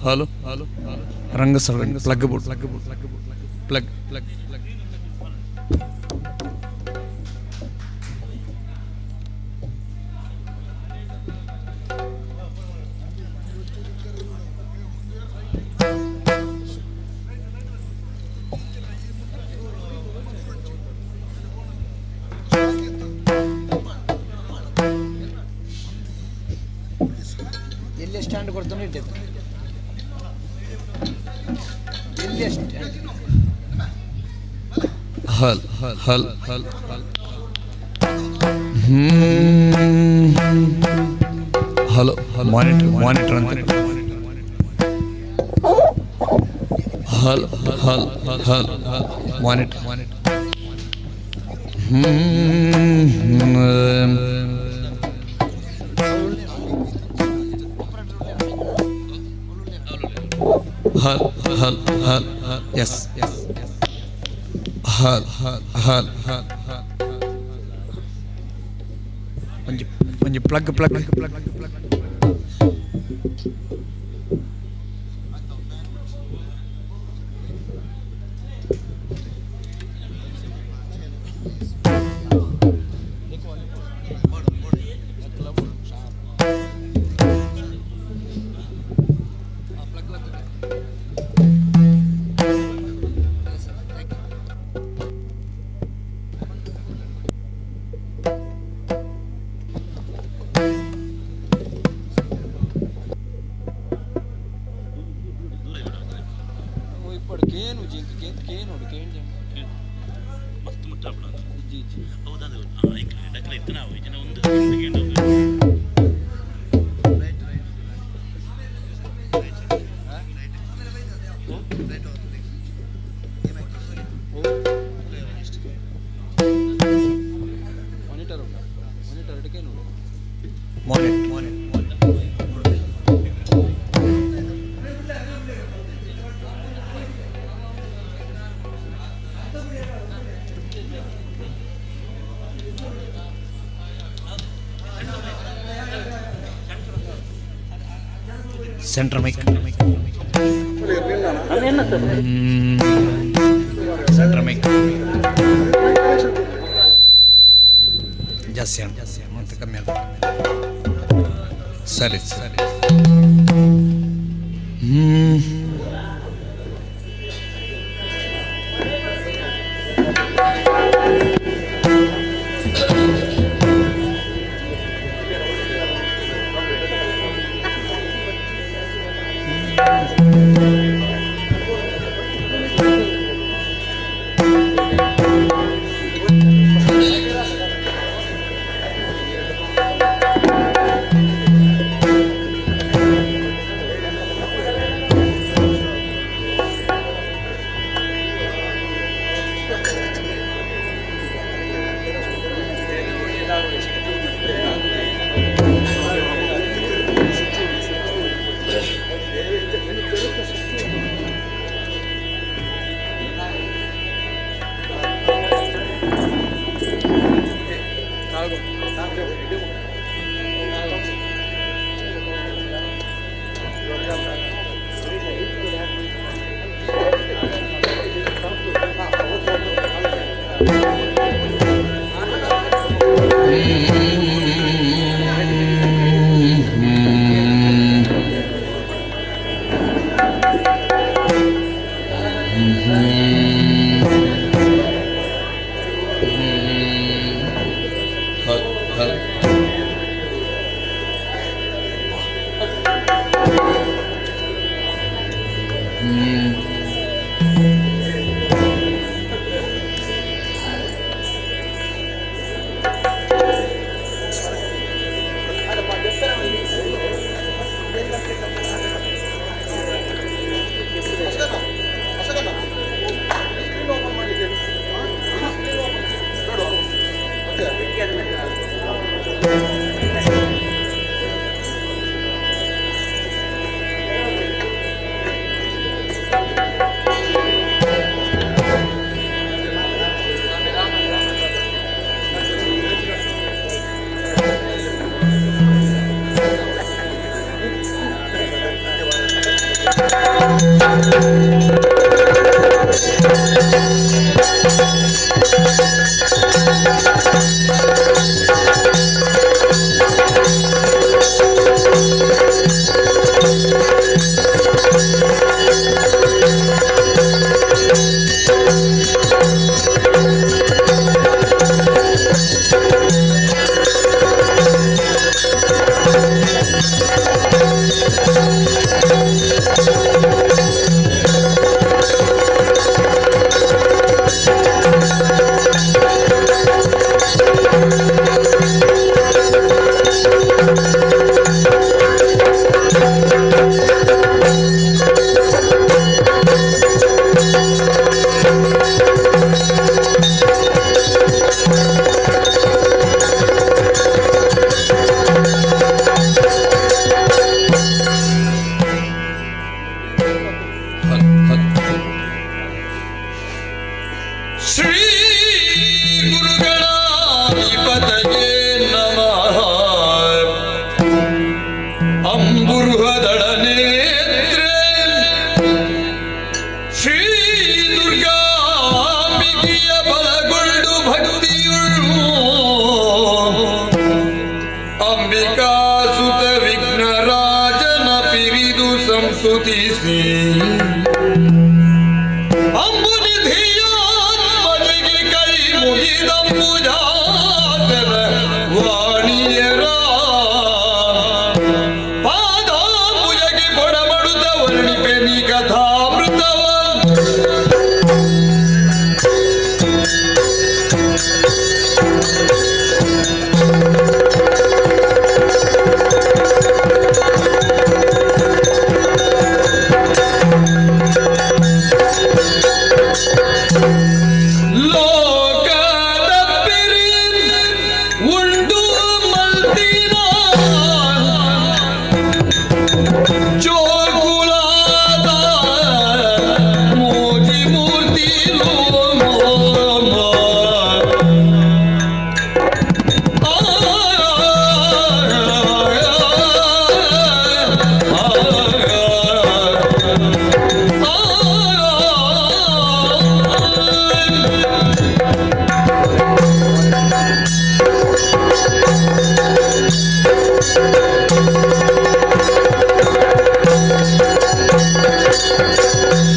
Hello hello Rangasthal plug board plug plug plug. ಎಲ್ಲಿ stand ಕೊಡ್ತಾನೆ ಇಟ್ಟಿದ್ದು ಎಲ್ಲಿ stand ಹಲ್ ಹಲ್ ಹಲ್ ಹಲೋ ಮಾನಿಟರ್ ಮಾನಿಟರ್ ಅಂತ ಹಲ್ ಹಲ್ ಹಲ್ ಮಾನಿಟರ್ ಮಾನಿಟರ್. ಹಲ್ ಹಲ್ ಹಲ್ ಎಸ್ ಎಸ್ ಹಲ್ ಹಲ್ ಹಲ್ ಒಂಜಿ ಒಂಜಿ plug plug plug plug. Centre mic centre mic ಜಾಸ್ತಿ ಮತ್ತೆ ಕಮ್ಮಿ ಅಲ್ಲ. ಸರಿ ಸರಿ. Shri ಗುರುಗಣಾಧಿಪತಯೇ ನಮಃ. ಅಂಬುರುಹದಳ ನೇತ್ರೆ ಶ್ರೀ ದುರ್ಗಾಂಬಿಕೆಯ ಬಲಗೊಂಡು ಭಕ್ತಿಯುಳ್ಳು ಅಂಬಿಕಾಸುತ ವಿಘ್ನರಾಜನ ಪಿರಿದು ಸಂಸ್ತುತಿಸಿ ಅಂಬುನಿಧಿಯಾತ್ಮಜಗೆ ಕೈ ಮುಗಿದಂಬುಜಾಸನ ವಾಣಿಯರ ಪಾದಾಂಬುಜಗೆ ಪೊಡಮಡುತ್ತ ವರ್ಣಿಪೆ ನೀ ಕಥಾಮೃತವ. ಲೋಕದ ಪಿರಿ ಉಂಡು ಮಲ್ತಿನ ಜೋಗುಳಾದ ಮೋಜಿ ಮೂರ್ತಿ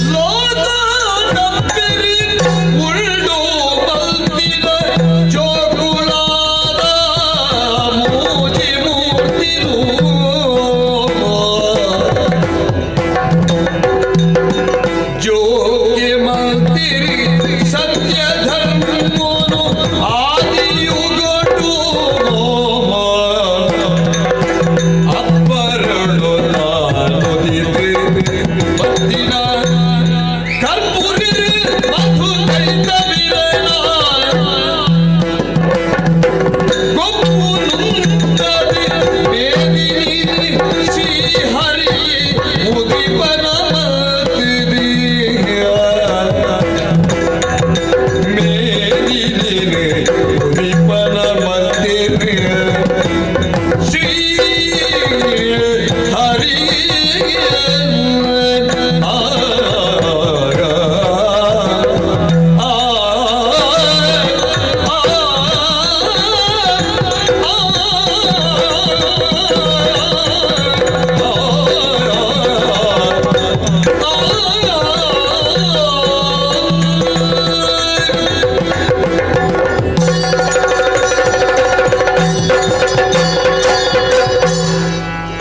ಲೋಕದ ಪಿರಿ ಉಂಡು ಮಲ್ತಿನ ಜೋಗುಳಾದ ಮೂಜಿ ಮೂರ್ತಿಲು ಜೋಗಿ ಮಲ್ತಿರಿ ಸತ್ಯ ಧರ್ಮನು ಆದಿಯುಗಟು ಅಪ್ಪರಳು ನಾನುದಿದೆ ಬತ್ತಿನ ಕರ್ಪೂರಿ ಮಧು ಕೈತವಿರಣ ಗೊಪ್ಪು ನುಂಗದೆ ಮೇದಿನಿ ಶ್ರೀ ಹರಿ ಉದಿಪನ ಮಲ್ತಿದಿ ಮೇದಿನಿ ಉದಿಪನ ಮಲ್ತಿರಿ ಶ್ರೀ ಹರಿ ಆ ಆ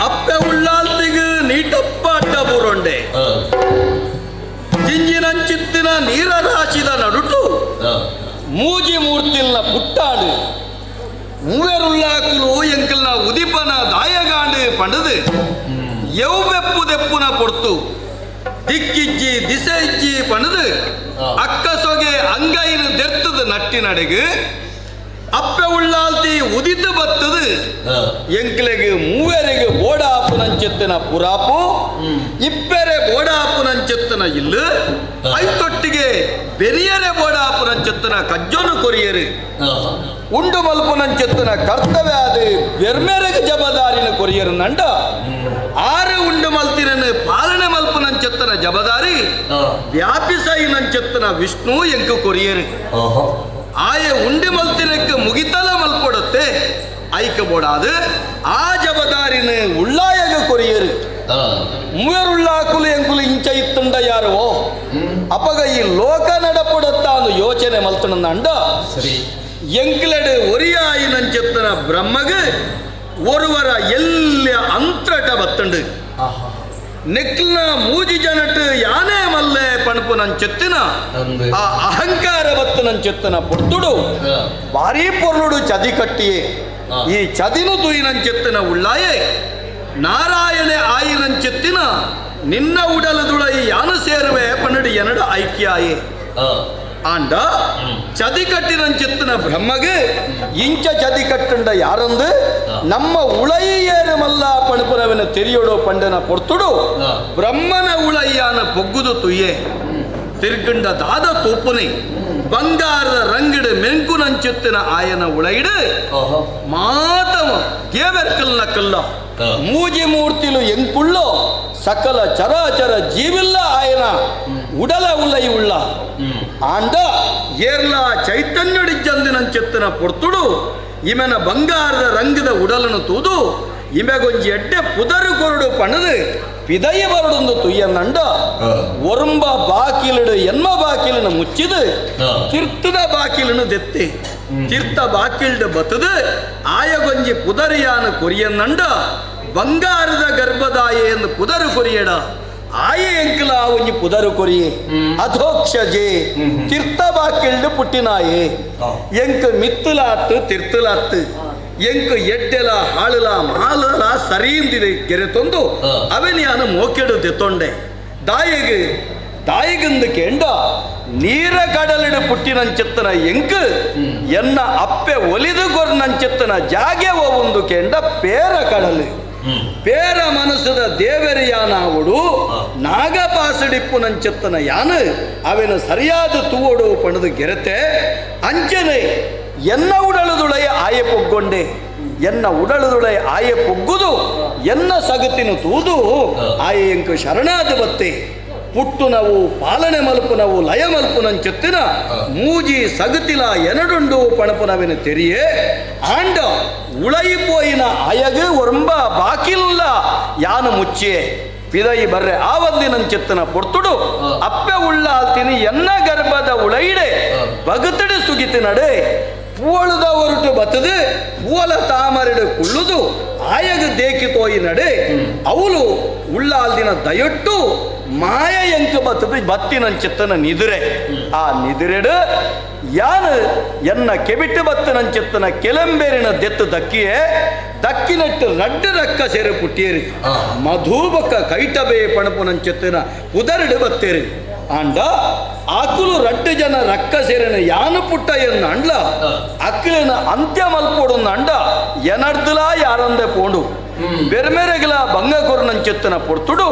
ಅಪ್ಪೆ ಉಳ್ಳಾಲ್ತಿಗ್ ನೀಟಪ್ಪ ಅಡ್ಡ ಬೂರೊಂಡೆ ಜಿಂಜಿನಂಚಿತ್ತಿನ ನೀರ ರಾಶಿದ ನಡುಟು ಮೂಜಿ ಮೂರ್ತಿಲ್ನ ಪುಟ್ಟಾಡು ಮೂವೆರುಳ್ಳಾಕುಲು ಎಂಕಲ್ನ ಉದಿಪನ ದಾಯಗಾಂಡು ಪಂಡದು ಎವ್ವೆಪ್ಪು ದೆಪ್ಪುನ ಪೊರ್ತು ದಿಕ್ಕಿಜ್ಜಿ ದಿಸೆ ಇಜ್ಜಿ ಪಂಡದು ಅಕ್ಕ ಸೊಗೆ ಅಂಗೈನ ದೆರ್ತದ ನಟ್ಟಿನಡೆಗು ಅಪ್ಪೆ ಉಳ್ಳಾಲ್ತಿ ಉದಿತು ಬತ್ತದು ಎಂಕ್ಲೆಗ್ ಮೂವೆರೆಗ್ ಬೋಡಾಪುನಂచెತ್ತಿನ ಪುರಾಪು ಇಪ್ಪೆರೆ ಬೋಡಾಪುನಂచెತ್ತಿನ ಇಲ್ಲು ಐತೊಟ್ಟಿಗೆ ಬೆರಿಯರೆ ಬೋಡಾಪುನಂచెತ್ತಿನ ಕಜ್ಜೊನು ಕೊರಿಯರು ಉಂಡು ಮಲ್ಪುನಂచెತ್ತಿನ ಕರ್ತವ್ಯ ಅದು ಬೆರ್ಮೆರೆಗ್ ಜಬದಾರಿನ ಕೊರಿಯರು ನಂಡ ಆರು ಉಂಡು ಮಲ್ತಿರನು ಪಾಲನೆ ಮಲ್ಪುನಂಚ ಜಬದಾರಿ ವ್ಯಾಪಿಸೈನಂಚೆತ್ತನ ವಿಷ್ಣು ಎಂಕು ಕೊರಿಯರು ಆಯೆ ಉಂಡಿ ಮಲ್ತಿನಕ್ಕೆ ಮುಗಿತಲ ಮಲ್ಪೊಡತ್ತೆ ಐಕ ಬೋಡಾದು ಆ ಜಬದಾರಿನ ಉಳ್ಳಾಯಗ ಕೊರಿಯರು ಮೂವರುಳ್ಳಾಕುಲು ಎಂಕುಲು ಇಂಚ ಇತ್ತುಂಡ ಯಾರುವೋ ಅಪಗ ಈ ಲೋಕ ನಡಪೊಡತ್ತಾನು ಯೋಚನೆ ಮಲ್ತನಂಡ ಸರಿ ಎಂಕ್ಲೆಡು ಒರಿಯಾಯಿನಂಚೆತ್ತನ ಬ್ರಹ್ಮಗ ಒರುವರ ಎಲ್ಲ ಅಂತ್ರಟ ಬತ್ತಂಡು ನೆಕ್ಲ್ನ ಮೂಜಿ ಜನಟ್ ಯಾನೇ ಮಲ್ಲೆ ಪಣಪು ನಂಚೆತ್ತಿನ ಅಂದು. ಆ ಅಹಂಕಾರ ಬತ್ತು ನಂಚೆತ್ತನ ಪೊರ್ತುಡು ಭಾರೀ ಪೊರ್ಲುಡು ಚದಿ ಕಟ್ಟಿಯೇ ಈ ಚದಿನು ತುಯಿನಂಚೆತ್ತಿನ ಉಳ್ಳಾಯೆ ನಾರಾಯಣೆ ಆಯಿನಂಚೆತ್ತಿನ ನಿನ್ನ ಉಡಲದುಳೈ ಯಾನು ಸೇರುವೆ ಪನ್ನಡು ಎನಡು ಐಕ್ಯಾಯೆ ಆಂಡ ಚದಿ ಕಟ್ಟಿನಂಚೆತ್ತಿನ ಬ್ರಹ್ಮಗೆ ಇಂಚ ಚದಿ ಕಟ್ಟುಂಡ ಯಾರಂದು ನಮ್ಮ ಉಳೈಯೇರು ಮಲ್ಲ ಪಣಪುರವಿನ ತೆರಿಯೋಡು ಪಂಡನ ಪೊರ್ತುಡು ಬ್ರಹ್ಮನ ಉಳಯ್ಯಾನ ಪೊಗ್ಗುದು ತುಯ್ಯೆ ತಿರ್ಗಂಡ ದಾದ ತೂಪುನಿ ಬಂಗಾರದ ರಂಗಿಡು ಮೆಂಕುನಂಚೆತ್ತಿನ ಆಯನ ಉಳೈಡು ಮಾತವ ದೇವೆರ್ಕಲ್ನ ಕಲ್ಲ ಮೂಜಿ ಮೂರ್ತಿಲು ಎಂಕುಳ್ಳೋ ಸಕಲ ಚರಾಚರ ಜೀವಿಲ್ಲ ಆಯನ ಉಡಲ ಉಲ್ಲೈ ಉಳ್ಳ ಆಂಡ ಏರ್ಲ ಚೈತನ್ಯಡಿಜ್ಜಂದಿನಂಚೆತ್ತಿನ ಪೊರ್ತುಡು ಇಮೆನ ಬಂಗಾರದ ರಂಗದ ಉಡಲನು ತೂದು ಇಮೆಗೊಂಜಿ ಎಡ್ಡೆ ಪುದರು ಕೊರಡು ಪಣದು ಪಿದಯ ಬರಡೊಂದು ತುಯ್ಯನಂಡ ಒರುಂಬ ಬಾಕಿಲಿಡು ಎನ್ಮ ಬಾಕಿಲನ್ನು ಮುಚ್ಚಿದು ತೀರ್ಥದ ಬಾಕಿಲನ್ನು ದೆತ್ತಿ ತೀರ್ಥ ಬಾಕಿಲ್ಡು ಬತ್ತದು ಆಯಗೊಂಜಿ ಪುದರಿಯಾನ ಕೊರಿಯನ್ನಂಡ ಬಂಗಾರದ ಗರ್ಭದಾಯ ಎಂದು ಪುದರು ಕೊರಿಯಡ ಆಯೆ ಎಂಕಲ ಒಂಜಿ ಪುದರು ಕೊರಿಯೆ ಅಧೋಕ್ಷಜೆ ತೀರ್ಥ ಬಾಕಿಲ್ಡು ಪುಟ್ಟಿನಾಯೆ ಎಂಕ್ ಮಿತ್ತುಲಾತ್ತು ತಿರ್ತುಲಾತ್ತು ಎಂಕ್ ಎಡ್ಡೆಲ ಹಾಳುಲ ಮಾಲಲ ಸರೀಂದಿದೆ ಗೆರೆ ತಂದು ಅವನಿಯಾನು ಮೋಕೆಡು ದೆತ್ತೊಂಡೆ ದಾಯಗ್ ದಾಯಿಗಂದು ಕೇಂಡ ನೀರ ಕಡಲಿಡು ಪುಟ್ಟಿನಂచెತ್ತನ ಎಂಕ್ ಎನ್ನ ಅಪ್ಪೆ ಒಲಿದು ಕೊರ್ನಂచెತ್ತನ ಜಾಗೆ ಒಂದು ಕೇಂಡ ಪೇರ ಕಡಲು ಪೇರ ಮನಸ್ಸದ ದೇವರಿಯಾನಾವುಡು ನಾಗಪಾಸಡಿಪ್ಪುನಂచెತ್ತನ ಯಾನು ಅವೆನು ಸರಿಯಾದ ತೂವಡು ಪಣದು ಗೆರತೆ ಅಂಚನೆ ಎನ್ನ ಉಡಲುದುಳೆಯ ಆಯೆ ಪೊಗ್ಗೊಂಡೆ ಎನ್ನ ಉಡಲುದುಳೆ ಆಯೆ ಪೊಗ್ಗುದು ಎನ್ನ ಸಗತಿನ ತೂದು ಆಯೆ ಎಂಕು ಶರಣಾದ ಬತ್ತೆ ಪುಟ್ಟು ನಾವು ಪಾಲನೆ ಮಲ್ಪುನವು ಲಯ ಮಲ್ಪುನಂಚೆತ್ತಿನ ಮೂಜಿ ಸಗತಿಲ ಎನಡುಂಡು ಪಣಪುನವಿನ ತೆರಿಯೇ ಆಂಡ ಉಳೈಪೋಯಿನ ಅಯಗು ಒರಂಬ ಬಾಕಿಲ್ಲ ಯಾನು ಮುಚ್ಚಿಯೇ ಪಿದೈ ಬರ್ರೆ ಆವಂದಿನಂಚೆತ್ತನ ಪೊರ್ತುಡು ಅಪ್ಪೆ ಉಳ್ಳಾಲ್ತಿನಿ ಎನ್ನ ಗರ್ಭದ ಉಳೈಡೆ ಬಗತಡೆ ಸುಗಿತಿನಡೆ ಪೂವಳುದ ಹೊರಟು ಬತ್ತದು ಪೂವಲ ತಾಮರೆಡು ಕುಳ್ಳುದು ಆಯಗ ದೇಕಿ ತೋಯಿ ನಡೆ ಅವಳು ಉಳ್ಳಾಲ್ದಿನ ದಯೊಟ್ಟು ಮಾಯ ಎಂಕ ಬತ್ತದು ಬತ್ತಿನಂచెತ್ತನ ನಿದುರೆ ಆ ನಿದುರೆಡು ಯಾನು ಎನ್ನ ಕೆಬಿಟ್ಟು ಬತ್ತನಂచెತ್ತನ ಕೆಲಂಬೇರಿನ ದೆತ್ತು ದಕ್ಕಿಯೇ ದಕ್ಕಿನಟ್ಟು ರಡ್ಡು ರಕ್ಕ ಸೇರು ಪುಟ್ಟಿಯರಿ ಮಧುಬಕ್ಕ ಕೈಟಬೆ ಪಣಪುನಂచెತ್ತನ ಪುದರಡು ಬತ್ತೇರಿ ಆಂಡ ಆಕುಲು ರಡ್ಡು ಜನ ರಕ್ಕ ಸೇರಿನ ಯಾನು ಪುಟ್ಟ ಎನ್ನ ಅಂಡ್ಲ ಅಕ್ಲಿನ ಅಂತ್ಯ ಮಲ್ಪೋಡುನ್ನ ಅಂಡ ಎನರ್ದುಲ ಯಾರಂದೆ ಪೋಂಡು ಬೆರ್ಮೆರೆಗಲ ಬಂಗ ಕೊರ್ನಂచెತ್ತನ ಪೊರ್ತುಡು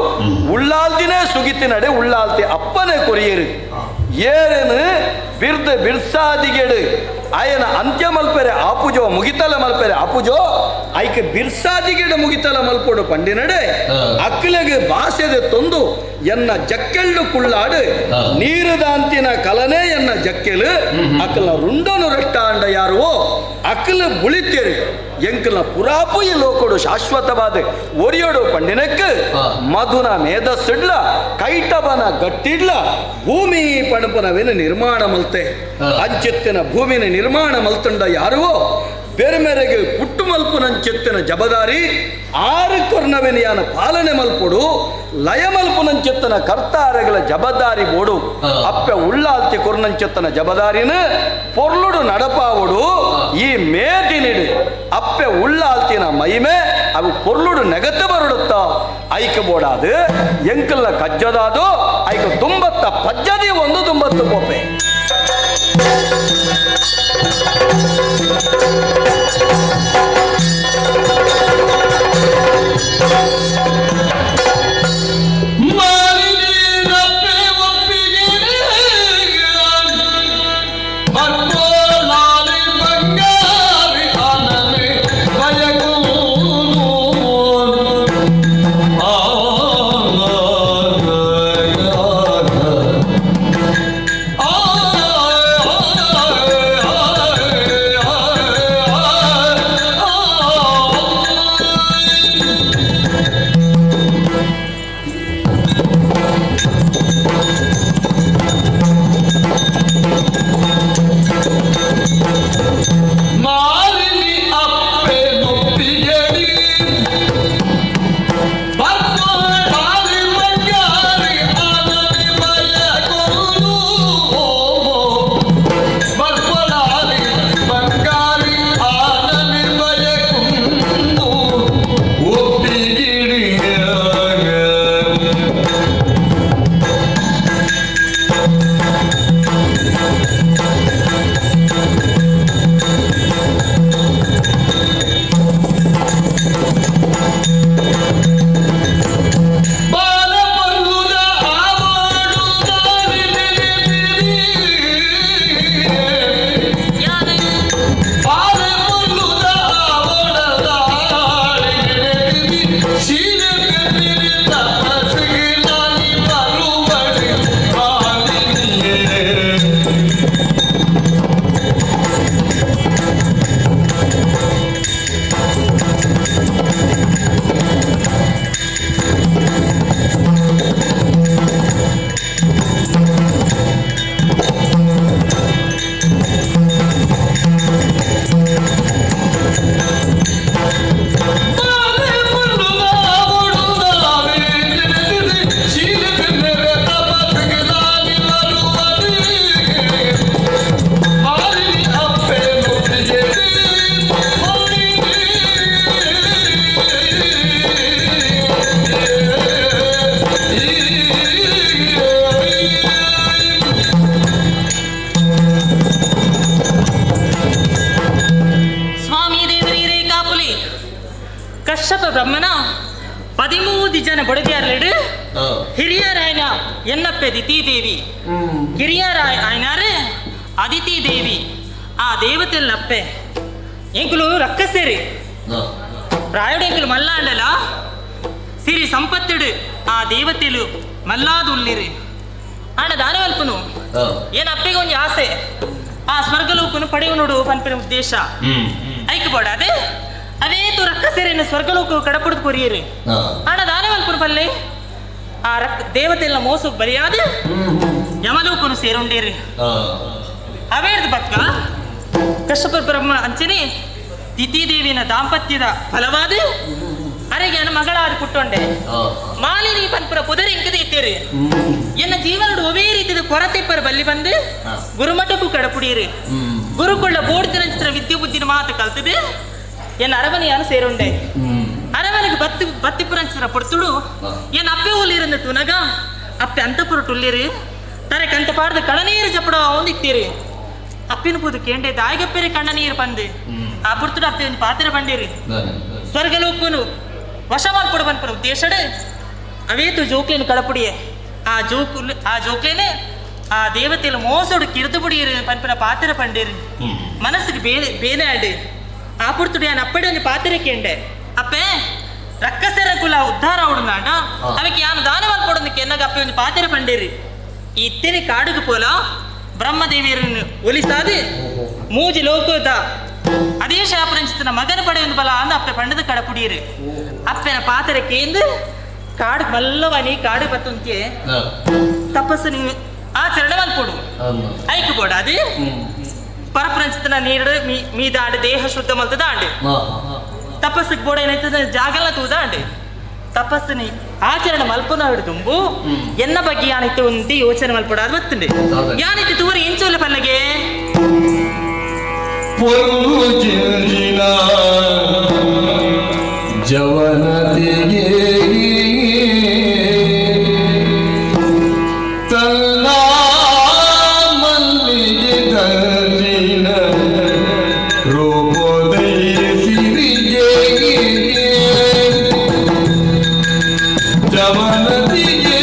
ಉಳ್ಳಾಲ್ದಿನೇ ಸುಗಿತಿನಡೆ ಉಳ್ಳಾಲ್ತಿ ಅಪ್ಪನೆ ಕೊರಿಯರು ಏರನು ಬಿರ್ದ ಬಿರ್ಸಾದಿಗೆಡು ಆಯನ ಅಂತ್ಯ ಮಲ್ಪೆರೆ ಆಪುಜೋ ಮುಗಿತಲ ಮಲ್ಪೆರೆ ಆಪುಜೋ ಐಕೆ ಬಿರ್ಸಾದಿಗೆಡು ಮುಗಿತಲ ಮಲ್ಪೋಡು ಪಂಡಿನಡೆ ಅಕ್ಲೆಗೆ ಬಾಸೆದೆ ತೊಂದು ಎನ್ನ ಜಕ್ಕೆಳ್ಳು ಕುಳ್ಳಾಡು ನೀರುದಾಂತಿನ ಕಲನೆ ಎನ್ನ ಜಕ್ಕೆಲು ಅಕ್ಕಲ ರುಂಡನು ರಟ್ಟಾಂಡ ಯಾರುವೋ ಅಕ್ಕಲ ಬುಳಿತೇರು ಎಂಕಲ್ನ ಪುರಾಪು ಈ ಲೋಕಡು ಶಾಶ್ವತವಾದ ಒರಿಯೋಡು ಪಂಡಿನಕ್ಕೆ ಮಧುನ ಮೇಧಸ್ಸಿಡ್ಲ ಕೈಟಬನ ಗಟ್ಟಿಡ್ಲ ಭೂಮಿ ಪಣಪನವೇನು ನಿರ್ಮಾಣ ಮಲ್ತೆ ಅಂಚೆತ್ತಿನ ಭೂಮಿನ ನಿರ್ಮಾಣ ಮಲ್ತಂಡ ಯಾರುವೋ ಬೇರೆ ಪುಟ್ಟು ಮಲ್ಪುನಂಚೆತ್ತಿನ ಜಬದಾರಿ ಆರು ಕೊರ್ನವೆನಿಯಾನ ಪಾಲನೆ ಮಲ್ಪೊಡು ಲಯ ಮಲ್ಪುನಂಚೆತ್ತನ ಕರ್ತಾರಗಳ ಜಬದಾರಿ ಬೋಡು ಅಪ್ಪೆ ಉಳ್ಳಾಲ್ತಿ ಕೊರ್ನಂಚೆತ್ತನ ಜಬದಾರಿನ ಪೊರ್ಲುಡು ನಡಪಾವುಡು ಈ ಮೇದಿನಿಡು ಅಪ್ಪೆ ಉಳ್ಳಾಲ್ತಿನ ಮೈಮೆ ಅವು ಪೊರ್ಲುಡು ನೆಗತ್ತು ಬರುಡುತ್ತ ಐಕ ಬೋಡಾದು ಎಂಕಲ್ನ ಕಜ್ಜದಾದು ಐಕ ತುಂಬತ್ತ ಪಜ್ಜದಿ ಒಂದು ತುಂಬತ್ತು ಪೋಪೆ. ಬಂಗಾರಿ. ಬ್ರಹ್ಮನ 13 ಜನ ಬೊಡದಿಯಾರ್ಲೆಡು ಹಿರಿಯರಾಯನ ಎನ್ನಪ್ಪೆ ದಿತಿ ದೇವಿ, ಕಿರಿಯರಾಯ ಆಯ್ನಾರು ಅದಿತಿ ದೇವಿ. ಆ ದೇವತೆಲ್ಲಪ್ಪೆ ಎಂಕುಲು ರಕ್ಕಸೇರಿ ಪ್ರಾಯೋಡು ಎಂಕುಲು ಮಲ್ಲಾಂಡಲ ಸಿರಿ ಸಂಪತ್ತಿಡು ಆ ದೇವತೆಲು ಮಲ್ಲಾದುಳ್ಳಿರು. ಆಂಡ ದಾನವಲ್ಪನು ಏನ ಅಪ್ಪೆಗೆ ಒಂಜಿ ಆಸೆ, ಆ ಸ್ವರ್ಗಲೋಕನು ಪಡೆಯುವನುಡು ಪನ್ಪಿನ ಉದ್ದೇಶ. ಐಕ್ ಬೋಡ ಅದೇ ಅವೇ ತು ರಕ್ಕಸೇರಿನ ಸ್ವರ್ಗಲೋಕ ಕಡಪುಡ್ದು ಕೊರಿಯರು. ಆಂಡ ದಾನವಲ್ಪನು ಪಲ್ಲೆ ಆ ರಕ್ ದೇವತೆಲ್ಲ ಮೋಸ ಬರಿಯಾದ ಯಮಲೋಕನು ಸೇರುಂಡೇರು. ಅವೇರ್ದ ಪಕ್ಕ ಕಶ್ಯಪ ಬ್ರಹ್ಮ ಅಂಚನೆ ತಿಥಿ ದೇವಿನ ದಾಂಪತ್ಯದ ಫಲವಾದ ಅರೆಗೆ ಮಗಳಾದ ಪುಟ್ಟೊಂಡೆ ಮಾಲಿನಿ ಪನ್ಪುರ ಪುದರ್ ಇಂಕದ ಇತ್ತೇರಿ. ಎನ್ನ ಜೀವನಡು ಒವೇ ರೀತಿಯ ಕೊರತೆ ಪರ ಬಲ್ಲಿ ಬಂದು ಗುರುಮಠಕ್ಕೂ ಕಡಪುಡಿಯರು. ಗುರುಕುಳ್ಳ ಬೋರ್ಡ್ ವಿದ್ಯೆ ಬುದ್ಧಿನ ಮಾತು ಕಲ್ತದೆ ಎನ್ನ ಅರಮನೆಯನ್ನು ಸೇರುಂಡೆ. ಅರಮನೆಗೆ ಬತ್ತಿ ಬತ್ತಿಪುರಂಚಿನ ಪೊರ್ತುಡು ಎನ್ನ ಅಪ್ಪೆ ಊಲಿರಂದ ತುನಗ ಅಪ್ಪೆ ಅಂತಪುರ ಟುಲ್ಲಿರಿ ತರೆ ಕಂತ ಪಾಡ್ದ ಕಣನೀರು ಜಪಡ ಅವಂದಿತ್ತೀರಿ. ಅಪ್ಪಿನ ಪೂದು ಕೇಂಡೆ ದಾಯಿಗಪ್ಪೇರಿ ಕಣ್ಣ ನೀರು ಬಂದು ಆ ಪುರ್ತುಡು ಅಪ್ಪೆ ಒಂದು ಪಾತ್ರೆ ಬಂಡೀರಿ. ಸ್ವರ್ಗಲೋಕನು ವಶ ಮಲ್ಪೊಡು ಪನ್ಪುನ ಉದ್ದೇಶಡ್ ಅವೇತು ಜೋಕ್ಲೇನು ಕಡಪುಡಿಯೆ. ಆ ಜೋಕುಲು ಆ ಜೋಕ್ಲೇನೆ ಆ ದೇವತೆಲು ಮೋಸೋಡು ಕಿರ್ದು ಬುಡಿಯರು ಪನ್ಪುನ ಪಾತ್ರೆ ಪಂಡೇರಿ. ಮನಸ್ಸಿಗೆ ಬೇನೆ ಬೇನೆ ಆಡು ಆ ಪುರ್ತುಡು ಯಾನ್ ಅಪ್ಪಡೆ ಒಂದು ಪಾತ್ರೆ ಕೇಂಡೆ ಅಪ್ಪೆ ರಕ್ಕಸರ ಕುಲ ಉದ್ಧಾರ ಅವಡುಂದಾಂಡ ಅವಕ್ಕೆ ಯಾನು ದಾನ ಮಲ್ಪೊಡೊಂದು ಕೆನ್ನಗ ಅಪ್ಪೆ ಒಂದು ಪಾತ್ರೆ ಪಂಡೇರಿ. ಈ ಇತ್ತನೆ ಕಾಡುಗು ಪೋಲ ಬ್ರಹ್ಮದೇವಿಯರನ್ನು ಒಲಿಸಾದು ಮೂಜಿ ಲೋಕದ ಅದೇ ಶಾಪರಂಚಿತನ ಮಗನ ಪಡೆಯೊಂದು ಬಲ ಅಂದ ಅಪ್ಪೆ ಪಂಡದ ಕಡಪುಡಿಯರು. ಅಪ್ಪೆನ ಪಾತ್ರೆ ಕೇಂದು ಕಾಡು ಮಲ್ಲವನಿ ಕಾಡು ಬತ್ತುಂಕೆ ತಪಸ್ಸು ನೀವು ಆಚರಣೆ ಮಲ್ಪೊಡು ಐಕು ಬೋಡ ಅದು ಪರಪ್ರಂಚಿತನ ನೀರು ಮೀದಾಂಡು ದೇಹ ಶುದ್ಧ ಮಲ್ತದ ಆಂಡು ತಪಸ್ಸಿಗೆ ಬೋಡ ಏನಾಯ್ತದ ಜಾಗಲ ತೂದಾಂಡು ತಪಸ್ಸಿನ ಆಚರಣೆ ಮಲ್ಪನ ದುಂಬು ಎನ್ನ ಬಗ್ಗೆ ಯಾನಿತ್ತು ಉಂತಿ ಯೋಚನೆ ಮಲ್ಪಡ ಅದು ಬತ್ತುಂಡು ಯಾನಿತ್ತು ತೂರಿ ಇಂಚೋಲೆ ಪಲ್ಲಗೆ ಜವನತಿಗೆ ತನ್ನ ಮಲ್ಲಿಗೆ ದಂಜಿನ ರೂಪೋದಯ ಸಿರಿಗೆ ಜವನತಿಗೆ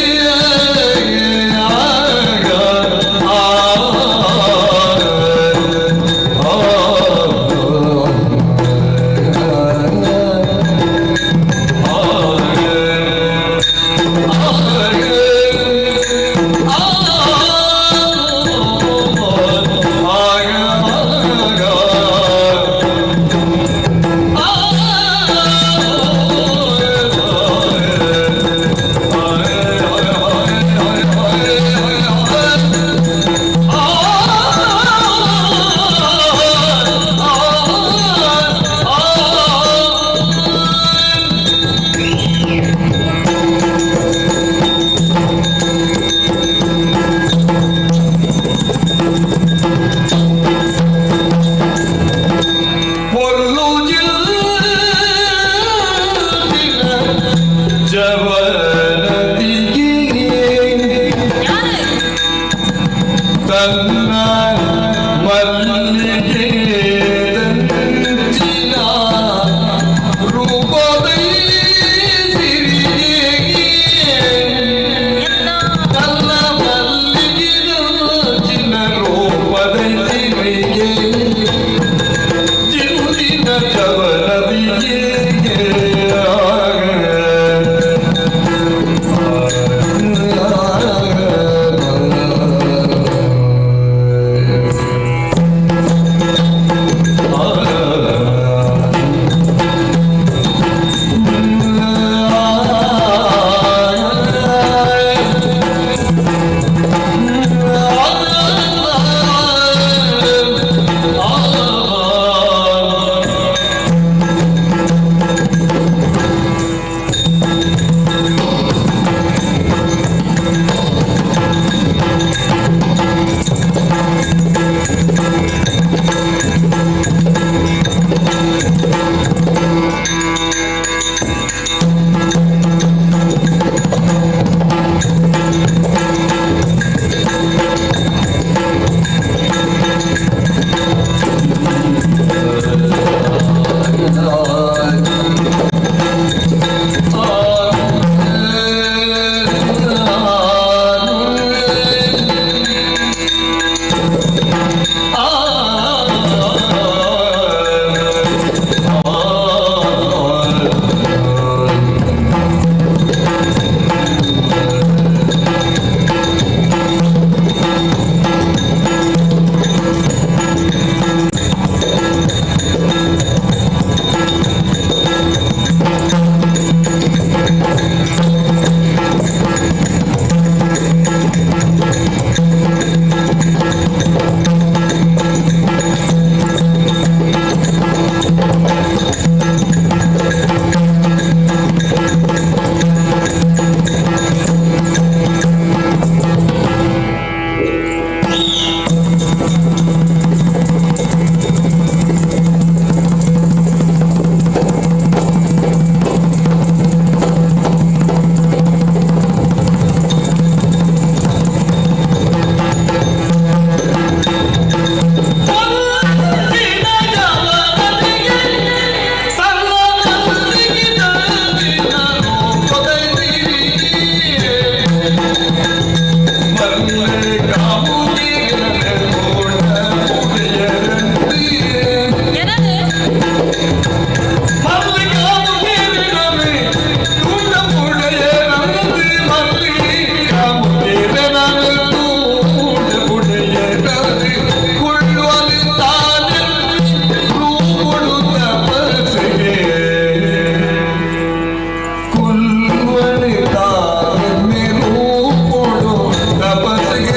ಎನನೆ? ತಪಸ್ಸಿಗೆ.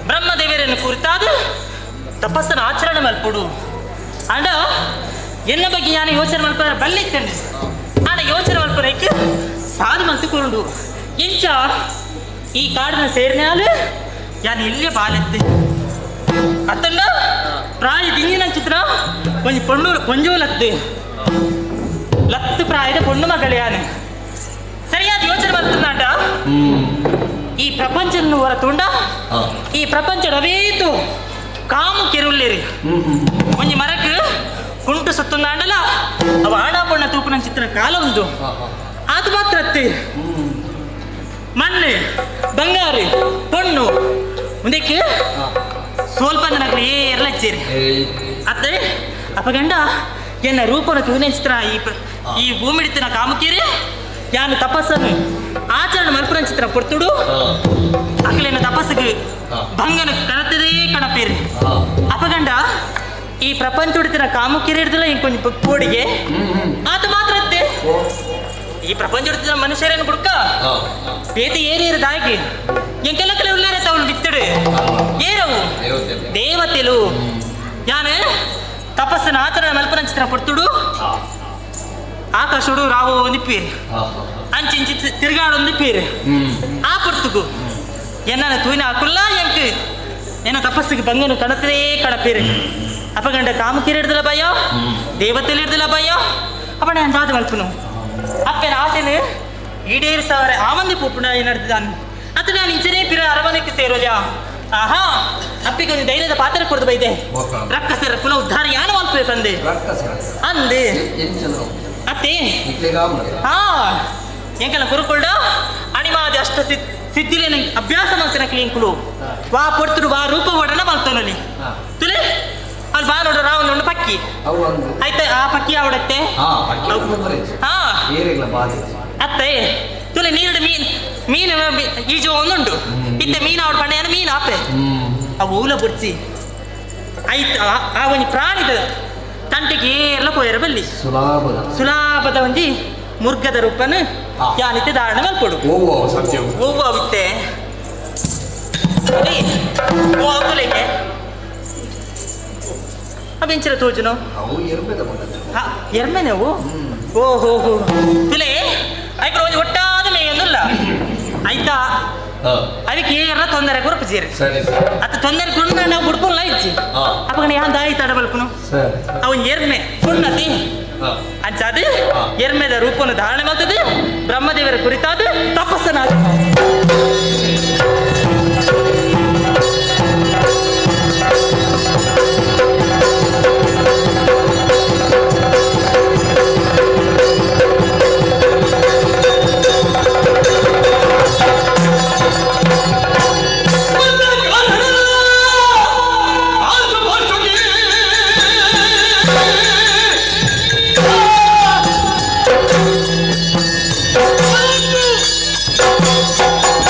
ಬ್ರಹ್ಮದೇವರನ್ನು ಕುರಿತಾದ ತಪಸ್ಸನ್ನು ಆಚರಣೆ ಮಲ್ಪಡು ಅಂಡ ಎನ್ನ ಬಗ್ಗೆ ನಾನು ಯೋಚನೆ ಮಲ್ಪ ಬಲ್ಲಿತ್ತೇನೆ ಆಡ ಯೋಚನೆ ಮಲ್ಪರಕ್ಕೆ ಸಾಧು ಮಲ್ತುಕೊಂಡು ಇಂಚ ಈ ಕಾಡಿನ ಸೇರಿನಾಲು ಯಾನು ಇಲ್ಲೇ ಬಾಲೆತ್ತೆ ಅತ್ತಂಡ ಪ್ರಾಯ ದಿಂಜಿನ ಚಿತ್ರ ಒಂಜಿ ಪೊಣ್ಣು ಕೊಂಜೋ ಲತ್ತು ಲತ್ತು ಪ್ರಾಯದ ಪೊಣ್ಣು ಮಗಳು ಯಾನು ಸರಿಯಾದ ಯೋಚನೆ ಮಲ್ತಂಡ ಈ ಪ್ರಪಂಚವನ್ನು ಹೊರತುಂಡ ಈ ಪ್ರಪಂಚ ರವೇತು ಕಾಮು ಕೆರುಲ್ಲೇರಿ ಒಂಜಿ ಮರಕ್ ಕುಂಟು ಸುತ್ತುಂದಾಂಡಲ ಅವ ಆಣ ಪೊಣ್ಣ ತೂಪುನ ಚಿತ್ರ ಕಾಲ ಉಂದು ಅದು ಮಾತ್ರ ಅತ್ತೆ ಮಣ್ಣು ಬಂಗಾರು ಪೊಣ್ಣು ಮುಂದಕ್ಕೆ ಸ್ವಲ್ಪ ನನಗೆ ಏರ್ಲಚ್ಚೇರಿ ಅತ್ತೆ ಅಪಗಂಡ ಎನ್ನ ರೂಪನ ತೂನೆ ಚಿತ್ರ ಈ ಈ ಭೂಮಿಡಿತಿನ ಕಾಮುಕೇರಿ ಯಾನು ತಪಸ್ಸನ್ನು ಆಚರಣೆ ಮಲ್ಪುನ ಚಿತ್ರ ಪೊರ್ತುಡು ಅಖಿಲೇನ ತಪಸ್ಸಿಗೆ ಭಂಗನ ಕಣತದೇ ಕಣಪೇರಿ ಅಪಗಂಡ ಈ ಪ್ರಪಂಚ ಉಡಿತಿನ ಕಾಮುಕೇರಿ ಹಿಡ್ದಿಲ್ಲ ಇಂಕೊಂಚ ಪೋಡಿಗೆ ಆತ ಮಾತ್ರ ಅತ್ತೆ ಈ ಪ್ರಪಂಚ ಉಡಿತಿನ ಮನುಷ್ಯರೇನು ಬುಡ್ಕ ಬೇತೆ ಏರಿಯರು ದಾಗಿ ಎಂಕೆಲ್ಲ ಕಲೆ ಉಳ್ಳಾರೆ ತಾವು ಬಿತ್ತಡು ಏರವು ದೇವತೆಲು ಯಾನು ತಪಸ್ಸನ್ನು ಆಚರಣೆ ಮಲ್ಪನ ಚಿತ್ರ ಪೊರ್ತುಡು ಆಕಾಶುಡು ರಾವು ಒಂದಿಪ್ಪೀರಿ ಅಂಚಿಂಚಿ ತಿರುಗಾಡೊಂದು ಪೇರು ಆ ಪೊರ್ತುಗು ಎನ್ನ ತೂಯಿನ ಅಕುಲ್ಲ ಎಂಕ್ ಎನ್ನ ತಪಸ್ಸಿಗೆ ಬಂಗನು ಕಣತದೇ ಕಣಪೇರು ಅಪಗಂಡ ಕಾಮಕಿರಿ ಹಿಡ್ದಲ ಭಯ ದೇವತೆಲಿ ಹಿಡ್ದಲ ಭಯ ಅಪ್ಪ ನಾನು ದಾದ ಮಲ್ಪನು ಅಪ್ಪನ ಆಸೆನು ಈಡೇರಿಸವರೆ ಆ ಮಂದಿ ಪೂಪುಣ ಏನಾಡ್ತಿದ್ದಾನು ಅದು ನಾನು ಇಂಚನೇ ಪಿರ ಅರಮನೆಗೆ ಸೇರೋಲ್ಯಾ ಆಹಾ ಅಪ್ಪಿಗೆ ಒಂದು ಧೈರ್ಯದ ಪಾತ್ರ ಕೊಡ್ದು ಬೈದೆ ರಕ್ಕಸರ ಕುಲ ಉದ್ಧಾರ ಯಾನು ಮಲ್ಪಬೇಕಂದೆ ಅಂದೆ ಅತ್ತೆ ಹಾ ಎಂಕಲ ಕುರುಕುಲ್ಡ ಅಣಿಮಾದಿ ಅಷ್ಟ ಸಿದ್ಧಿಲೇ ನಂಗೆ ಅಭ್ಯಾಸ ಮಾಡ್ತೇನೆ ಕ್ಲೀನ್ಕುಲು ವಾ ಪೊರ್ತುಡು ವಾ ರೂಪ ಓಡನ ಮಲ್ತೋನಲ್ಲಿ ತುಲೆ ಅಲ್ಲಿ ಬಾ ನೋಡು ರಾವ್ ಒಂದು ಪಕ್ಕಿ ಆಯ್ತಾ ಆ ಪಕ್ಕಿ ಆವಡತ್ತೆ ಹಾ ಅತ್ತೆ ತುಲೆ ನೀರುಡು ಮೀನು ಮೀನು ಈಜು ಒಂದುಂಡು ಇತ್ತೆ ಮೀನು ಆವಡ ಪಣ್ಣೆಯನ ಮೀನು ಆಪೆ ಅವು ಊಲ ಬುಡ್ಚಿ ಆಯ್ತು ಆ ಒಂಜಿ ಪ್ರಾಣಿದ ತಂಟೆಗೆ ಏರ್ಲ ಪೋಯರ ಬಲ್ಲಿ ಸುಲಾಭದ ಒಂಜಿ ಮುರ್ಗದ ರೂಪನ ಯಾನಿತ್ತೆ ಧಾರಣ ಮಲ್ಪೊಡು ಓವು ಅವಿತ್ತೆ ಓ ಅವಲೆಗೆ ಅವೆಂಚಿನ ತೋಜುನು ಹಾ ಎರ್ಮೆನೆವು ಓ ಹೋ ಹೋ ತುಲೆ ಐಕ್ರ ಒಂಜಿ ಒಟ್ಟಾದ ಮೇಯೊಂದುಲ್ಲ ಆಯ್ತಾ ಅದಕ್ಕೆ ಏರ್ಲ ತೊಂದರೆ ಕೊರಪು ಸೇರಿ ಅತ್ತ ತೊಂದರೆ ಕೊಡು ನಾವು ಬುಡ್ಪುಲ್ಲ ಇಚ್ಚಿ ಅಪ್ಪಗಣ ಯಾನ್ ದಾಯಿ ತಡ ಬಲ್ಪುನು ಅವನ್ ಎರ್ಮೆ ಪುಣ್ಣತಿ ಅಂಚಾದ ಎರ್ಮೆದ ರೂಪವನ್ನು ಧಾರಣೆ ಮಾಡ್ತದೆ ಬ್ರಹ್ಮದೇವರ ಕುರಿತಾದ ತಪಸ್ಸನಾದ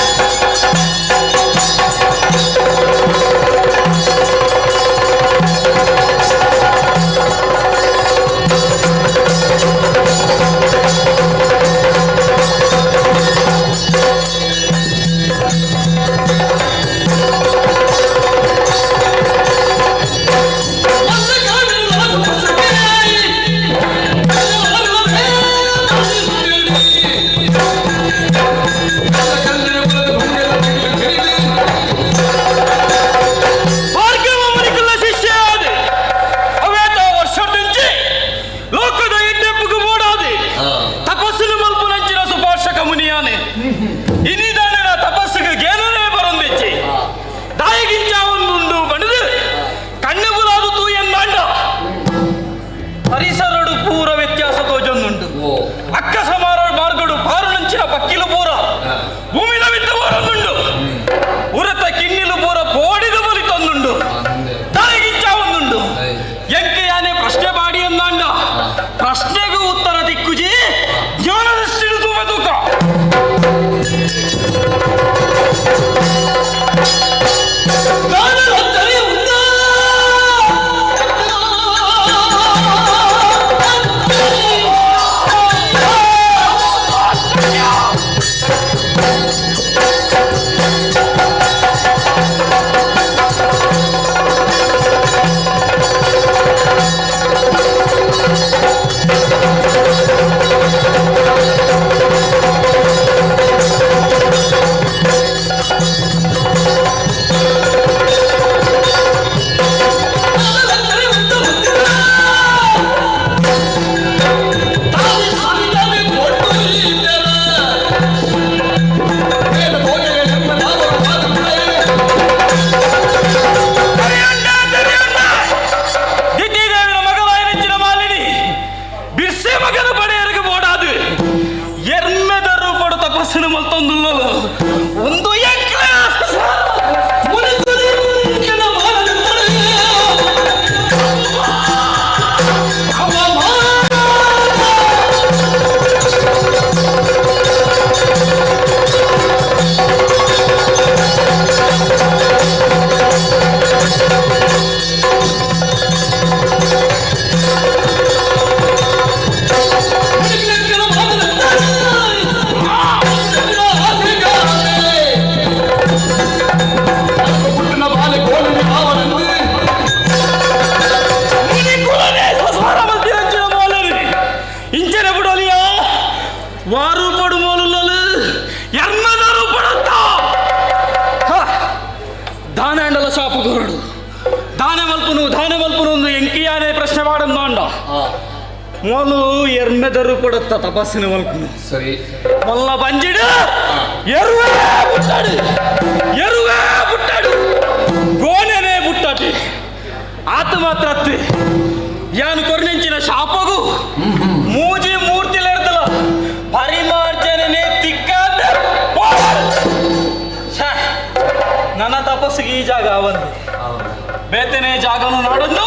ಆ ಶಾಪ ಕೊರಡು ದಾನ ಮಲ್ಪುನು ದಾನ ಮಲ್ಪುನು ಒಂದು ಎಂಕಿಯಾನೆ ಪ್ರಶ್ನೆ ಮಾಡಂದ ಮೊಲು ಎರ್ಮೆದರು ಕೊಡುತ್ತ ತಪಸ್ಸಿನ ಮಲ್ಪುನು ಸರಿ ಮೊಲ್ಲ ಬಂಜಿಡು ಎರುವೆ ಬುಟ್ಟಾಡು ಎರುವೆ ಬುಟ್ಟಾಡು ಗೋನೆನೆ ಬುಟ್ಟಾಟಿ ಆತ ಮಾತ್ರ ಅತ್ತಿ ಯಾನು ಕೊರ್ನಿಂಚಿನ ಶಾಪಗು ಮೂಜಿ ಮೂರ್ತಿಲೆರ್ತಲ ಪರಿಮಾರ್ಜನೆ ತಿಕ್ಕ ನನ್ನ ತಪಸ್ಸಿಗೆ ಈ ಜಾಗ ಬಂದು ಬೇತನೆ ಜಾಗನು ನಾಡೊಂದು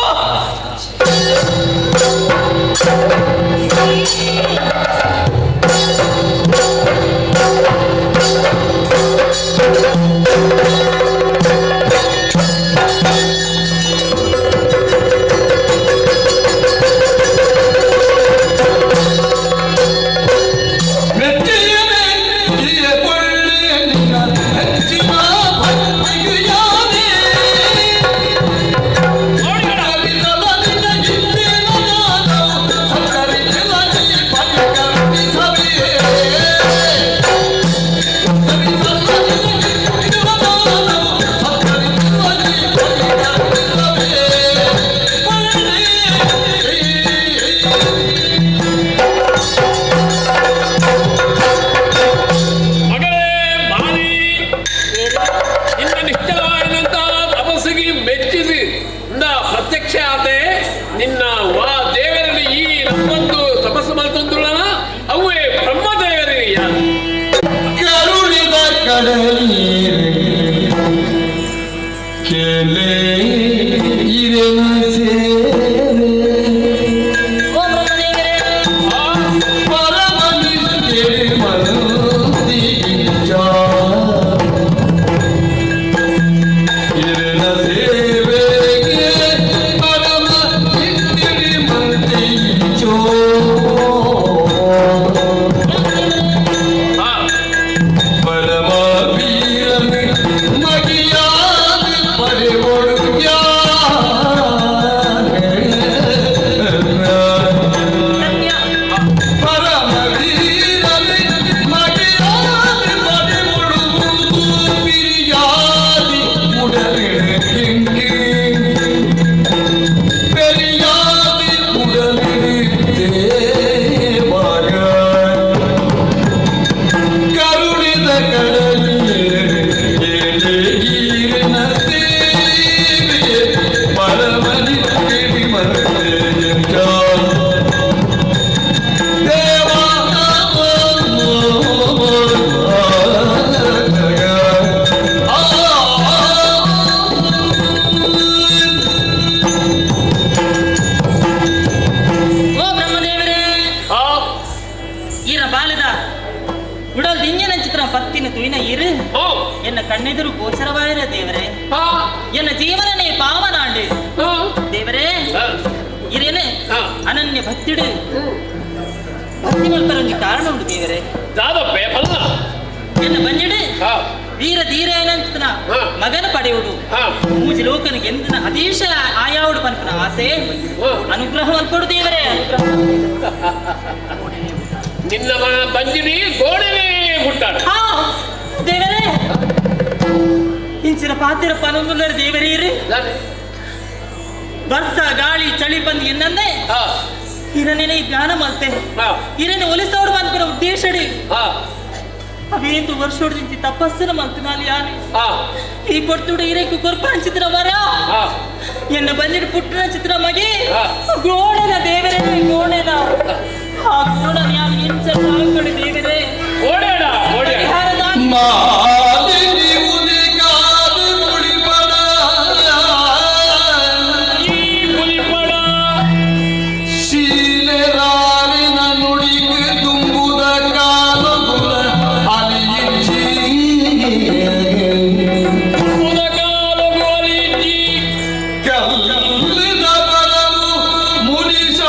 ಮಗಳೇ ಬಾಲಿ, ನಿನ್ನ ನಿಶ್ಚಲವಾದಂತಹ ತಪಸ್ಸಿಗೆ ಮೆಚ್ಚಿಸಿ ಇಂದ ಪ್ರತ್ಯಕ್ಷ ಆತೆ ನಿನ್ನ ವಾ ದೇವರಲ್ಲಿ ಈ ನಮ್ಮೊಂದು ತಪಸ್ಸು ಮಲ್ತಂದುಳ ಅವೇ ಬ್ರಹ್ಮದೇವರಿಗೆ ಕರುಣಿದ ಕಡಲೀರೆ ಕೆಲೆ ಇರೆನ ಸೇವೆ ಓ ಬ್ರಹ್ಮದೇವರೇ ಪರಮನಿಷ್ಠೆ ಮಂದಿಗಿಂಚ. ಇರೆನ ಸೇವೆಗೆ ಪರಮ ನಿಷ್ಠೆ ಮಂದಿಗಿಂಚೋ. ಪರಮ ವೀರನ ಮಗಿಯಾದ ಪರಿಮೊಡುಗ್ಯಾನ. ಸತ್ಯ ಪರಮ ವೀರನೆ ಮಗಿಯಾದ ಪರಿಮೊಡುವುದು ಪಿರಿಯಾದಿ ಉಡಲಿಡುಕಿಂಕಿ. ಪೆರಿಯಾದಿ ಉಡಲಿಡುತ್ತೇವಾಗ. ಕರುಣಿದ ಕಡಲಿನ ಸೇವೆ ಪರಮನಿ ಓ ಬ್ರಹ್ಮದೇವರೇ ಈರ ಬಾಲದ ಉಡಲ್ ದಿಂಜನ ಚಿತ್ರ ಪತ್ತಿನ ತುಯಿನ ಇರು ಎನ್ನ ಕಣ್ಣೆದುರು ಗೋಚರವಾಯಿರ ದೇವರೇ ಎನ್ನ ಜೀವನನೇ ಪಾವನಾಂಡು ದೇವರೇ ಇರೇನೆ ಅನನ್ಯ ಭಕ್ತಿಡು ಭಕ್ತಿ ಮಲ್ಪರೊಂಜಿ ಕಾರಣ ಉಂಡು ದೇವರೇ ದಾದಪ್ಪೆ ಪಲ್ಲ ಎನ್ನ ಬಂಜಿಡು ವೀರ ಧೀರೇನಂತನ ಮಗನ ಪಡೆಯುವುದು ಮೂಜಿ ಲೋಕನಿಗೆ ಎಂದಿನ ಅದೀಶ ಆಯಾವುಡು ಪನ್ಪನ ಆಸೆ ಅನುಗ್ರಹ ಮಲ್ಪಡು ದೇವರೇ ಅನುಗ್ರಹ ನಿನ್ನ ಬಂಜಿಡಿ ಗೋಡೆನೇ ಮುಟ್ಟಾಡು ಹಾ ದೇವರೇ ಇಂಚಿನ ಪಾತಿರ ಪನೊಂದುಲ್ಲರ ದೇವರೇ ಇರು ಬರ್ಸ ಗಾಳಿ ಚಳಿ ಬಂದು ಎನ್ನಂದೆ ಇರನೇನೆ ಧ್ಯಾನ ಮಲ್ತೆ ಇರನೆ ಒಲಿಸೋಡು ಮನ್ಪನ ಉದ್ದೇಶಡಿ ಅವೇಂದು ವರ್ಷೋಡು ನಿಂತಿ ತಪಸ್ಸಿನ ಮಲ್ತಿನಾಲಿ ಯಾನೆ ಈ ಪೊರ್ತುಡು ಇರಕ್ಕೆ ಕೊರ್ಪಾನ್ ಚಿತ್ರ ವರ ಎನ್ನ ಬಂದಿಡು ಪುಟ್ಟನ ಚಿತ್ರ ಮಗಿ ಗೋಣನ ದೇವರೇ ಗೋಣನ ಆ ಗೋಣನ ಯಾರು ಎಂಚ ಸಾಕಡು ದೇವರೇ ಓಡಾಡ ಓಡಾಡ ಪರಿಹಾರದ ಮಾಲಿನಿ ಉದಿಕಾದ ಮುಡಿಪಡ ಈ ಪುಲಿಪಡ ಶೀಲೆರಾರಿನ ನುಡಿಗೆ ತುಂಬುದ ಕಾಲಗುಲ ಅಲಿಯಿಚ್ಚಿ ಉದಕಾಲಗು ಅಲಿಜ್ಜಿ ಕಲ್ಲಿನ ಬಲವು ಮುನಿಷ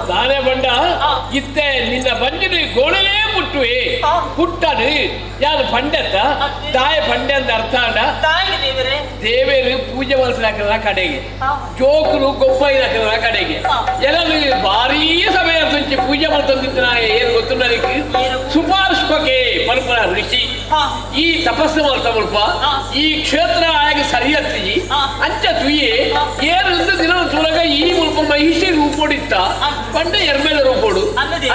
ತಾನೇ ಬಂಡ ಇತ್ತೆ ನಿನ್ನ ಬಂಜಿನ ಗೋಳಲೇ ಮುಟ್ಟುವೆ ಪುಟ್ಟನು ಯಾರು ಪಂಡತ್ತ ತಾಯಿ ಪಂಡೆ ಅಂತ ಅರ್ಥ ಅಂಡ ದೇವೇರು ಪೂಜೆ ಮಲ್ಸಲಾಕದ ಕಡೆಗೆ ಜೋಕುಲು ಗೊಬ್ಬೈದಾಕದ ಕಡೆಗೆ ಎಲ್ಲರೂ ಭಾರೀ ಸಮಯ ತುಂಚಿ ಪೂಜೆ ಮಾಡ್ತಂದಿದ್ದ ಏನು ಗೊತ್ತುಂಡಲಿಕ್ಕೆ ಸುಪಾರ್ಶ್ವಕ್ಕೆ ಪರಪರ ಋಷಿ ಈ ತಪಸ್ಸು ಮಾಡ್ತಾ ಮುಲ್ಪ ಈ ಕ್ಷೇತ್ರ ಆಗಿ ಸರಿಯತ್ತಿ ಅಂಚ ತುಯ್ಯೆ ಏನು ದಿನ ತುಳಗ ಈ ಮುಲ್ಪ ಮಹಿಷಿ ರೂಪೊಡಿತ್ತ ಪಂಡ ಎರ್ಮೇಲ ರೂಪೋಡು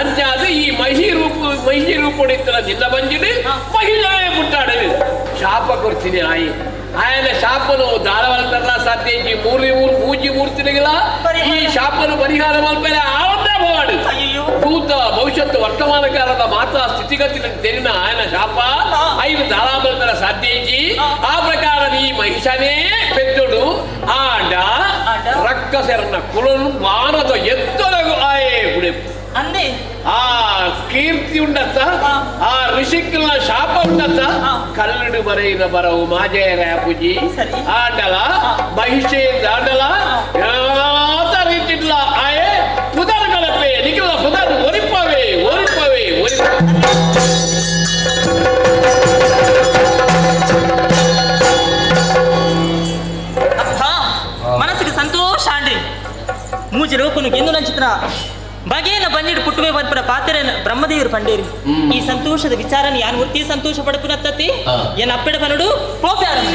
ಅಂಚ ಅದು ಈ ಮಹಿಷಿ ರೂಪೊಡಿತ್ತಲ್ಲ ನಿನ್ನ ಬಂಜಿಡು ಮಹಿಳೆ ಮುಟ್ಟಾಡು ಶಾಪ ಕೊಡ್ತೀನಿ ಆಯಿ ಆಯನ ಶಾಪನು ದಾರವಲ್ತಲ್ಲ ಸಾಧ್ಯ ಮೂರು ಮೂರು ಪೂಜೆ ಮೂರ್ತಿಗಳಿಲ್ಲ ಈ ಶಾಪನು ಪರಿಹಾರ ಮಲ್ಪಲೆ ಆವಂದೇ ಮಾಡು ಭೂತ ಭವಿಷ್ಯತ್ತು ವರ್ತಮಾನ ಕಾಲದ ಮಾತಾ ಸ್ಥಿತಿಗತಿ ತೆರಿನ ಆಯನ ಶಾಪ ಐದು ದಾರಾಬಲ್ತರ ಸಾಧ್ಯ ಇಜ್ಜಿ ಆ ಪ್ರಕಾರ ಈ ಮಹಿಷನೇ ಪೆದ್ದೊಡು ಆಂಡ ರಕ್ಕಸೆರನ ಕುಲನು ಮಾನದ ಎತ್ತರಗು ಆಯೇ ಬಿಡೆ ಆ ಕೀರ್ತಿ ಉಂಡತ್ತ ಆ ಋಷಿಕ್ಲ ಶಾಪ ಉಂಡತ್ತ ಕಲ್ಲಡು ಬರೆಯಿನ ಬರವು ಮಾಜೇರ ಪೂಜಿ ಆಂಡಲ ಮಹಿಷೆ ಆಂಡಲ ರೀತಿಡ್ಲ ಆಯೇ ಪುದರ್ ಕಲಪೆ ನಿಖಿಲ ಪುದರ್ ಒರಿಪವೇ ಒರಿಪವೇ ಒರಿಪ ಮನಸ್ಸಿಗೆ ಸಂತೋಷ ಆಂಡ್ರಿ ಮೂಜಿ ಲೋಕನು ಗೆಂದು ನಂಚಿತ್ರ ಬಗೆಯನ್ನ ಬಂದಿಡು ಪುಟ್ಟುವೆ ಬರ್ಪುರ ಪಾತ್ರೆ ಬ್ರಹ್ಮದೇವರು ಪಂಡೇರಿ ಈ ಸಂತೋಷದ ವಿಚಾರನ ಯಾನ್ ವೃತ್ತಿ ಸಂತೋಷ ಪಡಪುನತ್ತತಿ ಏನ್ ಅಪ್ಪೆಡ ಬನಡು ಪೋಪೆ ಆರಂಭ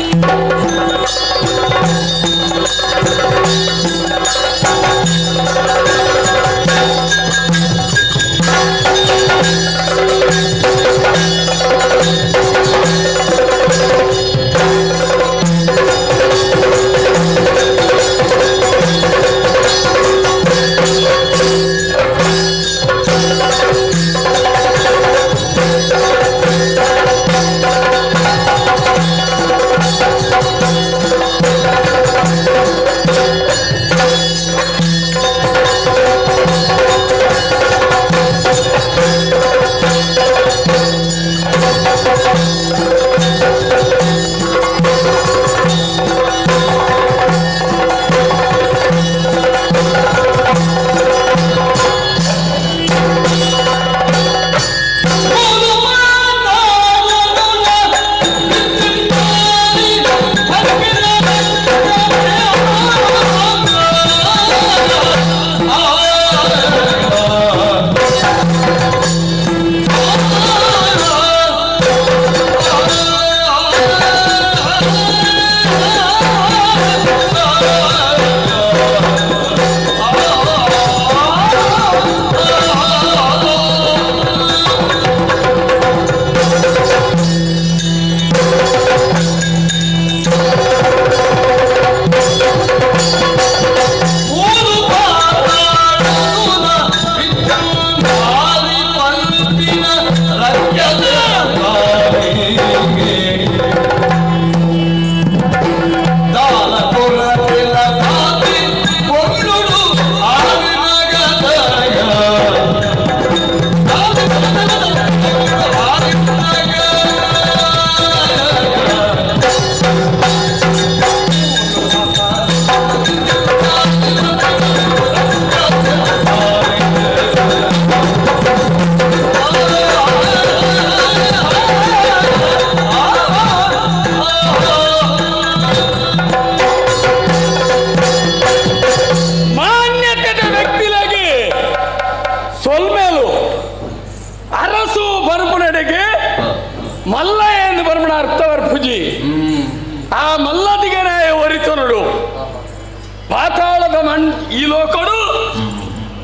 ಪಾತಾಳದ ಮಣ್ ಈ ಲೋಕಡು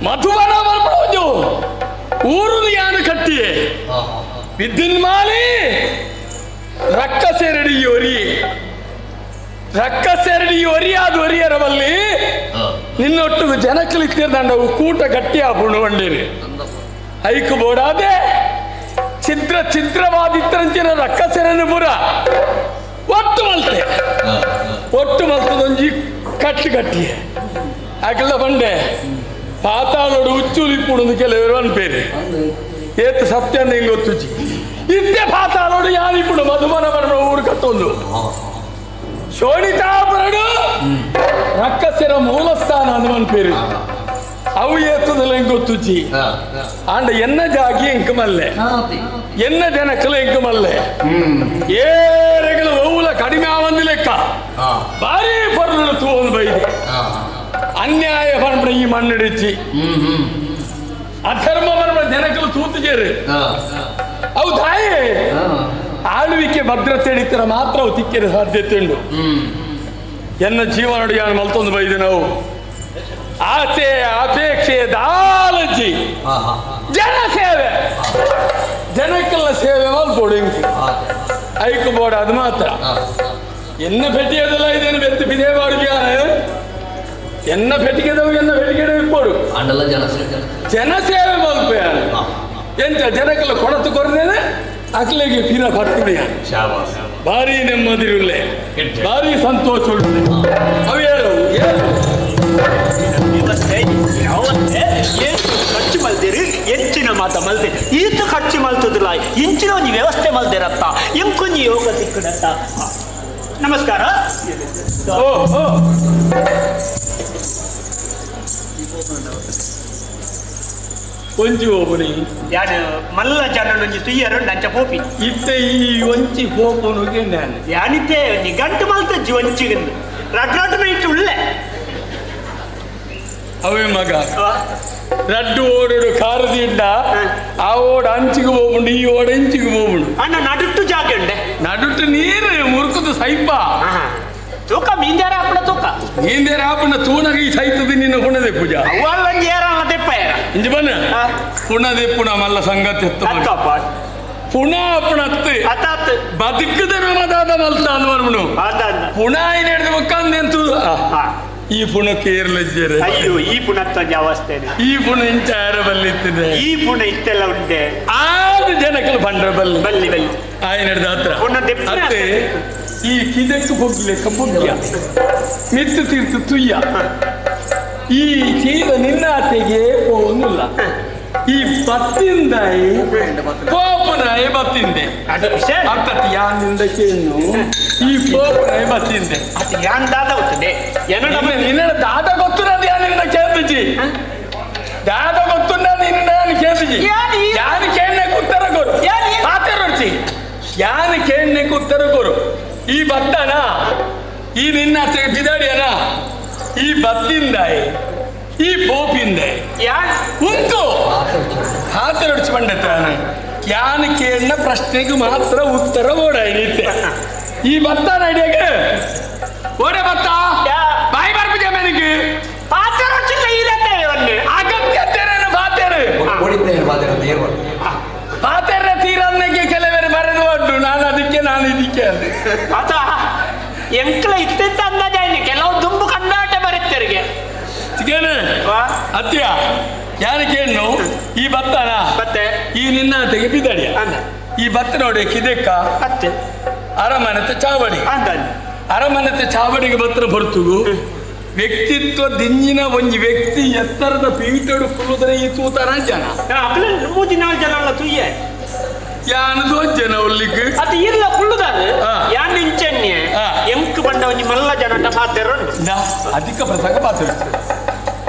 ಮಧುವನ ಬರ್ಪಣೋಜು ಊರು ಯಾನು ಕಟ್ಟಿಯೇ ವಿದ್ಯುನ್ಮಾಲಿ ರಕ್ಕಸೆರಡಿ ಒರಿ ರಕ್ಕಸೆರಡಿ ಒರಿಯಾದ ಒರಿಯರವಲ್ಲಿ ನಿನ್ನೊಟ್ಟು ಜನಕ್ಕಲಿತ್ತಿರ್ದಂಡವು ಕೂಟ ಗಟ್ಟಿಯ ಪುಣುವಂಡಿರಿ ಐಕು ಬೋಡಾದೆ ಛಿದ್ರ ಛಿದ್ರವಾದಿತ್ತರಂಚಿನ ರಕ್ಕಸೆರನು ಪುರ ಒಟ್ಟು ಮಲ್ತೆ ಒಟ್ಟು ಮಲ್ತದೊಂಜಿ ಕಟ್ಟು ಕಟ್ಟಿಯೆ ಅಗಲ ಬಂಡೆ ಪಾತಾಳೋಡು ಹುಚ್ಚುಲಿ ಪುಣದು ಕೆಲವರು ಅನ್ಪೇರಿ ಏತ್ ಸತ್ಯ ಹಿಂಗೆ ಗೊತ್ತುಜಿ ಇದ್ದೆ ಪಾತಾಳೋಡು ಯಾರಿಪುಡು ಮಧುಮನ ಬರಣ ಊರು ಕಟ್ಟೊಂದು ಶೋಣಿತಾಪುರಡು ರಕ್ಕಸೆರ ಮೂಲಸ್ಥಾನ ಅದು ಅನ್ಪೇರಿ. ಅವು ಏತದಲ್ಲ ಗೊತ್ತುಜ್ಜಿ ಆಂಡ ಎನ್ನ ಜಾಗಿ ಎಂಕ ಮಲ್ಲೆ ಎನ್ನ ಜನಕ್ಕಲ ಎಂಕ ಮಲ್ಲೆ ಏರೆಗಳ ಒವ್ವುಲ ಕಡಿಮೆ ಆವಂದು ಲೆಕ್ಕ ಭಾರಿ ಪರ್ಲು ತೂವೊಂದು ಬೈದೆ ಅನ್ಯಾಯ ಪರ್ಪಣ ಈ ಮಣ್ಣಿಡಿಚ್ಚಿ ಅಧರ್ಮ ಪರ್ಪಣ ಜನಕ್ಕಲು ತೂತು ಜೇರು ಅವು ತಾಯೇ ಆಳ್ವಿಕೆ ಭದ್ರತೆ ಹಿಡಿತರ ಮಾತ್ರ ಅವು ತಿಕ್ಕಿರ ಸಾಧ್ಯತೆ ಉಂಟು. ಎನ್ನ ಜೀವನ ಮಲ್ತೊಂದು ಬೈದೆ ನಾವು ಆಸೆ ಅಪೇಕ್ಷೆ ದಾಲಜ್ಜಿ ಜನ ಸೇವೆ ಜನಕ್ಕೆಲ್ಲ ಸೇವೆ ಮಲ್ಪೋಡು ಇಂಕು ಐಕು ಬೋಡ ಅದು ಮಾತ್ರ ಎನ್ನ ಪೆಟ್ಟಿಗೆದಲ್ಲ ಇದೇನು ಬೆತ್ತು ಬಿದೇ ಬಾಡಿಗೆ ಎನ್ನ ಪೆಟ್ಟಿಗೆದವು ಎನ್ನ ಪೆಟ್ಟಿಗೆ ಇಪ್ಪೋಡು ಜನಸೇವೆ ಮಲ್ಪೆ ಎಂತ ಜನಕ್ಕೆಲ್ಲ ಕೊಡತು ಕೊರದೇನೆ ಅಕ್ಲೆಗೆ ಪಿರ ಪಟ್ಟುಡಿಯ ಭಾರಿ ನೆಮ್ಮದಿರುಳ್ಳೆ ಭಾರಿ ಸಂತೋಷ ಉಳ್ಳೆ ಅವು ಹೇಳು ಖರ್ಚು ಮಲ್ದಿರಿ ಹೆಚ್ಚಿನ ಮಾತ ಮಲ್ದೆ ಈತ ಖರ್ಚು ಮಲ್ತದಿಲ್ಲ ಇಂಚಿನ ಒಂದು ವ್ಯವಸ್ಥೆ ಮಲ್ದಿರತ್ತ ಇಂಕೊಂಜಿ ಯೋಗ ಸಿಕ್ಕಡತ್ತ. ನಮಸ್ಕಾರ. ಒಂಜಿ ಒಬ್ಬನಿ ಯಾನು ಮಲ್ಲ ಜನೊಂಜಿ ತುಯ್ಯರು ನಂಚ ಪೋಪಿ ಇತ್ತೆ ಈ ಒಂಚಿ ಪೋಪುನುಗೆ ನಾನು ಯಾನಿತ್ತೆ ಒಂಜಿ ಗಂಟು ಮಲ್ತಜ್ಜಿ ಒಂಚಿಗಿಂದು ರಡ್ ರಡ್ ನೈಟ್ ಉಳ್ಳೆ ಅವೇ ಮಗ ರಡ್ಡು ಓಡೋಡು ಕಾರದಿಂಡ ಆ ಓಡ ಅಂಚಿಗೆ ಹೋಗ್ಬುಂಡು ಈ ಓಡ ಇಂಚಿಗೆ ಹೋಗ್ಬುಂಡು ಅಣ್ಣ ನಡುಟ್ಟು ಜಾಗ ಉಂಡೆ ನಡುಟ್ಟು ನೀರು ಮುರುಕುದು ಸೈಪ ತೂಕ ಮೀಂದೇರ ಆಪಣ ತೂಕ ಮೀಂದೇರ ಆಪಣ ತೂನಗ ಈ ಸೈತದ ನಿನ್ನ ಹುಣದೆ ಪೂಜಾ ಅವ್ವಲ್ಲಂಜಿ ಏರ ದೆಪ್ಪ ಏರ ಇಂಜಿ ಬನ್ನ ಪುಣದೆ ಪುಣ ಮಲ್ಲ ಸಂಗತಿ ಎತ್ತ ಪುಣ ಅಪ್ಪಣ ಅತ್ತು ಬದುಕದ ನಮದಾದ ಮಲ್ತ ಅನ್ವರ್ಮನು ಪುಣ ಏನೇಳಿದ ಮುಕ್ಕಂದೆಂತು ಈ ಪುಣಕ್ಕೆ ಏರ್ಲಜ್ಜರೆ ಅಯ್ಯೋ ಈ ಪುಣತ್ತೊಂಜಿ ಅವಸ್ಥೆ ಈ ಪುಣ ಇಂಚ ಯಾರ ಬಲ್ಲಿತ್ತಿದೆ ಈ ಪುಣ ಇತ್ತೆಲ್ಲ ಉಂಟೆ ಆರು ಜನಕ್ಕಲು ಬಂಡ್ರ ಬಲ್ಲಿ ಬಲ್ಲಿ ಬಲ್ಲಿ ಆಯ್ ನಡೆದ ಹತ್ರ ಪುಣ ದೆಪ್ಪುನ ಅತ್ತೆ ಈ ಕಿದಕ್ಕೆ ಪೊಗ್ಗಿಲೆಕ್ಕ ಪೊಗ್ಗಿಯ ಮಿತ್ತು ತೀರ್ತು ತುಯ್ಯ ಈ ಚೀಲ ನಿನ್ನ ಆತೆಗೆ ಹೋಗುದಿಲ್ಲ ಈ ಬತ್ತಿಂದಾಯಿ ಪೋಪನಾಯಿ ಬತ್ತಿಂದೆ ಅರ್ಥತ್ ಯಾನಿಂದ ಕೇಳು ಈ ಪೋಪನಾಯಿ ಬತ್ತಿಂದೆ ಅದು ಯಾನ್ ದಾದ ಹೋಗ್ತದೆ ನಿನ್ನ ದಾದ ಗೊತ್ತು ಯಾನಿಂದ ಕೇಳ್ತಿಜಿ ದಾದ ಗೊತ್ತು ನಿನ್ನ ನಾನು ಕೇಳ್ತಿಜಿ ಯಾನು ಕೇಳಕ್ಕೆ ಉತ್ತರ ಕೊರು ಪಾತೆರೊಡ್ಚಿ ಯಾನು ಕೇಳಕ್ಕೆ ಉತ್ತರ ಕೊರು ಈ ಬತ್ತನ ಈ ನಿನ್ನ ಬಿದಾಡಿಯನ ಈ ಬತ್ತಿಂದಾಯಿ ಈ ಪೋಪಿಂದೆ ಉಂಟು ಹಾತರೊಡ್ಚಿ ಬಂಡತ್ತಾನ ಯಾನು ಕೇಳಿನ ಪ್ರಶ್ನೆಗೆ ಮಾತ್ರ ಉತ್ತರ ಓಡಾಯ್ನಿತ್ತೆ ಈ ಬತ್ತಾನ ಐಡಿಯಾಗ ಓಡೆ ಬತ್ತ ಬಾಯಿ ಬರ್ಪುಜ ಮೆನಗೆ ಅಗತ್ಯ ತೆರೆನು ಬಾತೇರು ಪಾತೆರ ತೀರನ್ನಕ್ಕೆ ಕೆಲವರು ಬರೆದು ಉಂಟು ನಾನು ಅದಕ್ಕೆ ನಾನು ಇದಕ್ಕೆ ಅಂದೆ ಅದ ಎಂಕ್ಲ ಇತ್ತಿತ್ತ ಅಂದಾಜಾಯ್ನಿ ಕೆಲವು ದುಂಬು ಕಂಡಾಟ ಬರುತ್ತರಿಗೆ ಚಿಕೇನು ಅತ್ಯ ಯಾರು ಕೇಳು ಈ ಬತ್ತನ ಬತ್ತೆ ಈ ನಿನ್ನ ತೆಗೆ ಬಿದ್ದಡಿಯ ಈ ಬತ್ತ ನೋಡಿ ಕಿದೆಕ್ಕ ಅತ್ತೆ ಅರಮನೆತ ಚಾವಡಿ ಅರಮನೆತ ಚಾವಡಿಗೆ ಬತ್ತರ ಹೊರತುಗು ವ್ಯಕ್ತಿತ್ವ ದಿಂಜಿನ ಒಂಜಿ ವ್ಯಕ್ತಿ ಎತ್ತರದ ಪೀಠಡು ಕುಲ್ಲುದರೆ ಈ ತೂತರ ಜನ ಮೂಜಿ ನಾಲ್ ಜನ ಅಲ್ಲ ತುಯ್ಯ ಯಾನು ಜನ ಒಲ್ಲಿಕ್ ಅದು ಇಲ್ಲ ಕುಳ್ಳುದಾರು ಯಾನ್ ಇಂಚನ್ಯ ಎಂಕ್ ಬಂಡ ಒಂಜಿ ಮಲ್ಲ ಜನ ಪಾತೆರ ಅಧಿಕ ಪ್ರಸಂಗ ಪಾತೆರ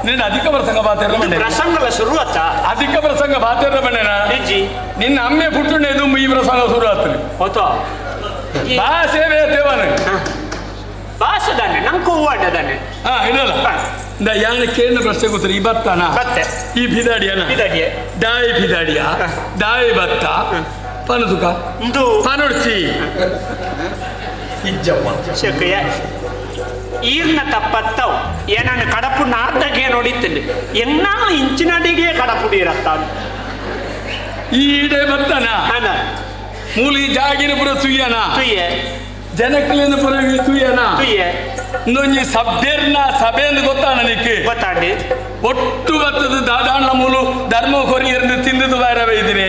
ನಿನ್ನ ಅಧಿಕ ಪ್ರಸಂಗ ಪಾತೆರ ಪ್ರಸಂಗಲ ಶುರು ಆತ ಅಧಿಕ ಪ್ರಸಂಗ ಪಾತೆರ ಬಂಡೆನ ನಿನ್ನ ಅಮ್ಮೆ ಪುಟ್ಟುಂಡೆ ಈ ಪ್ರಸಂಗ ಶುರು ಆತನೆ ಹೋತೋ ಬಾ ಸೇವೆ ದೇವನ ಬಾಸದಾನೆ ನಂಗೆ ಹೂವಾಡದಾನೆ ಹಾ ಇಡಲ್ಲ ಯಾನ ಕೇಳಿನ ಪ್ರಶ್ನೆ ಗೊತ್ತಾರೆ ಈ ಬತ್ತಾನ ಬತ್ತೆ ಈ ಬಿದಾಡಿಯನ ಬಿದಾಡಿಯ ದಾಯಿ ಬಿದಾಡಿಯ ದಾಯಿ ಬತ್ತ ಪನಸುಕ ಪನೊಡ್ಚಿ ಶಕಯ ಈರ್ನ ತಪ್ಪತ್ತವು ಏನನ್ನು ಕಡಪು ನಾರ್ದಾಗೆ ನೋಡಿತ್ತೇನೆ ಎನ್ನ ಇಂಚಿನಡಿಗೆ ಕಡಪುಡಿರತ್ತ ಈ ಇಡೆ ಬತ್ತನ ಮೂಲಿ ಜಾಗಿನ ಪುರ ತುಯ್ಯನ ತುಯ್ಯ ಜನಕ್ಕಲಿನ ಪುರ ತುಯ್ಯನ ತುಯ್ಯ ಇನ್ನೊಂಜಿ ಸಭ್ಯರ್ನ ಸಭೆ ಎಂದು ಗೊತ್ತಾ ನನಗೆ ಗೊತ್ತಾಂಡಿ ಒಟ್ಟು ಬತ್ತದ ದಾದಾಣ್ಣ ಮೂಲು ಧರ್ಮ ಕೊರಿಯರ್ನ ತಿಂದದು ಬೇರೆ ಇದ್ದೀನಿ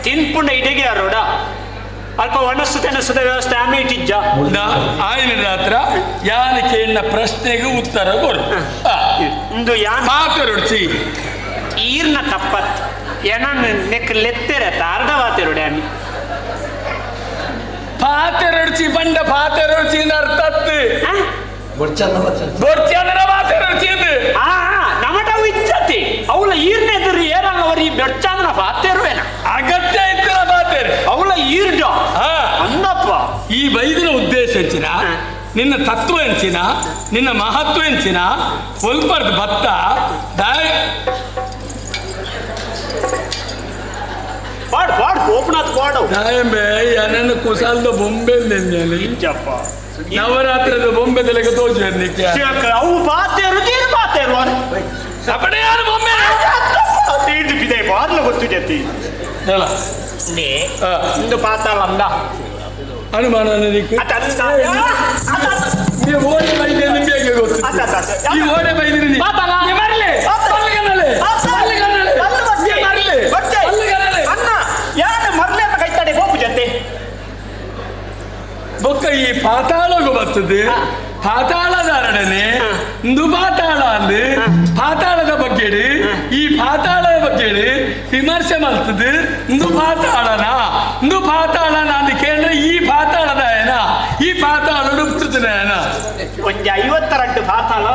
ತಿನ್ಪುಂಡ ಇಡಿಗೆ ಅರೋಡ ಅಲ್ಪ ಒಣಸು ತೆನಸುದ ವ್ಯವಸ್ಥೆ ಆಮೆ ಇಟ್ಟಿಜ್ಜ ಆಯ್ನ ಹತ್ರ ಯಾನ ಕೇಳಿನ ಪ್ರಶ್ನೆಗೆ ಉತ್ತರ ಕೊಡು ಇಂದು ಯಾನ್ ಮಾತಾಡೊಡ್ಚಿ ಈರ್ನ ತಪ್ಪತ್ ಏನನ್ನ ನೆಕ್ ಲೆತ್ತೆರೆ ಅರ್ಧ ವಾತೆರುಡೆ ಅಮ್ಮಿ ಪಾತೆರೊಡ್ಚಿ ಬಂಡ ಪಾತೆರೊಡ್ಚಿ ಅರ್ಥತ್ತು ಬೊಡ್ಚಂದ್ರ ಪಾತೆರೊಡ್ಚಿ ನಮಟವು ಇಜ್ಜತಿ ಅವಳ ಈರ್ನೆದುರು ಏರಲ್ಲವರಿ ಬೆಡ್ಚಾಂದ್ರ ಪಾತೇರುವೇನ ಅಗತ್ಯ ಇತ್ತಿನ ಪಾತೇರು ಅವಳ ಈರ್ಡ ಅಂದಪ್ಪ. ಈ ಬೈದಿನ ಉದ್ದೇಶ ಎಂಚಿನ, ನಿನ್ನ ತತ್ವ ಎಂಚಿನ, ನಿನ್ನ ಮಹತ್ವ ಎಂಚಿನ, ಒಲ್ಪರ್ದು ಭತ್ತ ದಾಯ ಪಾಡು ಪಾಡು ಓಪನಾಥ್ ಪಾಡು ದಾಯಂಬೆ ನನ್ನ ಕುಸಾಲ್ದ ಬೊಂಬೆ ಇಂಚಪ್ಪ ನವರಾತ್ರದ ಬೊಂಬೆ ತಲೆಗೆ ತೋಜು ಅವು ಪಾತೇರು ನೀನು ಪಾತೇರು ಅಪ್ಪಣೆ ಯಾರು ಬೊಂಬೆ ತೀರ್ದು ಬಿದೆ ಬಾರ್ಲ ಗೊತ್ತು ಜತಿ ನೇ ಇಂದು ಪಾತಾಳ ಅಂದ ಅನುಮಾನ ಓಡಿ ಬೈದೆ ನಿಮಗೆ ಗೊತ್ತು. ಈ ಓಡೆ ಬೈದಿರಿ ಮರಲಿ ಅಣ್ಣ ಯಾರು ಮರಲಿ ಅಂತ ಕೈತಾಡೆ ಹೋಗು ಜೊತೆ ಬೊಕ್ಕ ಈ ಪಾತಾಳಗು ಬರ್ತದೆ. ಪಾತಾಳದಾರಡನೆ ಇಂದು ಪಾತಾಳ ಅಂದು ಪಾತಾಳದ ಬಗ್ಗೆ ಈ ಪಾತಾಳದ ಬಗ್ಗೆ ವಿಮರ್ಶೆ ಮಾಡ್ತದೆ. ಇಂದು ಪಾತಾಳನ ಇಂದು ಪಾತಾಳನ ಅಂದು ಕೇಳಿದ್ರೆ ಈ ಪಾತಾಳದ ಏನ ಈ ಪಾತಾಳಡು ಬಿಡ್ತದೆ ಏನ ಒಂಜಿ 52 ಪಾತಾಳ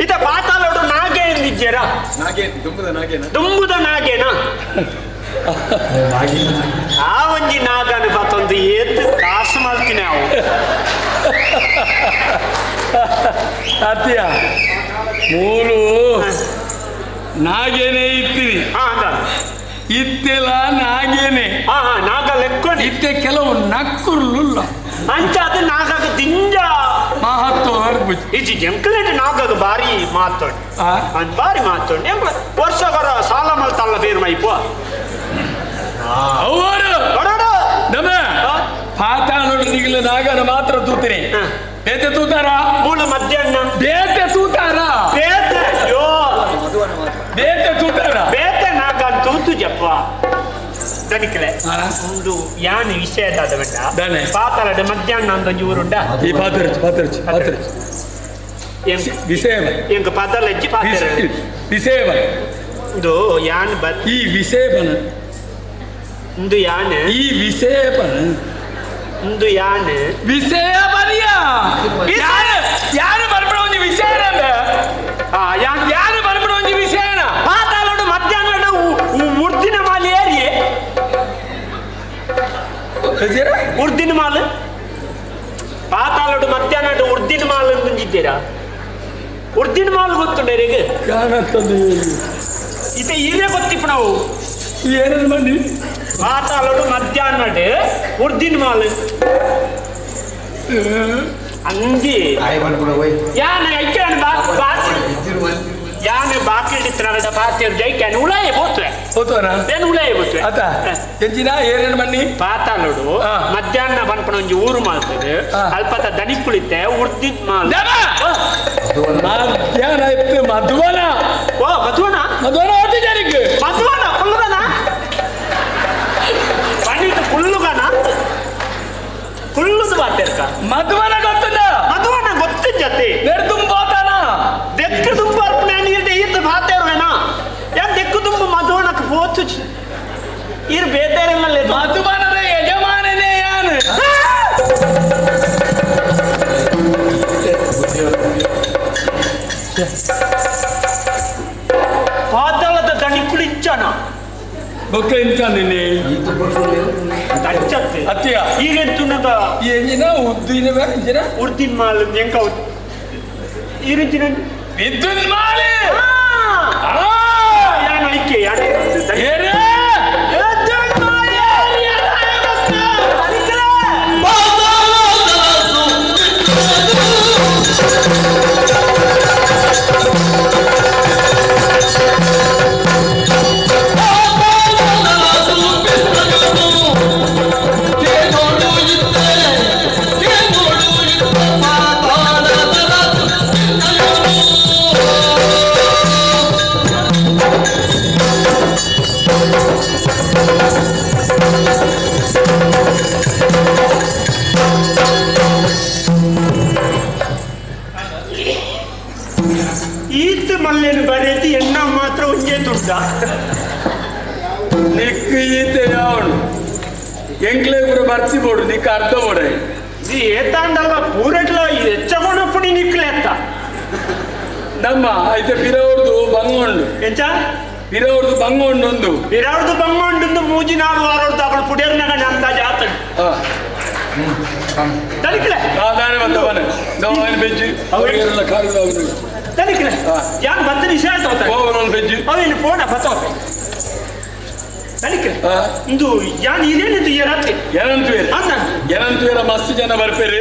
ಇದ ಪಾತಾಳಡು ನಾಗೆ ಎಂದಿದ್ದೀರ ನಾಗೇ ದುಂಬುದ ನಾಗೇನ ದುಂಬುದ ನಾಗೇನ ಆ ಒಂಜಿ ನಾಗನ ಪತ್ತೊಂದು ಏತ್ ಕಾಸು ಮಾಡ್ತೀನಿ ನಾವು ಅತ್ತಿಯ ಮೂಲು ನಾಗೇನೆ ಇತ್ತೀನಿ ಇತ್ತೆಲ್ಲ ನಾಗೇನೆ ನಾಗ ಲೆಕ್ಕೊಂಡು ಇತ್ತೆ ಕೆಲವು ನಕ್ಕುರ್ಲುಲ್ಲ ಅಂಚ ಅದು ನಾಗಾಗ ದಿಂಜ ಮಹತ್ವ ಇಜ್ಜಿ ಜಂಕ್ಲೇಟ್ ನಾಗಾಗ ಭಾರಿ ಮಾತೋಡು ಅದು ಭಾರಿ ಮಾತೋಡು ಎಂಕ್ಲ ವರ್ಷ ಬರ ಸಾಲ ಮಲ್ತಲ್ಲ ಬೇರು ಮೈಪು ಅವರು ನಮ್ಮ ಪಾತಾಳ ನಾಗನ ಮಾತ್ರ ತೂತೀನಿ. ಬೇತೆ ತೂತಾರ ಮೂಲ ಮಧ್ಯಾಹ್ನ ಬೇತೆ ತೂತಾರ ಬೇತೆ ಅಯ್ಯೋ ಬೇತೆ ತೂತಾರ ಬೇತೆ ನಾಗ ತೂತು ಜಪ್ಪ ದನಿಕಲೆ ಒಂದು ಯಾನ್ ವಿಷಯ ದಾದ ಬೇಡ ಪಾತಾಳದ ಮಧ್ಯಾಹ್ನ ಅಂದೊಂಜಿ ಊರುಂಡ ಈ ಪಾತರಚ್ ಪಾತರಚ್ ಪಾತರಚ್ ವಿಷಯ ಎಂಕ ಪಾತಾಳ ಹೆಜ್ಜಿ ಪಾತರ ವಿಷಯ ಇಂದು ಯಾನ್ ಬ ಈ ವಿಷಯ ಬನ ಇಂದು ಯಾನ್ ಈ ವಿಷಯ ಬನ ಇಂದು ಯಾನ್ ವಿಷಯ ಬರಿಯ ಯಾರು ಯಾರು ಬರ್ಬಿಡ ಒಂಜಿ ವಿಷಯ ಯಾರು ಯಾರು ಬರ್ಬಿಡ ಒಂಜಿ ವಿಷಯನ ಪಾತಾಳೋಡು ಮಧ್ಯಾಹ್ನ ಉರ್ದಿನ ಮಾಲೆ ಏರಿಯೆ ಉರ್ದಿನ ಮಾಲು ಪಾತಾಳೋಡು ಮಧ್ಯಾಹ್ನ ಉರ್ದಿನ ಮಾಲು ಅಂದಿದ್ದೀರಾ ಉರ್ದಿನ ಮಾಲು ಗೊತ್ತುಂಡ ಇತ ಈರೇ ಗೊತ್ತಿಪ್ಪ ನಾವು ಏನೇನು ಮಾಡಿ ಪಾತಾಳೋಡು ಮಧ್ಯಾಹ್ನ ಉರ್ದಿನ ಮಾಲು ಅಂಗಿ ಯಾನ ಐಕ್ಯಾನ ಬಾಕಿ ಯಾನ ಬಾಕಿ ಹಿಡಿತನಾಗಡ ಪಾತೇರು ಜೈಕ್ಯಾನ ಉಳಾಯ ಬೋತ್ವೆ ಹೋತವನ ಏನು ಉಳಾಯ ಬೋತ್ವೆ ಆತ ಎಂಜಿನ ಏನೇನು ಬನ್ನಿ ಪಾತಾಳೋಡು ಮಧ್ಯಾಹ್ನ ಬನ್ಪಣ ಒಂಜಿ ಊರು ಮಾಡ್ತದೆ ಅಲ್ಪತ ದನಿ ಕುಳಿತೆ ಉರ್ದಿನ ಮಾಲು ಮಧ್ಯಾಹ್ನ ಇತ್ತು ಮಧ್ವನ ಓ ಮಧ್ವನ ಮಧ್ವನ ಓದಿದ್ದಾರಿಗೆ ಮಧ್ವನ ಕುಲ್ಲುಗನ ಪಂಡಿತ ಕುಲ್ಲುಗನ ಕುಳ್ಳುದು ಬಾತೆರ್ಕ ಮಧ್ವನ ಗೊತ್ತದ ಮಧ್ವನ ಗೊತ್ತ ಜತೆ ನೆಡ್ದುಂಬೋತಾನ ದೆಕ್ಕು ತುಂಬ ಅರ್ಪಣೆ ನೀರ್ದೆ ಈತ ಬಾತೇರುವೇನ ಯಾನ್ ದೆಕ್ಕು ತುಂಬ ಮಧ್ವನಕ್ಕೆ ಪೋತು ಇರ್ ಬೇತೇರಲ್ಲ ಮಧುವನದ ಯಜಮಾನನೇ ಯಾನು ಪಾತಾಳದ ದಣಿ ಕುಳಿಂಚನ ಬೊಕ್ಕ ಇಂಚ ನಿನ್ನೆ ಅಚ್ಚತ್ತೆ ಅತ್ತಿಯ ಈಗ ತುಣದ ಎಂಜಿನ ಉದ್ದಿನ ಎಂಜಿನ ಉರ್ದಿನ ಮಾಲ್ ಎಂಕ ಇರುಜಿನ ವಿದ್ಯುನ್ ಮಾಲೆ ಯಾನ ಐಕೆ ಯಾನ ಏರೇ ಈತ ಮಲ್ಲೇನು ಬರೆದು ಎಣ್ಣ ಮಾತ್ರ ಒಂಜೇ ದುಡ್ಡ ನಿಕ್ ಈತೆ ಯಾವನು ಎಂಕ್ಲೆ ಪೂರ ಬರ್ಸಿ ಬೋಡು ನಿಕ್ ಅರ್ಧ ಬೋಡೆ ಇದು ಏತಾಂಡಲ್ಲ ಪೂರೆಟ್ಲ ಹೆಚ್ಚಗೊಂಡು ಪುಡಿ ನಿಕ್ಲೆ ಅತ್ತ. ನಮ್ಮ ಐತೆ ಪಿರವ್ರದ್ದು ಬಂಗೊಂಡು ಎಂಚ ಪಿರವ್ರದ್ದು ಬಂಗೊಂಡು ಒಂದು ಪಿರವ್ರದ್ದು ಬಂಗೊಂಡು ಮೂಜಿ ನಾಲ್ ವಾರೊಡ್ದು ಅವಳು ಪುಡಿಯರ್ನಾಗ ಅಂದಾಜು ಆತನು ತಲಿಕ್ಲೆ ದಾನೆ ಬಂದ ಮನೆ ನಾವು ಬೆಜ್ಜಿ ಅವರಿಗೆಲ್ಲ ಕಾರು ಅವರು ತಲಿಕ್ಲೆ ಯಾನ್ ಬತ್ತ ನಿಷೇಧ ತೋತ ಓವರ್ ಬೆಜ್ಜಿ ಅವು ಇಲ್ಲಿ ಫೋನ ಬತ್ತೋ ತಲಿಕ್ಲೆ ಇಂದು ಯಾನ್ ಇದೇನಿದು ಏರಾತ್ರಿ ಏನಂತುವೇರ ಅಂದ ಏನಂತುವೇರ ಮಸ್ತ್ ಜನ ಬರ್ಪೇರಿ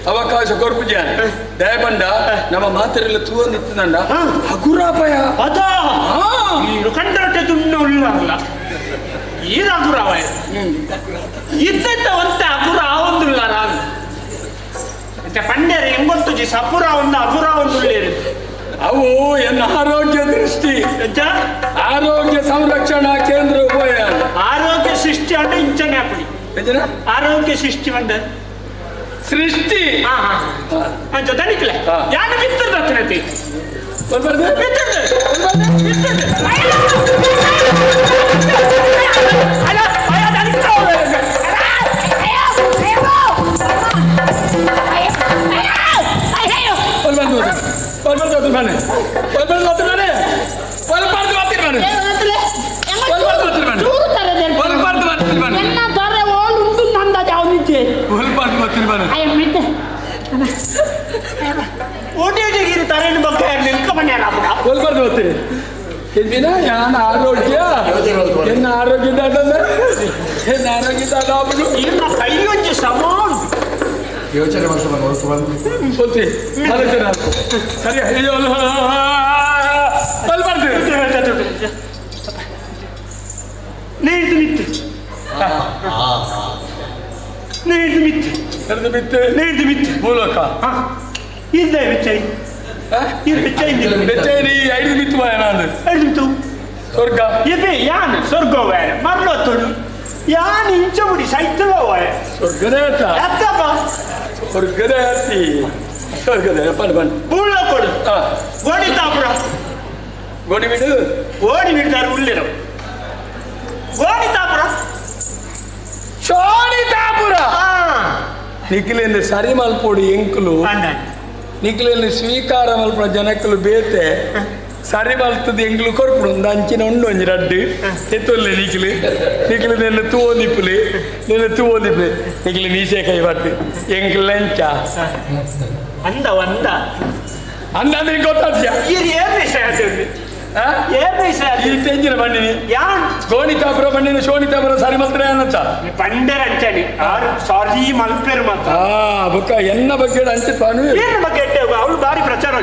ಅವಕಾಶ ಕೊರ್ಪು ಜನ ದಯಪಂಡ ನಮ್ಮ ಮಾತ್ರೆಲ್ಲ ತೂವೊಂದಿತ್ತದಂಡ ಹಗುರಾಪಯ ಅದಾ ಕಂಡರಟ್ಟೆ ತುಂಡು ಉಳ್ಳಲ್ಲ ಈರ ಹಗುರಾವ ಇದ್ದಂತ ಒಂತ ಹಗುರ ಆವೊಂದುಲ್ಲ ನಾನು ಮತ್ತೆ ಪಂಡ್ಯರು ಎಂಗೊತ್ತು ಜಿ ಸಪುರ ಒಂದು ಹಗುರ ಒಂದು ಉಳ್ಳೇರು ಅವು ಎನ್ನ ಆರೋಗ್ಯ ದೃಷ್ಟಿ ಆರೋಗ್ಯ ಸಂರಕ್ಷಣಾ ಕೇಂದ್ರ ಉಪಯ ಆರೋಗ್ಯ ಸೃಷ್ಟಿ ಅಂದ್ರೆ ಇಂಚನೆ ಹಾಕುಡಿ ಆರೋಗ್ಯ ಸೃಷ್ಟಿ ಅಂದ್ರೆ ಸೃಷ್ಟಿ ಹಾ ಹಾ ಅಂಚ ತನಿಕ್ಲೆ ಯಾರು ಬಿತ್ತದ ಹತ್ರತಿ ಯಾನ್ ಆರೋಗ್ಯ ಎನ್ನ ಆರೋಗ್ಯ ಎನ್ನ ಆರೋಗ್ಯ ಇನ್ನ ಕೈಯೊಂಜಿ ಸಮಾನ್ ಯೋಚನೆ ಸೊಲ್ತಿ ಆಲೋಚನೆ ಸರಿ ಅಯ್ಯೋ ಬಲ್ಬಾರ್ದು ನೇಯ್ದು ಮಿತ್ತು ನೇಯ್ದು ಮಿತ್ತು ನೇಯ್ದು ಮಿತ್ತು ನೇಯ್ದು ಮಿತ್ತು ಮೂಲಕ ಇದ್ದ ಬೆಚ್ಚೈ ಇದು ಬೆಚ್ಚೈ ಬೆಚ್ಚೈ ಐದು ಮಿತ್ತು ಬಾಯ ನಾನು ಐದು ಮಿತ್ತು ಸ್ವರ್ಗ ಇದೇ ಯಾನ್ ಸ್ವರ್ಗವೇ ಮರ್ಲೊತ್ತುಡು ಯಾನ್ ಇಂಚ ಮುಡಿ ಸೈತಲವೇ ಸ್ವರ್ಗದೇ ಅತ್ತಪ್ಪ ಸ್ವರ್ಗದೇ ಅತ್ತಿ ಸ್ವರ್ಗದೇ ಬನ್ ಬನ್ ಬೂಳ ಕೊಡು ಗೋಡಿ ತಾಪುರ ಗೋಡಿ ಬಿಡು ಗೋಡಿ ಬಿಡ್ತಾರೆ ಉಳ್ಳಿರು ಗೋಡಿ ತಾಪುರ ಶೋಣಿ ತಾಪುರ ನಿಖಿಲಿಂದ ಸರಿ ಮಲ್ಪೊಡಿ ಎಂಕುಲು ನಿಖಿಲಿಂದ ಸ್ವೀಕಾರ ಮಲ್ಪುನ ಜನಕ್ಕಲು ಬೇತೆ ಸರಿ ಮಲ್ತದ ಎಂಕ್ಲು ಕೊರ್ಪುಡು ಒಂದು ಅಂಚಿನ ಉಂಡು ಒಂಜಿ ರಡ್ಡು ಎತ್ತೊಲ್ಲೆ ನಿಖಿಲು ನಿಖಿಲು ನಿನ್ನ ತೂವೊಂದಿಪ್ಪುಲಿ ನಿನ್ನ ತೂವೊಂದಿಪ್ಪುಲಿ ನಿಖಿಲು ಮೀಸೆ ಕೈ ಬಟ್ಟು ಎಂಕ್ಲು ಲಂಚ ಅಂದ ಅಂದ ಅಂದ ಅಂದ್ರೆ ಗೊತ್ತಾದ್ಯಾ ಇದು ಏನ್ ವಿಷಯ ಏನ್ ವಿಷಯ ಈ ತೆಂಜಿನ ಬಂಡಿನಿ ಯಾನ್ ಗೋಣಿತಾಪುರ ಬಂಡಿನ ಶೋಣಿತಾಪುರ ಸರಿ ಮಲ್ತ್ರೆ ಅನ್ನಂತ ಪಂಡರ ಅಂಚನಿ ಆರು ಸಾರಿ ಮಲ್ಪೇರು ಮಾತ್ರ ಆ ಬುಕ್ಕ ಎನ್ನ ಬಗ್ಗೆ ಅಂಚೆ ಏನ ಬಗ್ಗೆ ಅವಳು ಬಾರಿ ಪ್ರಚಾರ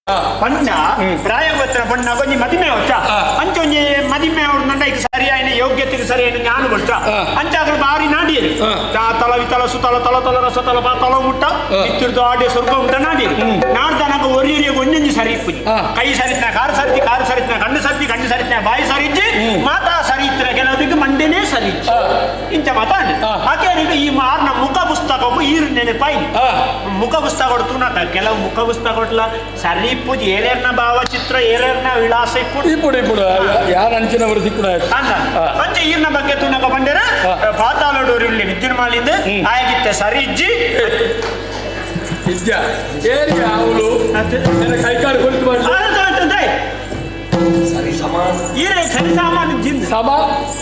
ಪಂಡ ಪ್ರಾಯಪತ್ರ ಪಣ್ಣ ಒಂಜಿ ಮದಿಮೆ ಹೊಚ್ಚ ಅಂಚ ಒಂಜಿ ಮದಿಮೆ ಅವ್ರು ಐಕ್ ಸರಿಯಾಯಿನ ಯೋಗ್ಯತೆಗೆ ಸರಿಯಾಯಿನ ಜ್ಞಾನ ಕೊಡ್ತ ಅಂಚಾಗ್ಲು ಬಾರಿ ನಾಡಿಯರು ತಲ ವಿತಲ ಸುತಲ ತಲ ತಲ ರಸ ತಲ ತಲ ಮುಟ್ಟ ಇತ್ತಿರ್ದು ಆಡೆ ಸ್ವರ್ಗ ಮುಟ್ಟ ನಾಡಿಯರು ನಾಡ್ದನಾಗ ಒರಿಯರಿಗೆ ಒಂಜೊಂಜಿ ಸರಿ ಇಪ್ಪುಜಿ ಕೈ ಸರಿತ್ನ ಕಾರು ಸರಿತಿ ಕಾರು ಸರಿತ್ನ ಕಣ್ಣು ಸರಿತಿ ಕಣ್ಣು ಸರಿತ್ನ ಬಾಯಿ ಸರಿಜ್ಜಿ ಮಾತಾ ಸರಿ ಇತ್ತಿನ ಕೆಲವದಿಗೆ ಮಂಡೆನೇ ಸರಿ ಇಂಚ ಮಾತಾಡ ಆಕೆ ಈ ಮಾರ್ನ ಮುಖ ಪುಸ್ತಕವು ಈರು ನೆನಪಾಯಿ ಮುಖ ಪುಸ್ತಕ ಕೊಡ್ತು ಕೆಲವು ಮುಖ ಪುಸ್ತಕ ಕೊಟ್ಲ ಸರಿ ಪೂಜೆ ಏರೇರ್ನ ಭಾವಚಿತ್ರ ಏರೇರ್ನ ವಿಳಾಸ ಇಪ್ಪುಡು ಇಪ್ಪುಡು ಯಾರ ಅಂಚಿನವರು ಸಿಕ್ಕುಡ ಅಂಚೆ ಈರ್ನ ಬಗ್ಗೆ ತುನಕ ಬಂದರೆ ಪಾತಾಳಡೋರು ಇಲ್ಲಿ ವಿದ್ಯುನ್ಮಾಲಿಂದ ಆಗಿತ್ತೆ ಸರಿ ಇಜ್ಜಿ ಇಜ್ಜ ಏರಿ ಅವಳು ಕೈಕಾಲು ಕೊಟ್ಟು ಈರೆ ಸರಿ ಸಾಮಾನ ಜಿಂದ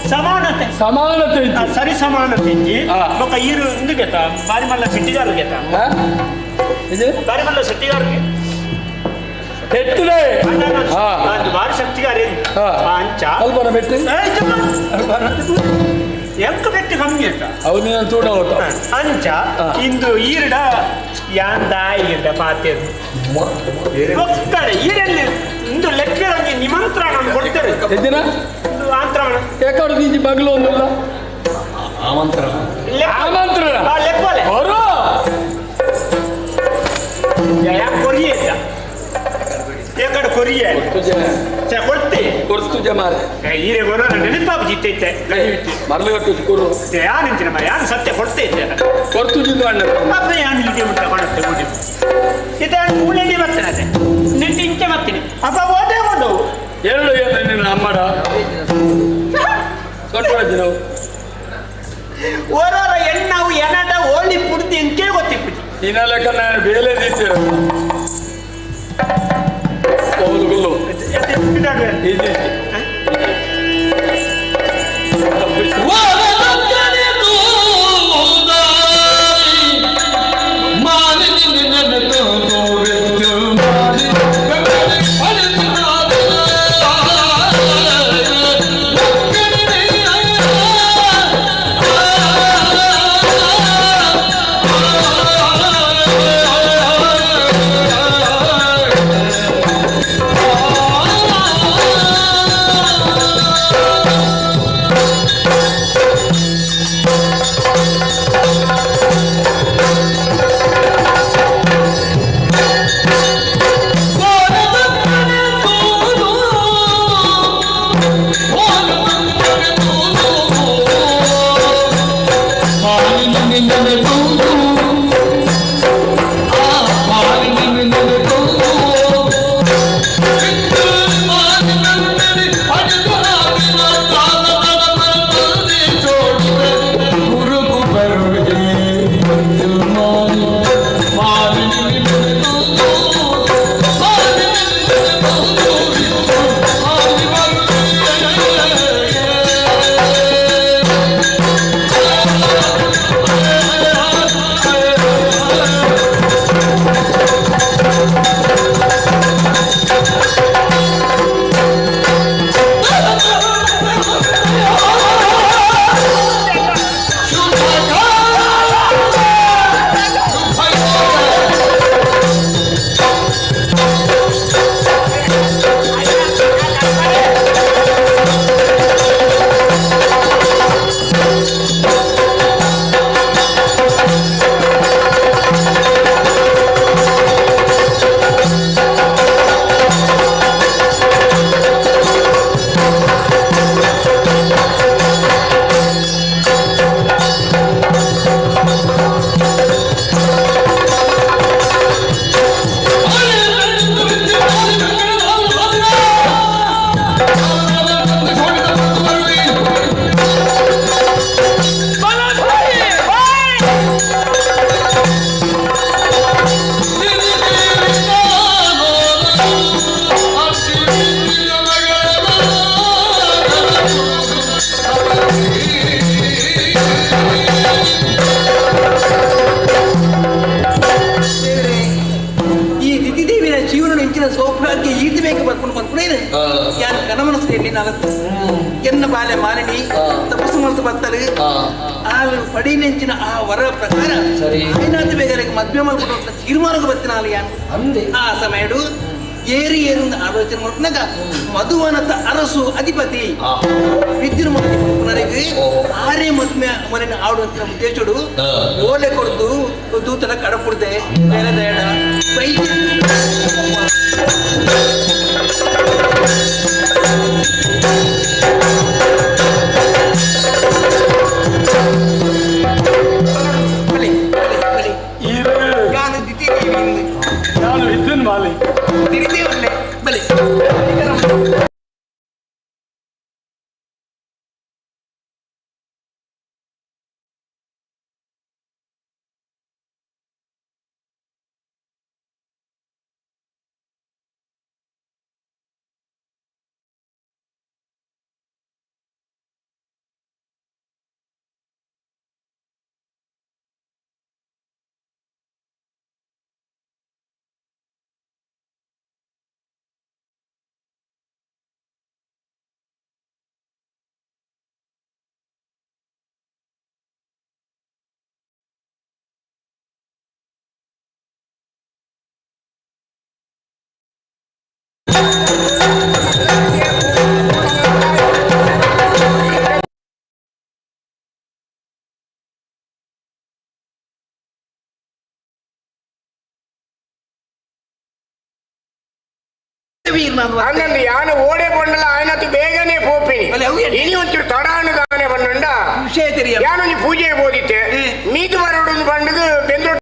ಸಮಾನತೆ ಸಮಾನತೆ ಸರಿ ಸಮಾನತೆ ಇಜ್ಜಿ ಬೊಕ್ಕ ಈರು ಇಂದು ಗೆತ್ತ ಬಾರಿಮಲ್ಲ ಸಿಟ್ಟಿಗಾರು ಗೆತ್ತ ಬಾರಿಮಲ್ಲ ಸಿಟ್ಟಿಗಾರಿಗೆ ಎತ್ತಿದೆ ಬಾರಿ ಶಕ್ತಿಗಾರಿ ಅಂಚ ಅಲ್ಪನ ಬೆಟ್ಟಿ ಎಂಕ ಬೆಟ್ಟಿ ಕಮ್ಮಿ ಅಂತ ಅವನ ತೂಡ ಅಂಚ ಇಂದು ಈರಡ ಯಾಂದ ಈರಡ ಪಾತೆ ಒಕ್ಕಡೆ ಈರಲ್ಲಿ ಇಂದು ಲೆಕ್ಕ ಒಂಜಿ ನಿಮಂತ್ರಣ ಕೊಡ್ತಾರೆ ಎದ್ದಿನ ಆಂತ್ರಣ ಯಾಕವ್ರು ಈಜಿ ಬಗ್ಲು ಒಂದಿಲ್ಲ ಆಮಂತ್ರಣ ಆಮಂತ್ರಣ ಲೆಪ್ಪಲೆ ಬರೋ ಕೊರಿಯೇ ಏಕಡೆ ಕೊರಿಯೇ ಕೊಡ್ತಿ ಕೊಡ್ತುಜ ಮಾರೆ ಈರೆ ಗೊರ ನೆನಪಾಪು ಜಿತ್ತೈತೆ ಮರಳು ಕಟ್ಟು ಕೊರು ಯಾನ್ ಇಂಚಿನ ಮಾರೆ ಯಾನ್ ಸತ್ಯ ಕೊಡ್ತೇ ಇದ್ದೆ ಕೊಡ್ತುಜಿದ್ದು ಅಣ್ಣ ಅಪ್ಪ ಯಾನ್ ಇದೇ ಮುಟ್ಟ ಕೊಡುತ್ತೆ ಗುಡಿ ಇದು ಮೂಲೆಯಲ್ಲಿ ಬರ್ತಾನೆ ಅದೇ ನಿಂಟು ಇಂಚೆ ಬರ್ತೀನಿ ಅಪ್ಪ ಓದೇ ಓದವು ಎರಡು ಏನು ನಿನ್ನ ಅಮ್ಮಡ ಸೊಟ್ಟ ಓರೋರ ಎಣ್ಣವು ಎನಡ ಓಲಿ ಪುಡ್ದು ಎಂಕೆ ಗೊತ್ತಿಪ್ಪುಜಿ ನಿನ್ನ ಲೆಕ್ಕ ನಾನು ಬೇಲೆ ದೀತೀರ ಹೌದು ಇದು ಎನ್ನ ಬಾಲೆ ಮಾಲಿನಿ ತಪಸ್ಸು ಮಾಡ್ತಾ ಬರ್ತಾರೆ ಆಳು ಪಡಿ ನೆಂಚಿನ ಆ ವರ ಪ್ರಕಾರ ಐನಾಥ ಬೇಗರಿಗೆ ಮದ್ವೆ ಮಾಡ್ಕೊಂಡು ತೀರ್ಮಾನಕ್ಕೆ ಬರ್ತೀನ ಯಾನು ಆ ಸಮಯಡು ಏರಿ ಏರು ಆಲೋಚನೆ ಮಾಡ್ಕೊಂಡಾಗ ಮಧುವನದ ಅರಸು ಅಧಿಪತಿ ವಿದ್ಯುನ್ಮಾಲಿ ಪನ್ಪುನರೆಗ್ ಆರೇ ಮದ್ಮೆ ಮೊನೆನ್ ಆಡುವಂತ ಉದ್ದೇಶಡು ಓಲೆ ಕೊರ್ದು ದೂತನ ಕಡಪುಡ್ದೆ ಬೇಲೆ ಬೈ ಬಲೆ ಬಲೆ ಬಲೆ ಯಾನು ದಿತಿ ನಾನು ವಿದ್ಯುನ್ಮಾಲಿ ತಿರಿದೇ ಒಳ್ಳೆ ಬಲೆ ಹಂಗಂದು ಯಾನ ಓಡೆ ಬಂಡಲ ಆಯ್ನತಿ ಬೇಗನೆ ಪೋಪಿನಿ ಇನಿ ಒಂಚೂರು ತಡಾನು ದಾನೆ ಬಂಡ ವಿಷಯ ತೆರಿಯ ಯಾನೊಂಜಿ ಪೂಜೆ ಬೋದಿತ್ತೆ ಮೀದು ಬರೋಡು ಬಂಡದು ಬೆಂದೊಟ್ಟು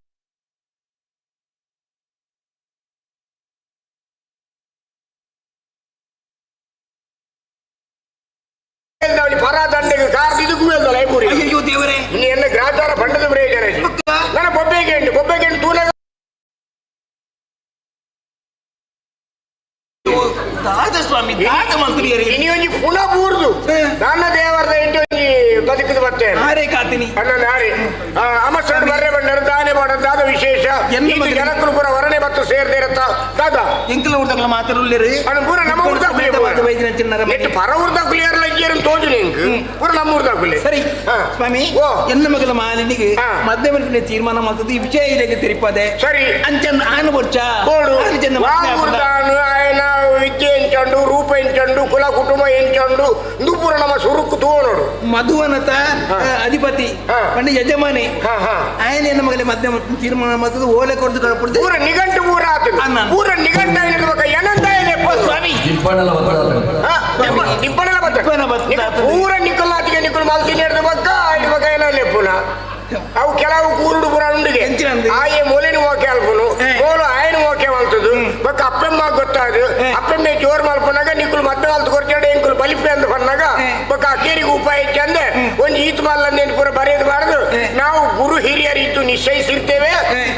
ಪರ ದಂಡೆಗೆ ಕಾರ್ ಇದಕ್ಕೂ ಲೈಬೂರಿ ಅಯ್ಯೋ ದೇವರೇ ಇನ್ನು ಎನ್ನ ಗ್ರಾಚಾರ ಬಂಡದ ಪ್ರಯೋಜನ ನನ್ನ ಬೊಬ್ಬೆಗೆ ಎಂಟು ಬೊಬ್ಬೆಗೆ ಎಂಟು ತೂನಗ ದಾದ ಸ್ವಾಮಿ ದಾದ ಮಂತ್ರಿಯರೇ ಇನಿ ಒಂಜಿ ಪುನ ಬೂರ್ದು ನನ್ನ ದೇವರದ ಎಂಟು ಒಂಜಿ ಬದುಕುದು ಬರ್ತೇನೆ ಆರೇ ಕಾತಿನಿ ಅಣ್ಣ ನಾರಿ ಅಮಸರು ಬರ್ರೆ ಬಂಡರು ದಾನೆ ಮಾಡೋದು ದಾದ ವಿಶೇಷ ಎನ್ನ ಇದು ಮಗನೇ? ಜನಕ್ಕಲು ಪೂರ ವರಣೆ ಮತ್ತು ಸೇರ್ದೆ ಇರತ್ತ ದಾದ ಎಂಕಲ ಊರ್ದಕ್ಲ ಮಾತಾಡುಲ್ಲೇರು ಅಣ್ಣ ಪೂರ ನಮ್ಮ ಊರ್ದಾಕುಲಿ ವೈದ್ಯನ ನೆಟ್ಟು ಪರ ಊರ್ದಾಕುಲಿ ಯಾರಲ್ಲ ಇಜ್ಜೇರು ತೋಜು ನಿಂಕ್ ಪೂರ ನಮ್ಮ ಊರ್ದಾಕುಲಿ ಸರಿ ಸ್ವಾಮಿ ಎನ್ನ ಮಗಲ ಮಾಲಿನಿಗೆ ಮದ್ವೆ ಮಲ್ಪಿನ ತೀರ್ಮಾನ ಮಾಡ್ತದೆ ಈ ವಿಷಯ ಇಲ್ಲಗೆ ತಿರುಪದೆ ಸರಿ ಅಂಚನ್ ಆನು ಬೊಚ್ಚ ಬೋಡು ಆನು ವಾ ಊರ್ದಾನು ಆಯನ ವಿದ್ಯೆ ಎಂಚಂಡು ರೂಪ ಎಂಚಂಡು ಕುಲ ಕುಟುಂಬ ಎಂಚಂಡು ಇಂದು ಪೂರ ನಮ್ಮ ಸುರುಕು ತೂವನೋಡು ಮಧುವನತ ಅಧಿಪತಿ ಪಂಡ ಯಜಮಾನಿ ಆಯನ ಎನ್ನ ಮಗಲೆ ಮದ್ವೆ ಮಲ್ಪಿನ ತೀರ್ಮಾನ ಮಾಡ್ತದೆ ಓಲೆ ಕೊಡ್ದು ಕಳಪಡ್ದು ಪೂರ ನಿಘಂಟು ಪೂರ ಆತನು ಪೂರ ನಿಘಂಟು ಆಗಿರ್ಬೇಕು ಏನಂತ ಸ್ವಾಮಿ ದಿಪ್ಪಣಲ ನಿಪ್ಪಣಲ ಬತ್ತ ಪೂರ ನಿಕ್ಕಲಾತಿಗೆ ನಿಕ್ಕಲು ಮಲ್ತೀನಿ ಹಿಡ್ದು ಬಕ್ಕ ಇಡ್ಬೇಕ ಏನಲ್ಲ ಪುನಃ ಅವು ಕೆಲವು ಕೂರುಡು ಪೂರ ಉಂಡಿಗೆ ಆಯೆ ಮೊಲಿನ ಓಕೆ ಅಲ್ಪುನು ಮೋಲು ಆಯನ ಓಕೆ ಮಲ್ತದು ಬಕ್ಕ ಅಪ್ಪೆಮ್ಮ ಗೊತ್ತಾದು ಅಪ್ಪೆಮ್ಮೆ ಜೋರ್ ಮಲ್ಪನಾಗ ನಿಕ್ಕಲು ಮದ್ದೆ ಮಲ್ತು ಕೊರ್ಚಾಡೆ ಎಂಕುಲು ಬಲಿಪೆ ಅಂದ್ ಬನ್ನಾಗ ಬಕ್ಕ ಅಕೇರಿಗೆ ಉಪಾಯ ಚಂದೆ ಒಂದು ಈತ್ ಮಲ್ಲಂದೇನು ಪೂರ ಬರೆಯದು ಬಾರದು ನಾವು ಗುರು ಹಿರಿಯರಿದ್ದು ನಿಶ್ಚಯಿಸಿರ್ತೇವೆ.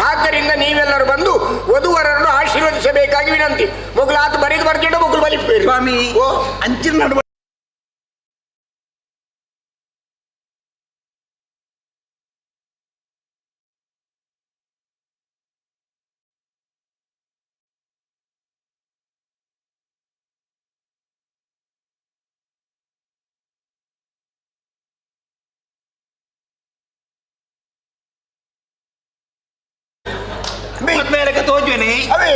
ಆದ್ದರಿಂದ ನೀವೆಲ್ಲರೂ ಬಂದು ವಧುವರನ್ನು ಆಶೀರ್ವದಿಸಬೇಕಾಗಿ ವಿನಂತಿ. ಮೊಗಲು ಆತ ಬರೆದು ಬರ್ತಿಡ ಮೊಗಲು ಬಲಿಪೆ ಸ್ವಾಮಿ ಅಂಚಿನ ನಡುವೆ ಮೇಲೆ ತೋಜ್ವೇನೆ ಅವೇ.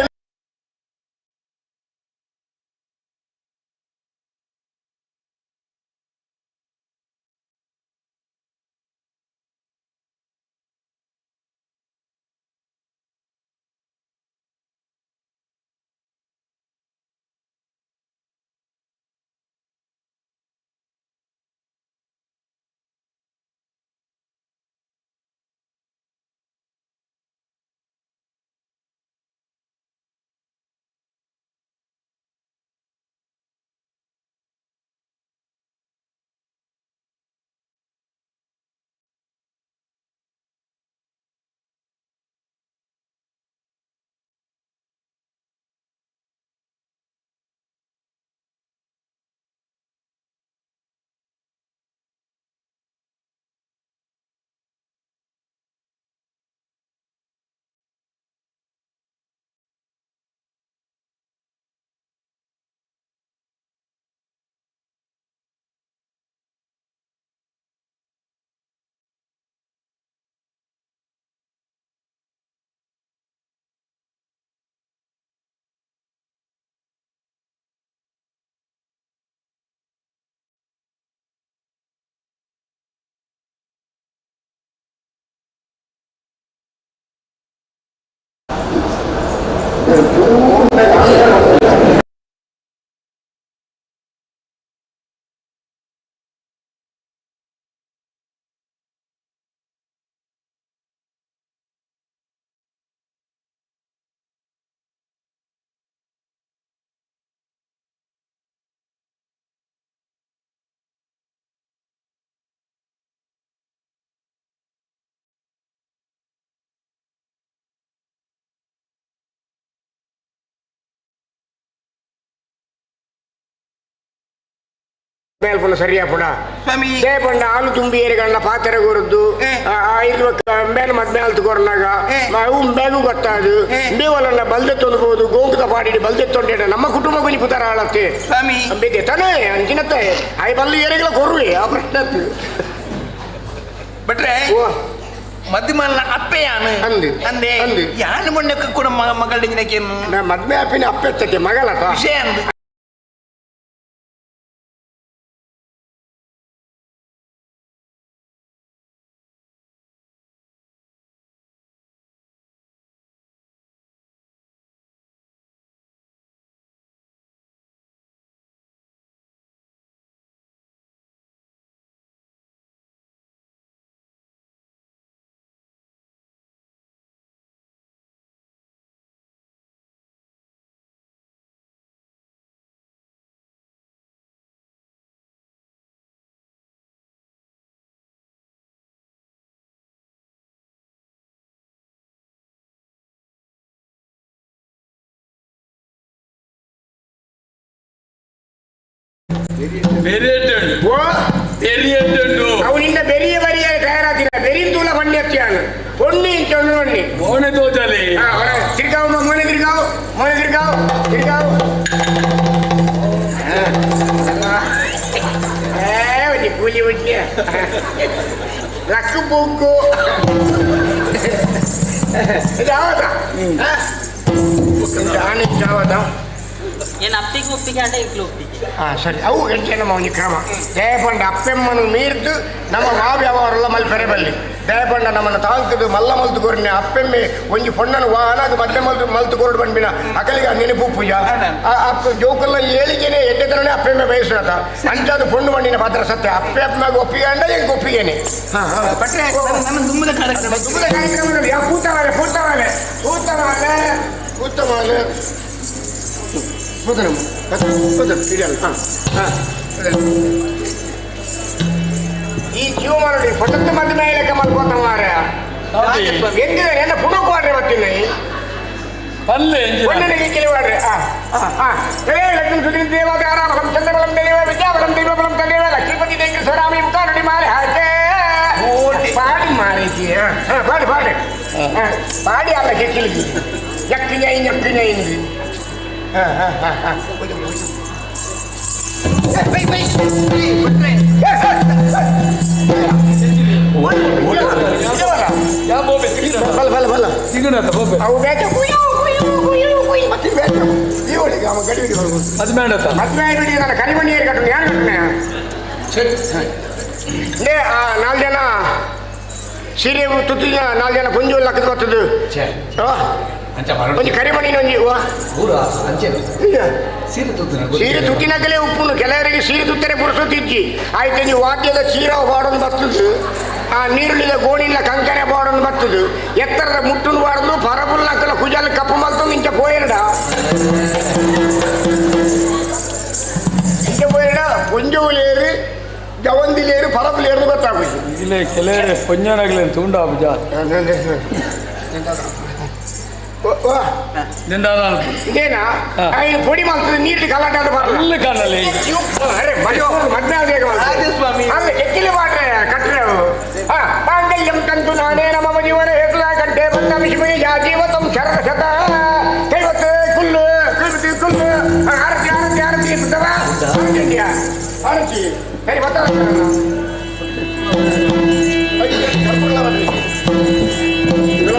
ಮೇಲ್ಪುನ ಸರಿಯಾಪುಣ ದೇಪಂಡ ಆಲು ತುಂಬಿ ಏರಿಗಣ್ಣ ಪಾತ್ರೆ ಕೊರದ್ದು ಇದು ಮೇಲ್ ಮದ್ಮೆ ಆಲ್ತು ಕೊರ್ನಾಗ ಅವು ಬೇಗು ಗೊತ್ತಾದು ಬೇವಲನ್ನ ಬಲ್ದೆ ತೊಂದ್ಬೋದು ಗೋಂಕುದ ಪಾಡಿ ಬಲ್ದೆ ತೊಂಡೆ ನಮ್ಮ ಕುಟುಂಬ ಗುನಿ ಪುತರ ಆಳತ್ತೆ ಬೇತೆ ತಾನೇ ಅಂಚಿನತ್ತೆ I ಬಲ್ಲು ಏರಿಗಳ ಕೊರುವೆ ಆ ಪ್ರಶ್ನೆ ಬಿಟ್ರೆ ಮದ್ಮಲ್ಲ ಅಪ್ಪೆ ಯಾನು ಅಂದು ಅಂದೆ ಯಾನು ಮೊನ್ನೆ ಕೂಡ ಮಗಳ ಮದ್ಮೆ ಅಪ್ಪಿನ ಅಪ್ಪೆ ಮಗಳತ ವಿಷಯ ಅಂದು ಅವನಿಂದ ಬೆರಿಯ ಬರಿಯ ತಯಾರಾತಿಲ್ಲ ಬೆರಿಂದೂಲ ಬಂಡಿ ಹತ್ತಿಯಾನು பொண்ணு சொன்னு ಮೋನೆ ತೋಜಲಿ ತಿರ್ಗಾವ್ ಮೋನೆ ತಿರ್ಗಾವ್ ಮೋನೆ ತಿರ್ಗಾವ್ ತಿರ್ಗಾವ್ ಒಂಜಿ ಕೂಲಿ ಒಂಜಿ ಲಕ್ಕು ಬೂಕು ಇದು ಯಾವದ ಆನೆ ಯಾವದ ಏನು ಅಪ್ಪಿಗೆ ಒಪ್ಪಿಗೆ ಆಟ ಇಕ್ಲು ಒಪ್ಪಿಗೆ ಹಾಂ ಸರಿ ಅವು ಎಂಚೆ ನಮ್ಮ ಒಂಜಿ ಕ್ರಮ ದಯಪಂಡ ಅಪ್ಪೆಮ್ಮನು ಮೀರ್ದು ನಮ್ಮ ವಾವ್ಯವರೆಲ್ಲ ಮಲ್ಪೆರೆ ಬಲ್ಲಿ ದಯಪಂಡ ನಮ್ಮನ್ನು ತಾಂಕದು ಮಲ್ಲ ಮಲ್ತು ಕೊರ್ನೆ ಅಪ್ಪೆಮ್ಮೆ ಒಂಜಿ ಪೊಣ್ಣನು ವಾಹನದು ಮದ್ದೆ ಮಲ್ತು ಮಲ್ತು ಕೊರಡು ಬಂದ್ಬಿನ ಅಕಲಿಗೆ ನೆನಪು ಪೂಜಾ ಅಪ್ಪ ಜೋಕಲ್ಲ ಏಳಿಗೆನೆ ಎಡ್ಡೆತರನೇ ಅಪ್ಪೆಮ್ಮೆ ಬಯಸುತ್ತ ಅಂಚಾದು ಪೊಣ್ಣು ಬಂಡಿನ ಪಾತ್ರ ಸತ್ಯ ಅಪ್ಪೆ ಅಪ್ಪಗೆ ಒಪ್ಪಿಗೆ ಅಂಡ ಎಂಕ್ ಒಪ್ಪಿಗೆನೆ ಪಟ್ರೆ ನಮ್ಮ ದುಮ್ಮದ ಕಾರ್ಯಕ್ರಮ ದುಮ್ಮದ ಕಾರ್ಯಕ್ರಮ ಯಾ ಪೂತವಾಲೆ ಪೂತವಾಲೆ ಪೂತವಾಲೆ ಪೂತವಾಲೆ ಕೂತನಮ್ಮ ಕೂತನು ಹಿಡಿಯಲ್ಲ ಹಾಂ ಹಾಂ ಈ ಜೀವಮಾನ ಪಟತ್ತು ಮದ್ದ ಮೇಲೆ ಮಲ್ಕೋತ ಮಾರ ಎಂದ ಎನ್ನ ಪುಣಕು ವಾಡ್ರೆ ಮತ್ತಿಲ್ಲ ಪಲ್ಲೆ ಒಣ್ಣನಿಗೆ ಕೆಲವಾಡ್ರೆ ಆ ಆ ಲಕ್ಷ್ಮೀ ಸುಧೀರ್ ದೇವಾಧಾರಾಮಹಂ ಚಂದ್ರಬಲಂ ದೇವ ವಿದ್ಯಾಬಲಂ ದೈವಬಲಂ ತದೇವ ಲಕ್ಷ್ಮೀಪತಿ ದೇಂದ್ರ ಸ್ವರಾಮಿ ಮುಖಾನುಡಿ ಮಾರೆ ಹಾಕೆ ಪಾಡಿ ಮಾರೇಜಿ ಪಾಡು ಪಾಡು ಪಾಡಿ ಅಲ್ಲ ಕೆಕ್ಕಿಲಿಗೆ ಯಕ್ಕಿನ ಯಕ್ಕಿನ ಇಂದು ನಾಲ್ಕು ಜನ ಸೀರೆ ತುತ್ತಿನ ನಾಲ್ಕು ಜನ ಪುಂಜು ಲಕ್ಕದ ಬರ್ತದೆ ಒಂಜಿ ಕರಿಮಣಿ ಒಂಜಿ ಸೀರೆ ತುತ್ತಿನಕಲೇ ಉಪ್ಪುನು ಕೆಲವರಿಗೆ ಸೀರೆ ತುತ್ತರೆ ಪುರುಸೊತ್ತಿಜ್ಜಿ ಆಯ್ತು ನೀವು ವಾದ್ಯದ ಚೀರ ಬಾಡೊಂದು ಬರ್ತದೆ ಆ ನೀರುಳ್ಳಿದ ಗೋಣಿಲ್ಲ ಕಂಕರೆ ಬಾಡೊಂದು ಬರ್ತದೆ ಎತ್ತರದ ಮುಟ್ಟುನು ಬಾರ್ದು ಪರಬುಲ್ಲಕ್ಕಲ ಕುಜಲ್ ಕಪ್ಪು ಮಲ್ತು ಇಂಚ ಪೋಯರಡ ಇಂಚ ಪೋಯರಡ ಪೊಂಜೋಲೇರು ಜವಂದಿಲೇರು ಪರಬುಲೇರು ಗೊತ್ತಾಗುದು ಇಲ್ಲೇ ಕೆಲವರೆ ಪೊಂಜನಾಗ್ಲಿ ತುಂಡ ಇದೇನಾ ಪೊಡಿ ಮಾಡ್ತದೆ ನೀರು ಕಲಾಟ ಅಲ್ಲ ಕಾಣಲಿ ಅರೆ ಮದ್ವೆ ಅಲ್ಲ ಕೆಕ್ಕಿಲಿ ಮಾಡ್ರೆ ಕಟ್ರೆ ಮಾಂಗಲ್ಯಂ ತಂತು ನಾನೇ ನಮ್ಮ ಜೀವನ ಹೇತುಲ ಕಂಠೆ ಬಂದ ವಿಶ್ವಗೆ ಯಾ ಜೀವತಂ ಶರಣ ಶತ ಕೈವತ್ತು ಕುಲ್ಲು ಕೈವತ್ತು ಕುಲ್ಲು ಆರತಿ ಆರತಿ ಆರತಿ ಸುತ್ತವ ಆರತಿ ಆರತಿ ಸರಿ ಬರ್ತಾರ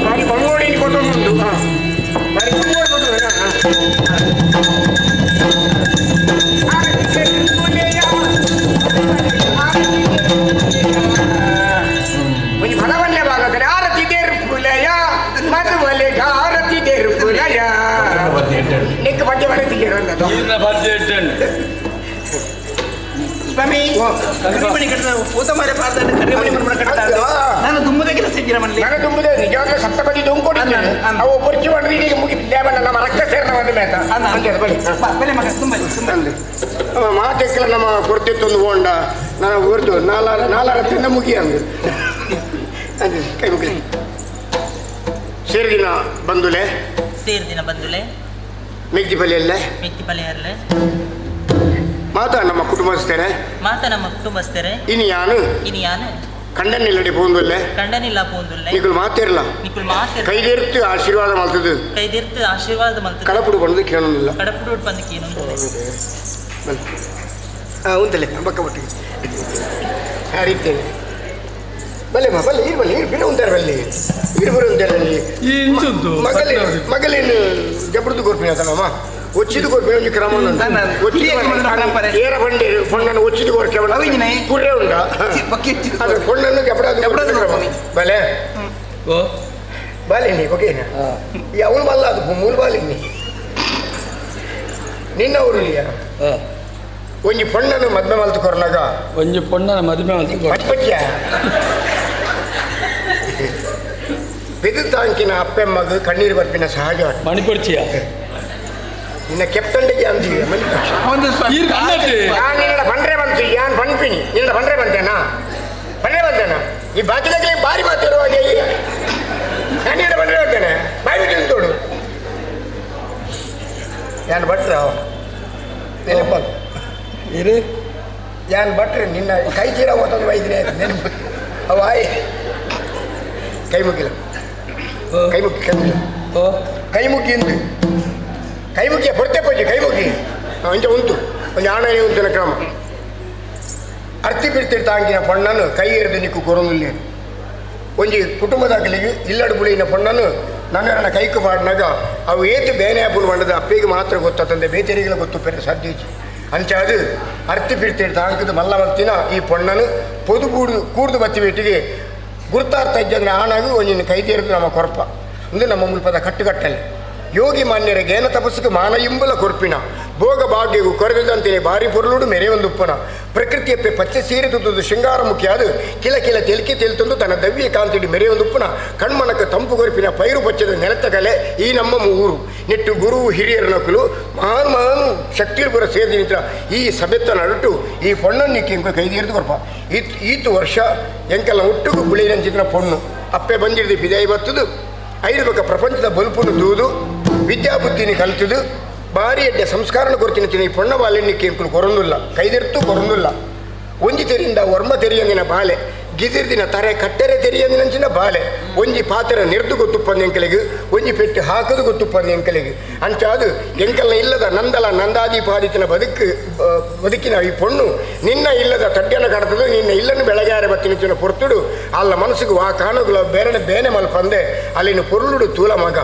ಭಾರಿ ಬಂಗೋಡಿ ಕೊಟ್ಟು ಭಾರಿ ಬಂಗೋಡಿ ಕೊಟ್ಟು ಒಂಜಿ ಫಲವನ್ನೇ ಭಾಗದಲ್ಲಿ ಆರತಿ ದೇರ್ ಫುಲಯ ಮಧುಮಲೆ ಆರತಿ ದೇರ್ ಫುಲಯ ಕರಿಮಣಿ ಕಟ್ಟದ ಪೂತ ಮಾರೆ ಪಾಡ್ದಾಂಡ ಕರಿಮಣಿ ಮನ್ಮಣ ಕಟ್ಟದ ನಾನು ದುಮ್ಮದ ಕೆಲಸ ಇದ್ದೀರ ಮಲ್ಲಿ ನಾನು ದುಮ್ಮದ ನಿಜವಾಗ್ಲೂ ಸಪ್ತಪದಿ ದುಂಕೊಡಿದ್ದೇನೆ ಅವು ಪೊರ್ಚಿ ಮಾಡಿ ಈಗ ಮುಗಿ ನಮ್ಮ ರಕ್ತ ಸೇರ್ನ ಒಂದು ಮೇತ ಬಳಿ ಬಲೆ ಮಗ ತುಂಬ ತುಂಬ ಮಾತೆಕ್ಕಲ ನಮ್ಮ ಕೊಡ್ತಿತ್ತು ಹೋಂಡ ನಾನು ಹೊರ್ತು ನಾಲಾರ ನಾಲಾರ ತಿಂದ ಮುಗಿ ಅಂದು ಅಂದೆ ಕೈ ಮುಗಿ ಸೇರಿದಿನ ಬಂದುಲೆ ಸೇರಿದಿನ ಬಂದುಲೆ ಮೆಗ್ದಿ ಬಲಿಯಲ್ಲೇ ಮೆಗ್ದಿ ಬಲಿಯಲ್ಲೇ ಮಾತಾ ನಮ್ಮ ಕುಟುಂಬಸ್ಥರೇ ಮಾತಾ ನಮ್ಮ ಕುಟುಂಬಸ್ಥರೇ ಇನಿಯಾನು ಇನಿಯಾನು ಕಂಡನಿಲ್ಲಡಿ ಪೋಂದುಲ್ಲೆ ಕಂಡನಿಲ್ಲ ಪೋಂದುಲ್ಲೆ ನಿಕುಲ್ ಮಾತಿರಲ್ಲ ನಿಕುಲ್ ಮಾತಿರ ಕೈದೇರ್ತು ಆಶೀರ್ವಾದ ಮಲ್ತದು ಕೈದೇರ್ತು ಆಶೀರ್ವಾದ ಮಲ್ತದು ಕಡಪುಡು ಬಂದು ಕೇಳೋದಿಲ್ಲ ಕಡಪುಡು ಬಂದು ಕೇಳೋದಿಲ್ಲ ಉಂಟಲೆ ಬಕ್ಕ ಬಟ್ಟಿಗೆ ಹರಿತೇನೆ ಬಲ್ಲೆ ಮಾ ಬಲ್ಲೆ ಇರು ಬಲ್ಲೆ ಇರು ಬಿರು ಉಂಟಾರೆ ಬಲ್ಲಿ ಇರು ಬರು ಉಂಟಾರೆ ಅಲ್ಲಿ ಮಗಲೇನು ಮಗಲೇನು ಜಬರ್ದು ಕೊರ್ಪಿನ ತನಮ್ಮ ಒಚ್ಚಿದು ಕೊರ್ಪಿನ ಒಂಜಿ ಕ್ರಮ ಏರ ಬಂಡಿ ಪೊಣ್ಣನ್ನು ಒಚ್ಚಿದು ಕೊರ್ಕೆ ಕುರ್ರೆ ಉಂಡ ಅದು ಪೊಣ್ಣನ್ನು ಜಬಡದು ಕ್ರಮ ಬಲೆ ಬಾಲಿನಿ ಓಕೆನಾ ಈ ಅವಳು ಮಲ್ಲ ಅದು ಮೂಲ ಬಾಲಿನಿ ನಿನ್ನ ಊರುಲಿಯ ಒಂಜಿ ಪೊಣ್ಣನು ಮದ್ಮೆ ಮಲ್ತು ಕೊರ್ನಾಗ ಒಂಜಿ ಪೊಣ್ಣನ ಮದ್ಮೆ ಮಲ್ತು ಪಚ್ಪಚ್ಯ ಬೆದು ತಾಂಕಿನ ಅಪ್ಪೆಮ್ಮಗ ಕಣ್ಣೀರು ಬರ್ಪಿನ ಸಹಜ ಮಣಿಪರ್ಚಿಯ ನಿನ್ನ ಕೆಪ್ಟನ್ಗೆ ಅಂದಿವಿ ನಾನು ನಿನ್ನ ಬಂಡ್ರೆ ಬಂತು ಯಾನ್ ಪಣ್ಪಿನಿ ನಿನ್ನ ಬಂಡ್ರೆ ಬಂತೇನಾ ಬಂಡ್ರೆ ಬಂತೇನಾ ಈ ಬಾಕಿದಾಗಲೇ ಬಾರಿ ಮಾತಿರುವಾಗ ನಾನು ನಿನ್ನ ಬಂಡ್ರೆ ಬರ್ತೇನೆ ಬಾಯಿ ಬಿಟ್ಟು ತೋಡು ಯಾನ್ ಭಟ್ರ ನೆನಪ ಇರು ಯಾನ್ ಭಟ್ರೆ ನಿನ್ನ ಕೈ ಚೀಲ ಓದೊಂದು ವೈದ್ಯನೇ ಆಯ್ತು ನೆನಪು ಅವ ಆಯ್ ಕೈ ಮುಗಿಲ್ಲ ಕೈ ಮುಗಿ ಕೈ ಮುಗಿ ಕೈ ಮುಗಿ ಎಂದು ಕೈ ಮುಗಿಯ ಪೊರ್ತೆ ಪೂಜೆ ಕೈ ಮುಗಿ ಅಂಚ ಉಂಟು ಒಂದು ಆಣೆ ಉಂಟಿನ ಕ್ರಮ ಅರ್ತಿ ಬಿಡ್ತಿರ್ತಾಂಗಿನ ಪೊಣ್ಣನು ಕೈ ಎರೆದು ನಿಕ್ಕು ಕೊರೊಂದುಲ್ಲೇನು ಒಂಜಿ ಕುಟುಂಬದಾಗಲಿಗೆ ಇಲ್ಲಡು ಬುಳಿನ ಪೊಣ್ಣನು ನನ್ನ ಕೈಕು ಪಾಡ್ನಾಗ ಅವು ಏತು ಬೇನೆ ಆಪುನು ಮಂಡದ ಅಪ್ಪಿಗೆ ಮಾತ್ರ ಗೊತ್ತಂದೆ ಬೇತೆರಿಗಳ ಗೊತ್ತು ಪೆರೆ ಸಾಧ್ಯ ಅಂಚಾದು ಅರ್ತಿ ಬಿಡ್ತಿರ್ತ ತಾಂಕದ ಮಲ್ಲ ಮಲ್ತಿನ ಈ ಪೊಣ್ಣನು ಪೊದು ಕೂಡು ಕೂಡ್ದು ಬತ್ತಿ ಬೇಟಿಗೆ ಗುರ್ತಾರ್ಥ ಇದ್ದಂದ್ರೆ ಆಣಾಗು ಒಂಜಿನ ಕೈ ತೀರಿದು ನಮ್ಮ ಕೊರಪ ಅಂದ್ರೆ ನಮ್ಮ ಮುಲ್ಪದ ಕಟ್ಟುಕಟ್ಟಲೆ ಯೋಗಿ ಮಾನ್ಯರ ಗೇನ ತಪಸ್ಸಿಗೆ ಮಾನ ಇಂಬಲ ಕೊರ್ಪಿನ ಭೋಗ ಭಾಗ್ಯಗೂ ಕೊರೆದಂತೆಯೇ ಭಾರಿ ಪೊರುಳುಡು ಮೆರೆ ಒಂದು ಉಪ್ಪನ ಪ್ರಕೃತಿಯಪ್ಪೆ ಪಚ್ಚೆ ಸೀರೆ ತುತ್ತುದು ಶೃಂಗಾರ ಮುಖ್ಯ ಅದು ಕಿಲ ಕಿಲ ತೆಲಿಕೆ ತೆಲ್ತಂದು ತನ್ನ ದವ್ಯ ಕಾಂತಿಡಿ ಮೆರೆ ಒಂದು ಉಪ್ಪನ ಕಣ್ಮನಕ್ಕೆ ತಂಪು ಕೊರ್ಪಿನ ಪೈರು ಪಚ್ಚದ ನೆಲತ್ತ ಕಲೆ ಈ ನಮ್ಮ ಊರು ನೆಟ್ಟು ಗುರು ಹಿರಿಯರ ನಕಲು ಮಹಾನ್ ಮಹಾನ್ ಶಕ್ತಿಗಳು ಬರ ಸೇರಿದ ನಿಂತ ಈ ಸಭೆತ್ತ ನಡುಟು ಈ ಪೊಣ್ಣನ್ನು ಎಂಕ ಕೈದೀರ್ದು ಕೊರ್ಪ ಈತು ವರ್ಷ ಎಂಕೆಲ್ಲ ಒಟ್ಟುಗು ಗುಳಿರಂಚಿನ ಪೊಣ್ಣು ಅಪ್ಪೆ ಬಂದಿಡ್ದು ಪಿದಾಯಿ ಬತ್ತದು ಐದು ಪ್ರಪಂಚದ ಬಲ್ಪುನು ದೂದು ವಿದ್ಯಾಬುದ್ಧಿನಿ ಕಲಿತದು ಭಾರಿ ಎಡ್ಡೆ ಸಂಸ್ಕಾರನ ಕೊರ್ತಿನ ತಿನಿ ಪೊಣ್ಣ ಬಾಲೆಣ್ಣಿಕ್ಕೆ ಎಂಕುಲು ಕೊರೊಂದುಲ್ಲ ಕೈದಿರ್ತು ಕೊರೊಂದುಲ್ಲ ಒಂಜಿ ತೆರಿಂದ ವರ್ಮ ತೆರಿಯಂದಿನ ಬಾಲೆ ಗಿದಿರ್ದಿನ ತರೆ ಕಟ್ಟರೆ ತೆರಿಯಂದಿನಂಚಿನ ಬಾಲೆ ಒಂಜಿ ಪಾತ್ರ ನೆರ್ದು ಗೊತ್ತುಪ್ಪಂದ ಎಂಕಲಿಗೆ ಒಂಜಿ ಪೆಟ್ಟು ಹಾಕದು ಗೊತ್ತುಪ್ಪಂದ ಎಂಕಲಿಗೆ ಅಂಚಾದು ಎಂಕಲ್ನ ಇಲ್ಲದ ನಂದಲ ನಂದಾದೀಪಾದಿತನ ಬದುಕು ಬದುಕಿನ ಈ ಪೊಣ್ಣು ನಿನ್ನ ಇಲ್ಲದ ತಡ್ಡನ ಕಡತದು ನಿನ್ನ ಇಲ್ಲನ್ನು ಬೆಳಗಾರೆ ಬತ್ತಿನ ಪೊರ್ತುಡು ಅಲ್ಲ ಮನಸ್ಸಿಗೆ ವಾ ಕಾಣುಗಳ ಬೇರೆ ಬೇನೆ ಮಲ್ಪಂದೆ ಅಲ್ಲಿನ ಪೊರುಳುಡು ತೂಲ ಮಗ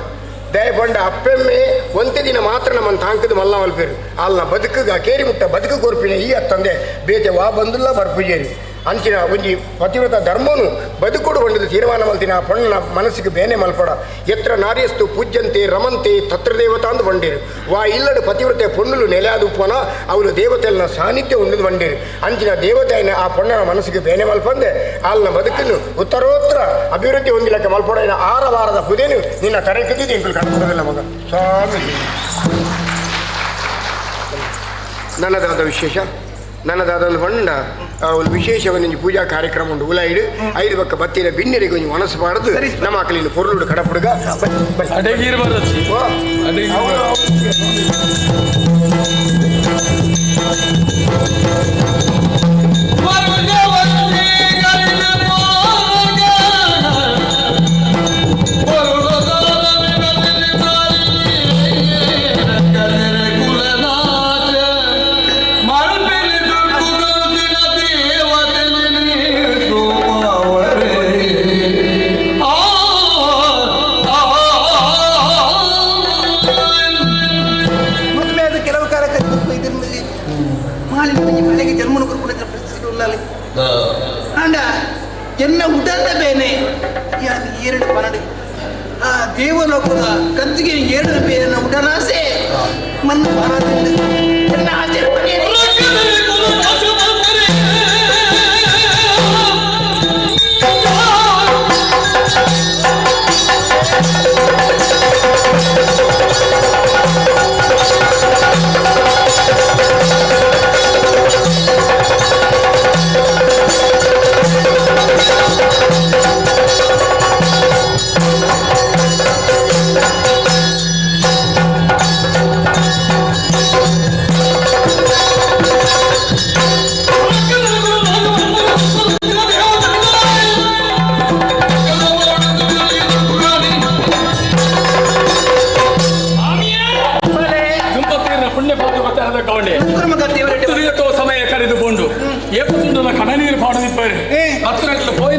ದಯಪಂಡ ಅಪ್ಪೆಮ್ಮೆ ಒಂತೆ ದಿನ ಮಾತ್ರ ನಮ್ಮನ್ನು ತಾಂಕದ ಮಲ್ಲ ಮಲ್ಪೇರು ಅಲ್ಲ ಬದುಕುಗ ಕೇರಿ ಮುಟ್ಟ ಬದುಕು ಕೊರ್ಪಿನ ಈ ಅತ್ತಂದೆ ಬೇತೆ ವಾ ಬಂದುಲ್ಲ ಬರ್ಪುಜೇರಿ ಅಂಚಿನ ಒಂಜಿ ಪತಿವ್ರತ ಧರ್ಮನು ಬದುಕುಡು ಬಂಡದು ತೀರ್ಮಾನ ಮಲ್ತಿನ ಆ ಪಣ್ಣನ ಮನಸ್ಸಿಗೆ ಬೇನೆ ಮಲ್ಪಡ ಎತ್ರ ನಾರ್ಯಸ್ತು ಪೂಜ್ಯಂತೆ ರಮಂತೆ ತತ್ರ ದೇವತಾ ಅಂದು ಬಂಡೇರು ವಾ ಇಲ್ಲಡು ಪತಿವ್ರತೆ ಪೊಣ್ಣುಲು ನೆಲೆಯಾದ ಉಪ್ಪನ ಅವಳು ದೇವತೆಯನ್ನ ಸಾನ್ನಿಧ್ಯ ಉಂಡದು ಬಂಡೇರು ಅಂಚಿನ ದೇವತೆಯನ್ನ ಆ ಪೊಣ್ಣನ ಮನಸ್ಸಿಗೆ ಬೇನೆ ಮಲ್ಪಂದೆ ಅಲ್ಲಿನ ಬದುಕನ್ನು ಉತ್ತರೋತ್ತರ ಅಭಿವೃದ್ಧಿ ಹೊಂದಿಲಕ್ಕೆ ಮಲ್ಪಡ ಆರ ವಾರದ ಹುದೇನು ನಿನ್ನ ತರೆ ಕದ್ದಿದ್ದು ಎಂಕುಲು ಕಾಣುವುದಿಲ್ಲ ಮಗ ಸ್ವಾಮಿ. ನನ್ನದಾದ ವಿಶೇಷ ನನ್ನದಾದ ಒಂದು ಬಣ್ಣ ಒಂದು ವಿಶೇಷ ಒಂದೊಂದು ಪೂಜಾ ಕಾರ್ಯಕ್ರಮ ಉಂಟು ಉಲಾಯಿಡು ಐದು ಪಕ್ಕ ಬತ್ತಿನ ಬಿನ್ನೆರಿಗೆ ಒಂಜಿ ಮನಸ್ಸು ಪಾಡದು ನಮ್ಮ ಆಕಲಿನ ಪೊರುಳುಡು ಕಡಪುಡುಗ. ಎನ್ನ ಉಡಲ್ಲ ಬೇನೆ ಯಾನು ಎರಡು ಪನಡು ಆ ದೇವಲೋಕದ ಕತ್ತಿಗೆ ಎರಡು ಬೇನ ಉಡಲಾಸೆ ಮನ್ನ ಭಾರತದಿಂದ ಎನ್ನ ಆಸೆ.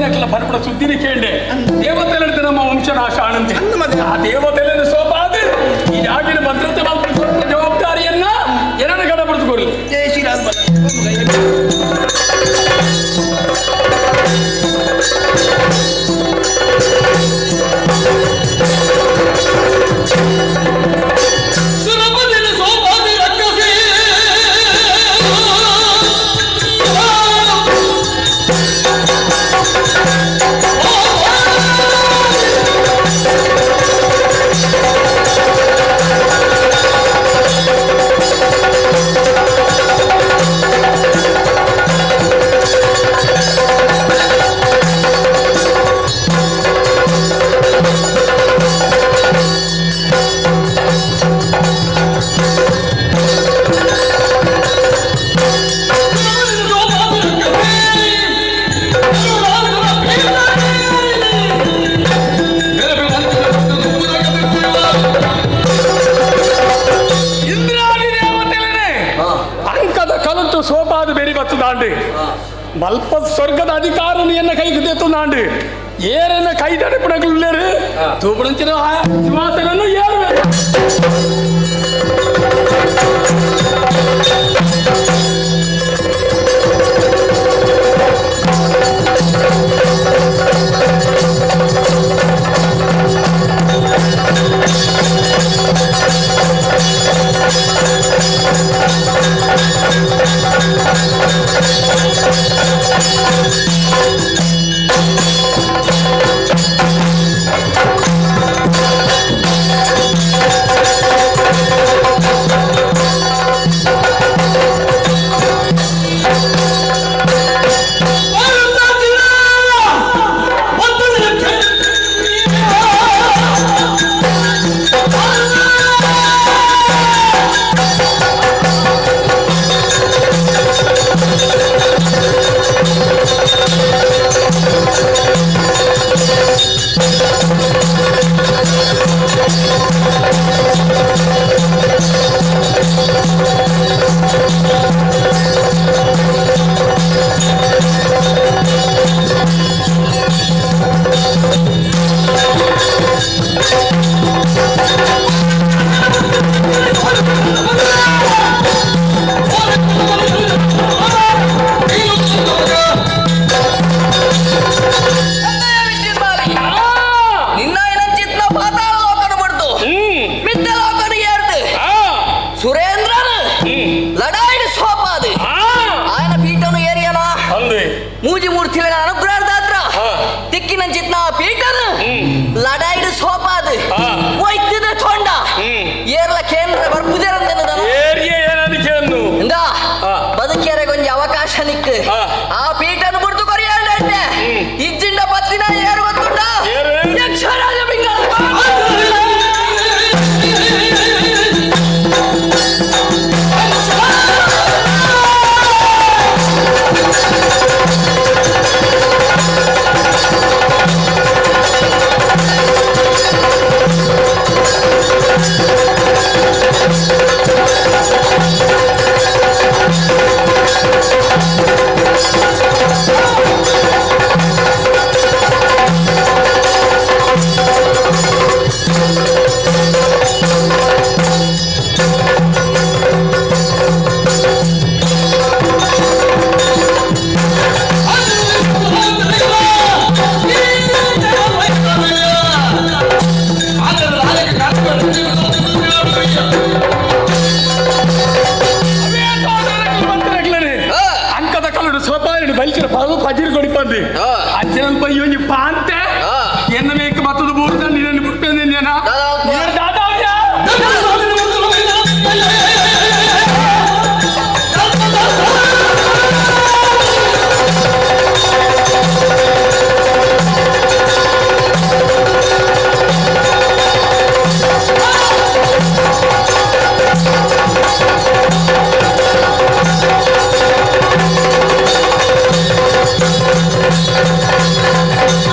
ದೇವತೆನಕ್ಲ ಪರ್ಪಡ ಸುದ್ದಿನ ಕೇಂಡೆ ದೇವತೆಲಡ್ದು ನಮ್ಮ ವಂಶನಾಶ ಆನಂತೆ ಆ ದೇವತೆలను ಸೋಪಾದ ಈ ಜಾಗಿನ ಭದ್ರತೆ ಮಲ್ಪುನ ಜವಾಬ್ದಾರಿಯನ್ನ ಏನನ್ನ ಗಡಪಡಿಸಿಕೊಡ್ಲಿ. ಜಯ ಶ್ರೀರಾಮ್. ಸೋಪಾದ ಬೇರಿ ಬತ್ತದಾಂಡು ಮಲ್ಪ ಸ್ವರ್ಗದ ಅಧಿಕಾರನು ಎನ್ನ ಕೈಗೆ ತೆತ್ತುಂದಾಂಡು ಏರನ್ನ ಕೈ ತಡೆಪಡಗ್ಲೇರು ತೂಪುಣಂಚಿನ ಸಿಂಹಾಸನನ್ನು ಏರು.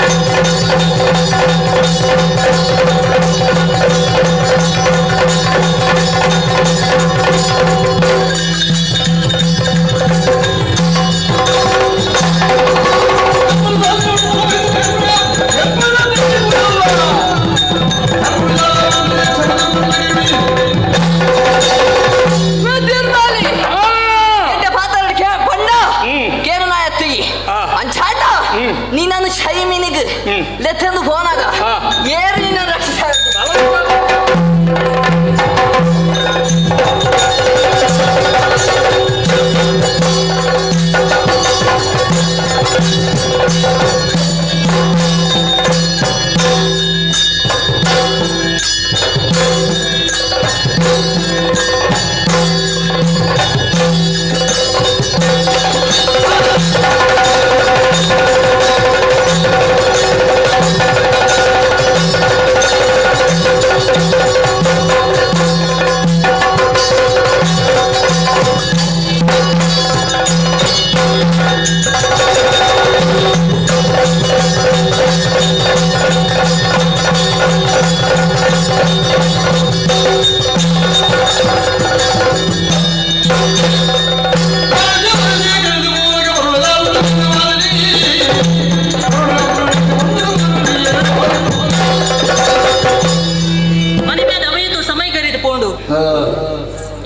Thank you. ನಿನ್ನನ್ನು ಶೈಮಿನಿಗೆ ಲೆತ್ತಂದು ಫೋನಾಗ ಏರು ನಿನ್ನ ರಕ್ಷಿಸ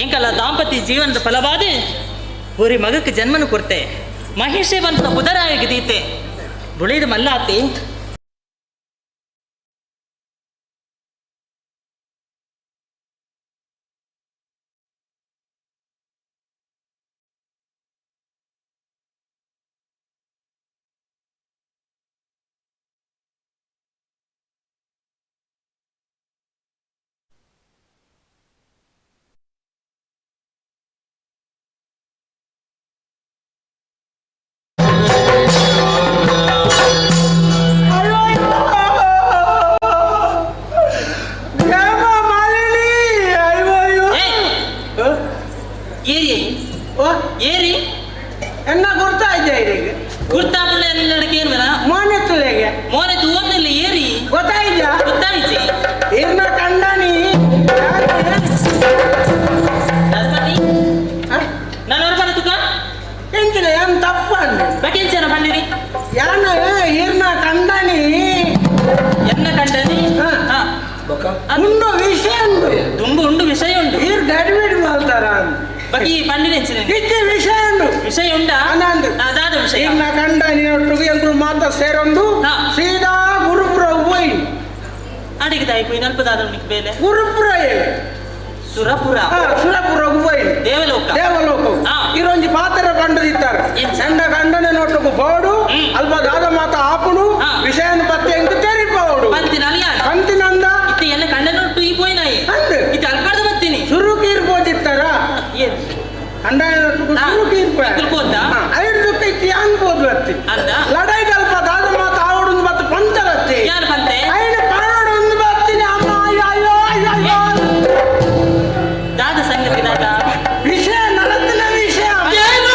ಎಂಕಲ್ಲ ದಾಂಪತ್ಯ ಜೀವನದ ಫಲವಾದ ಒರಿ ಮಗಕ್ಕೆ ಜನ್ಮನು ಕೊರ್ತೆ ಮಹಿಷೆ ಬಂತ ಉದರಾಗಿ ದೀತೆ ಬುಳಿದ ಮಲ್ಲಾತಿ ಏರಿ ಎನ್ನ ಗುರ್ತಾ ಇದ್ದೆ ಈಗ ಗುರ್ತಾಪುಳ್ಳೆ ನಡಕ್ಕೆ ಏನು ಮೇನ ಮೋನೆ ತುಲೆಗೆ ಮೋನೆ ತೂವನ್ನೆಲ್ಲ ಏರಿ ಗೊತ್ತಾಯ್ತಾ ಗೊತ್ತಾಯ್ತು ಏರ್ನ ಕಂಡನಿ ನಾನು ಅವ್ರ ಬರ ತುಕ ಎಂಚಿನ ಏನ್ ತಪ್ಪು ಅಂದೆ ಬಕೆಂಚನ ಬಂದಿರಿ ಯಾನ ಏರ್ನ ಕಂಡನಿ ಎನ್ನ ಕಂಡನಿ ಉಂಡು ವಿಷಯ ಉಂಡು ತುಂಬು ಉಂಡು ವಿಷಯ ಉಂಡು ಈರ್ ಗಡಿಬಿಡಿ ಮಾಡ್ತಾರ ಬಕಿ ಪಂಡಿನ ಇತ್ತೆ ವಿಷಯ ಉಂಡು ವಿಷಯ ಉಂಡಾ ಆನಂದ್ ಅದಾದ ವಿಷಯ ಈರ್ನ ಕಂಡನಿ ಒಟ್ಟಿಗೆ ಎಂಕುಲು ಮಾತ ಸೇರೊಂದು ಸೀದಾ ಗುರುಪುರ ಹೋಯ್ ಅಡಿಗೆ ತಾಯಿ ನಲ್ಪದಾದ ಉಂಡಿಗೆ ಬೇಲೆ ಗುರುಪುರ ಸುರಪುರ ಸುರಪುರ ಹೋಯ್ ದೇವಲೋಕ ದೇವಲೋಕ ಇರೊಂಜಿ ಪಾತ್ರ ಕಂಡು ಇತ್ತಾರೆ ಗಂಡ ಗಂಡನ ನೋಟకు ಬೋಡು ಅಲ್ಪ ದಾದ ಮಾತ ಆಪುಡು ವಿಷಯನ ಪತ್ತೆ ಎಂಕು ತೆರಿಪೋಡು ಪಂತಿನಂದ ಇತ್ತೆ ಎಲ್ಲ ಕಂಡನ ಒಟ್ಟು ಈ ಪೋಯಿನಾಯಿ ಅಂದ್ ಇತ್ತೆ ಅಲ್ಪಾರ್ದ ಬತ್ತೀನಿ ಸುರುಕೀರ್ ಪೋದಿತ್ತಾರ ಅಂಡನ ಸುರುಕೀರ್ ಪೋದ ಐದು ದುಃಖ ಇತ್ತು ಯಾನ್ ಪೋದು ಬತ್ತಿ ಅಂದ ಲಡಾಯಿ ಅಲ್ಪ ದಾದ ಮಾತ ಆವಡು ಒಂದು ಬತ್ತು ಪಂತರತ್ತಿ ಯಾರು ಪಂತೆ ಐದು ಪಾಡೋಡು ಒಂದು ಬತ್ತೀನಿ ಅಮ್ಮ ಅಯ್ಯೋ ಅಯ್ಯೋ ಅಯ್ಯೋ ಅಯ್ಯೋ ದಾದ ಸಂಗತಿ ದಾದ ವಿಷಯ ನಡತಿನ ವಿಷಯ ಅಯ್ಯೋ ಅಯ್ಯೋ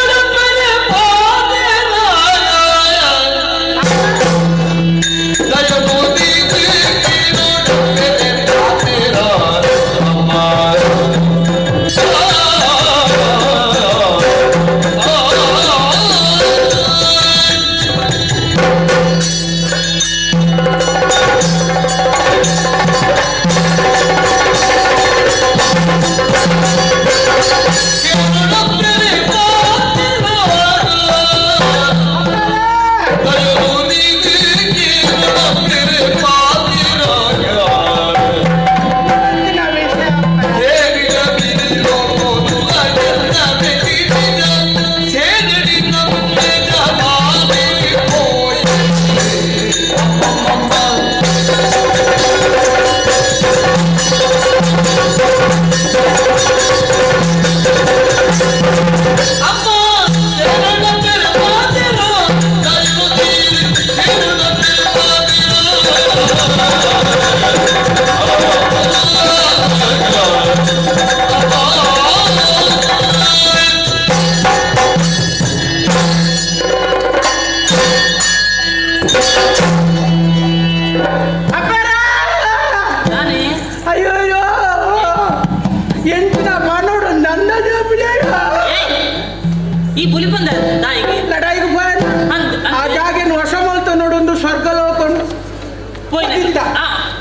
ಎಂಚಿನ ಮನೋಡು ನನ್ನ ಈ ಪುಲಿ ಬಂದ ತಾಯಿಗೆ ಲಡಾಯಿಗೆ ಪೋಯ್ ಆ ಜಾಗೆನ ಹೊಸ ಮಲ್ತ ನೋಡೊಂದು ಸ್ವರ್ಗಲೋಕ ಪೋಯಿನ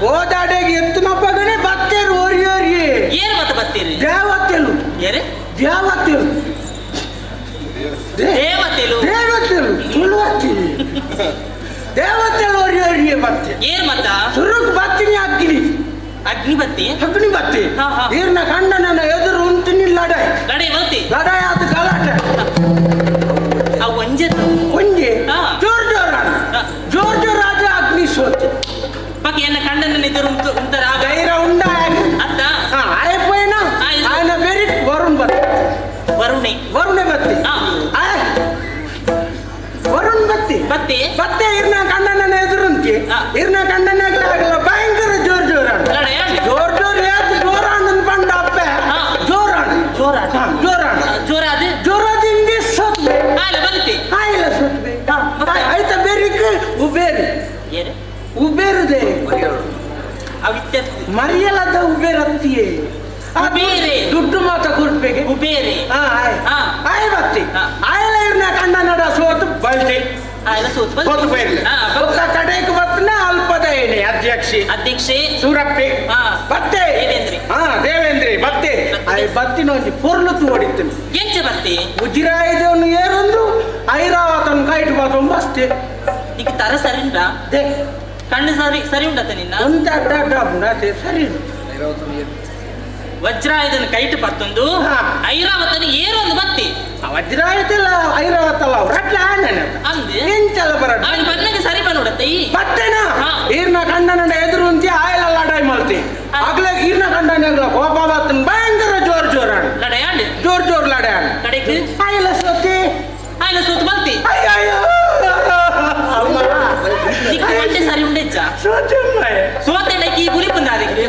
ಓದಾಡೆಗೆ ಎತ್ತುನ ಪಗನೆ ಬತ್ತೇರು ಓರಿ ಓರಿ ಏನು ಮತ್ತೆ ಬತ್ತೀರಿ ದೇವತೆಲು ಏರೆ ದೇವತೆಲು ದೇವತೆಲು ದೇವತೆಲು ತುಳುವತಿ ದೇವತೆಗಳು ಒರಿಯೋರಿಗೆ ಬತ್ತೆ ಏರ್ ಮತ್ತ ಸುರುಕ್ ಬತ್ತೀನಿ ಅಗ್ನಿ ಅಗ್ನಿಬತ್ತಿ ಅಗ್ನಿಬತ್ತಿ ಈರ್ನ ಕಂಡನ ಎದುರು ಉಂತಿನಿ ಲಡಾಯಿ ಲಡಾಯಿ ಬತ್ತಿ ಲಡಾಯಿ ಆದ ಗಲಾಟೆ ಆ ಒಂಜೆ ಒಂಜೆ ಜೋರ್ ಜೋರ ಜೋರ್ ಜೋರಾದ ಅಗ್ನಿ ಸೋತಿ ಪಕ್ಕ ಎನ್ನ ಕಂಡನ ಎದುರು ಉಂತರ ಧೈರ್ಯ ಉಂಡ ಅತ್ತ ಆಯಪೋಯ್ನ ఆయన ಬೇರೆ ವರುಣ್ ಬತ್ತಿ ವರುಣೆ ವರುಣೆ ಬತ್ತಿ ವರುಣ್ ಬತ್ತಿ ಬತ್ತಿ ಬತ್ತೆ ಇರ್ನ ಕಂಡನ ಎದುರುಂತಿ ಇರ್ನ ಕಂಡನ ಆಗಲ್ಲ ಭಯಂಕರ ಜೋರ್ ಜೋರ ಜೋರ್ ಜೋರ್ ಯಾಕೆ ಜೋರಾಣ ಪಂಡ ಅಪ್ಪೆ ಜೋರಾಣ ಜೋರಾಣ ಜೋರಾಣ ಜೋರಾದ ಜೋರಾದ ಹಿಂಗೆ ಸತ್ವೆ ಆಯ್ಲ ಬತ್ತಿ ಆಯ್ಲ ಸತ್ವೆ ಆಯ್ತ ಬೇರಿಕ್ ಉಬೇರು ಏರು ಉಬೇರುದೆ ಮರಿಯಲದ ಉಬೇರತ್ತಿಯೇ ಉಬೇರೆ ದುಡ್ಡು ಮಾತ ಕೊಡ್ಬೇಕೆ ಉಬೇರೆ ಆಯ್ ಬತ್ತಿ ಆಯಲ ಇರ್ನ ಕಂಡ ನಡ ಸೋತು ಬಲ್ತಿ ಆಯಲ ಸೋತು ಸೋತು ಬೈರ್ಲಿ ಒಕ್ಕ ಕಡೆಗೆ ಬತ್ತನ ಅಲ್ಪದ ಏನೆ ಅಧ್ಯಕ್ಷೆ ಅಧ್ಯಕ್ಷೆ ಸೂರಪ್ಪೆ ಬತ್ತೆ ದೇವೇಂದ್ರಿ ಹಾ ದೇವೇಂದ್ರಿ ಬತ್ತೆ ಆಯ್ ಬತ್ತಿನ ಒಂಜಿ ಪೊರ್ಲು ತೋಡಿತ್ತು ಎಂಚ ಬತ್ತಿ ಉಜಿರಾಯದವನು ಏರೊಂದು ಐರಾವತನ ಕೈಟ್ ಬಾತೊಂಬ ಅಷ್ಟೇ ಈಗ ತರ ಸರಿ ಉಂಟಾ ಕಣ್ಣು ಸರಿ ಸರಿ ಉಂಟತ್ತ ನಿನ್ನ ಒಂದು ಅಡ್ಡ ಅಡ್ಡ ಉಂಡಾತೆ ಸರಿ ವಜ್ರಾಯುಧನ ಕೈಟ್ ಪತ್ತೊಂದು ಐರಾವತನ ಏರೊಂದು ಬತ್ತಿ ವಜ್ರಾಯುಧಲ್ಲ ಐರಾವತಲ್ಲ ರಟ್ಲ ಅಂದೆ ಎಂಚಲ್ಲ ಬರ ಅವನ ಬನ್ನಗೆ ಸರಿ ಬಂದುಡತ್ತೆ ಈ ಬತ್ತೇನಾ ಈರ್ನ ಕಂಡನ ಎದುರು ಉಂತಿ ಆಯಲ ಲಡಾಯಿ ಮಾಡ್ತಿ ಆಗ್ಲೇ ಈರ್ನ ಕಂಡನ ಕೋಪ ಬತ್ತನ್ ಭಯಂಕರ ಜೋರ್ ಜೋರ ಲಡಾಯಿ ಜೋರ್ ಜೋರ್ ಲಡಾಯಿ ಕಡೆಗೆ ಆಯಲ ಸೋತಿ ಆಯಲ ಸೋತು ಬಲ್ತಿ ಅಯ್ಯೋ ನಿಕ್ಕು ಸರಿ ಉಂಡೆಚ್ಚ ಸೋತೆಂಡಕ್ಕೆ ಈ ಗುಲಿ ಪುಂದಾದಿಗೆ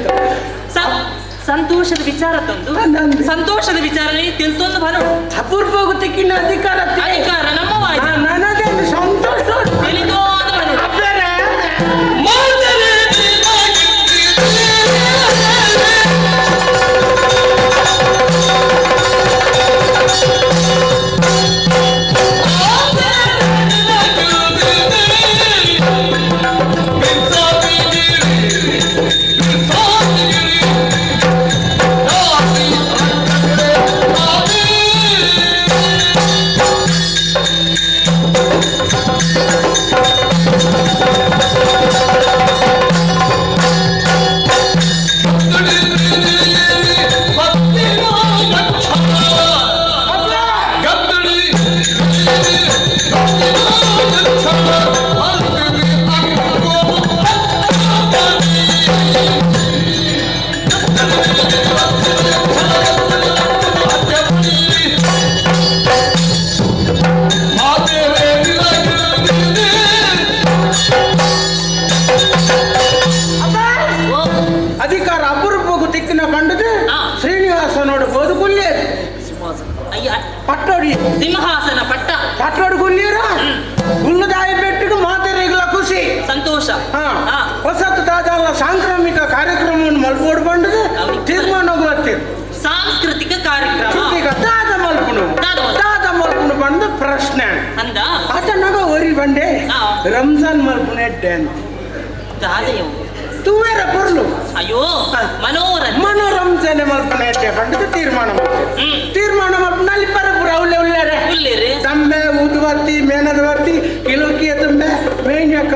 ಸಂತೋಷದ ವಿಚಾರ ತಂದು ಸಂತೋಷದ ವಿಚಾರ ತಿಳ್ತೊಂದು ಬರೋ ಅಪೂರ್ವ ತಿಕ್ಕಿನ ಅಧಿಕಾರ ಅಧಿಕಾರ ನಮ್ಮ ನನದೇನು ಸಂತೋಷ ತಿಳಿದೋದು ಬರೋ ಅಧಿಕಾರ ಅಪರೂಪಕ್ಕೂ ತಿಕ್ಕಿನ ಕಂಡದು ಶ್ರೀನಿವಾಸ ನೋಡಬಹುದು ಗುಲ್ಲೇರು ಪಟ್ಟೋಡಿ ಸಿಂಹಾಸನ ಪಟ್ಟ ಪಟ್ಟೋಡಿ ಗುಲ್ಲೇರ ಗುಲ್ಲುದಾಯಿ ಬೆಟ್ಟಿಗೆ ಮಾತೆರೆಗಳ ಖುಷಿ ಸಂತೋಷ ಹೊಸತು ದಾದಾಲ ಸಾಂಕ್ರಾಮಿಕ ಕಾರ್ಯಕ್ರಮವನ್ನು ಮಲ್ಪೋಡು ಬಂಡದು ತೀರ್ಮಾನ ಗೊತ್ತಿರು ಸಾಂಸ್ಕೃತಿಕ ಕಾರ್ಯಕ್ರಮ ದಾದ ಮಲ್ಪುನು ದಾದ ಮಲ್ಪುನು ಬಂದು ಪ್ರಶ್ನೆ ಅಂದ ಆತನಾಗ ಒರಿ ಬಂಡೆ ರಂಜಾನ್ ಮಲ್ಪುನೆ ಡ್ಯಾನ್ಸ್ ದಾದೆಯವು ತೂವೇರ ಪೊರ್ಲು ಅಯ್ಯೋ ಮನೋರಂಜನೆ ಮನೋರಂಜನೆ ಮಲ್ಪನೆ ಪಂಡದು ತೀರ್ಮಾನ ಮಾಡ್ತೀವಿ ತೀರ್ಮಾನ ಮಲ್ಪುನ ಅಲ್ಲಿ ಪರಪುರ ಉಲ್ಲೆ ಉಲ್ಲೇರೆ ಉಲ್ಲೇರೆ ತಂಬೆ ಊದುಬತ್ತಿ ಮೇಣದ ಬತ್ತಿ ಕಿಲೋಕಿಯ ತುಂಬೆ ಮೇಣ್ಯಕ್ಕ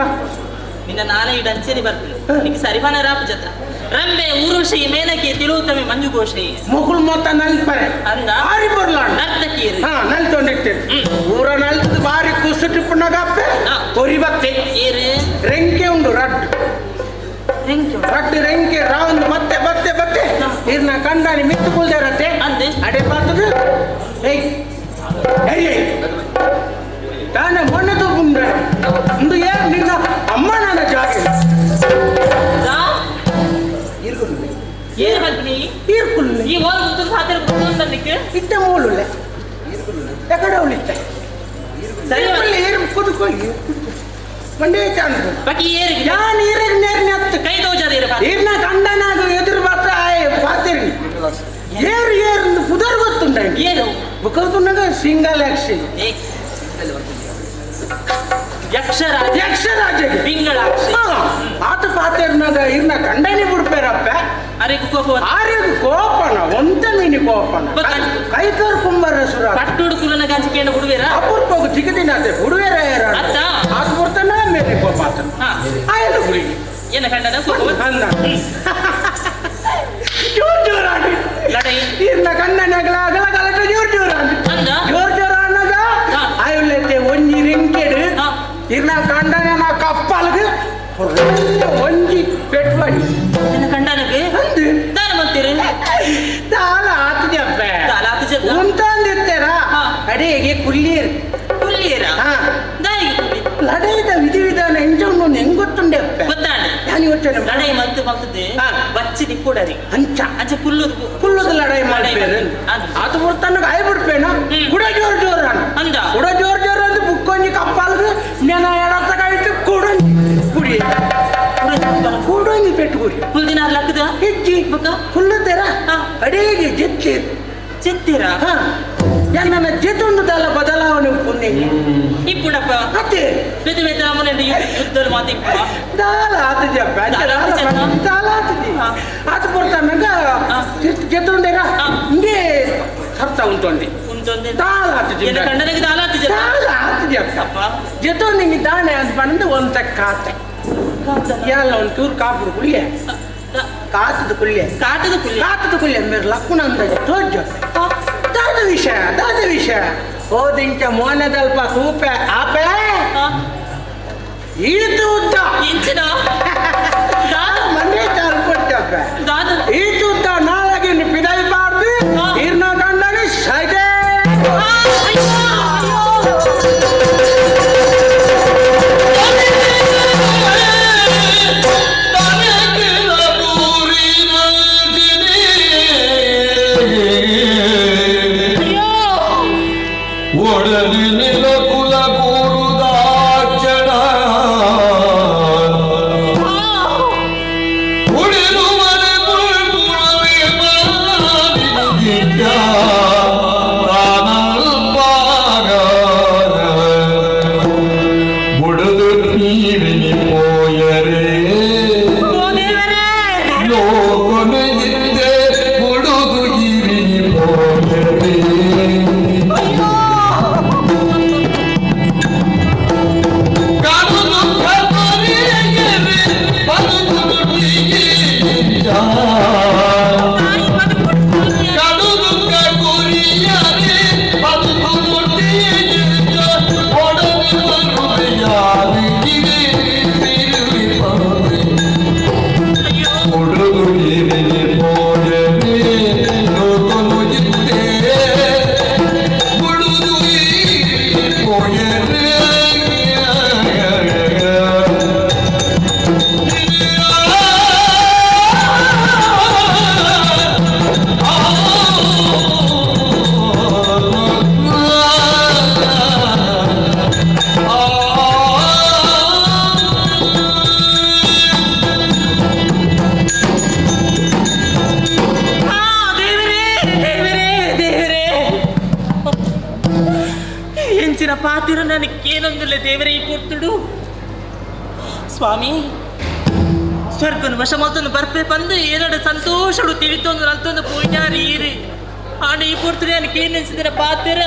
ನಿನ್ನ ನಾನೇ ಇಡಂಚೇರಿ ಬರ್ತೀನಿ ನಿಕ್ಕೆ ಸರಿಬಾನ ರಾಪ ಜತ್ರ ರಂಬೆ ಊರುಷಿ ಮೇನಕೆ ತಿಳುತ್ತಮೆ ಮಂಜುಘೋಷಿ ಮೊಕುಲ್ ಮೊತ್ತ ನಲ್ಪರೆ ಅಂದ ಬಾರಿ ಬೊರ್ಲಾಣ ನರ್ತಕಿಯರು ಹಾ ನಲ್ತೊಂಡಿರ್ತೀರಿ ಊರ ನಲ್ತದ ಬಾರಿ ಕುಸು ಟಿಪ್ಪುನಾಗ ಅಪ್ಪೆ ಕೊರಿ ಬತ್ತಿ ಏರು ರೆಂಕೆ ಉಂಡು ರಡ್ಡು ರಡ್ಡು ರೆಂಕೆ ರೌಂಡ್ ಮತ್ತೆ ಬತ್ತೆ ಬತ್ತೆ ಇರ್ನ ಕಂಡಾನಿ ಮಿತ್ತು ಕುಲ್ದೇರತ್ತೆ ಅಂದೆ ಅಡೆ ಪಾತದು ಏಯ್ ಏಯ್ ಏಯ್ ತಾನೆ ಮೊನ್ನೆ ತೂಪುಂಡ ಇಂದು ಏನ್ ನಿನ್ನ ಅಮ್ಮ ನನ್ನ ಜಾಗ ಏರು ಬತ್ತಿ ಈರ್ಕುಲ್ಲೆ ಈ ಓಲ್ ಮುತ್ತು ಸಾತ್ರ ಕುತ್ತೊಂದಕ್ಕೆ ಇತ್ತ ಮೂಲುಲ್ಲೆ ಎಕಡೆ ಉಳಿತ ಸರಿ ಏರು ಕುದುಕೋ ಮಂಡೇ ಚಾಂದ್ ಬಾಕಿ ಏರು ಯಾನ್ ಈರೆಗ್ ನೇರ್ ನೆತ್ತು ಕೈ ದೋಜಾದ ಇರ ಈರ್ನ ಕಂಡನಾಗ ಎದುರು ಬಾತ್ರ ಆಯ್ ಪಾತಿರಿ ಏರು ಏರು ಪುದರ್ ಗೊತ್ತುಂಟ ಏರು ಬುಕ್ಕೌತುಂಡಗ ಸಿಂಗಲ್ ಆಕ್ಷಿ ಯಕ್ಷರಾಜ ಯಕ್ಷರಾಜಗೆ ಪಿಂಗಳಾಕ್ಷಿ ಆತ ಪಾತಿರ್ನಾಗ ಇರ್ನ ಕಂಡನಿ ಬಿಡ್ಪೇರಪ್ಪ ಅರೆಗು ಕೋಪ ಆರ್ಯಗು ಕೋಪನ ಒಂತ ಮೀನಿ ಕೋಪನ ಕೈಕರ್ ಕುಂಬರ ಸುರ ಪಟ್ಟುಡು ಕುಲನ ಗಾಂಚಿ ಕೇಂದ್ರ ಹುಡುವೇರ ಅಪೂರ್ಪಗು ಚಿಗದಿನಾತೆ ಹುಡುವೇರ ಅತ್ತ ಆತ ಬರ್ತಾನ ಎನ್ನ ಕಂಡನ ಅಂದ ಜೋರ್ ಜೋರಾಗಿ ಲಡೈ ಇರ್ನ ಕಣ್ಣನಗಲ ಅಗಲ ಗಲಟ ಜೋರ್ ಜೋರಾಗಿ ಅಂದ ಜೋರ್ ಜೋರ ಅನ್ನಗ ಆಯುಲೆತ್ತೆ ಒಂಜಿ ರಿಂಕೆಡು ಇರ್ನ ಕಂಡನ ಕಪ್ಪಲ್ಗೆ ಒಂಜಿ ಪೆಟ್ವಡಿ ಎನ್ನ ಕಂಡನಗೆ ಅಂದು ದಾನ ಮಾಡ್ತೀರಿ ದಾಲ ಆತಜಪ್ಪ ದಾಲ ಆತಜಪ್ಪ ಉಂತಂದಿರ್ತಾರ ಅಡಿಗೆ ಕುಲ್ಲಿಯರ್ ಕುಲ್ಲಿಯರ ಲಡೈದ ವಿಧಿ ವಿಧಾನ ಎಂಜೊಂದು ಹೆಂಗ್ ಗೊತ್ತುಂಡೆ ಅಪ್ಪ ಗೊತ್ತಾಂಡ ನಾನು ಯೋಚನೆ ಲಡೈ ಮಲ್ತು ಮಲ್ತದೆ ಬಚ್ಚಿ ದಿಕ್ಕುಡರಿ ಅಂಚ ಅಂಚ ಕುಲ್ಲುದು ಕುಲ್ಲುದು ಲಡೈ ಮಾಡ್ಬೇರೆ ಆತ ಬಿಡ್ತಾನ ಆಯ್ ಬಿಡ್ಪೇನ ಕುಡ ಜೋರ್ ಜೋರ್ ಅಂದ ಕುಡ ಜೋರ್ ಜೋರ್ ಅಂತ ಬುಕ್ಕೊಂಜಿ ಕಪ್ಪಾಲ್ದು ನೆನ ಎಡತ್ತ ಕಾಯ್ತು ಕುಡೊಂಜಿ ಕುಡಿ ಕೂಡೊಂಜಿ ಪೆಟ್ಟು ಕುಡಿ ಕುಲ್ದಿನ ಲಕ್ಕದ ಹೆಜ್ಜಿ ಕುಲ್ಲುತ್ತೀರ ಅಡಿಗೆ ಜಿತ್ತೀರ್ ಚಿತ್ತೀರ ನನ್ನ ಜಿತ್ತೊಂದು ದಲ ಬದಲಾವಣೆ ಪುಣ್ಯ ಇಪ್ಪುಣಪ್ಪ ಅತ್ತೆ ಬೇತೆ ಬೇತೆ ನಮ್ಮನೆ ಯುದ್ಧದ ಮಾತು ಇಪ್ಪ ದಾಲ ಆತಜಪ್ಪ ದಾಲ ಆತಜಿ ಆತ ಬರ್ತಾನಂಗ ಗೆತ್ತೊಂಡೇರ ಹಿಂಗೆ ಸರ್ತ ಉಂಟೊಂಡೆ ಉಂಟೊಂದೆ ದಾಲ ಆತಜಿ ಎನ್ನ ಕಂಡನಿಗೆ ದಾಲ ಆತಜಿ ದಾಲ ಆತಜಿ ಅಪ್ಪ ಜೆತ್ತೊಂದು ದಾಣೆ ಅಂತ ಬಂದು ಒಂತ ಕಾತೆ ಯಾಲ ಒಂದು ಚೂರು ಕಾಪುಡು ಕುಳ್ಳೆ ಕಾತದ ಕುಳ್ಳೆ ಕಾತದ ಕುಳ್ಳೆ ಕಾತದ ಕುಳ್ಳೆ ಮೇರೆ ಲಕ್ಕುಣ ಅಂದಾಜು ತೋಜ ದಾದ ವಿಷಯ ದಾದ ವಿಷಯ ಓದಿಂಚ ಮೋನದಲ್ಪ ತೂಪೆ ಆಪೆ ಈತು ಉದ್ದ ಇಂಚಿನ ಮನೆ ಚಾಲು ಕೊಟ್ಟಪ್ಪ ಈತು ಉದ್ದ ನಾಳೆಗೆ ಪಿದಾಯಿ ಬಾರ್ದು ಇರ್ನ ಕಂಡಾಗ ಸೈದೆ ಪಾತಿರ ನನಗೇನೊಂದಿಲ್ಲ ದೇವರೇ ಈ ಪೂರ್ತುಡು ಸ್ವಾಮಿ ಸ್ವರ್ಗನು ವಶ ಮತ್ತೊಂದು ಬರ್ಪೆ ಬಂದು ಏನಡ ಸಂತೋಷಡು ತಿಳಿತೊಂದು ನಂತೊಂದು ಪೂಜಾರಿ ಈರು ಆಣ ಈ ಪೂರ್ತುಡು ನನಗೇನು ನೆನ್ಸಿದ್ರೆ ಪಾತಿರ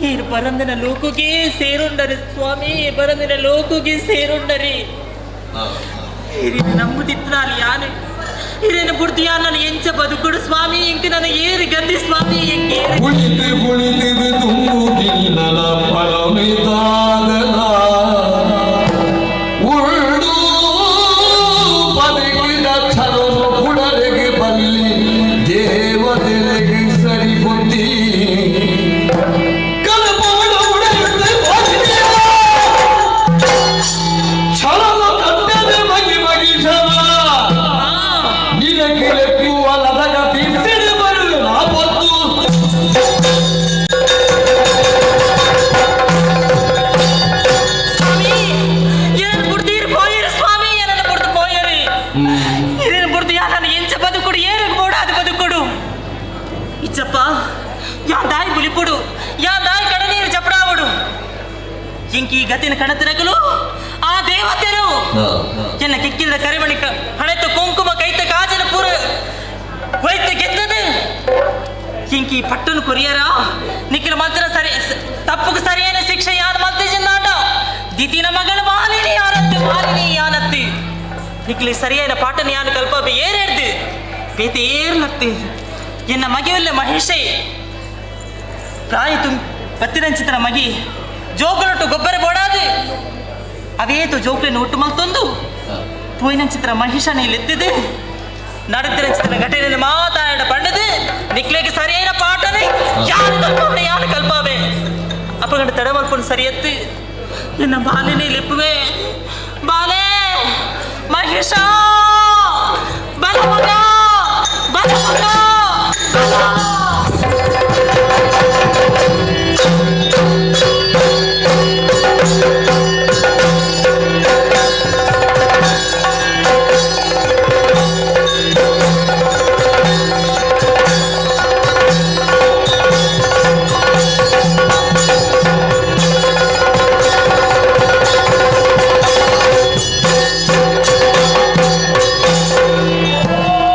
ಈರು ಬರಂದಿನ ಲೋಕಗೆ ಸೇರುಂಡರಿ ಸ್ವಾಮಿ ಬರಂದಿನ ಲೋಕಗೆ ಸೇರುಂಡರಿ ಹಿರಿಯ ನಂಬುದಿತ್ನಾಲಿ ಯಾನು ಹಿರಿಯನ ಬುಡ್ದು ಯಾರು ನಾನು ಎಂಚ ಬದುಕುಡು ಸ್ವಾಮಿ ಎಂಕ ನನ್ನ ಏರು ಗಂದಿ ಸ್ವಾಮಿ ಎಂಕೆ ಕುಳಿತು ಕುಳಿತು ತುಂಬುಗಿಲ್ಲಲ ಫಲಮಿತಾಗಲ ಉರುಳು ಪದಗಿದ ಛಲನು ಬುಡರೆಗೆ ಬಲ್ಲಿ ದೇವತೆಲೆಗೆ ಸರಿ ಬುದ್ಧಿ ಛಲನು ಕಟ್ಟದೆ ಮಗಿ ಮಗಿ ಛಲ ನಿನಗೆ ಲೆಕ್ಕುವಲದಗ ತೀರ್ಸಿಡಿ ಬರಲು ನಾ ಬಂದು ಸ್ವಾಮಿ ಏನನ್ನು ಬುಡ್ತೀರಿ ಪೋಯರು ಸ್ವಾಮಿ ಏನನ್ನು ಬುಡ್ದು ಪೋಯರಿ ಏನೇನು ಬುಡ್ದು ಯಾ ನಾನು ಎಂಚ ಬದುಕುಡು ಏರಿಗೆ ಬೋಡಾದ ಬದುಕುಡು ಇಚ್ಚಪ್ಪ ಯಾ ದಾಯಿ ಬುಲಿಪುಡು ಯಾ ದಾಯಿ ಕಡನೀರು ಚಪಡಾವಡು ಇಂಕಿ ಗತಿನ ಕಣತಿರಗಲು ಆ ದೇವತೆರು ಎನ್ನ ಕಿಕ್ಕಿಲ್ದ ಕರಿಮಣಿ ಹಣೆತ ಕುಂಕುಮ ಕೈತ ಕಾಜಿನ ಪೂರ ವೈದ್ಯ ಗೆದ್ದದು ಇಂಕಿ ಪಟ್ಟನು ಕೊರಿಯರ ನಿಖಿಲ ಮಂತ್ರ ಸರಿ ತಪ್ಪುకు ಸರಿಯైన ಶಿಕ್ಷೆ ಯಾರು ಮಲ್ತಿಜಿಂದಾಟ ದಿತಿನ ಮಗಳು ಮಾಲಿನಿ ಯಾರತ್ತು ಮಾಲಿನಿ ಯಾನತ್ತು ನಿಕ್ಲಿ ಸರಿಯಾದ ಪಾಠನ ಯಾನು ಕಲ್ಪಬೆ ಏರೇರ್ದು ಬೇತೆ ಏರ್ಲತ್ತಿ ಎನ್ನ ಮಗೆಯೊಲ್ಲೆ ಮಹೇಶೇ ಪ್ರಾಯ ತುಂ ಪತ್ತಿರಂಚಿತರ ಮಗಿ ಜೋಕುಲೊಟ್ಟು ಗೊಬ್ಬರ ಬೋಡಾದು ಅವೇತು ಜೋಕ್ಲೆನ್ ಒಟ್ಟು ಮಲ್ತೊಂದು ಪೋಯಿನಂಚಿತ್ರ ಮಹಿಷನ ಇಲ್ಲೆತ್ತಿದೆ ನಡತಿರಂಚಿತ್ರ ಘಟನೆ ಮಾತಾಡ ಪಂಡದು ನಿಕ್ಲೆಗೆ ಸರಿಯಾದ ಪಾಠನೇ ಯಾರು ಕಲ್ಪಾವೆ ಯಾರು ಕಲ್ಪಾವೆ ಅಪ್ಪಗಂಡ ತಡಮಲ್ಪನು ಸರಿಯತ್ತು ನಿನ್ನ ಬಾಲಿನೇ ಲಿಪ್ಪುವೆ ಬಾಲೆ ಮಹಿಷ ಬಲ ಮಗ ಬಲ ಮಗ ಬಲ. ಓ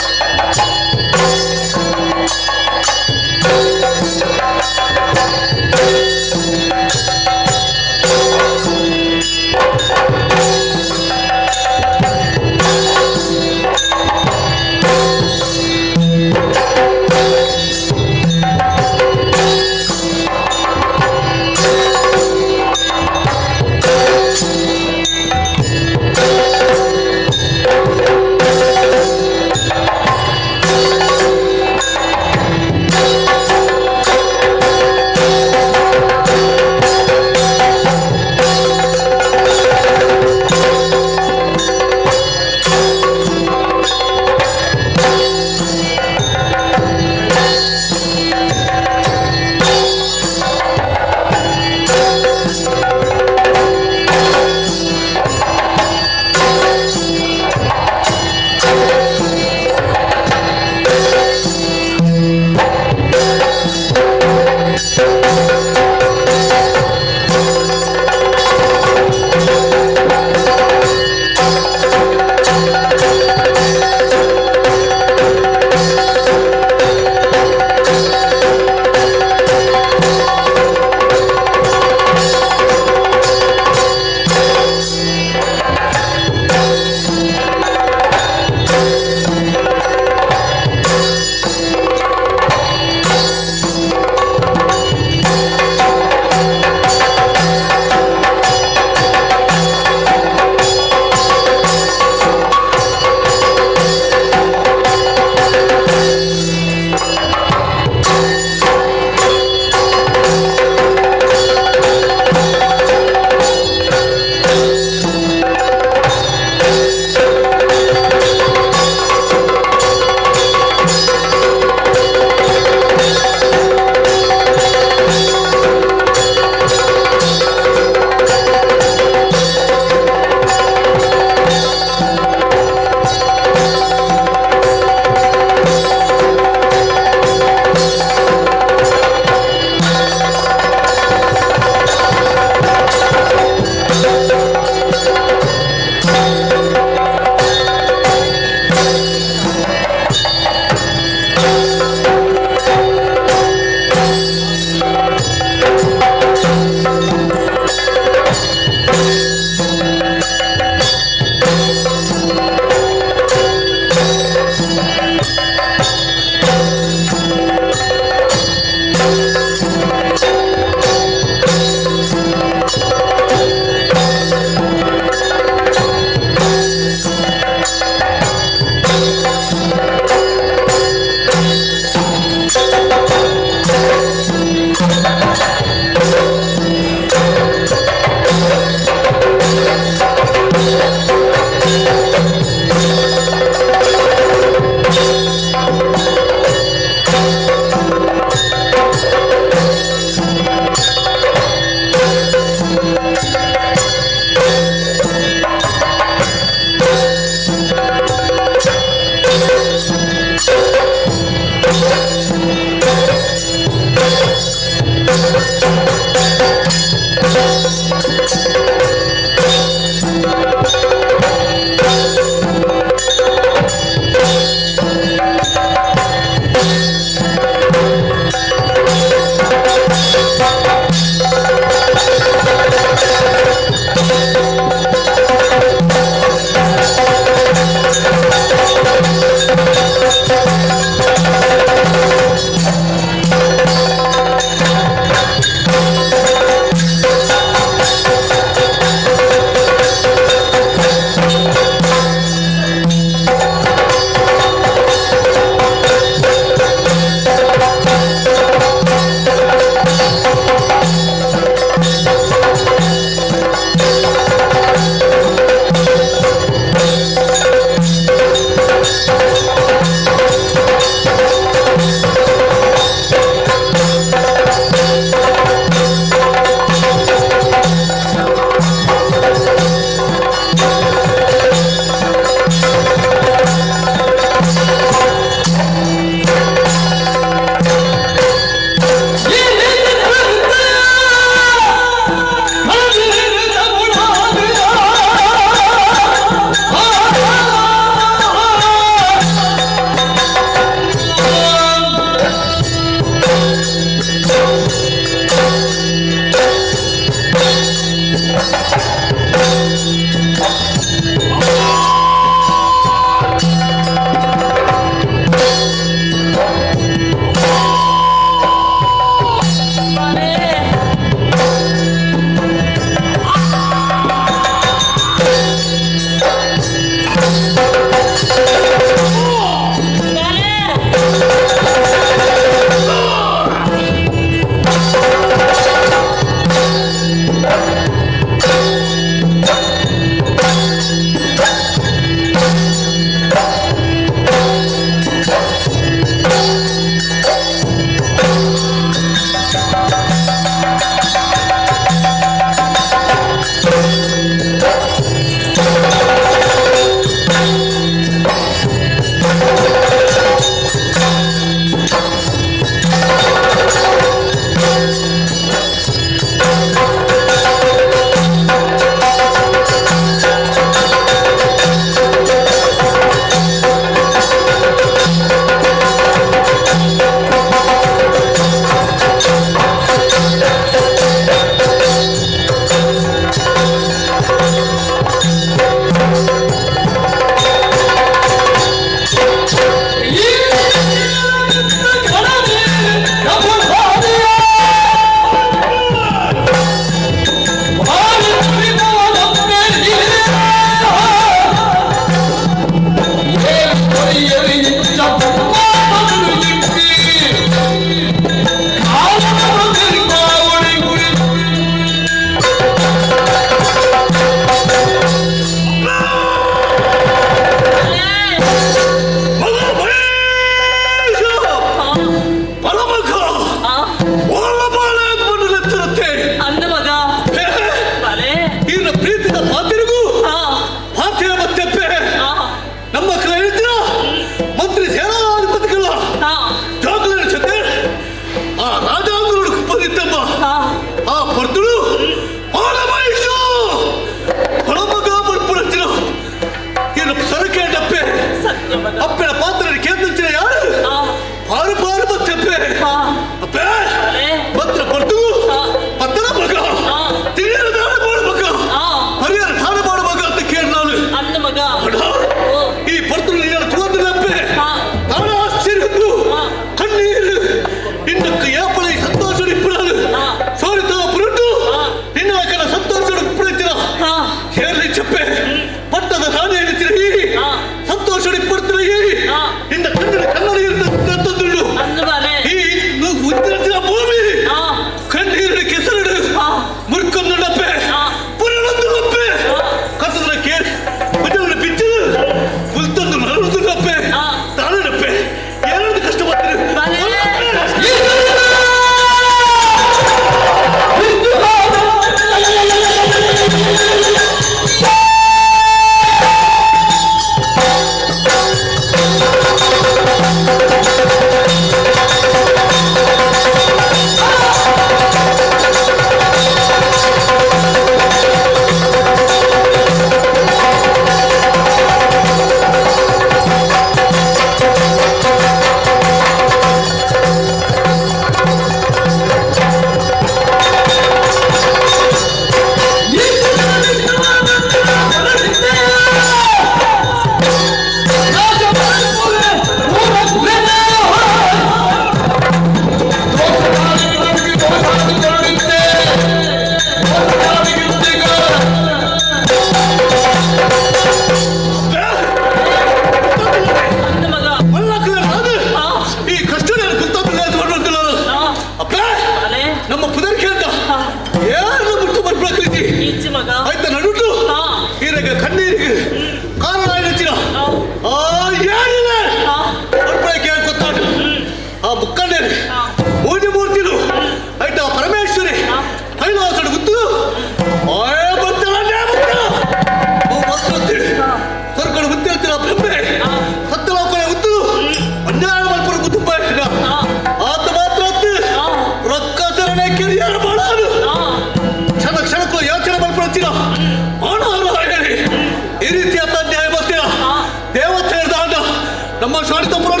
ಶಾಡಿತ ಪುರಾಣ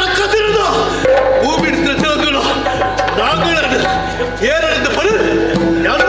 ರಕ್ಕಸಿರುದು ಭೂಮಿ ಜನಗಳು ನಾಗಳು ಏನಿದ್ದ ಪಡು ಯಾರು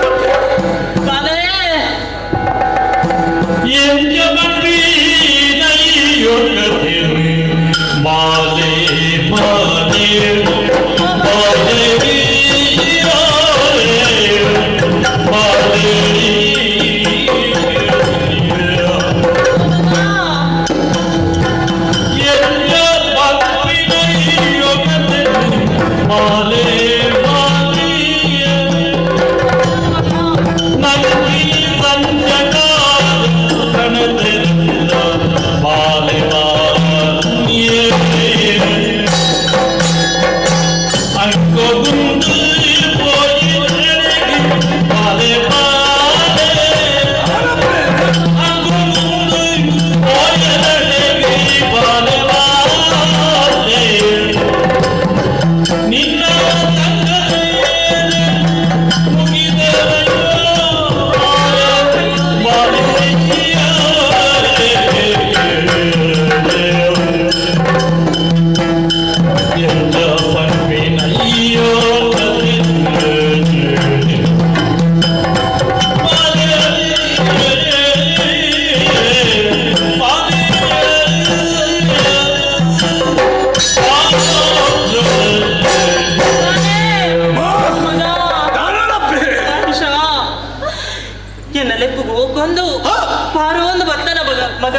ಎನ್ನ ಲೆಪ್ಪುಗು ಹೋಗೊಂದು ಪಾರೊಂದು ಬತ್ತನ ಮಗ ಮಗ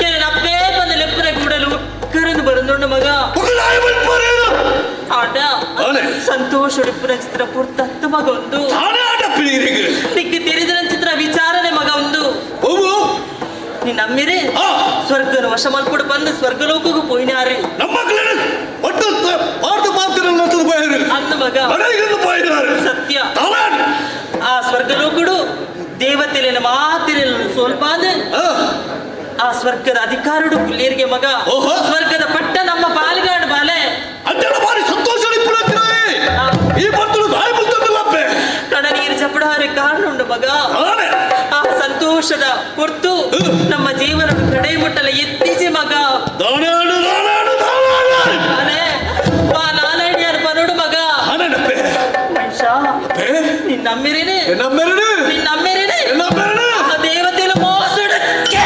ಎನ್ನ ಅಪ್ಪೇ ಬಂದ ಲೆಪ್ಪನ ಕೂಡಲು ಕರೆದು ಬರಂದೊಂಡ ಮಗ ಆಟ ಸಂತೋಷ ಉಡುಪಿನ ಚಿತ್ರ ಪೂರ್ತತ್ತ ಮಗ ಒಂದು ನಿಕ್ಕೆ ತೆರೆದ ಚಿತ್ರ ವಿಚಾರಣೆ ಮಗ ಒಂದು ನಿನ್ನ ಅಮ್ಮಿರೆ ಸ್ವರ್ಗನ ವಶ ಮಲ್ಪಡು ಬಂದು ಸ್ವರ್ಗಲೋಕಕ್ಕೂ ಪೋಯಿನಾರೆ ಅಂದ ಮಗ ಸತ್ಯ ಆ ಸ್ವರ್ಗಲೋಕುಡು ದೇವತೆಲಿನ ಮಾತಿರಲು ಸ್ವಲ್ಪ ಆ ಸ್ವರ್ಗದ ಅಧಿಕಾರಡು ಪುಲ್ಲೇರಿಗೆ ಮಗ ಸ್ವರ್ಗದ ಪಟ್ಟ ನಮ್ಮ ಬಾಲ್ಗಾಡು ಬಾಲೆ ಕಣ ನೀರು ಚಪಡಾರೆ ಕಾರಣ ಉಂಡು ಮಗ ಆ ಸಂತೋಷದ ಹೊರ್ತು ನಮ್ಮ ಜೀವನ ಕಡೆ ಮುಟ್ಟಲ ಎತ್ತೀಚೆ ಮಗ ನಾನಾಡಿಯಾರು ಮಗ ಮನುಷ್ಯ ನಿನ್ನ ಅಮ್ಮಿರೇನೆ ನಿನ್ನ ಅಮ್ಮಿರೇನೆ ಆ ದೇವತೆಯ ಮೋಸಡಕ್ಕೆ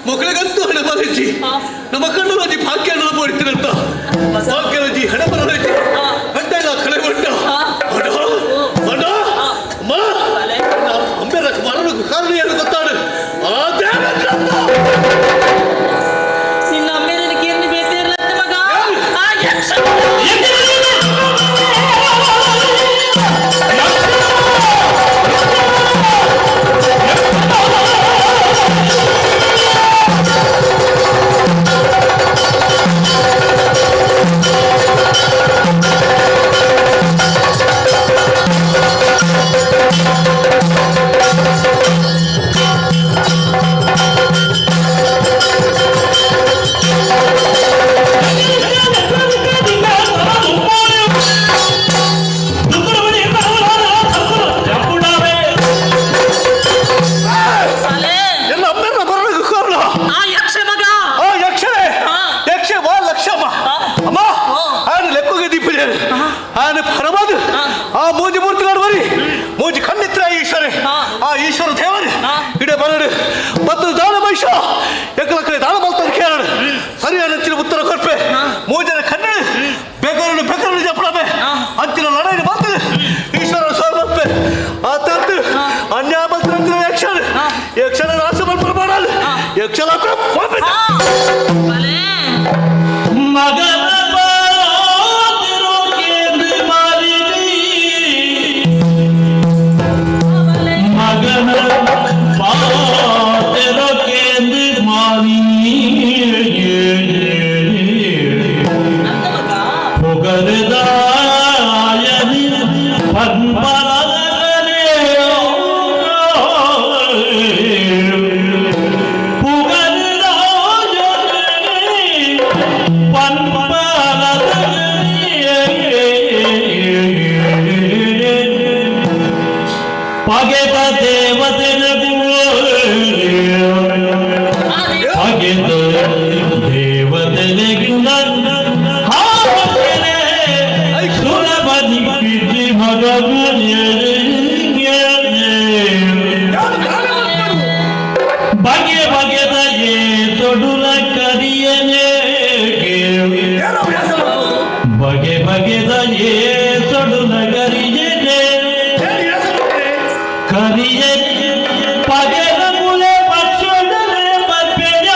ಮಕ್ಕಳಿಗಂತೂ ಹಣ ಬರಜ್ಜಿ ನಮ್ಮ ಕಣ್ಣಲ್ಲಿ ಭಾಗ್ಯ ಪಡಿತೀರಂತ ಭಾಗ್ಯರಜ್ಜಿ ಹಣ ಬರಜ್ಜಿ ಗಂಟೆಲ್ಲ ಕಳೆ ಬಂಟ ಅಣ್ಣ ಅಮ್ಮ ಅಂಬೇರ ಮರಣಕ್ಕೆ ಕಾರಣ ಏನು ಗೊತ್ತಾಡು ಆ ದೇವೇಂದ್ರ ನಿನ್ನ ಅಮ್ಮೇರನ ಕೀರ್ಣಿ ಬೇತೆ ಇರ್ಲತ್ತ ಮಗ ಆ ಯಕ್ಷ ಆ ಬರಡು ಮತ್ತು ದಾನ ಮನುಷ್ಯ ಎಕ್ಕಲಕ್ಕಡೆ ದಾನ ಮಲ್ತದ ಕೇರಳು ಸರಿಯಾದ ಅಂಚಿನ ಉತ್ತರ ಕೊರ್ಪೆ ಮೂಜನ ಕನ್ನಡ ಬೆಗರಡು ಬೆಗರಡು ಜಪ್ಪಡಬೆ ಅಂಚಿನ ಲಡಾಯಿ ಬರ್ತದೆ ಈಶ್ವರ ಸ್ವರ್ಪೆ ಆ ತಂತು ಅನ್ಯಾಯ ಬಂತ್ರ ಯಕ್ಷಣ ಯಕ್ಷಣ ರಾಸ ಮಾಡಲ್ಲ ಯಕ್ಷಣ ಮಗನ ಮಗನ ಪಾತಿರೋ ಮಾರಿ ಪುಗರದಾಯನಿ ಪದ್ಮಲನೆ ಪುಗರದಾಯನಿ ಪನ್ಪಲನೆ ಪಗೆದ ದೇವತೆನಗೂ ಪಗೆದ ದೇವತೆನಿಗೂ ಸುರಬನಿ ಬಗೆ ಬಗೆದ ಏ ತೊಡುಲ ಕರಿಯನೇ ಬಗೆ ಬಗೆದ ಏ ತೊಡುಲ ಕರಿಯನೇ ಕರಿಯೇ ಪಗೆದ ಮುಲೆ ಪಕ್ಷೊಡನೆ ಬರ್ಪೆಯ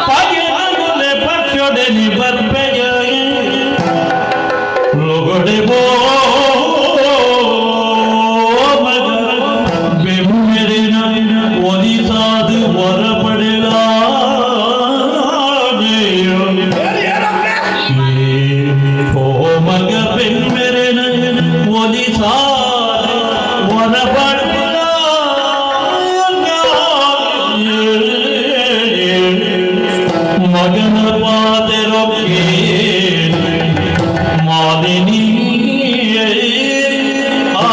ಪಗೆದ ಮುಲೆ ಪಕ್ಷೊಡನೆ ಬರ್ಪೆಯ ಲೊಗಡೆ ಬೋ ಮಗ ಬೆಮ್ಮೆರಿನ ಒಲಿಸಾದು ಹೊರಪಡೆಲ ಓ ಮಗ ಬೆಮ್ಮೆರಿನ ಒಲಿಸಾದು ಹೊರಪಡೆಲ ಮಗನ ಪಾತೆರೊಕ್ಕೆ ಮಾಲಿನಿ ಆ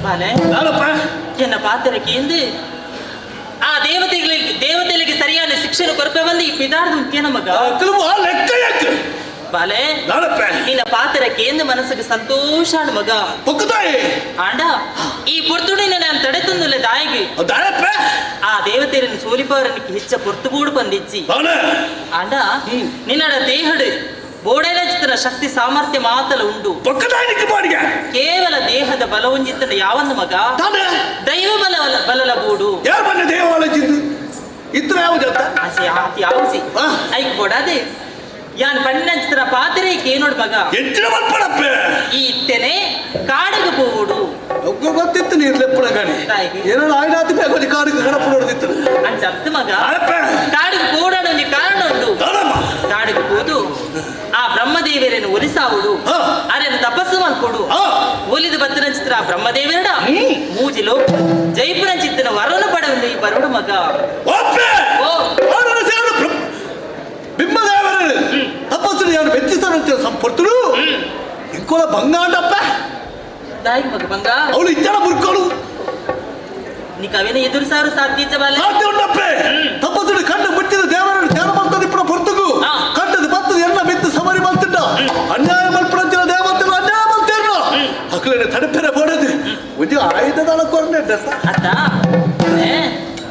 ಬಾಲೆ ಎನ್ನ ಪಾತ್ರಕ್ಕೆ ಆ ದೇವತೆಗಳಿಗೆ ದೇವತೆಗಳಿಗೆ ಸರಿಯಾದ ಶಿಕ್ಷಣ ಕೊರಪೆ ಬಂದು ಈ ಪಿದಾರ್ದು ಉಂಟೇನ ಮಗ ಬಾಲೆ ನಿನ್ನ ಪಾತ್ರಕ್ಕೆ ಎಂದು ಮನಸ್ಸಿಗೆ ಸಂತೋಷ ಮಗ ಆಂಡ ಈ ಪೊರ್ತುಡಿನ ನಾನು ತಡೆ ತಂದುಲ್ಲ ದಾಯಿಗೆ ಆ ದೇವತೆಯನ್ನು ಸೋಲಿಪವರನಿಗೆ ಹೆಚ್ಚ ಪೊರ್ತುಗೂಡು ಬಂದಿಚ್ಚಿ ಆಂಡ ನಿನ್ನಡ ದೇಹಡು ಬೋಡೈಲಚಿತ್ರ ಶಕ್ತಿ ಸಾಮರ್ಥ್ಯ ಮಾತಲ ಉಂಡು ಕೇವಲ ದೇಹದ ಬಲವುಂಜಿತ್ತನ ಯಾವೊಂದು ಮಗ ದೈವ ಬಲ ಬಲಲ ಬೂಡು ಇತ್ರ ಆಸೆ ಆತಿ ಯಾವಸಿ ಐಕ್ ಕೊಡದೆ ಯಾನ್ ಪಣ್ಣಂಚಿತ್ರ ಪಾತ್ರೆ ಕೇನೋಡ್ ಮಗ ಈ ಇತ್ತೇನೆ ಕಾಡಿಗೆ ಹೋಗುಡು ಗೊತ್ತಿತ್ತು ನೀರು ಲೆಪ್ಪಡ ಗಾಡಿ ಏನೋ ಆಯ್ನಾತಿ ಬೇಕು ಕಾಡಿಗೆ ಗಣಪ ನೋಡ್ದಿತ್ತು ಅಂಚತ್ತು ಮಗ ಕಾಡಿಗೆ ಹೋಡೋಣ ಒಂದು ಕಾರಣ ಉಂಟು ಕಾಡಿಗೆ ಹೋದು ಆ ಬ್ರಹ್ಮದೇವರನ್ನು ಒಲಿಸಾವುಡು ಅರೆಯನ್ನು ತಪಸ್ಸು ಮಾಡ್ಕೊಡು ಒಲಿದು ಬತ್ತಿನ ಚಿತ್ರ ಆ ಬ್ರಹ್ಮದೇವರಡ ಮೂಜಿಲು ಜೈಪುರ ಚಿತ್ತನ ವರನು ಪಡೆಯುವುದು ಈ ಬರೋಡು ಮಗ ಓ ಬಿಂಬದೇವರು ತಪಸ್ಸು ಯಾರು ಮೆಚ್ಚಿಸ್ತಾರಂತೆ ಸಂಪರ್ತುಡು ಇಂಕೋಲ ಬಂಗಾಂಡಪ್ಪ ದಾಯಿ ಮಗ ಬಂಗ ಅವಳು ಇಚ್ಚಳ ಮುರ್ಕೋಳು ನೀ ಕವಿನ ಎದುರಿಸಾರು ಸಾಧ್ಯ ಬಾಲೆ ಸಾಧ್ಯ ಉಂಡಪ್ಪೆ ತಪಸ್ಸುಡು ಕಣ್ಣು ಮುಚ್ಚಿದ ದೇವರನ್ನು ಧ್ಯಾನ ಮಾಡ್ತದೆ ಇಪ್ಪಡ ಪೊರ್ತುಗು ಕಣ್ಣದು ಬತ್ತದ ಎಲ್ಲ ಮೆತ್ತು ಸಮರಿ ಮಲ್ತಿದ್ದ ಅನ್ಯಾಯ ಮಲ್ಪಡಂಚಿನ ದೇವತೆಗಳು ಅನ್ಯಾಯ ಮಲ್ತೇರ್ನ ಅಕ್ಲೇನೆ ತಡಪೆರೆ ಬೋಡದು ಒಂಜಿ ಆಯುಧದ ಕೊರನೆ ಅತ್ತ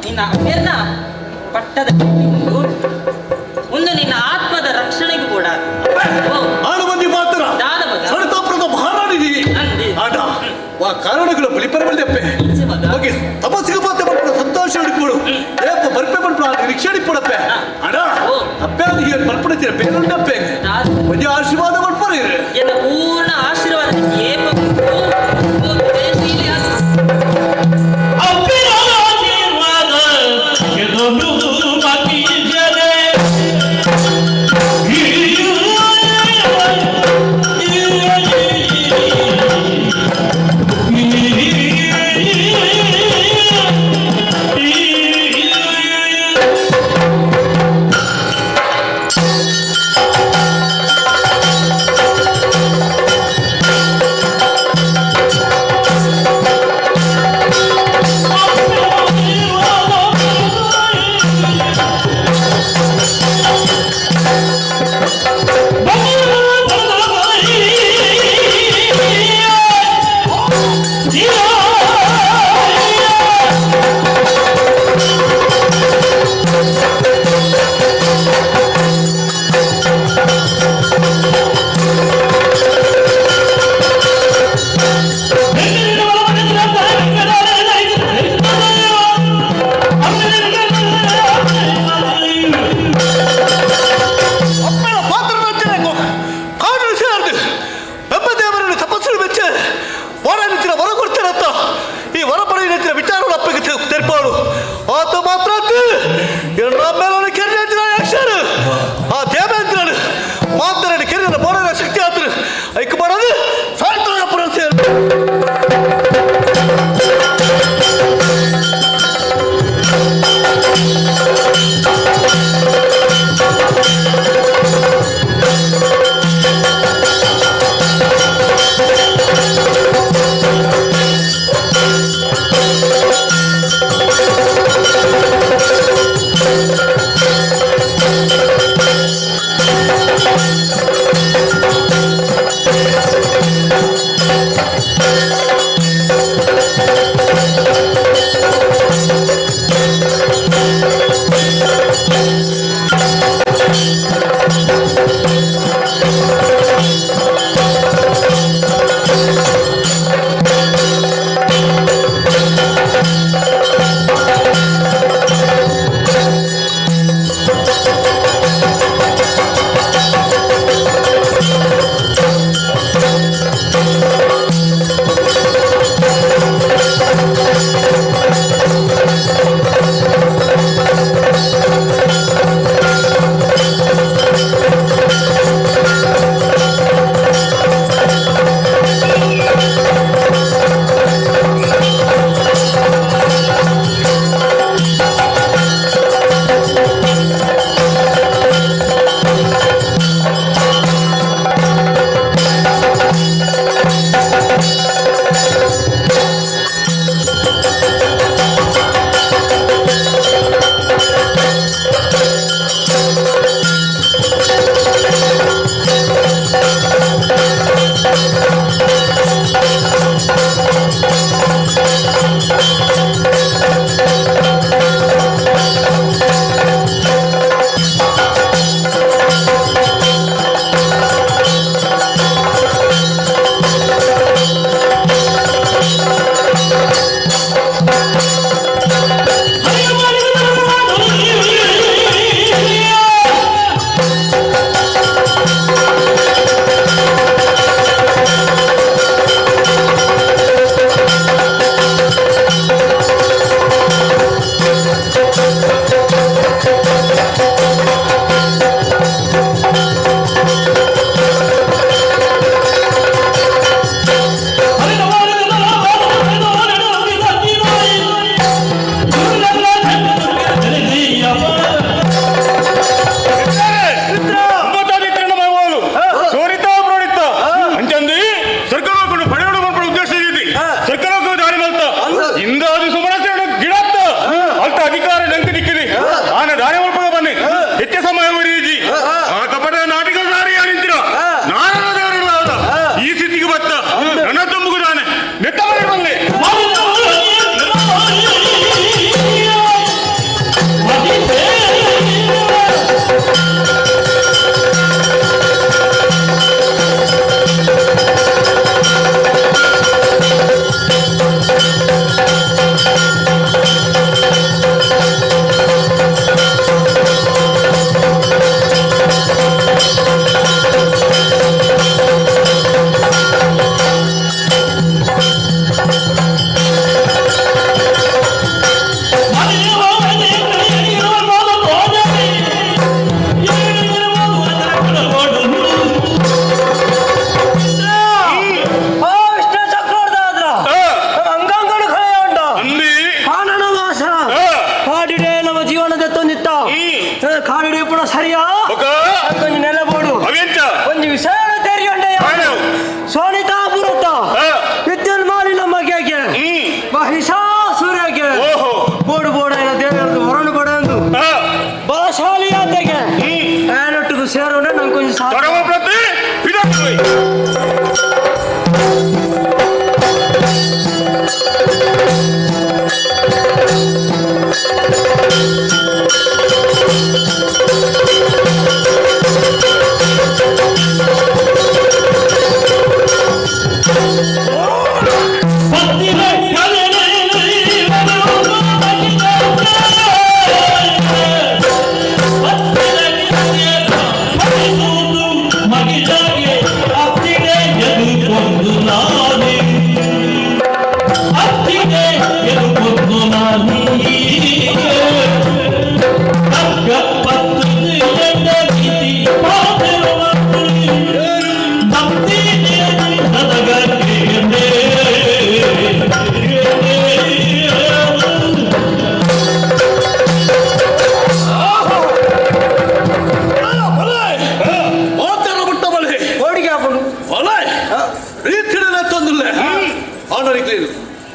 ನಿನ್ನ ಅಪ್ಪೆರ್ನ ಪಟ್ಟದ ಕತ್ತಿ ಉಂಟು ಒಂದು ನಿನ್ನ ಆತ್ಮದ ರಕ್ಷಣೆಗೆ ಕೂಡ ಆಳು ಮಂದಿ ಮಾತ್ರ ಸಡಿತಾಪುರದ ಮಹಾರಾಣಿ ಆಟ ವಾ ಕಾರಣಗಳು ಬಲಿಪರ ಬಲ್ದಪ್ಪೆ ಓಕೆ ತಪಸ್ಸಿಗೆ ಮಾತ್ರ ಮಕ್ಕಳು ಸಂತೋಷ ಹಿಡ್ಕೊಡು ಏಪ ಬರ್ಪೆ ಪಡ್ಪ ನಿರೀಕ್ಷೆ ಹಿಡ್ಕೊಡಪ್ಪೆ ಅಣ್ಣ ಅಪ್ಪೆ ಅದು ಏನು ಬರ್ಪಡಿತೀರ ಬೇರುಂಡಪ್ಪೆ ಒಂಜಿ ಆಶೀರ್ವಾದ ಮಾಡ್ಪಾರೆ ಎನ್ನ ಪೂರ್ಣ ಆಶೀರ್ವಾದ ಏಪ ಆ ಅಪ್ಪನ ಪಾತ್ರ ಕಾಡು ಸೇರ್ದು ಬ್ರಹ್ಮದೇವರನ್ನು ತಪಸ್ಸು ಮೆಚ್ಚ ವರ ನೆಚ್ಚಿನ ವರ ಕೊಡ್ತಾರತ್ತ. ಈ ವರ ಪಡೆಯ ನೆಚ್ಚಿನ ವಿಚಾರಗಳು ಅಪ್ಪಗೆ ತೆರ್ಪಾಡು ಆತ ಮಾತ್ರ ಮೇಲೆ ಕೆರೆ ಯಕ್ಷರು ಆ ದೇವೇಂದ್ರನು ಮಾತ್ರ ಕೆರೆಯ ಬೋಡನ ಶಕ್ತಿ ಆತರು ಐಕ್ ಮಾಡೋದು ಸಾಯಂತ್ರ ಪುರ ಸೇರು.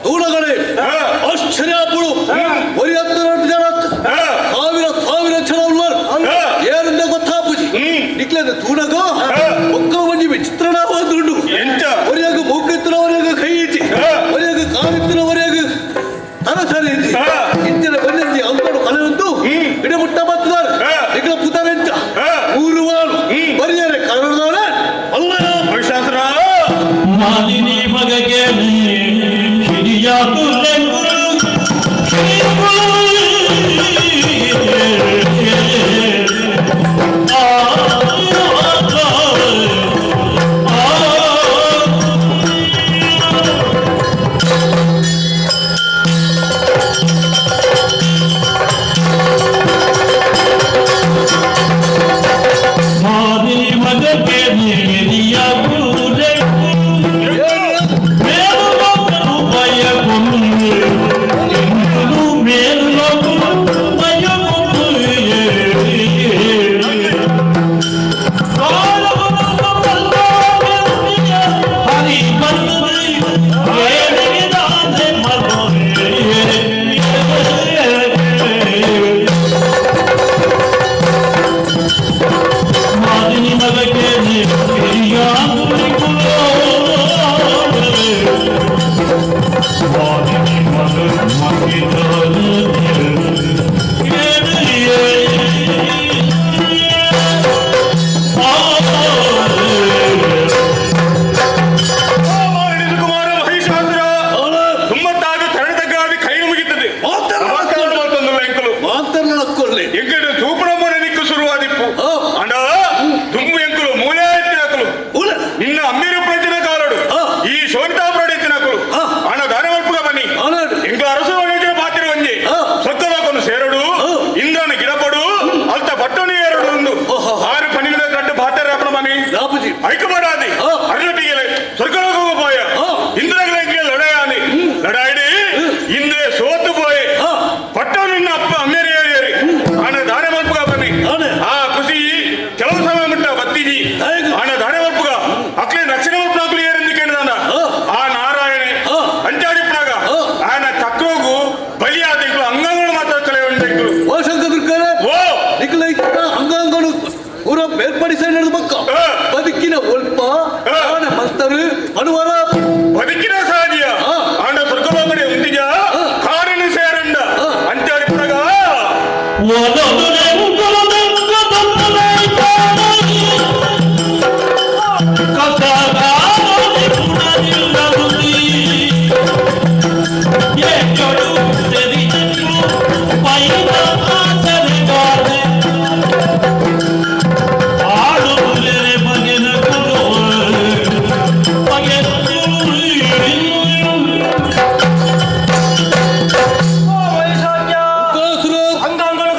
ತೂಣಗಳೇ ಆಶ್ಚರ್ಯ ಪುಡು ಒರಿ ಹತ್ತು ಜನ ಸಾವಿರ ಸಾವಿರ ಜನ ಉಳ್ಳಾರು ಏರಿಂದ ಗೊತ್ತಾಪುಜಿ ನಿಕ್ಲೇದ ತೂಣಗ ಒಕ್ಕ ಒಂಜಿ ವಿಚಿತ್ರಣ ಬಂದುಂಡು ಒರಿಯಾಗ ಮೂಕೆತ್ತಿನ ಒರಿಯಾಗ ಕೈ ಇಚ್ಚಿ ಒರಿಯಾಗ ಕಾಲಿತ್ತಿನ ಒರಿಯಾಗ ತಲಸರಿ ಇಚ್ಚಿ ಇಂಚಿನ ಒಂಜಿ ಅಂಕಡು ಕಲೆಯುಂಟು ಇಡಮುಟ್ಟ ಬತ್ತದಾರೆ ನಿಕ್ಲ ಪುತರೆಂಚ ಊರು ವಾರು ಬರಿಯರೆ ಕನ್ನಡದವರೇ ಅಲ್ಲ ಮಹಿಷಾಸುರ ಮಾಲಿನಿ ಮಗಗೆ ಹಿರಿಯ ಮಾಲಿನಿ ಮಗಗೆ ಹಿರಿಯ ಕುಮಾರ ಮಹಿಷಾಸುರ ತುಂಬತ್ತಾದ ತರಣತಕ್ಕಾದ ಕೈ ಮುಗಿತದೆ ಎಂಕಡು ತೂಪಣಮ್ಮನ ನಿಕ್ಕು ಶುರುವಾದಿಪ್ಪು ಅಂಡ ದುಮ್ಮು ಎಂಕುಲು ಮೂಲೆ ಎತ್ತಿನಕುಲು ನಿನ್ನ ಅಮ್ಮಿರು ಪ್ರತಿನ ಕಾಲಡು ಈ ಶೋಣಿತಾಪುರ ಎತ್ತಿನಕುಲು ಅಣ್ಣ ದಾನವಲ್ಪುಗ ಬನ್ನಿ ಎಂಕ ಅರಸು ಒಳ್ಳೆಯ ಪಾತ್ರ ಒಂಜಿ ಸೊಕ್ಕಲೋಕನು ಸೇರಡು ಇಂದ್ರನ ಗಿಡಪಡು ಅಲ್ತ ಪಟ್ಟಣಿ ಏರಡು ಒಂದು ಆರು ಪಣಿಗಳ ಕಟ್ಟು ಪಾತ್ರ ಅಪ್ಪನ ಮನಿ ಐಕಮಾಡಾದಿ ಅರ್ಜಟಿಗೆ ಸ್ವರ್ಗಲೋಕಕ್ಕೆ ಪೋಯ ಇಂದ್ರಗಳಿಗೆ ಲಡಾಯಾನಿ ಲಡಾಯಿಡಿ ಇಂದ್ರೆ ಸೋತು ಪೋಯೆ ಪಟ್ಟಣ ನಿನ್ನ ಅಪ್ಪ ಅಮ್ಮೇರಿ ಏರಿ ಆಣ ದಾನ ಮಲ್ಪುಗ ಬನ್ನಿ ಆ ಖುಷಿ ಕೆಲವು ಸಮಯ ಮುಟ್ಟ ಬತ್ತಿಜಿ ಆಣ ದಾನ ಮಲ್ಪುಗ ಅಕ್ಲೆ ದಕ್ಷಿಣ ಮಲ್ಪನಾಕ್ಲು ಏರಿಂದು ಕೇಳಿದಾನ ಆ ನಾರಾಯಣೆ ಅಂಚಾಡಿಪ್ಪನಾಗ ಆನ ಚಕ್ರೋಗು ಬಲಿಯಾದ ಇಂಕ್ಲು ಅಂಗಗಳು ಮಾತ್ರ ಕಳೆ ಉಂಟು ಓ ಶಂಕದುರ್ಗರೇ ಓ ನಿಕ್ಲ ಅಂಗಾಂಗಗಳು ಊರ ಬೇರ್ಪಡಿಸ ನಡೆದ ಪಕ್ಕ ಬದುಕಿನ ಒಲ್ಪ ಆನ ಮಲ್ತರು ಅನುವರ ಬದುಕಿನ ಸಾಧಿಯ ಆಂಡ ಸ್ವರ್ಗಲೋಕಡೆ ಉಂಟಿಜ ಕಾಡಿನ ಸೇರಂಡ ಅಂಚಾಡಿಪ್ಪನಾಗ ಅಂಗಾಂಗಗಳು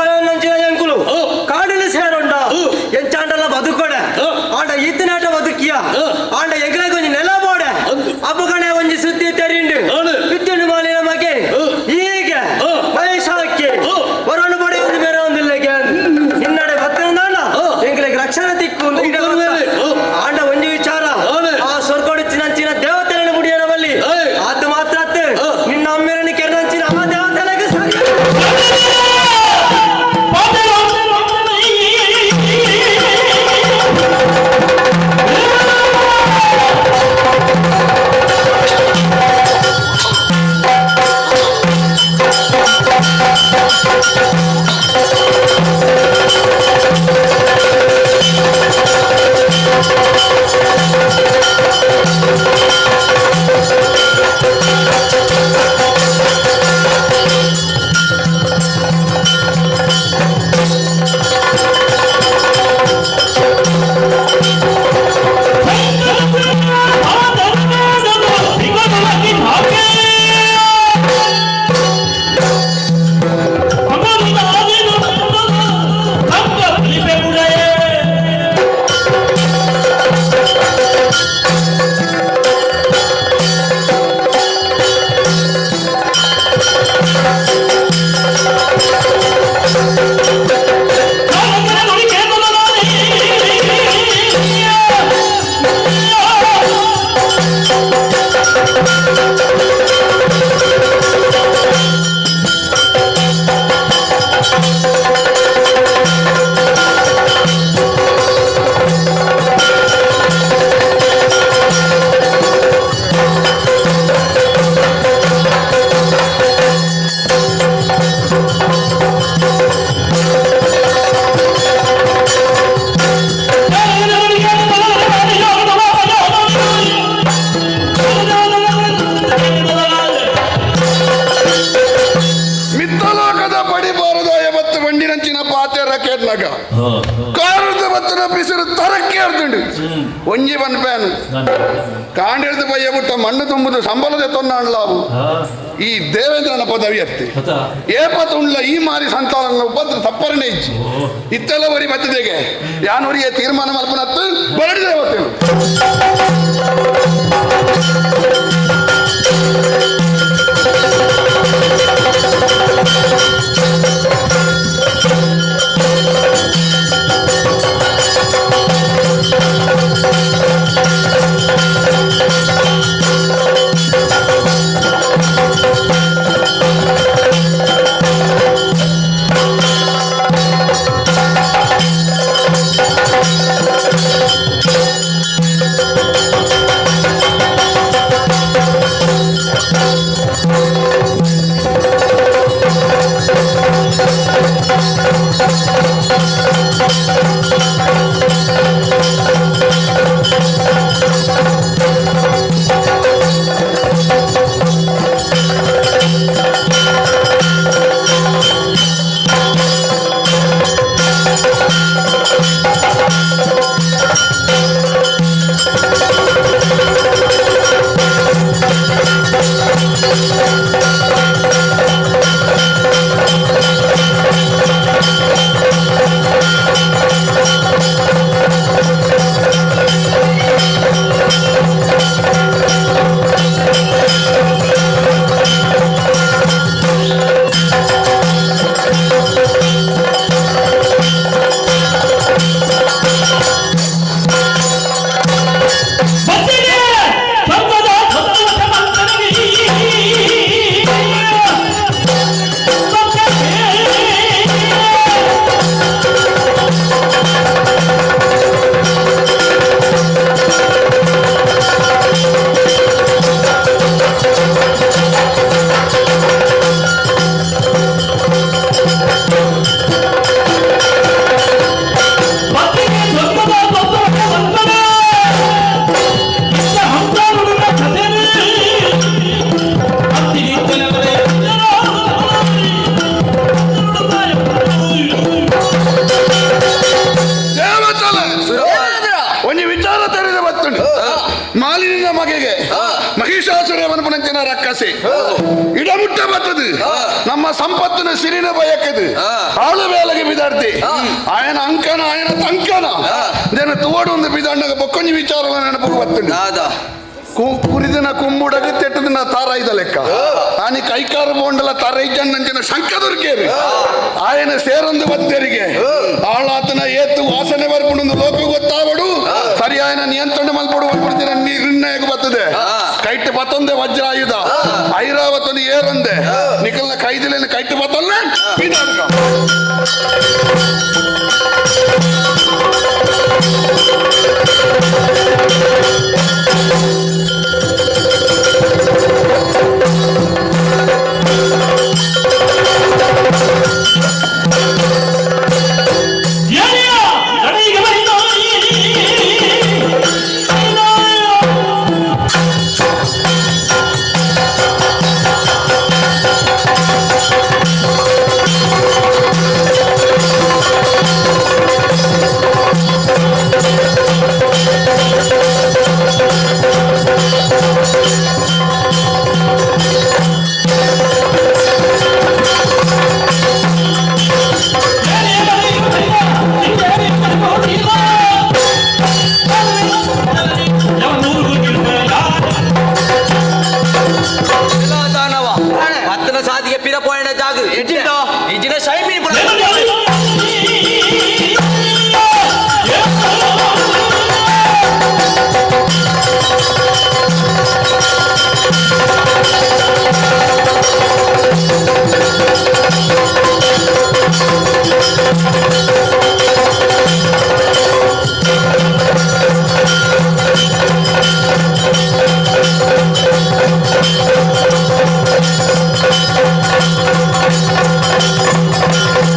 ಕಾರದ ಬತ್ತನ ಪಿಸಿರು ತರಕ್ಕೆ ಅರ್ದುಂಡು ಒಂಜಿ ಪನ್ಪೇನು ಕಾಂಡಿಡ್ದು ಪಯ್ಯ ಬಿಟ್ಟ ಮಣ್ಣು ತುಂಬುದು ಸಂಬಳದ ತೊನ್ನಾಡ್ಲಾವು ಈ ದೇವೇಂದ್ರನ ಪದವಿ ಅತ್ತೆ ಏಪತ್ತು ಉಂಡ್ಲ ಈ ಮಾರಿ ಸಂತಾನ ಉಪದ್ರ ತಪ್ಪರಣೆ ಇಜ್ಜಿ ಇತ್ತೆಲ್ಲ ಒರಿ ಬತ್ತದೆಗೆ ಯಾನೊರಿಯ ತೀರ್ಮಾನ ಮಲ್ಪನತ್ತು ಬರಡಿ ದೇವತೆ ಇಡಮುಟ್ಟ ಬರ್ತದೆ ನಮ್ಮ ಸಂಪತ್ತಿನ ಸಿರಿನ ಬಯಕದು ಆಳು ಬೇಲೆಗೆ ಬಿದಾಡ್ತಿ ಆಯನ ಅಂಕನ ಆಯನ ತಂಕನ ದೇನ ತೋಡು ಒಂದು ಬಿದಾಂಡಗ ಬೊಕ್ಕೊಂಜಿ ವಿಚಾರ ನೆನಪು ಬರ್ತದೆ ಕುರಿದಿನ ಕುಂಬುಡಗ ತೆಟ್ಟದಿನ ತಾರ ಇದ ಲೆಕ್ಕ ಆನಿ ಕೈಕಾರು ಬೋಂಡಲ ತಾರ ಇಜ್ಜಣ್ಣಂಚಿನ ಶಂಕ ದೊರಕೇರಿ ಆಯನ ಸೇರೊಂದು ಬತ್ತೇರಿಗೆ ಆಳಾತನ ಏತು ವಾಸನೆ ಬರ್ಪುಂಡು ಲೋಕ ಗೊತ್ತಾವಡು ಸರಿ ಆಯನ ನಿಯಂತ್ರಣ ಮಲ್ಪಡು ಬರ್ಪುಡ್ತಿನ ನಿರ್ಣಯಕ್ಕೆ ಬರ್ತದೆ ಕೈಟ್ ಬತ್ತೊಂದೆ ವಜ್ರಾಯುಧ ಐರಾವತೊಂದು ಏರೊಂದೆ ನಿಕಲ್ನ ಕೈದಿಲೇನು ಕೈಟ್ ಬತ್ತೊಲ್ಲ ಬಿದಾಡ್ಕ Thank you.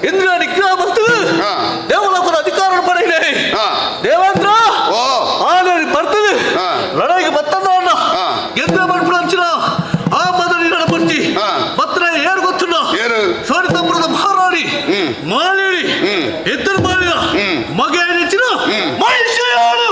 ಇಂದ್ರ ನಿಗ್ರಹ ಬರ್ತದೆ ದೇವಲೋಕದ ಅಧಿಕಾರ ಪಡೆಯಿದೆ ದೇವೇಂದ್ರ ಆನೆ ಬರ್ತದೆ ಲಡಾಯಿಗೆ ಬತ್ತಂದ ಅಣ್ಣ ಎಂದ್ರ ಮನ್ಪುಣ ಅಂಚಿನ ಆ ಮೊದಲು ನಡಪಡ್ತಿ ಬತ್ರ ಏರು ಗೊತ್ತುಂಡ ಸೋನಿತಾಪುರದ ಮಹಾರಾಣಿ ಮಾಲೇರಿ ಎತ್ತರ ಮಾಲಿನ ಮಗ ಏನಿಚ್ಚಿನ ಮಹಿಷೆಯಾಳು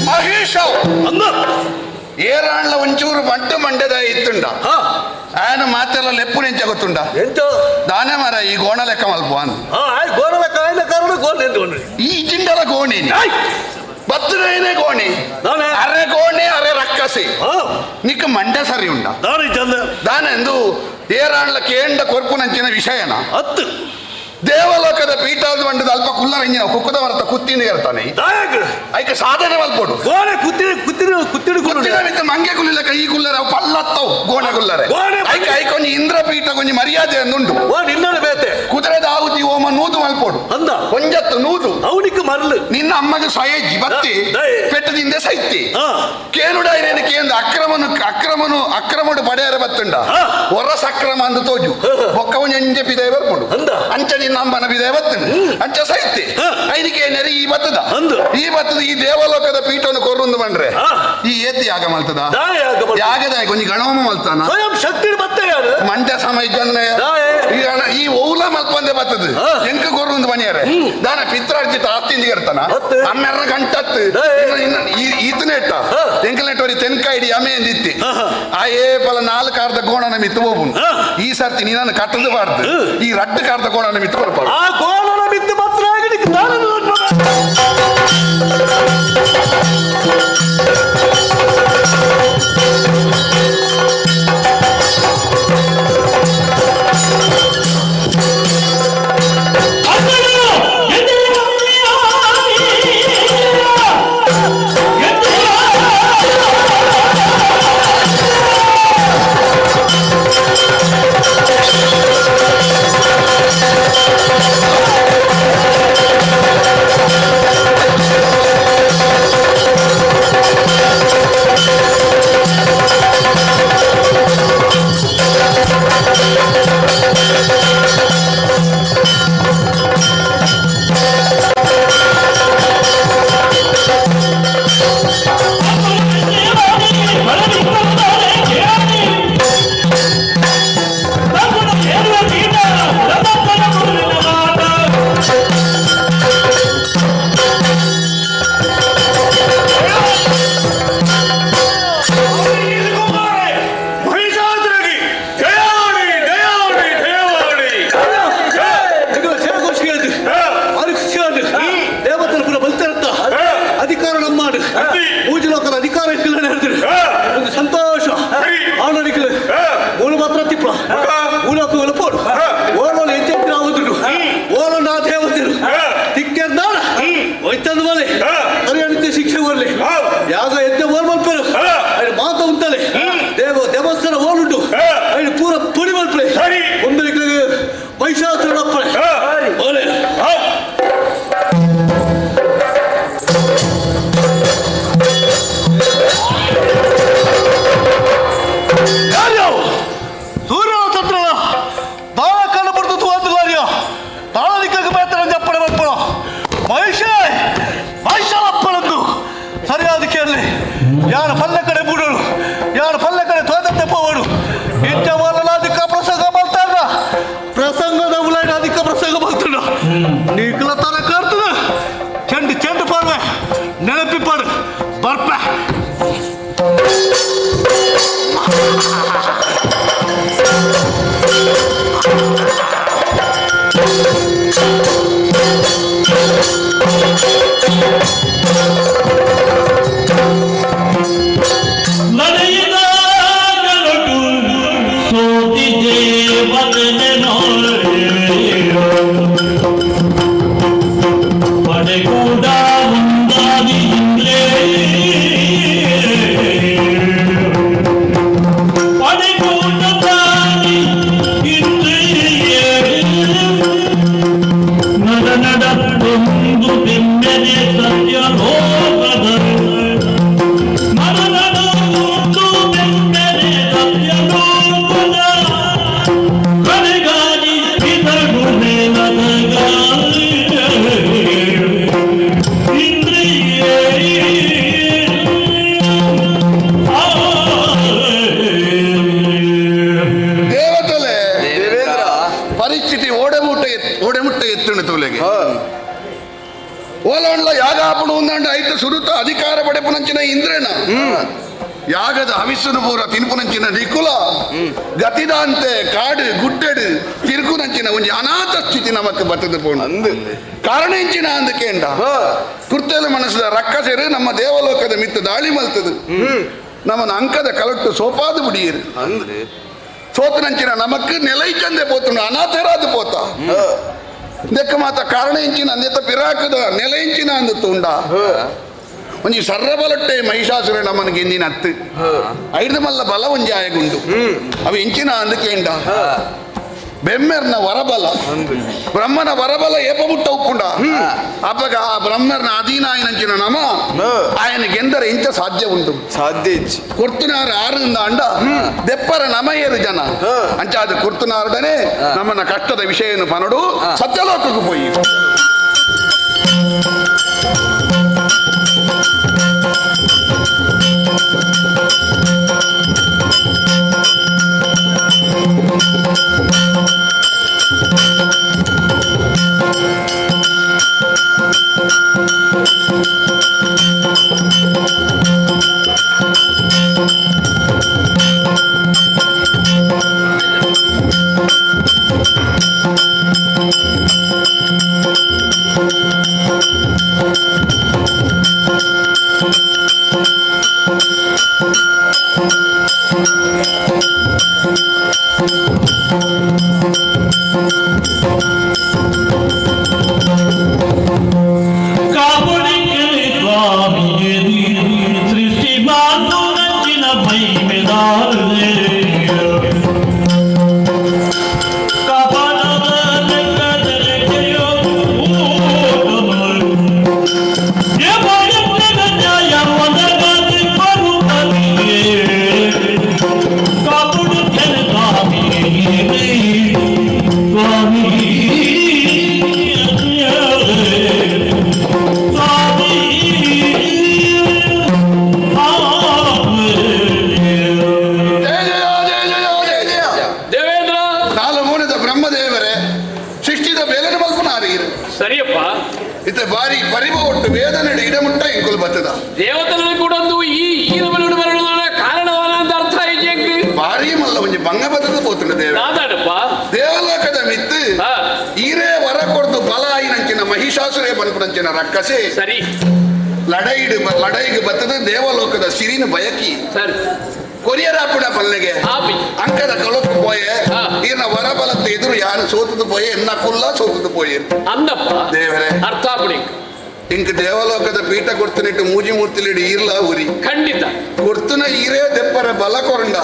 ಮಹೇಶ ಏರಾಣ್ಲ ಒಂಚೂರು ಮಂಟು ಮಂಡ್ಯದ ಇತ್ತುಂಡ ఆయన ಮಾತೆಲ್ಲ ಲೆಪ್ಪು ನೆಂಚ ಗೊತ್ತುಂಡ ದಾನೆ ಮರ ಈ ಗೋಣ ಲೆಕ್ಕ ಮಲ್ಪ ಗೋಣ ಲೆಕ್ಕ ಆಯ್ನ ಕಾರಣ ಗೋಣ ಈ ಜಿಂಡಲ ಗೋಣಿ ಬತ್ತನೇ ಗೋಣಿ ಅರೆ ಗೋಣಿ ಅರೆ ರಕ್ಕಸಿ ನಿಕ್ಕ ಮಂಡ್ಯ ಸರಿ ಉಂಡ ದಾನೆಂದು ಏರಾಣ್ಲ ಕೇಂಡ ಕೊರ್ಪು ನಂಚಿನ ವಿಷಯನ ಹತ್ತು ದೇವಲೋಕದ ಪೀಠಾದ ಮಂಡದ ಅಲ್ಪ ಕುಲ್ಲರಂಜಿನ ಕುಕ್ಕದ ಮರತ ಕುತ್ತಿನ ಇರ್ತಾನೆ ಐಕ ಸಾಧನೆ ಮಲ್ಪೋಡು ಗೋಣೆ ಕುತ್ತಿನ ಕುತ್ತಿನ ಕುತ್ತಿನ ಕುತ್ತಿನ ಮಿತ್ತ ಮಂಗೆ ಕುಲ್ಲಿಲ್ಲ ಕೈ ಕುಲ್ಲರೆ ಅವು ಪಲ್ಲತ್ತವು ಗೋಣೆ ಕುಲ್ಲರೆ ಐಕ ಐಕೊಂಜಿ ಇಂದ್ರ ಪೀಠ ಕೊಂಜಿ ಮರ್ಯಾದೆ ಅಂದುಂಟು ಬೇತೆ ಕುದುರೆದ ಆಹುತಿ ಓಮ ನೂದು ಮಲ್ಪೋಡು ಅಂದ ಒಂಜತ್ತು ನೂದು ಅವನಿಗೆ ಮರಳು ನಿನ್ನ ಅಮ್ಮಗೆ ಸಯಜ್ಜಿ ಬತ್ತಿ ಪೆಟ್ಟದಿಂದ ಸೈತಿ ಕೇನುಡ ಏನೇನು ಕೇಂದ್ರ ಅಕ್ರಮನು ಅಕ್ರಮನು ಅಕ್ರಮಡು ಪಡೆಯರ ಬತ್ತುಂಡ ಹೊರ ಸಕ್ರಮ ಅಂದು ತೋಜು ಬೊಕ್ಕವು ಎಂಜೆ ಪಿದೆ ಬರ್ಪುಂಡು ಅಂಚ ನಿನ್ನ ಅಮ್ಮನ ಪಿದೆ ಬತ್ತುಂಡು ಅಂಚ ಸೈತಿ ಐನಿಕೆ ಏನಾರ ಈ ಬತ್ತದ ಈ ಬತ್ತದ ಈ ದೇವಲೋಕದ ಪೀಠವನ್ನು ಕೊರ್ರುಂದು ಬಂಡ್ರೆ ಈ ಏತಿ ಯಾಗ ಮಲ್ತದ ಯಾಗದ ಕೊಂಚ ಗಣೋಮ ಮಲ್ತಾನ ಸ್ವಯಂ ಶಕ್ತಿ ಬತ್ತೆ ಯಾರು ಮಂಡ್ಯ ಸಮ ಇದ್ದಂದ್ರೆ ಈ ಓಲ ಮಲ್ಪಂದೆ ಬತ್ತದ ಎಂಕ ಕೊರ್ರುಂದು ಬನಿಯಾರೆ ದಾನ ಪಿತ್ರಾರ್ಜಿತ ಆಸ್ತಿ ಇರ್ತಾನ ಅಮ್ಮೆರ್ನ ಗಂಟತ್ತು ಈತನೇ ಇಟ್ಟ ಎಂಕಲ್ ತೆನ್ಕಾಯಿಡಿ ಅಮೆ ಎಂದಿತ್ತಿ ಆ ಏ ಪಲ ನಾಲ್ಕು ಅರ್ಧ ಗೋಣನ ಮಿತ್ತು ಹೋಗುನು ಈ ಸರ್ತಿ ನೀನನ್ನು ಕಟ್ಟದು ಬಾರ್ದು ಈ ರಡ್ಡು ಕಾರ್ದ ಗೋಣನ ಮಿತ್ತು ಬರ್ಬಾರ್ದು ಆ ಗೋಣನ ಮಿತ್ತು ಮಾತ್ರ ಅಧಿಕಾರ ನಮ್ಮ ಮೂಜು ಲೋಕದ ಅಧಿಕಾರ ಒಂದು ಸಂತೋಷ ಆನಂದಿಕಲು ಮೂಲು ಮಾತ್ರ ತಿಪ್ಪ ಮೂಲಕ ಒಲಪೋಡು ಓಲೋಲು ಎಚ್ಚೆತ್ತಿನ ಆಗುದುಡು ಓಲೋ ನಾ ದೇವತೆರು ತಿಕ್ಕೆರ್ದಾಡ ಒಯ್ತಂದ ಮೇಲೆ ಹರಿಯಾಣ ಶಿಕ್ಷೆ ಬರಲಿ ಯಾಗ ಎದ್ದೆ ಓಲ್ ಮಲ್ಪರು ಅಲ್ಲಿ ಮಾತ ಉಂಟಲೆ ದೇವ ದೇವಸ್ಥಾನ ಓಲುಂಟು ಅಲ್ಲಿ ಪೂರ ಪುಡಿ ಮಲ್ಪಲೆ ಒಂದರಿಗೆ ಮಹಿಷಾಸುರನಪ್ಪಳೆ ಓಲೆ ಸೂರ್ಯನ ತಂತ್ರ ಬಾಳ ಕಣ್ಣು ಬಿಡ್ತು ತೋಂದುಲಾರ್ಯ ತಾಳದಿಕ್ಕಕ್ಕೆ ಬೇತರ ಜಪ್ಪಡೆ ಬರ್ಪಣ ಮಹಿಷ ಮಹಿಷಲಪ್ಪಳಂದು ಸರಿಯಾದ ಕೇಳಲಿ ಯಾರ ಪಲ್ಲೆ ಕಡೆ ಬುಡೋಳು ಯಾರ ಪಲ್ಲೆ ಕಡೆ ತೋದಂತೆ ಪೋವಡು ಇಂಥ ಅಧಿಕ ಪ್ರಸಂಗ ಬರ್ತಾರ ಪ್ರಸಂಗದ ಉಲಾಯ್ನ ಅಧಿಕ ಪ್ರಸಂಗ ಬರ್ತಾರ ನೀಕಲ ತರ ಕರ್ತದ ಚೆಂಡು ಚೆಂಡು ಪಾರ್ವೆ ನೆನಪಿಪಾಡು ಬರ್ಪ. ಇಂದ್ರನ ಯಾಗದ ಹವಿಸ್ಸನು ಪೂರ ತಿನ್ಪುನಂಚಿನ ನಿಕುಲ ಗತಿದಾಂತೆ ಕಾಡು ಗುಡ್ಡೆಡು ತಿರುಗುನಂಚಿನ ಒಂಜಿ ಅನಾಥ ಸ್ಥಿತಿ ನಮಕ್ ಬತ್ತದ ಪೋಂಡು ಕಾರಣ ಇಂಚಿನ ಅಂದಕೇಂಡ ಕುರ್ತೇಲ ಮನಸ್ಸದ ರಕ್ಕಸೆರು ನಮ್ಮ ದೇವಲೋಕದ ಮಿತ್ತ ದಾಳಿ ಮಲ್ತದು ನಮ್ಮನ ಅಂಕದ ಕಲಟ್ಟು ಸೋಪಾದು ಬಿಡಿಯರು ಸೋತನಂಚಿನ ನಮಕ್ ನೆಲೈ ಚಂದೆ ಪೋತುಂಡು ಅನಾಥರಾದ ಪೋತ ದೆಕ್ಕ ಮಾತ ಕಾರಣ ಇಂಚಿನ ಅಂದೆತ್ತ ಪಿರಾಕದ ನೆಲ ಇಂಚಿನ ಅಂದ ತುಂಡ ಒಂಜಿ ಸರ್ರಬಲಟ್ಟೆ ಮಹಿಷಾಸುರ ನಮ್ಮನ ಗೆಂದಿನ ಅತ್ತು ಐದು ಮಲ್ಲ ಬಲ ಒಂಜಿ ಆಯಗುಂಡು ಅವು ಇಂಚಿನ ಅಂದಕೇಂಡ ಬೆಮ್ಮೆರ್ನ ವರಬಲ ಬ್ರಹ್ಮನ ವರಬಲ ಏಪಮುಟ್ಟ ಉಪ್ಪುಂಡ ಅಪ್ಪಗ ಆ ಬ್ರಹ್ಮರ್ನ ಅಧೀನ ಆಯನಂಚಿನ ನಮ ಆಯನ ಗೆಂದರೆ ಇಂಚ ಸಾಧ್ಯ ಉಂಟು ಸಾಧ್ಯ ಕುರ್ತುನಾರ ಆರಿಂದ ಅಂಡ ದೆಪ್ಪರ ನಮಯರು ಜನ ಅಂಚಾದ ಕುರ್ತುನಾರಡನೆ ನಮ್ಮನ ಕಷ್ಟದ ವಿಷಯವನ್ನು ಪನಡು ಸತ್ಯಲೋಕಕ್ಕೆ ಪೋಯಿ ಸರಿಯಪ್ಪ ಇತ್ತೆ ಬಾರಿ ಪರಿಭವ ವೇದನೆ ಇಡಮುಟ್ಟ ಇಂಕುಲ್ ಬತ್ತದ ದೇವತೆಗಳು ಕೂಡ ಈ ಈ ನಮೂನೆ ಬರಡುವುದರ ಕಾರಣವನ ಅಂತ ಅರ್ಥ ಐತೆ ಬಾರಿ ಮಲ್ಲ ಒಂಜಿ ಭಂಗ ಬತ್ತದ ಪೋತುಂಡು ದೇವ ನಾದಾಡಪ್ಪ ದೇವಲೋಕದ ಮಿತ್ತು ಈರೇ ವರ ಕೊಡ್ದು ಬಲ ಆಯಿನಂಚಿನ ಮಹಿಷಾಸುರೇ ಪನ್ಪುನಂಚಿನ ರಕ್ಕಸೆ ಸರಿ ಲಡೈಡು ಲಡೈಗೆ ಬತ್ತದ ದೇವಲೋಕದ ಸಿರಿನ ಬಯಕಿ ಸರಿ ಕೊರಿಯರಾಪುಡ ಪಲ್ಲೆಗೆ ಅಂಕದ ಕಳಕು ಪೋಯೆ ಈನ ವರಬಲತ್ತ ಎದುರು ಯಾರು ಸೋತದು ಪೋಯೆ ಎನ್ನ ಕುಲ್ಲ ಸೋತದು ಪೋಯೆ ಅಂದಪ್ಪ ದೇವರೇ ಅರ್ಥ ಆಪುಡಿ ಇಂಕ ದೇವಲೋಕದ ಪೀಠ ಕೊಡ್ತನಿಟ್ಟು ಮೂಜಿ ಮೂರ್ತಿಲಿಡು ಈರ್ಲ ಉರಿ ಖಂಡಿತ ಕೊಡ್ತನ ಈರೇ ದೆಪ್ಪರ ಬಲ ಕೊರಂಡ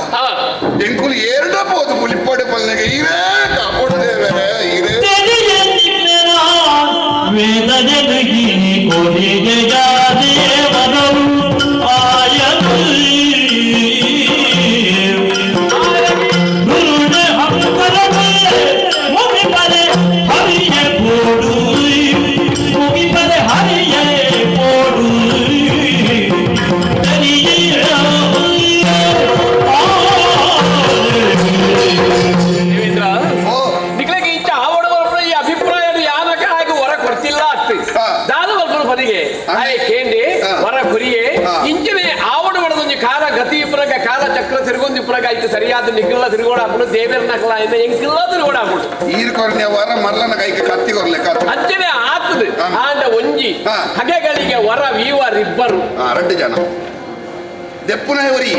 ಎಂಕುಲು ಏರ್ಡ ಪೋದು ಪುಲಿಪ್ಪಡೆ ಪಲ್ಲೆಗೆ ಈರೇ ಕಾಪೋಡು ದೇವರೇ ಈರೇ ಸರಿಯಾದ ನಿಖಿಲ್ಲ ತಿರುಗೋಡ ಹಾಕೊಂಡು ದೇವರ ನಕಲ ಎಂಕಿಲ್ಲ ತಿರುಗೋಡ ಹಾಕೊಂಡು ಈರ್ ಕೊರ್ನೆ ವರ ಮಲ್ಲನ ಕೈಗೆ ಕತ್ತಿ ಕೊರ್ಲೆ ಅಂಚನೆ ಆತದು ಆಂಡ ಒಂಜಿ ಹಗೆಗಳಿಗೆ ವರ ವೀವರಿಬ್ಬರು ರಡ್ಡು ಜನ ದೆಪ್ಪುನವರಿ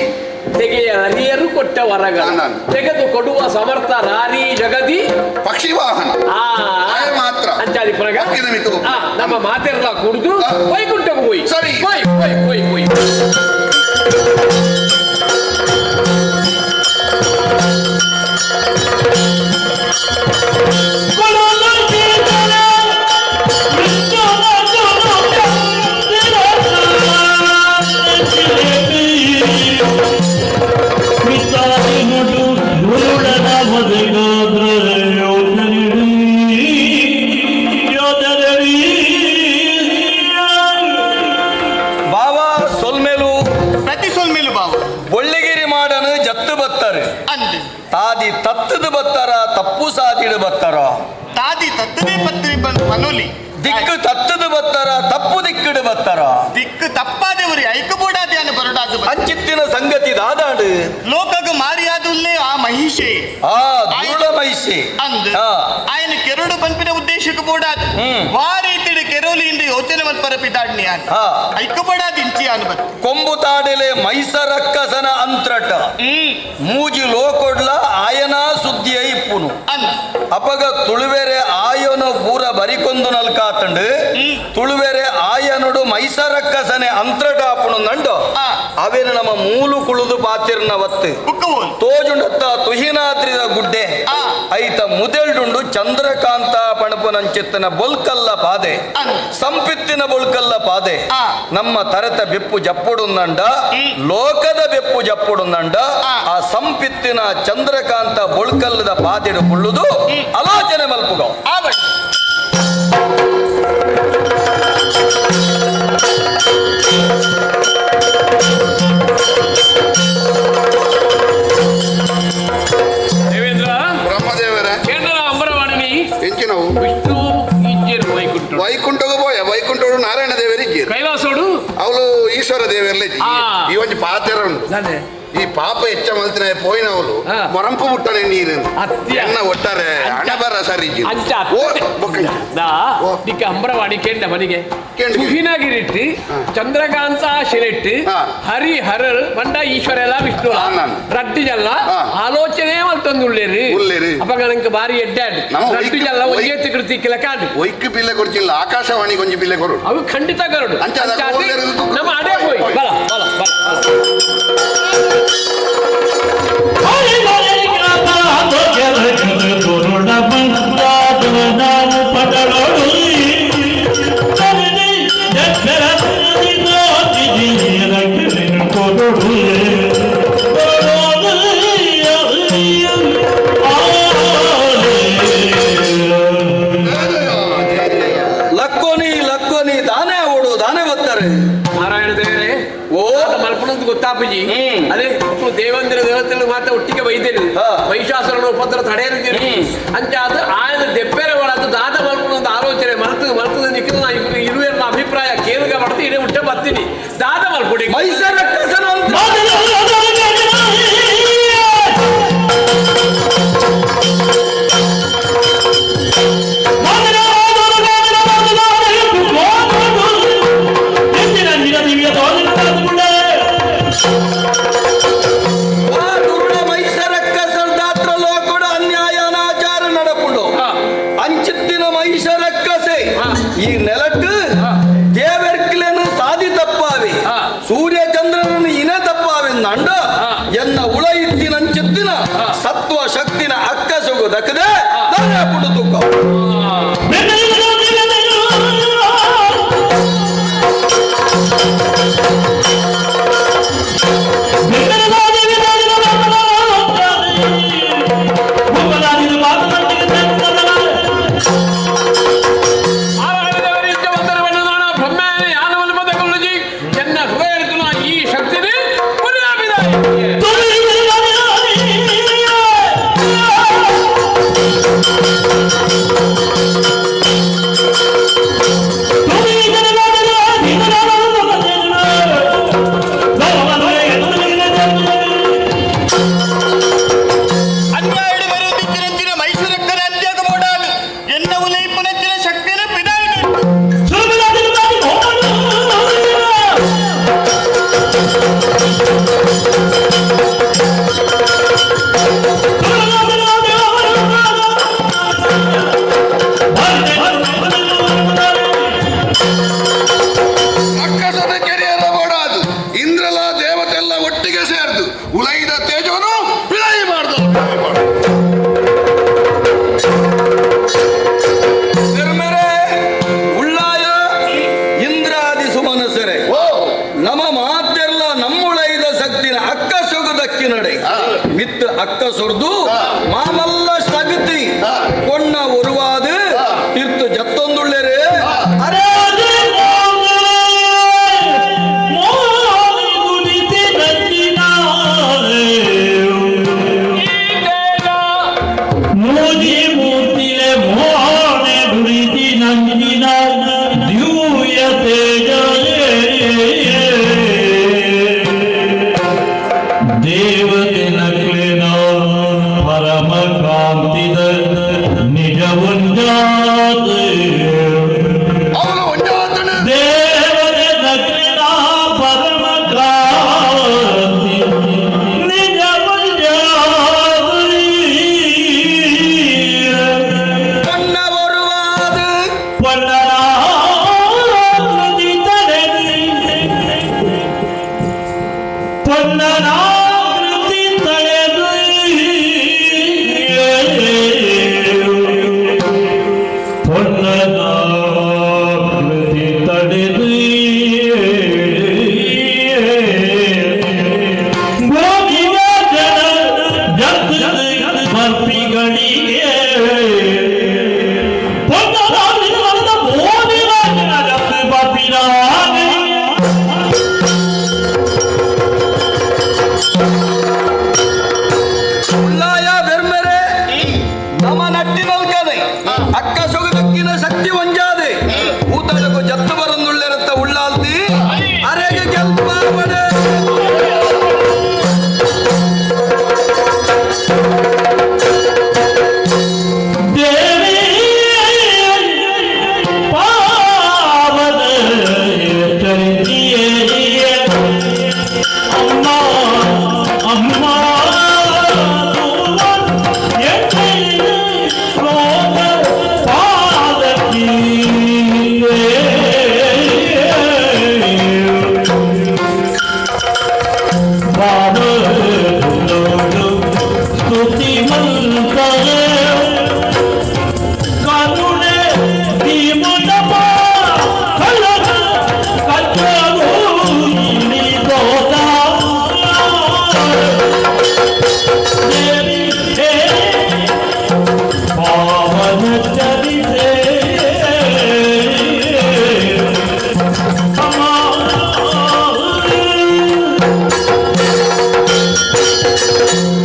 ತೆಗೆಯ ಹರಿಯರು ಕೊಟ್ಟ ವರಗಳ ತೆಗೆದು ಕೊಡುವ ಸಮರ್ಥ ರಾರಿ ಜಗದಿ ಪಕ್ಷಿ ವಾಹನ ಮಾತ್ರ ಅಂಚಾದಿ ಪರಗ ನಮ್ಮ ಮಾತೆಲ್ಲ ಕುಡಿದು ವೈಕುಂಠಕ್ಕೆ ಹೋಯಿ ಸರಿ ಹೋಯ್ ಹೋಯ್ ಹೋಯ್ ಹೋಯ್ ಬಾವಾ ಸೊಲ್ಮೇಲು ಪ್ರತಿ ಸೊಲ್ಮೇಲು ಬಾವ ಬೊಳ್ಳಿಗಿರಿ ಮಾಡನು ಜತ್ತು ಬತ್ತಾರೆ ತಾದಿ ತತ್ತದ ಬತ್ತಾರ ತಪ್ಪು ಸಾದಿಡು ಬತ್ತಾರ ತಾದಿ ತತ್ತದೇ ಪತ್ರಿ ಪನೋಲಿ ದಿಕ್ಕು ತತ್ತದ ಬತ್ತಾರ ತಪ್ಪು ದಿಕ್ಕಿಡು ಬತ್ತಾರ ದಿಕ್ಕು ತಪ್ಪಾದೆವರಿ ಐಕಬೋಡಾದೆ ಅನ್ನ ಲೋಕಗ ಮಾರಿಯಾದುಲ್ಲೇ ಆ ಮಹಿಷೆ ಆ ದುರುಳ ಮಹಿಷೆ ಅಂದ್ ಆಯನ ಕೆರಡು ಪನ್ಪಿನ ಉದ್ದೇಶಕ್ಕೆ ಬೋಡಾದ ವಾ ರೀತಿಡು ಕೆರೋಲಿ ಇಂದು ಯೋಚನೆ ಮಲ್ಪರ ಪಿದಾಡ್ನಿ ಆನ್ ಐಕುಬಡಾದ ಇಂಚಿ ಆನ್ ಬತ್ ಕೊಂಬು ತಾಡೆಲೆ ಮೈಸರಕ್ಕಸನ ಅಂತ್ರಟ ಮೂಜಿ ಲೋಕೊಡ್ಲ ಆಯನ ಸುದ್ದಿಯ ಇಪ್ಪುನು ಅಪಗ ತುಳುವೆರೆ ಆಯನ ಪೂರ ಬರಿಕೊಂದು ನಲ್ಕಾತಂಡು ತುಳುವೆರೆ ಆಯನುಡು ಮೈಸರಕ್ಕಸನೆ ಅಂತ್ರಟ ಆಪುನು ನಂಡು ಅವೇನು ನಮ್ಮ ಮೂಲು ಕುಳುದು ಪಾತಿರ್ನ ವತ್ತು ತೋಜುಂಡತ್ತ ತುಹಿನಾದ್ರಿದ ಗುಡ್ಡೆ ಐತ ಮುದೆಲ್ಡುಂಡು ಚಂದ್ರಕಾಂತ ಪಣಪುನಂಚಿತ್ತನ ಬೊಲ್ಕಲ್ಲ ಪಾದೆ ಸಂಪಿತ್ತಿನ ಬೊಲ್ಕಲ್ಲ ಪಾದೆ ನಮ್ಮ ತರತ ಬೆಪ್ಪು ಜಪ್ಪುಡುಂದಂಡ ಲೋಕದ ಬೆಪ್ಪು ಜಪ್ಪುಡುಂದಂಡ ಆ ಸಂಪಿತ್ತಿನ ಚಂದ್ರಕಾಂತ ಬೊಳ್ಕಲ್ಲದ ಪಾದೆಡು ಕುಳ್ಳುದು ಆಲೋಚನೆ ಮಲ್ಪುಗ ದೇವೇಂದ್ರ ಬ್ರಹ್ಮದೇವರ ಕೇಂದ್ರ ಅಂಬರವಾಣಿನಿ ಎಂಚಿನವು ವಿಷ್ಣು ಇಜ್ಜೇರು ವೈಕುಂಠ ವೈಕುಂಠಗೂ ಪೋಯ ವೈಕುಂಠೋಡು ನಾರಾಯಣ ದೇವರಿಗೆ ಕೈಲಾಸೋಡು ಅವಳು ಈಶ್ವರ ದೇವರಲ್ಲೇ ಈ ಒಂಜಿ ಪಾತೆರ ಉಂಟು ಈ ಪಾಪ ಹೆಚ್ಚ ಮಲ್ತಿನ ಪೋಯಿನವಳು ಮೊರಂಪು ಮುಟ್ಟನೆ ನೀರು ಎನ್ನ ಒಟ್ಟಾರೆ ಹಣ ಬರ ಸರಿ ಅಂಚ ನಿಕ್ಕ ಅಂಬರವಾಣಿ ಕೇಂದ್ರ ಮನೆಗೆ ತುಹಿನಗಿರಿಟ್ಟು ಚಂದ್ರಕಾಂತ ಶಿಲೆಟ್ಟು ಹರಿ ಹರರ್ ಮಂಡ ಈಶ್ವರ ಎಲ್ಲ ವಿಷ್ಣು ರಡ್ಡಿ ಜಲ್ಲ ಆಲೋಚನೆ ಮಲ್ತೊಂದುಳ್ಳೇರಿ ಅಪಗ ನಂಗೆ ಬಾರಿ ಎಡ್ಡಾಡ್ ರಡ್ಡಿ ಜಲ್ಲ ಒಂಜೇ ಕೃತಿ ಕಿಲಕಾಡ್ ಒಯ್ಕ್ ಬಿಲ್ಲೆ ಕೊಡ್ತಿಲ್ಲ ಆಕಾಶವಾಣಿ ಕೊಂಚ ಬಿಲ್ಲೆ ಕೊರು ಅವು ಖಂಡಿತ ಕರಡು ನಮ್ಮ ಅಡೆ ಹೋಯ್ ಬಲ ಬಲ ಬಲ ಲಕ್ಕೋನಿ ಲಕ್ಕೋನಿ ದಾನೆ ಓಡು ದಾನೆ ಬತ್ತಾರೆ ನಾರಾಯಣ ದೇವರೇ ಓ ಮಲ್ಪಣಂತ ಗೊತ್ತಾಪಜಿ ಅದೇ ದೇವಂದ್ರ ದೇವತೆಗಳು ಮಾತ್ರ ಒಟ್ಟಿಗೆ ಬೈದೇರು ಮಹಿಷಾಸುರನ ಉಪದ್ರ ತಡೆಯಲಿದ್ದೀರಿ ಅಂಚಾದ ಆಯನ ದೆಪ್ಪೆರೆ ಒಳದು ದಾದ ಮಲ್ಪಣ ಆಲೋಚನೆ ಮಲ್ತು ಮಲ್ತದ ನಿಕ್ಕಿದ ನಾ ಇಬ್ರು ಇರುವೆಲ್ಲ ಅಭಿಪ್ರಾಯ ಕೇಳುಗ ಮಾಡ್ತು ಇಡೇ ಹುಟ್ಟ ಬರ್ತೀನಿ ದಾದ ಮಲ್ಪುಡಿ ಅನ್ಯಾಯ ಅನಾಚಾರ ನಡಪುಂಡು ಅಂಚಿತ್ತಿನ ಮಹಿಷರಕ್ಕಸೆ ಈ ನೆಲಟ್ಟು ದೇವೆರ್ಕ್ಲೇನು ಸಾದಿ ತಪ್ಪಾವೆ ಸೂರ್ಯ ಚಂದ್ರನನ್ನು ಇನ ತಪ್ಪಾವೆ ನಂಡ ಎನ್ನ ಉಳ ಇತ್ತಿನ ಅಂಚಿತ್ತಿನ ಸತ್ವ ಶಕ್ತಿನ ಅಕ್ಕಸುಗು ದಕ್ಕದೆ ಪುಡು ತೂಕ ಅಕ್ಕಸದ ಕೆರೆಯರ ಓಡಾದು ಇಂದ್ರಲ ದೇವತೆಲ್ಲ ಒಟ್ಟಿಗೆ ಸೇರ್ದು ಉಲೈದ ತೇಜವನ್ನು ಪಿಳೈ ಮಾಡ್ದು ನಿರ್ಮರೆ ಉಳ್ಳಾಯ ಇಂದ್ರಾದಿ ಸುಮನಸರೆ ನಮ ಮಾತೆಲ್ಲ ನಮ್ಮುಳೈದ ಶಕ್ತಿನ ಅಕ್ಕ ಸೊಗದಕ್ಕಿ ನಡೆ ಮಿತ್ ಅಕ್ಕ ಸೊರ್ದು ಮಾಮಲ್ಲ ಸಗತಿ ಕೊಣ್ಣ ಒರುವಾದು ತೀರ್ತು ಜತ್ತೊಂದುಳ್ಳೇರೆ ಅರೆ ದೇವ ಪೊನ್ನನಾಕೃತಿ ತಳೆದು ಪೊನ್ನನಾಕೃತಿ ತಡೆದು ಗೋವಿನ ಜನ ಜಗದ ಬರ್ಪಿಗಳಿಗೆ ಪೊನ್ನನಾಕೃತಿ ಗೋವಿನ ಜನ ಜಗದ ಬರ್ಪಿಗಳಿಗೆ. ಉಳ್ಳಾಯ ಬೆರ್ಮೆರೆ ನಮ ನಟ್ಟಿನಲ್ಕದೆ ಅಕ್ಕ ಸೊಗದಕ್ಕಿನ ಶಕ್ತಿ ಒಂಜಾದೆ ಊತಳಗು ಜತ್ತು ಬರಂದುಳ್ಳೆರತ್ತ ಉಳ್ಳಾಲ್ತಿ ಅರೆಗೆ ಗೆಲ್ಪಾವಡೆ. ದೇವಿ ಪಾವನ ಚರಿತಿಯೇ ಅಮ್ಮ ಅಮ್ಮ ಸ್ತುತಿ ಮಂತ್ರ ಕರುಣೆ ಭೀಮನಪ್ಪ ಕಳ್ಳನ ಕಚ್ಚರು ಇಳಿದೋದ. ದೇವಿ ಹೇ ಪಾವನ ಚರಿತೆ ಅಮ್ಮ.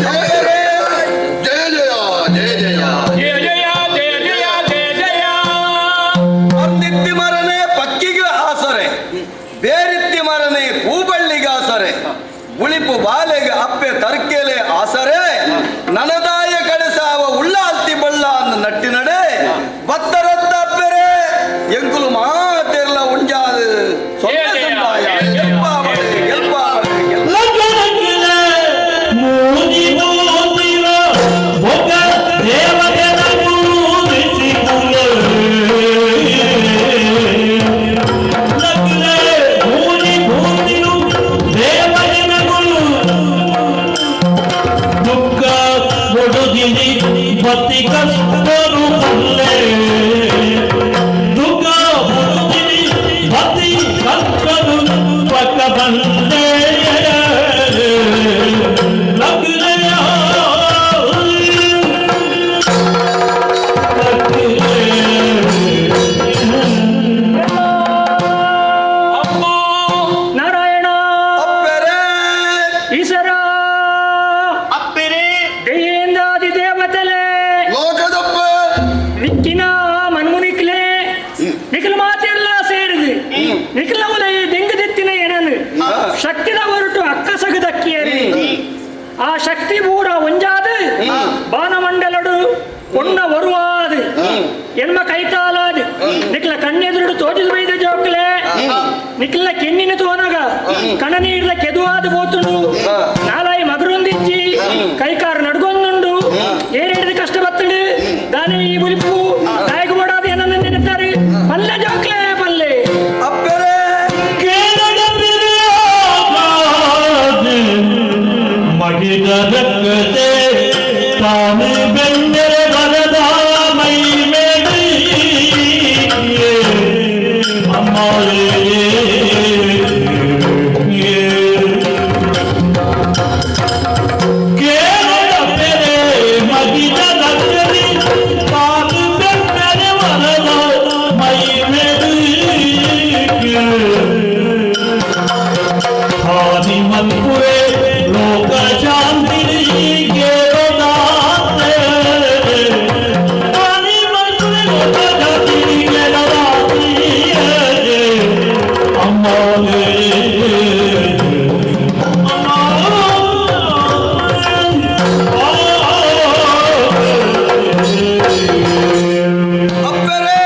ಜಯ ಜಯ ಜಯ ಜಯ ಜಯ ಜಯ ಜಯ ಜಯ ಜಯ ಜಯ. ಒಂದಿತ್ತಿ ಮರನೆ ಪಕ್ಕಿಗೆ ಆಸರೆ, ಬೇರಿತ್ತಿ ಮರನೆ ಪೂಬಳ್ಳಿಗೆ ಆಸರೆ, ಉಳಿಪು ಬಾಲೆಗೆ ಅಪ್ಪೆ ತರ್ಕೆಲೆ ಆಸರೆ, ನನದಾಯ ಕಡೆಸಾವ ಉಳ್ಳಾಲ್ತಿ ಬಳ್ಳ ಅಂದ ನಟ್ಟಿನಡೆ ಬತ್ತರತ್ತ ಅಪ್ಪೆರೆ ಎಂಕುಲು ಮಾತೆರ್ಲ ಉಂಜಾದ ಸೊನ್ನೆ ಸಂದಾಯ ಗೆಲ್ಪಾವಡೆ ಗೆಲ್ಪಾವಡೆ ಗೆಲ್ಪ. ಲಗ್ನಕ್ಕಿಲೆ ಮೂದಿ ಮೂದಿವ ಒಬ್ಬ ದೇವತೆನ ಪೂಜಿಸಿ ಲಗ್ನ ಮೂದಿ ಮೂದಿನು ದೇವಜನಗಳು ದುಃಖ ಕೊಡುದಿರಿ ಬತ್ತಿ ಕಷ್ಟರು ಬಲ್ಲೆ ದುಃಖ ಕೊಡುದಿರಿ ಬತ್ತಿ ಕಷ್ಟರು ಪಕ್ಕ ಬಂದೆ ನಾರಾಯಣ ಅಪ್ಪೆರೆ ಈಶ್ವರ ಅಪ್ಪೆರೆ ದೇಹೇಂದ್ರಾದಿ ದೇವತಲೆ ಲೋಕದಪ್ಪ ನಿಕ್ಕಿನ ಮನ್ಮುನಿಕ್ಲೆ ನಿಖಿಲ ಮಾತೆಲ್ಲ ಸೇರಿದು ನಿಖಿಲ ಉಲೈ ದೆಂಗದೆತ್ತಿನ ಏನನು ಶಕ್ತಿದ ಹೊರಟು ಅಕ್ಕ ಸಗದಕ್ಕಿಯರಿ ಆ ಶಕ್ತಿ ಪೂರ ಒಂಜಾದ ಬಾನಮಂಡಲಡು ಪೊಣ್ಣ ವರುವಾದು ಎನ್ಮ ಕೈತಾಲಾದು ನಿಖಿಲ ಕಣ್ಣೆದುರುಡು ತೋಜಿದ ಬೈದ ಜೋಕ್ಲೆ ನಿಖಿಲ ಕೆನ್ನಿನ ತೋನಗ ಕಣ ನೀರ್ಲ ಕೆದುವಾದ ಪೋತುಂಡು ನಾಲಾಯಿ ಮಗರೊಂದಿಚ್ಚಿ ಕೈಕಾರು ನಡ್ಗೊಂದುಂಡು ಏರೇಡಿದ ಕಷ್ಟ ಬತ್ತಡು ದಾನಿ ಈ ಬುಲಿಪು ನಾಯಕ ಬೋಡಾದ ಏನನ್ನ ನೆನೆತಾರೆ ಪಲ್ಲೆ ಜೋಕ್ಲೆ ಪಲ್ಲೆ ಅಪ್ಪೆರೆ ಮಗಿದರಕ್ಕತೆ ತಾನು ಬೆಂದರೆ ಬರದ ಮೈ ಮೇಡಿ ಅಮ್ಮ ಕೇರಳ ಪೆರೆ ಮಗಿದರಕ್ಕತೆ ತಾನು ಬೆಂದರೆ ಬರದ ಮೈ ಮೇಡಿ ಹಾನಿ ಮನ್ಪುವೆ ಲೋಕ ಶಾಂತಿ ಕೇಳೋದಾತೆ ಹಾನಿ ಮನ್ಪುವೆ ಲೋಕ ಶಾಂತಿ ಕೇಳೋದಾತೆ ಅಮ್ಮ ಅಪ್ಪೆರೆ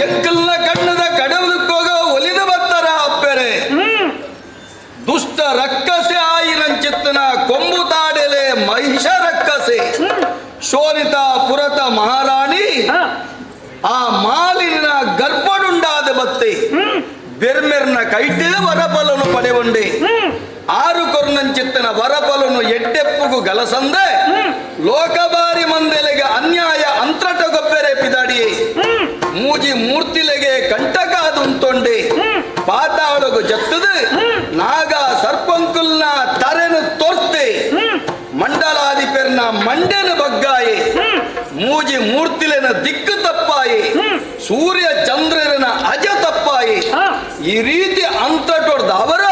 ಎಕ್ಕಲ್ಲ ಕಣ್ಣದ ಕಡವದಕ್ಕೋಗ ಒಲಿದ ಬತ್ತರ ಅಪ್ಪೆರೆ ದುಷ್ಟ ರಕ್ಕಸೆ ಆಯಿರಂಚಿತ್ತನ ಕೊಂಬು ತಾಡೆಲೆ ಮಹಿಷ ರಕ್ಕಸೆ ಶೋನಿತ ಪುರತ ಮಹಾರಾಣಿ ಆ ಮಾಲಿನ ಗರ್ಭಡುಂಡಾದ ಬತ್ತೆ ಬೆರ್ಮೆರ್ನ ಕೈಟು ವರಬಲನು ಪಡೆವಂಡೆ ಆರು ಪನ್ಪುನಂಚಿತ್ತನ ವರಪಲನು ಎಡ್ಡೆಪ್ಪುಗು ಗಲಸಂದೆ ಲೋಕಬಾರಿ ಮಂದೆಲೆಗೆ ಅನ್ಯಾಯ ಅಂತ್ರಟ ಗೊಬ್ಬೆರೆ ಪಿದಾಡಿ ಮೂಜಿ ಮೂರ್ತಿಲೆಗೆ ಕಂಟಕಾದುಂತೊಂಡೆ ಪಾತಾಳಗು ಜತ್ತದು ನಾಗ ಸರ್ಪಂಕುಲ್ನ ತರೆನು ತೋರ್ತೆ ಮಂಡಲಾಧಿಪೆರ್ನ ಮಂಡೆನ ಬಗ್ಗಾಯಿ ಮೂಜಿ ಮೂರ್ತಿಲೆನ ದಿಕ್ಕು ತಪ್ಪಾಯಿ ಸೂರ್ಯ ಚಂದ್ರನ ಅಜ ತಪ್ಪಾಯಿ ಈ ರೀತಿ ಅಂತಟೊಡ್ದ ಅವರ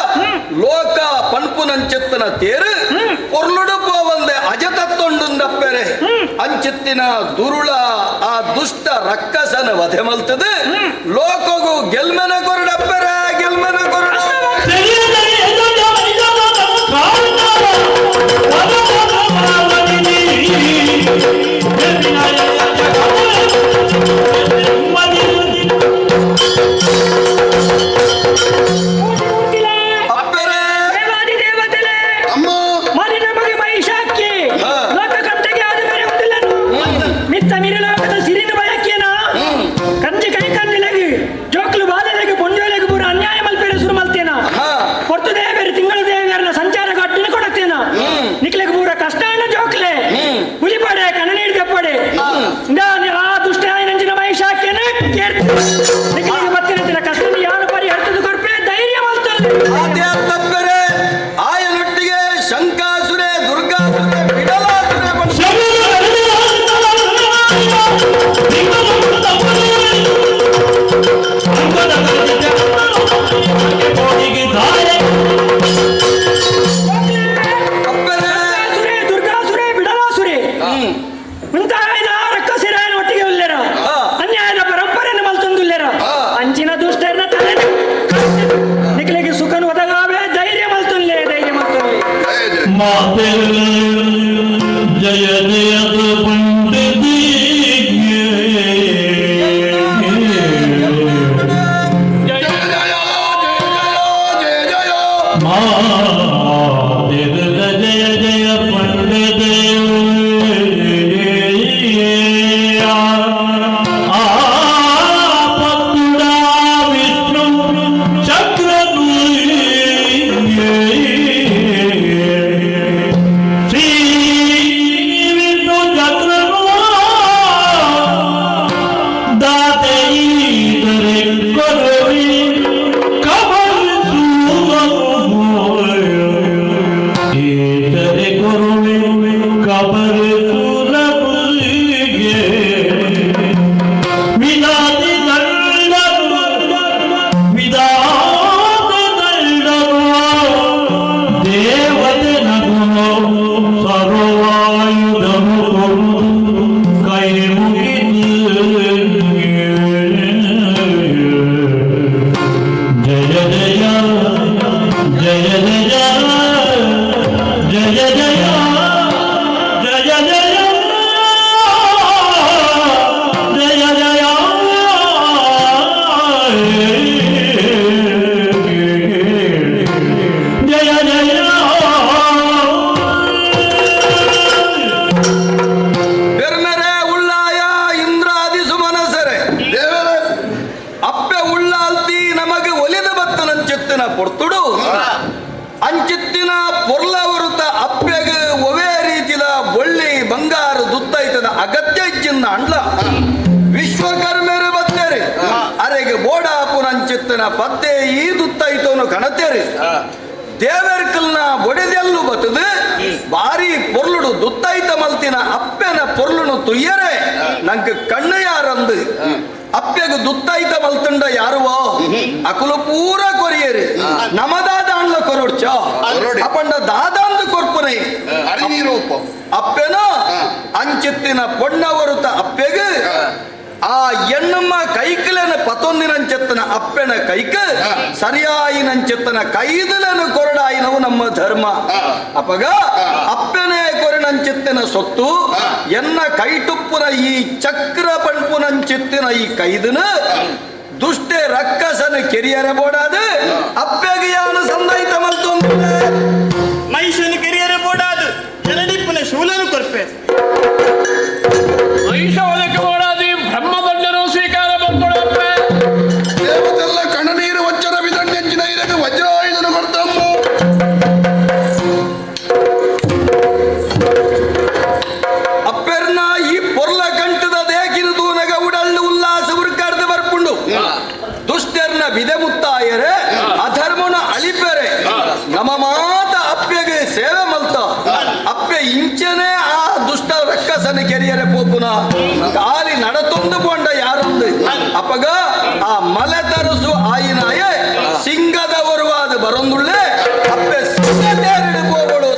ಲೋಕ ಪನ್ಪುನಂಚಿತ್ತನ ತೇರು ಪೊರ್ಲುಡುಪುವ ಒಂದೆ ಅಜ ತತ್ತೊಂಡುಂದಪ್ಪೆರೆ ಅಂಚಿತ್ತಿನ ದುರುಳ ಆ ದುಷ್ಟ ರಕ್ಕಸನ ವಧೆ ಮಲ್ತದೆ ಲೋಕಗು ಗೆಲ್ಮನ ಕೊರಡಪ್ಪೆರೆ ಗೆಲ್ಮನ ಕೊರಡ. ಆಯನೊಟ್ಟಿಗೆ ಶಂಕಾಸುರೆ ದುರ್ಗಾಸುರೆ ಬಿಡಲಾಸುರೆ ದುರ್ಗಾಸುರೆ ಬಿಡಲಾಸುರೆ ರಕ್ಕಸಿರಾಯನ ಒಟ್ಟಿಗೆ ಉಲ್ಲೇರ ಅನ್ಯಾಯದ ಪರಂಪರೆಯನ್ನು ಮಲ್ತೊಂದುಲ್ಲೇರ ಅಂಚಿನ ದುಷ್ಟರನ್ನ ತಲೆ ನಿಕ್ಲೆಗೆ ಸುಖನು ಒದಗಾವೆ ಧೈರ್ಯ ಮಲ್ತೊನ್ಲೆ ಧೈರ್ಯ ಮಲ್ತೊನ್ಲೆ. ಮಾತೆ ಜಯ ಜಯ ಜಯ ಜಯ ಪಂಡಿತ ವಿಷ್ಣು ಚಕ್ರನು ಶ್ರೀ ವಿಷ್ಣು ಚಕ್ರನು ದಾತೆ ಕೊರವಿ ಕಬರಿಸುವ ಕೊರುವೆ ಕಬರಿಸುರಗೆ ವಿದಾದಿ ದಂಡನು ವಿದಾದಿ ದಂಡನು ದೇವತೆ ನಗು ಸರ್ವಾಯುಧನು ಕೊಡು ಕೈ ಮುಗಿದು ಜಯ ಜಯ ಜಯ ಜಯ ಜಯ ಜಯ ಜಯ ಜಯ ಜಯ ಜಯ ಜಯ ಜಯ. ಬೆರ್ಮೆರೆ ಉಳ್ಳಾಯ ಇಂದ್ರಾದಿ ಸುಮನಸರೆ ದೇವರೇ ಅಪ್ಪೆ ಉಳ್ಳಾಲ್ತಿ ನಮಗೆ ಒಲಿದ ಬತ್ತನಂಚಿತ್ತಿನ ಪೊರ್ತುಡು ಅಂಚಿತ್ತಿನ ಪೊರ್ಲವರುತ ಅಪ್ಪೆಗೆ ಒವೇ ರೀತಿದ ಬೊಳ್ಳಿ ಬಂಗಾರ ದುತ್ತೈತದ ಅಗತ್ಯ ಇಚ್ಚಿಂದ ಅಂಡ್ಲ ವಿಶ್ವಕರ್ಮರು ಬತ್ತೇರಿ ಅರೆಗೆ ಬೋಡಾಪುನಂಚಿತ್ತಿನ ಪತ್ತೆ ಈ ದುತ್ತೈತವನು ಕಣತೇರಿ ದೇವರ್ಕಲ್ನ ಬೊಡೆದೆಲ್ಲು ಬತ್ತದು ಬಾರಿ ಪೊರ್ಲುಡು ದುತ್ತೈತ ಮಲ್ತಿನ ಅಪ್ಪೆನ ಪೊರ್ಲುನು ತುಯ್ಯರೆ ನಂಗೆ ಕಣ್ಣು ಯಾರಂದು ಅಪ್ಪೆಗೆ ದುತ್ತೈತ ಮಲ್ತುಂಡ ಯಾರುವೋ ಅಕುಲು ಪೂರ ಕೊರಿಯರಿ ನಮದಾದ ಅಂಡ್ಲ ಕೊರೊಡ್ಚ ಅಪಂಡ ದಾದಾಂದು ಕೊರ್ಪುನೆ ಅಪ್ಪೆನ ಅಂಚಿತ್ತಿನ ಪೊಣ್ಣವರುತ ಅಪ್ಪೆಗೆ ಆ ಎಣ್ಣಮ್ಮ ಕೈಕಲನ ಪತೊಂದಿನಂచెತ್ತನ ಅಪ್ಪೆನ ಕೈಕ ಸರಿಯಾಯಿನಂచెತ್ತನ ಕೈದಲನು ಕೊರಡಾಯಿನವು ನಮ್ಮ ಧರ್ಮ. ಅಪಗ ಅಪ್ಪೆನೇ ಕೊರಡಂಚಿತ್ತಿನ ಸೊತ್ತು ಎನ್ನ ಕೈಟುಪ್ಪುನ ಈ ಚಕ್ರ ಪಂಪುನಂಚಿತ್ತಿನ ಈ ಕೈದನ ದುಷ್ಟೆ ರಕ್ಕಸನ ಕೆರಿಯರೆ ಬೋಡಾದು ಅಪ್ಪೆಗೆ ಯಾನು ಸಂದೈತ ಮಲ್ತೊಂದು ಮೈಸೂರು ಕೆರಿಯರೆ ಬೋಡಾದು ಜನಡಿಪ್ಪನ ಶೂಲನು ಕೊರ್ಪೆ ಮಹಿಷವದಕ್ಕೆ ಬೋಡಾದಿ ಬ್ರಹ್ಮದಂಡನು ಸ್ವೀಕಾರ ಮಾಡ್ಕೊಳಪ್ಪೆ. ದೇವತೆಲ್ಲ ಕಣ್ಣನೀರು ವಜ್ರ ವಿದಂಡೆಂಚಿನ ಇರಗ ವಜ್ರಾಯುಧನು ಕೊಡ್ತಮ್ಮ. ಸೇವೆ ಮಲ್ತ ಅಪ್ಪೆ ಇಂಚನೆ ಆ ದುಷ್ಟ ರಕ್ಕಸನ ಕೆರಿಯರೆ ಪೋಪುನ ಕಾಲಿ ನಡತೊಂದು ಪೋಂಡ ಯಾರೊಂದು ಅಪಗ ಆ ಮಲೆ ತರಸು ಆಯಿನಾಯೆ ಸಿಂಗದ ಒರುವಾದ ಬರೊಂದುಳ್ಳೆ ಅಪ್ಪೆ ಸಿಂಗ ತೇರಿಡು ಪೋವಳು.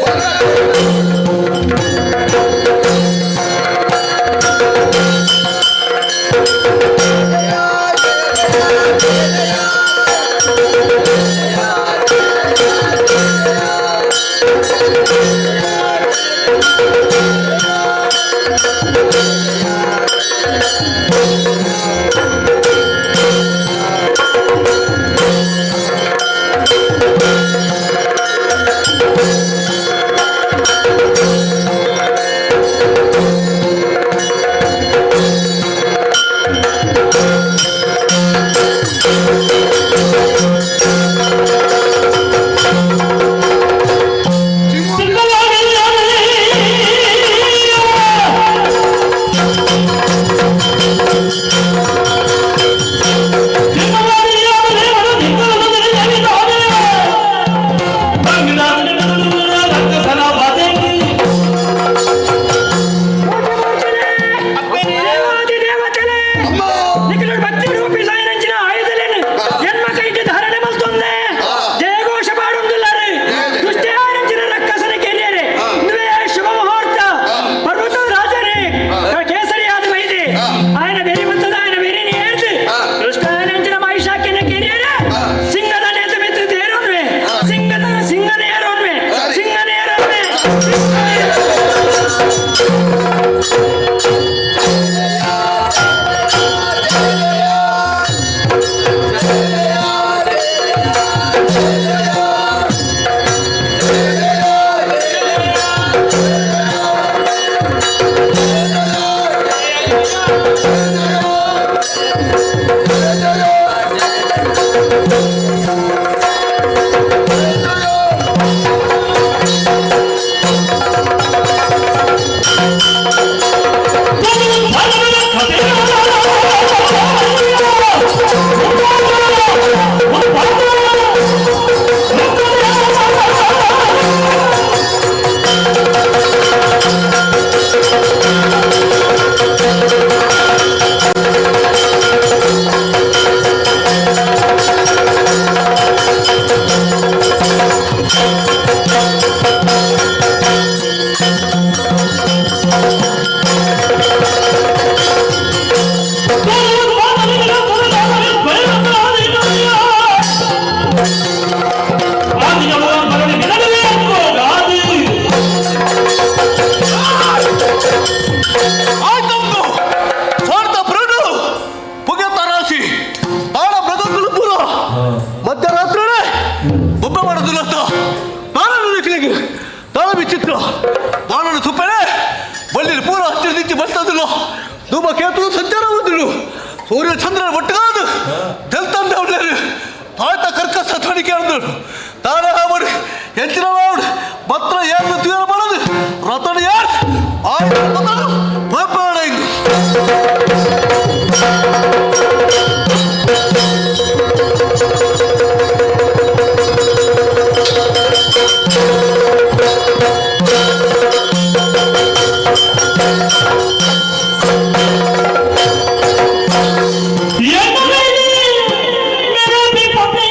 मेरे भी पति।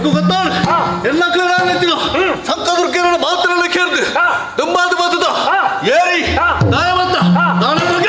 ಎಂಕು ಗೊತ್ತಾಳು ಎಲ್ಲ ಕಡೆ ಸಂಕದುರ್ಗರ ಮಾತ್ರ ಕೇರ್ದು ದುಂಬಾದ ಬತ್ತದ ಏರಿ ದಾಯ ಬತ್ತ ದಾನದುರ್ಗ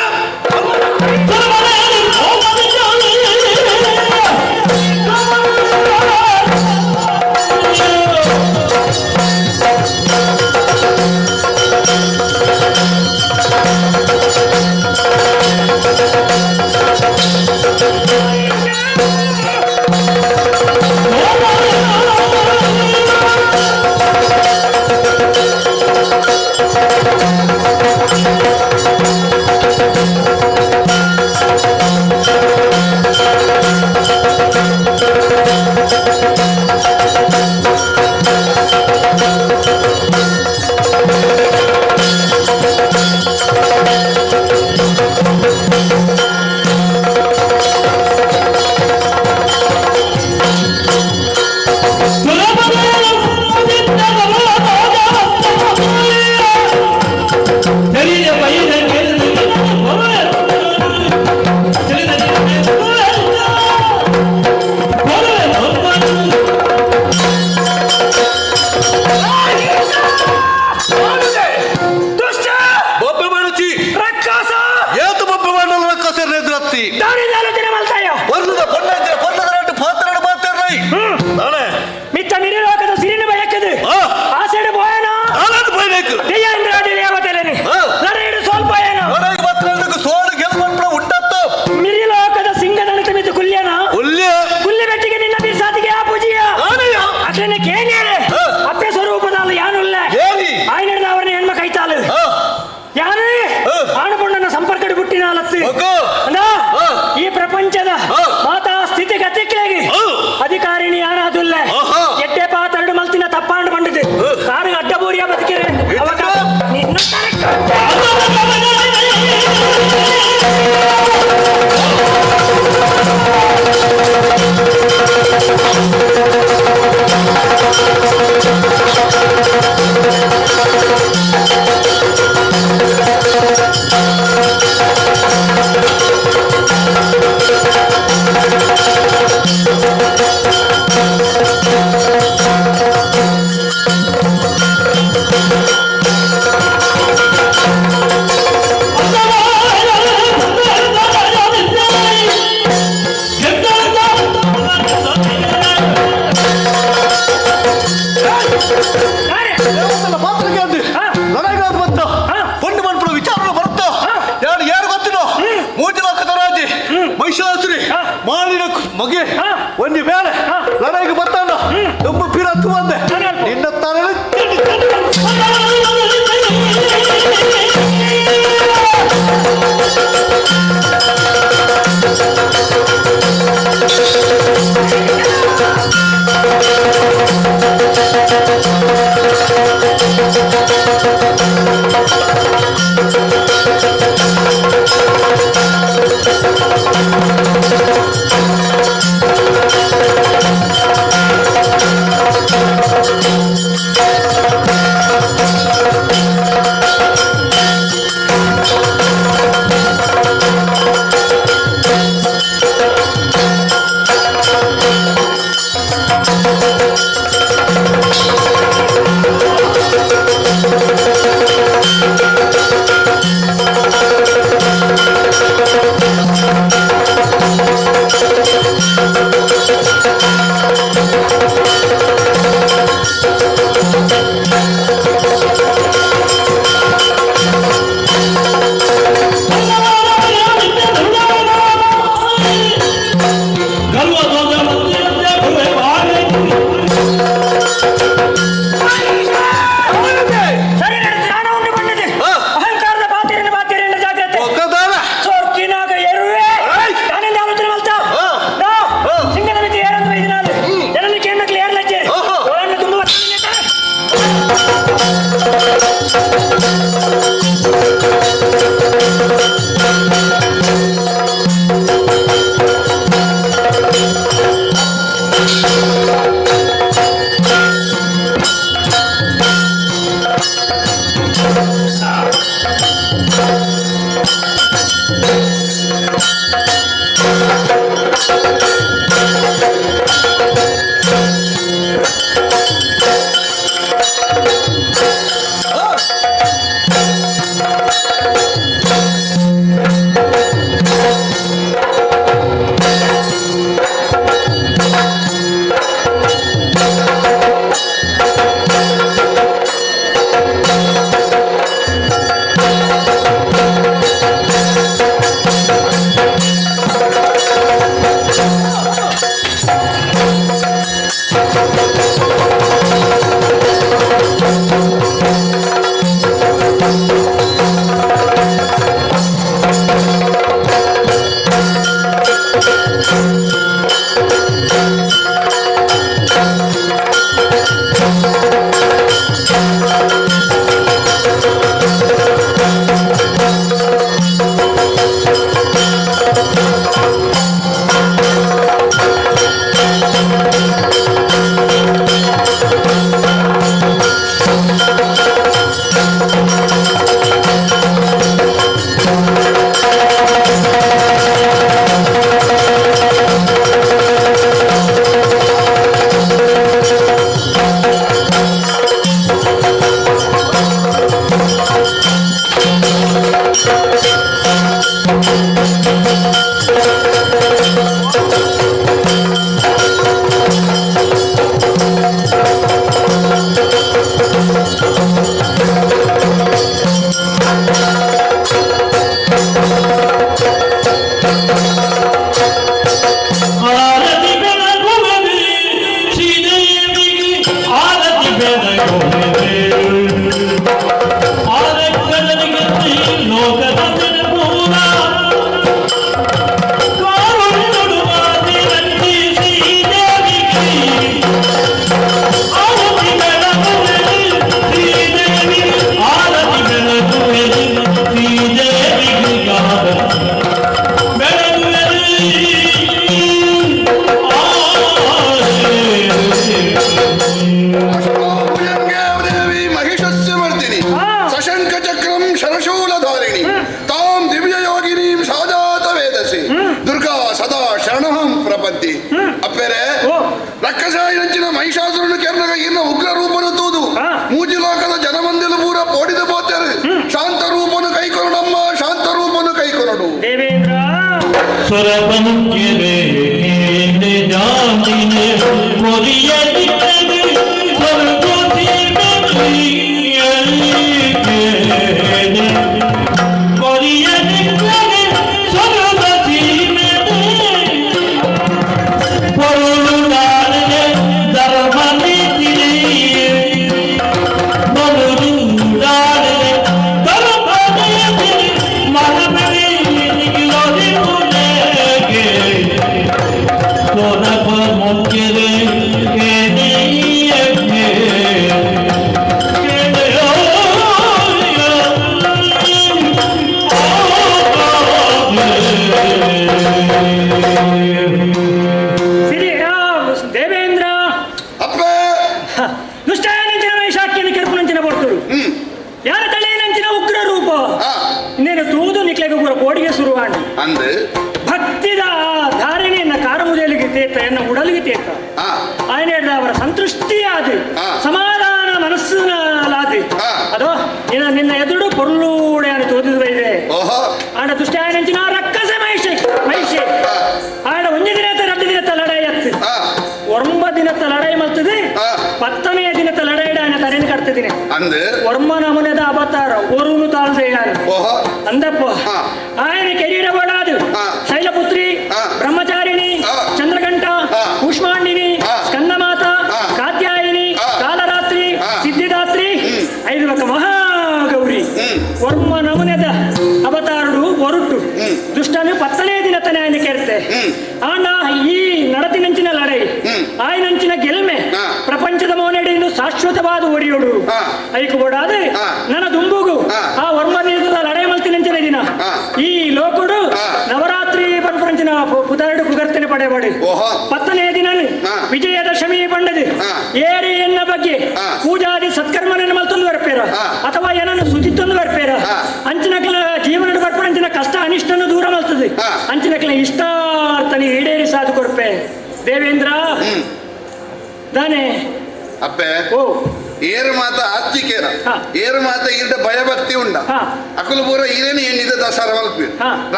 ಬೊಬ್ಬೆ ಮಾಡುಚಿ ಏತು ಬೊಬ್ಬೆ ಮಾಡಲು ರಕ್ಕಸ ಎದುರತ್ತಿ ಪೊರ್ಲದ ಪೊನ್ನಂಜ ಪೊರ್ಲದ ರಟ್ಟು ಪಾತ್ರನ ಮಾತಾಡ್ರೈ ನಾಳೆ ಮಿತ್ತ ಮಿರಿಲೋಕದ ಸಿರಿನ ಬಯಕದು ಆಸೆಡು ಬೋಯನ ನಾನಂದು ಬಯಬೇಕು ದೆಯ್ಯಾಂದ್ರಾಡಿ ದೇವತೆಲೇನೆ ನರೇಡು ಸ್ವಲ್ಪ ಏನು ಲಡಾಯಿಗೆ ಮಾತ್ರ ಸೋಲು ಗೆಲ್ಲು ಮನ್ಪುಣ ಉಂಡತ್ತು ಮಿರಿಲೋಕದ ಸಿಂಗದಣಿತ ಮಿತ್ತು ಕುಲ್ಯನ ಕುಲ್ಯ ಕುಲ್ಯ ಬೆಟ್ಟಿಗೆ ನಿನ್ನ ಬಿರ್ಸಾತಿಗೆ ಆ ಪೂಜಿಯ ಅಟ್ಲನೆ ಕೇನೇರೆ ಅಪ್ಪೆ ಸ್ವರೂಪದಾಲು ಯಾನುಲ್ಲ ಆಯ್ನಡ್ದ ಅವರನ್ನ ಹೆಣ್ಮ ಕೈತಾಲು ಯಾರು ಆಣುಪೊಣ್ಣನ ಸಂಪರ್ಕಡು ಬುಟ್ಟಿನ ಅಲತ್ತು ಅಂದ ಈ ಪ್ರಪಂಚದ ಮಾತಾ ಸ್ಥಿತಿ ಗತಿಕ್ಲೇಗಿ ಅಧಿಕಾರಿಣಿ ಯಾರಾದುಲ್ಲ ಎಡ್ಡೆ ಪಾತರಡು ಮಲ್ತಿನ ತಪ್ಪಾಂಡು ಬಂಡಿದೆ ಕಾರು ಅಡ್ಡಬೂರಿಯ ಬದುಕಿರೆ ಅವಾಗ ನಿನ್ನ ಲಡಾಯಿಗಾದ ಬತ್ತ ಪೊಣ್ಣು ಮನ್ಪುಣ ವಿಚಾರ ಬರುತ್ತ ಯಾರು ಯಾರು ಗೊತ್ತಿನೋ ಮೂರು ಲಕ್ಷದ ರಾಜಿ ಮಹಿಷಾಸುರಿ ಮಾಲಿನ ಮಗೆ ಒಂದು ಬೇಳೆ ಲಡಾಯಿಗೆ ಬರ್ತಾನ ತುಂಬ ಪಿರತ್ತು ಬಂದೆ ನಿನ್ನ ತಾನೇ Thank you.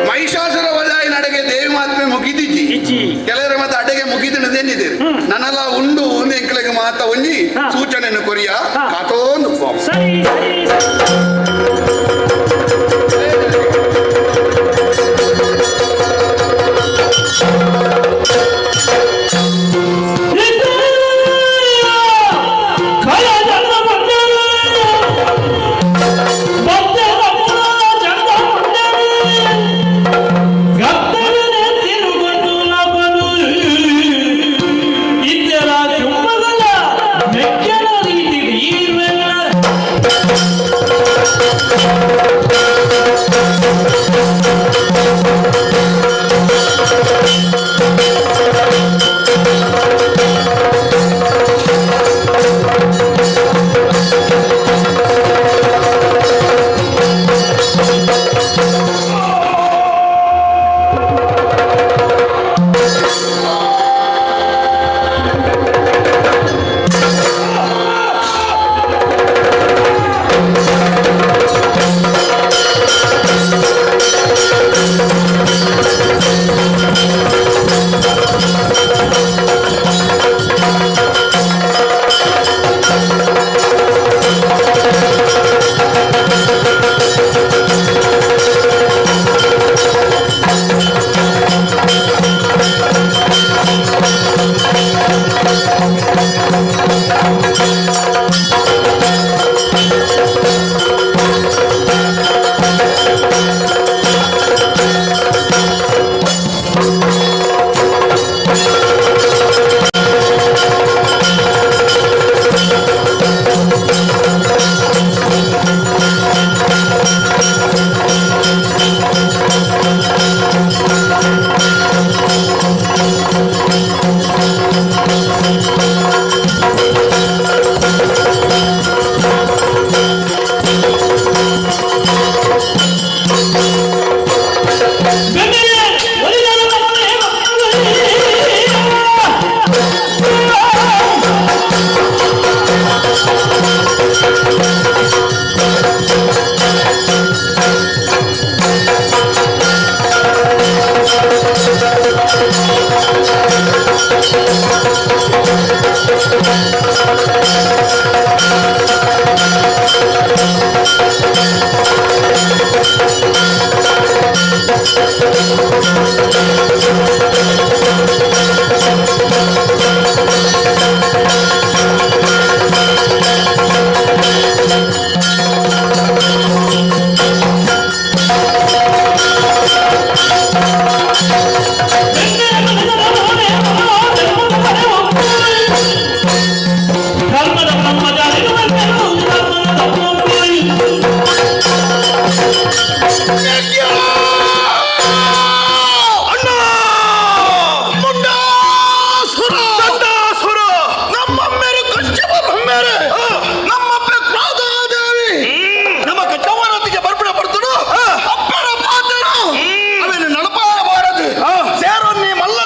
ಮಹಿಷಾಸುರ ನನಲ ಉಂಡು ಎಂಕ್ಲೆಗ್ ಮಾತ ಒಂಜಿ ಸೂಚನೆಯನ್ನು ಕೊರಿಯ ಕಾತೋಂದು. ಸರಿ ಸರಿ. ನಡಪಾರಬಾರದು. ಸೇರೊನ್ನಿ ಮಲ್ಲ.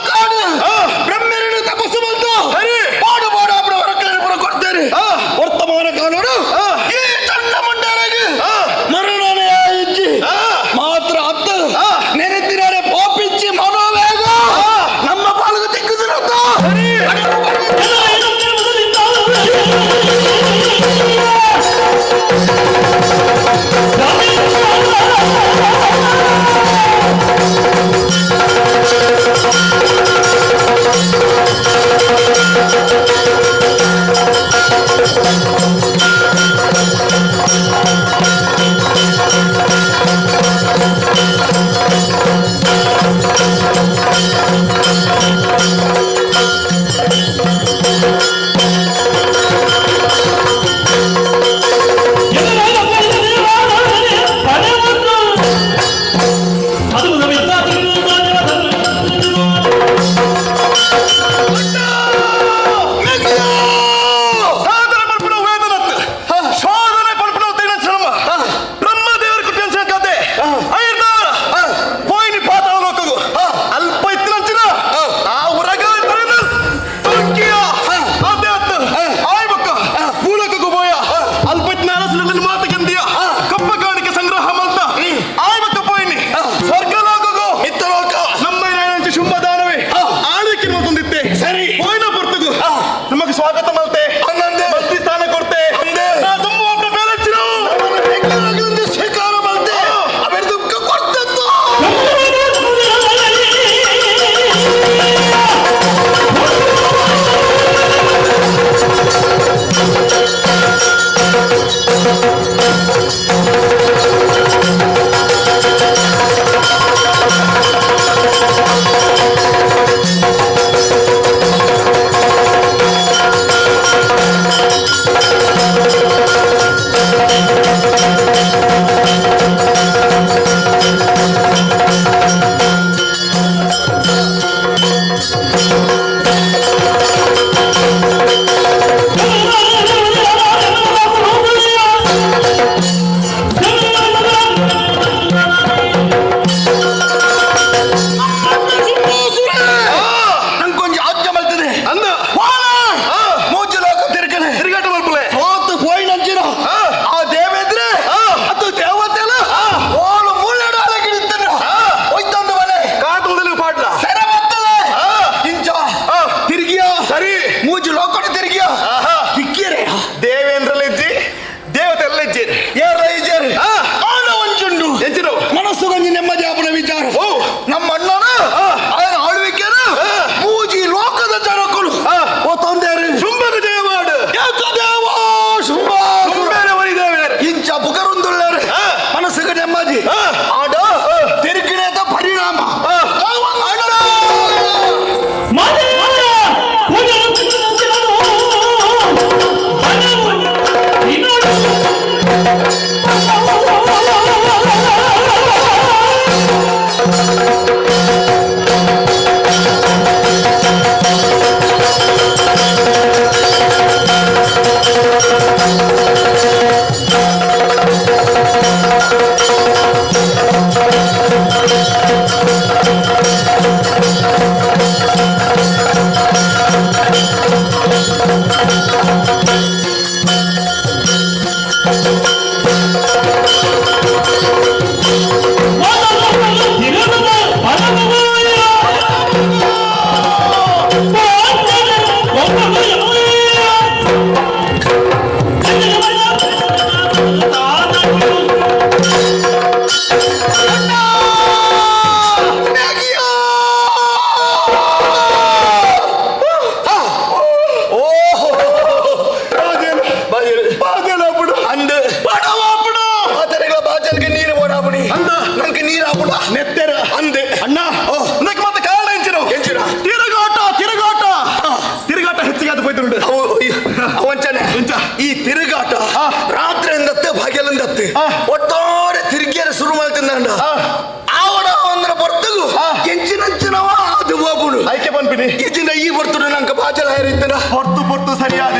ಪನ್ಪಿನಿ ಇಜಿನ ಈ ಬರ್ತುಡು ನಂಗೆ ಬಾಜಲ ಹೇರಿತ್ತನ ಹೊರ್ತು ಪೊರ್ತು ಸರಿಯಾದ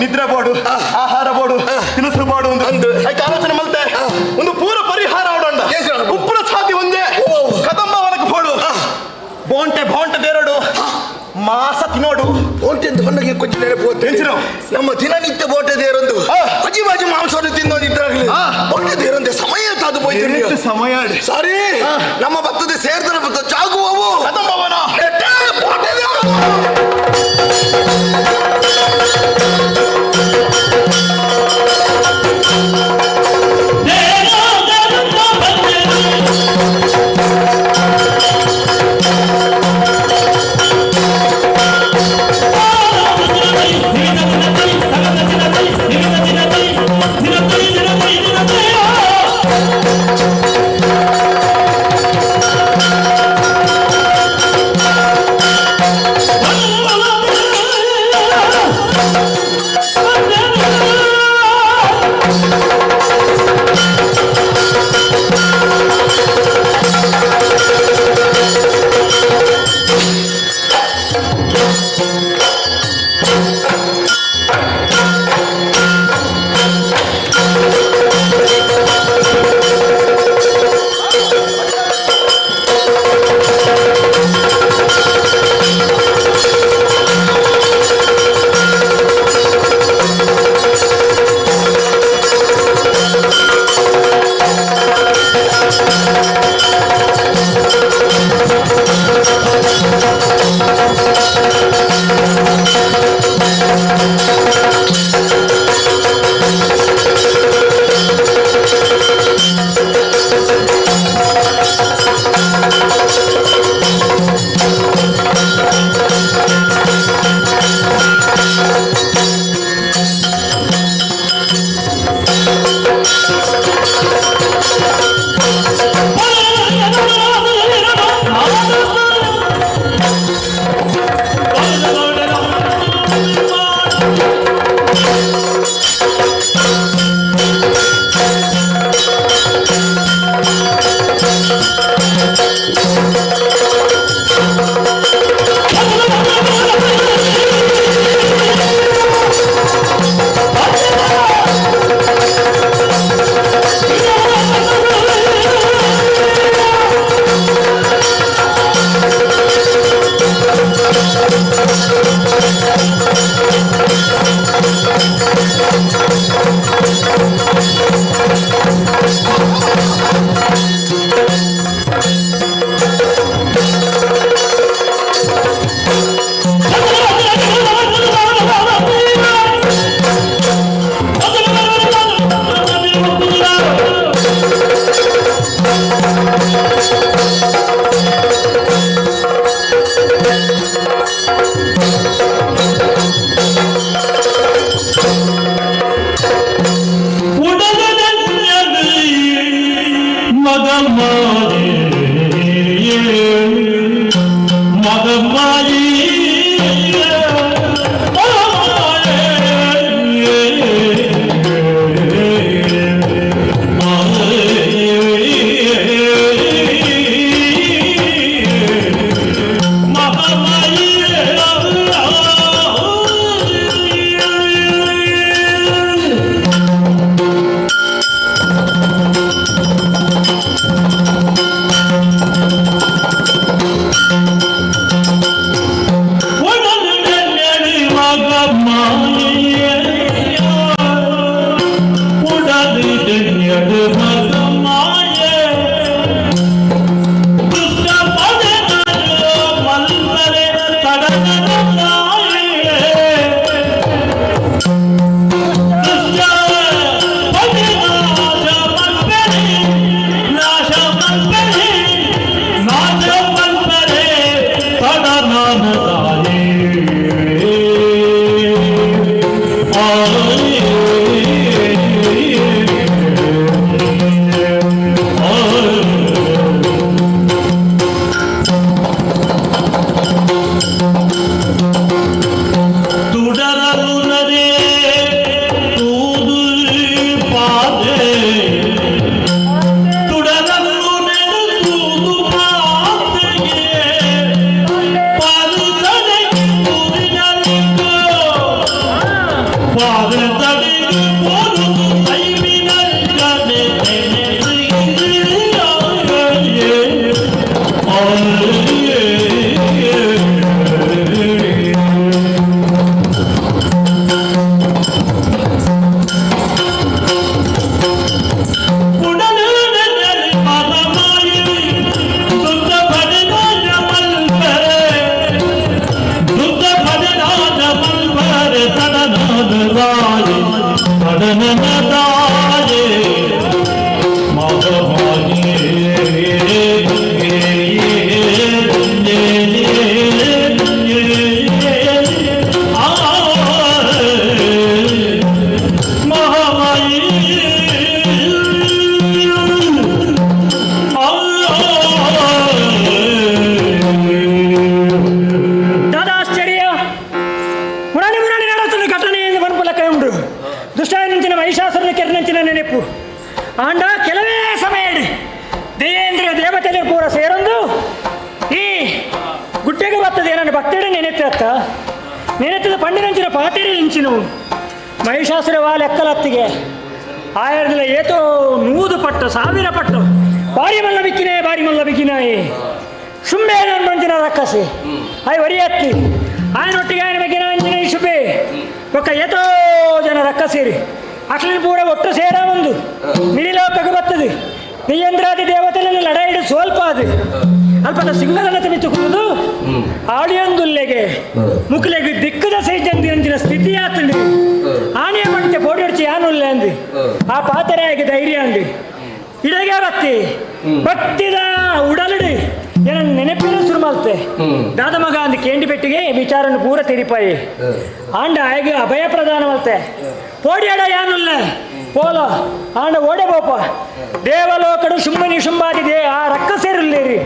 ನಿದ್ರೆ ಬೋಡು ಆಹಾರ ಬೋಡು ತಿನಸು ಬೋಡು ಒಂದು ಐತೆ ಆಲೋಚನೆ ಮಲ್ತೆ ಒಂದು ಪೂರ ಪರಿಹಾರ ಅವಡಂಡ ಉಪ್ಪುನ ಛಾತಿ ಒಂದೇ ಕದಂಬವನಕ್ಕೆ ಬೋಡು ಬೋಂಟೆ ಬೋಂಟೆ ದೇರಡು ಮಾಸ ತಿನ್ನೋಡು ಬೋಂಟೆ ಅಂತ ಬಂದಾಗ ಕೊಂಚ ನೆನಪು ನಮ್ಮ ದಿನನಿತ್ಯ ಬೋಟೆ ದೇರೊಂದು ಅಜಿ ಬಾಜಿ ಮಾಂಸವನ್ನು ತಿನ್ನೋದಿದ್ದಾಗಲಿ ಬೋಟೆ ದೇರಂತೆ ಸಮಯ ತಾದು ಹೋಯ್ತು ಸಮಯ ಸಾರಿ ನಮ್ಮ ಭತ್ತದ ಸೇರ್ದನ ಭತ್ತ ಚಾಗುವವು ಕದಂಬವನ ಬೋಟೆ ದೇವರು. ಜನನದಾಯೆ ದಾದಾಶ್ಚರ್ಯ ಮುರಾಣಿ ಮುರಾಣಿ ನಡತದ ಘಟನೆ ಎಂದು ಪನ್ಪುಲಕ್ಕ ಉಂಡು ದುಷ್ಟಾಯನಂಚಿನ ಮಹಿಷಾಸುರನ ಕೆರನಂಚಿನ ನೆನಪು ಆಂಡ ಕೆಲವೇ ಸಮಯ ದೇವೇಂದ್ರ ದೇವತೆಲೆ ಪೂರ ಸೇರೊಂದು ಈ ಗುಡ್ಡೆಗೆ ಬರ್ತದೆ ನನ್ನ ಭಕ್ತಡೆ ನೆನೆತ್ತ ನೆನೆತ್ತದ ಪಂಡಿನಂಚಿನ ಪಾತೆರೆ ಇಂಚಿನು ಮಹಿಷಾಸುರ ವಾ ಲೆಕ್ಕಲತ್ತಿಗೆ ಆಯರ್ದಿಲ್ಲ ಏತೋ 100 ಪಟ್ಟು 1000 ಪಟ್ಟು ಬಾರಿ ಮಲ್ಲ ಬಿಕ್ಕಿನೇ ಬಾರಿ ಮಲ್ಲ ಬಿಕ್ಕಿನಾಯಿ ಶುಂಬೆ ಮಂಚಿನ ರಕ್ಕಸಿ ಆಯ್ ಒರಿಯತ್ತಿ ಆಯನೊಟ್ಟಿಗೆ ಆಯನ ಬಗ್ಗೆ ಅಂಜಿನ ಶುಭೆ ಒಕ್ಕ ಏತೋ ಜನ ರಕ್ಕಸೀರಿ ಅಕ್ಲಿನ ಪೂರ ಒಟ್ಟು ಸೇರ ಒಂದು ಮಿರಿಲೋಕಕ್ಕೆ ಬರ್ತದೆ ನಿಯಂತ್ರಾದಿ ದೇವತೆಗಳನ್ನು ಲಡಾಯಿಡು ಸ್ವಲ್ಪ ಅದು ಅಲ್ಪದ ಸಿಂಗಲನ ತಿಮಿತು ಕುಡಿದು ಆಡಿಯೊಂದುಲ್ಲೆಗೆ ಮುಕ್ಲೆಗೆ ದಿಕ್ಕದ ಸೈಜಂದಿನ ಸ್ಥಿತಿ ಆತಂಡಿ ಆನೆಯ ಮಂಟೆ ಪೋಡಿಡ್ಚಿ ಯಾನುಲ್ಲೆ ಅಂದು ಆ ಪಾತರಾಯಿಗೆ ಧೈರ್ಯ ಅಂಡಿ ಇಡಗೆ ಬತ್ತಿ ಬತ್ತಿದ ಉಡಲಡಿ ಏನ ನೆನಪಿನ ಶುರು ಮಾಡ್ತೆ ದಾದ ಮಗ ಅಂದ್ ಕೇಂಡಿ ಪೆಟ್ಟಿಗೆ ವಿಚಾರನ ಪೂರ ತಿರಿಪಾಯಿ ಆಂಡ ಆಯಗೆ ಅಭಯ ಪ್ರದಾನ ಮಲ್ತೆ ಪೋಡಿಯಾಡ ಯಾನುಲ್ಲ ಪೋಲ ಆಂಡ ಓಡೆ ಬೋಪ ದೇವಲೋಕಡು ಶುಂಭನಿ ಶುಂಭಾದಿ ಆ ರಕ್ಕ ಸೇರಿಲ್ಲೇರಿ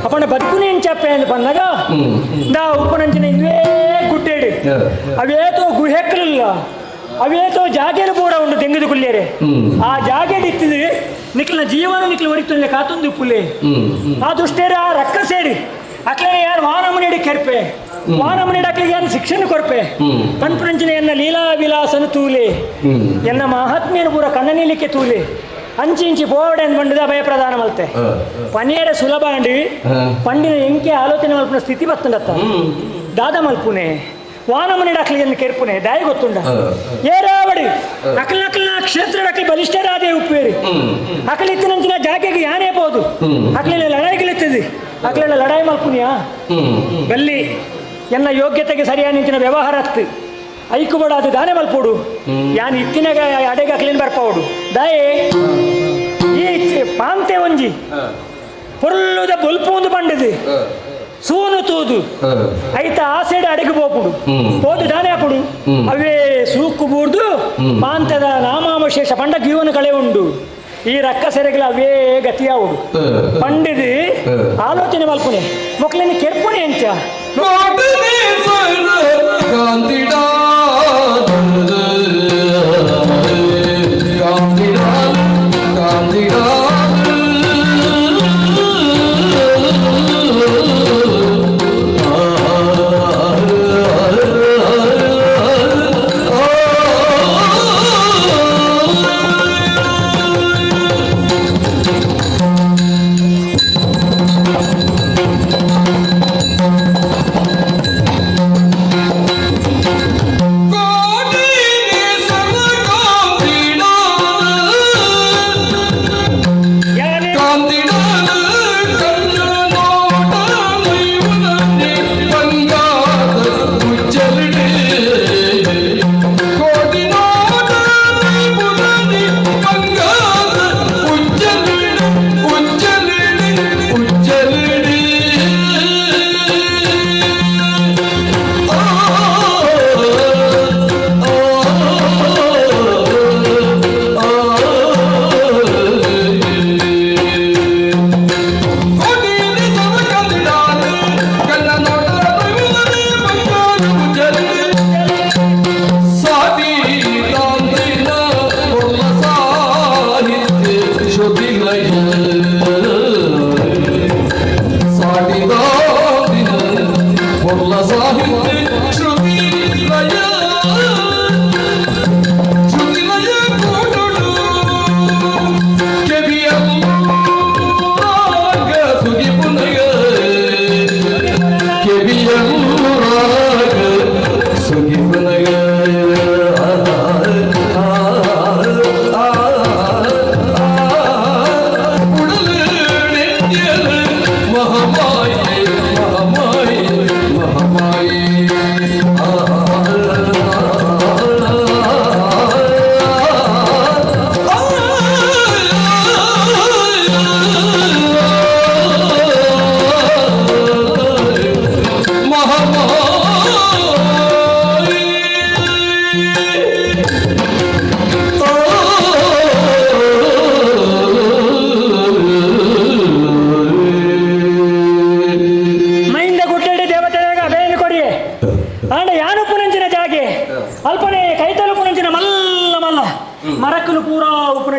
ಅಪ್ಪಣ ಬದುಕುನಿ ಎಂಚಪ್ಪೆ ಅಂದ್ ಬಂದಾಗ ದಾ ಉಪ್ಪನಂಚಿನ ಇವೇ ಗುಡ್ಡೇಡಿ ಅವೇತೋ ಗುಹೆಕ್ಕಲಿಲ್ಲ ಅವೇತೋ ಜಾಗೆಲು ಪೂರ ಉಂಡು ತೆಂಗಿದು ಕುಲ್ಲೇರೆ ಆ ಜಾಗೆಡ್ ಇತ್ತಿದ್ ನಿಕ್ಲಿನ ಜೀವನ ನಿಕ್ಲು ಒರಿತುಲ್ಲೆ ಕಾತುಂದು ಪುಲೆ ಆ ದುಷ್ಟೇರು ಆ ರಕ್ಕ ಸೇರಿ ಅಕ್ಲನೆ ಯಾರು ವಾನಮನಿಡಿ ಕೆರ್ಪೆ ವಾನಮನಿಡಿ ಅಕ್ಲಿಗೆ ಯಾರು ಶಿಕ್ಷಣ ಕೊರ್ಪೆ ಪನ್ಪುರಂಚಿನ ಎನ್ನ ಲೀಲಾ ವಿಲಾಸನು ತೂಲೆ ಎನ್ನ ಮಹಾತ್ಮೆಯನ್ನು ಪೂರ ಕಣ್ಣನೀಲಿಕ್ಕೆ ತೂಲೆ ಅಂಚಿ ಇಂಚಿ ಬೋರ್ಡ್ ಎಂದು ಬಂಡಿದ ಭಯ ಪ್ರದಾನ ಮಲ್ತೆ ಪನಿಯರ ಸುಲಭ ಅಂಡಿ ಪಂಡಿನ ಎಂಕೆ ಆಲೋಚನೆ ಮಲ್ಪುನ ಸ್ಥಿತಿ ಬತ್ತಂಡತ್ತ ದಾದ ಮಲ್ಪುನೆ ವಾನಮನಿ ಡಾಕ್ಲಿಗೆ ಕೆರ್ಪುನೆ ದಾಯಿ ಗೊತ್ತುಂಡ ಏರಾವಡಿ ಅಕಲ್ ನಕಲ್ನ ಕ್ಷೇತ್ರ ಡಾಕ್ಲಿ ಬಲಿಷ್ಠರಾದೇ ಉಪ್ಪೇರಿ ಅಕಲ್ ಇತ್ತಿನಂಚಿನ ಜಾಗೆಗೆ ಯಾನೇ ಬೋದು ಅಕ್ಲಿನ ಲಡಾಯಿಗಳಿತ್ತದೆ ಅಕ್ಲಿನ ಲಡಾಯಿ ಮಲ್ಪುನಿಯಾ ಬಲ್ಲಿ ಎನ್ನ ಯೋಗ್ಯತೆಗೆ ಸರಿಯಾದ ನಿಂಚಿನ ವ್ಯವಹಾರ ಅತ್ತು ಐಕು ಬಡ ಅದು ದಾನೆ ಮಲ್ಪೋಡು ಯಾನ್ ಇತ್ತಿನಾಗ ಅಡೆಗೆ ಅಕ್ಲಿನ ಬರ್ಪಾವಡು ದಾಯೇ ಈ ಪಾಂತೆ ಒಂಜಿ ಪೊರ್ಲುದ ಬೊಲ್ಪು ಒಂದು ಬಂಡದು ಸೂನು ತೂದು ಐತ ಆಸೆಡ್ ಅಡಗಿ ಪೋಪುಡು ಪೋದು ದಾನೆ ಹಾಪುಡು ಅವೇ ಸೂಕು ಬೂರ್ದು ಪಾಂತದ ನಾಮಾವಶೇಷ ಪಂಡ ಜೀವನ ಕಳೆ ಉಂಡು ಈ ರಕ್ಕ ಸೆರೆಗಳ ಅವೇ ಗತಿಯಾವುಡು ಪಂಡಿದು ಆಲೋಚನೆ ಮಲ್ಪುನೆ ಮೊಕ್ಲಿನ ಕೆರ್ಪುಣೆ ಅಂಚ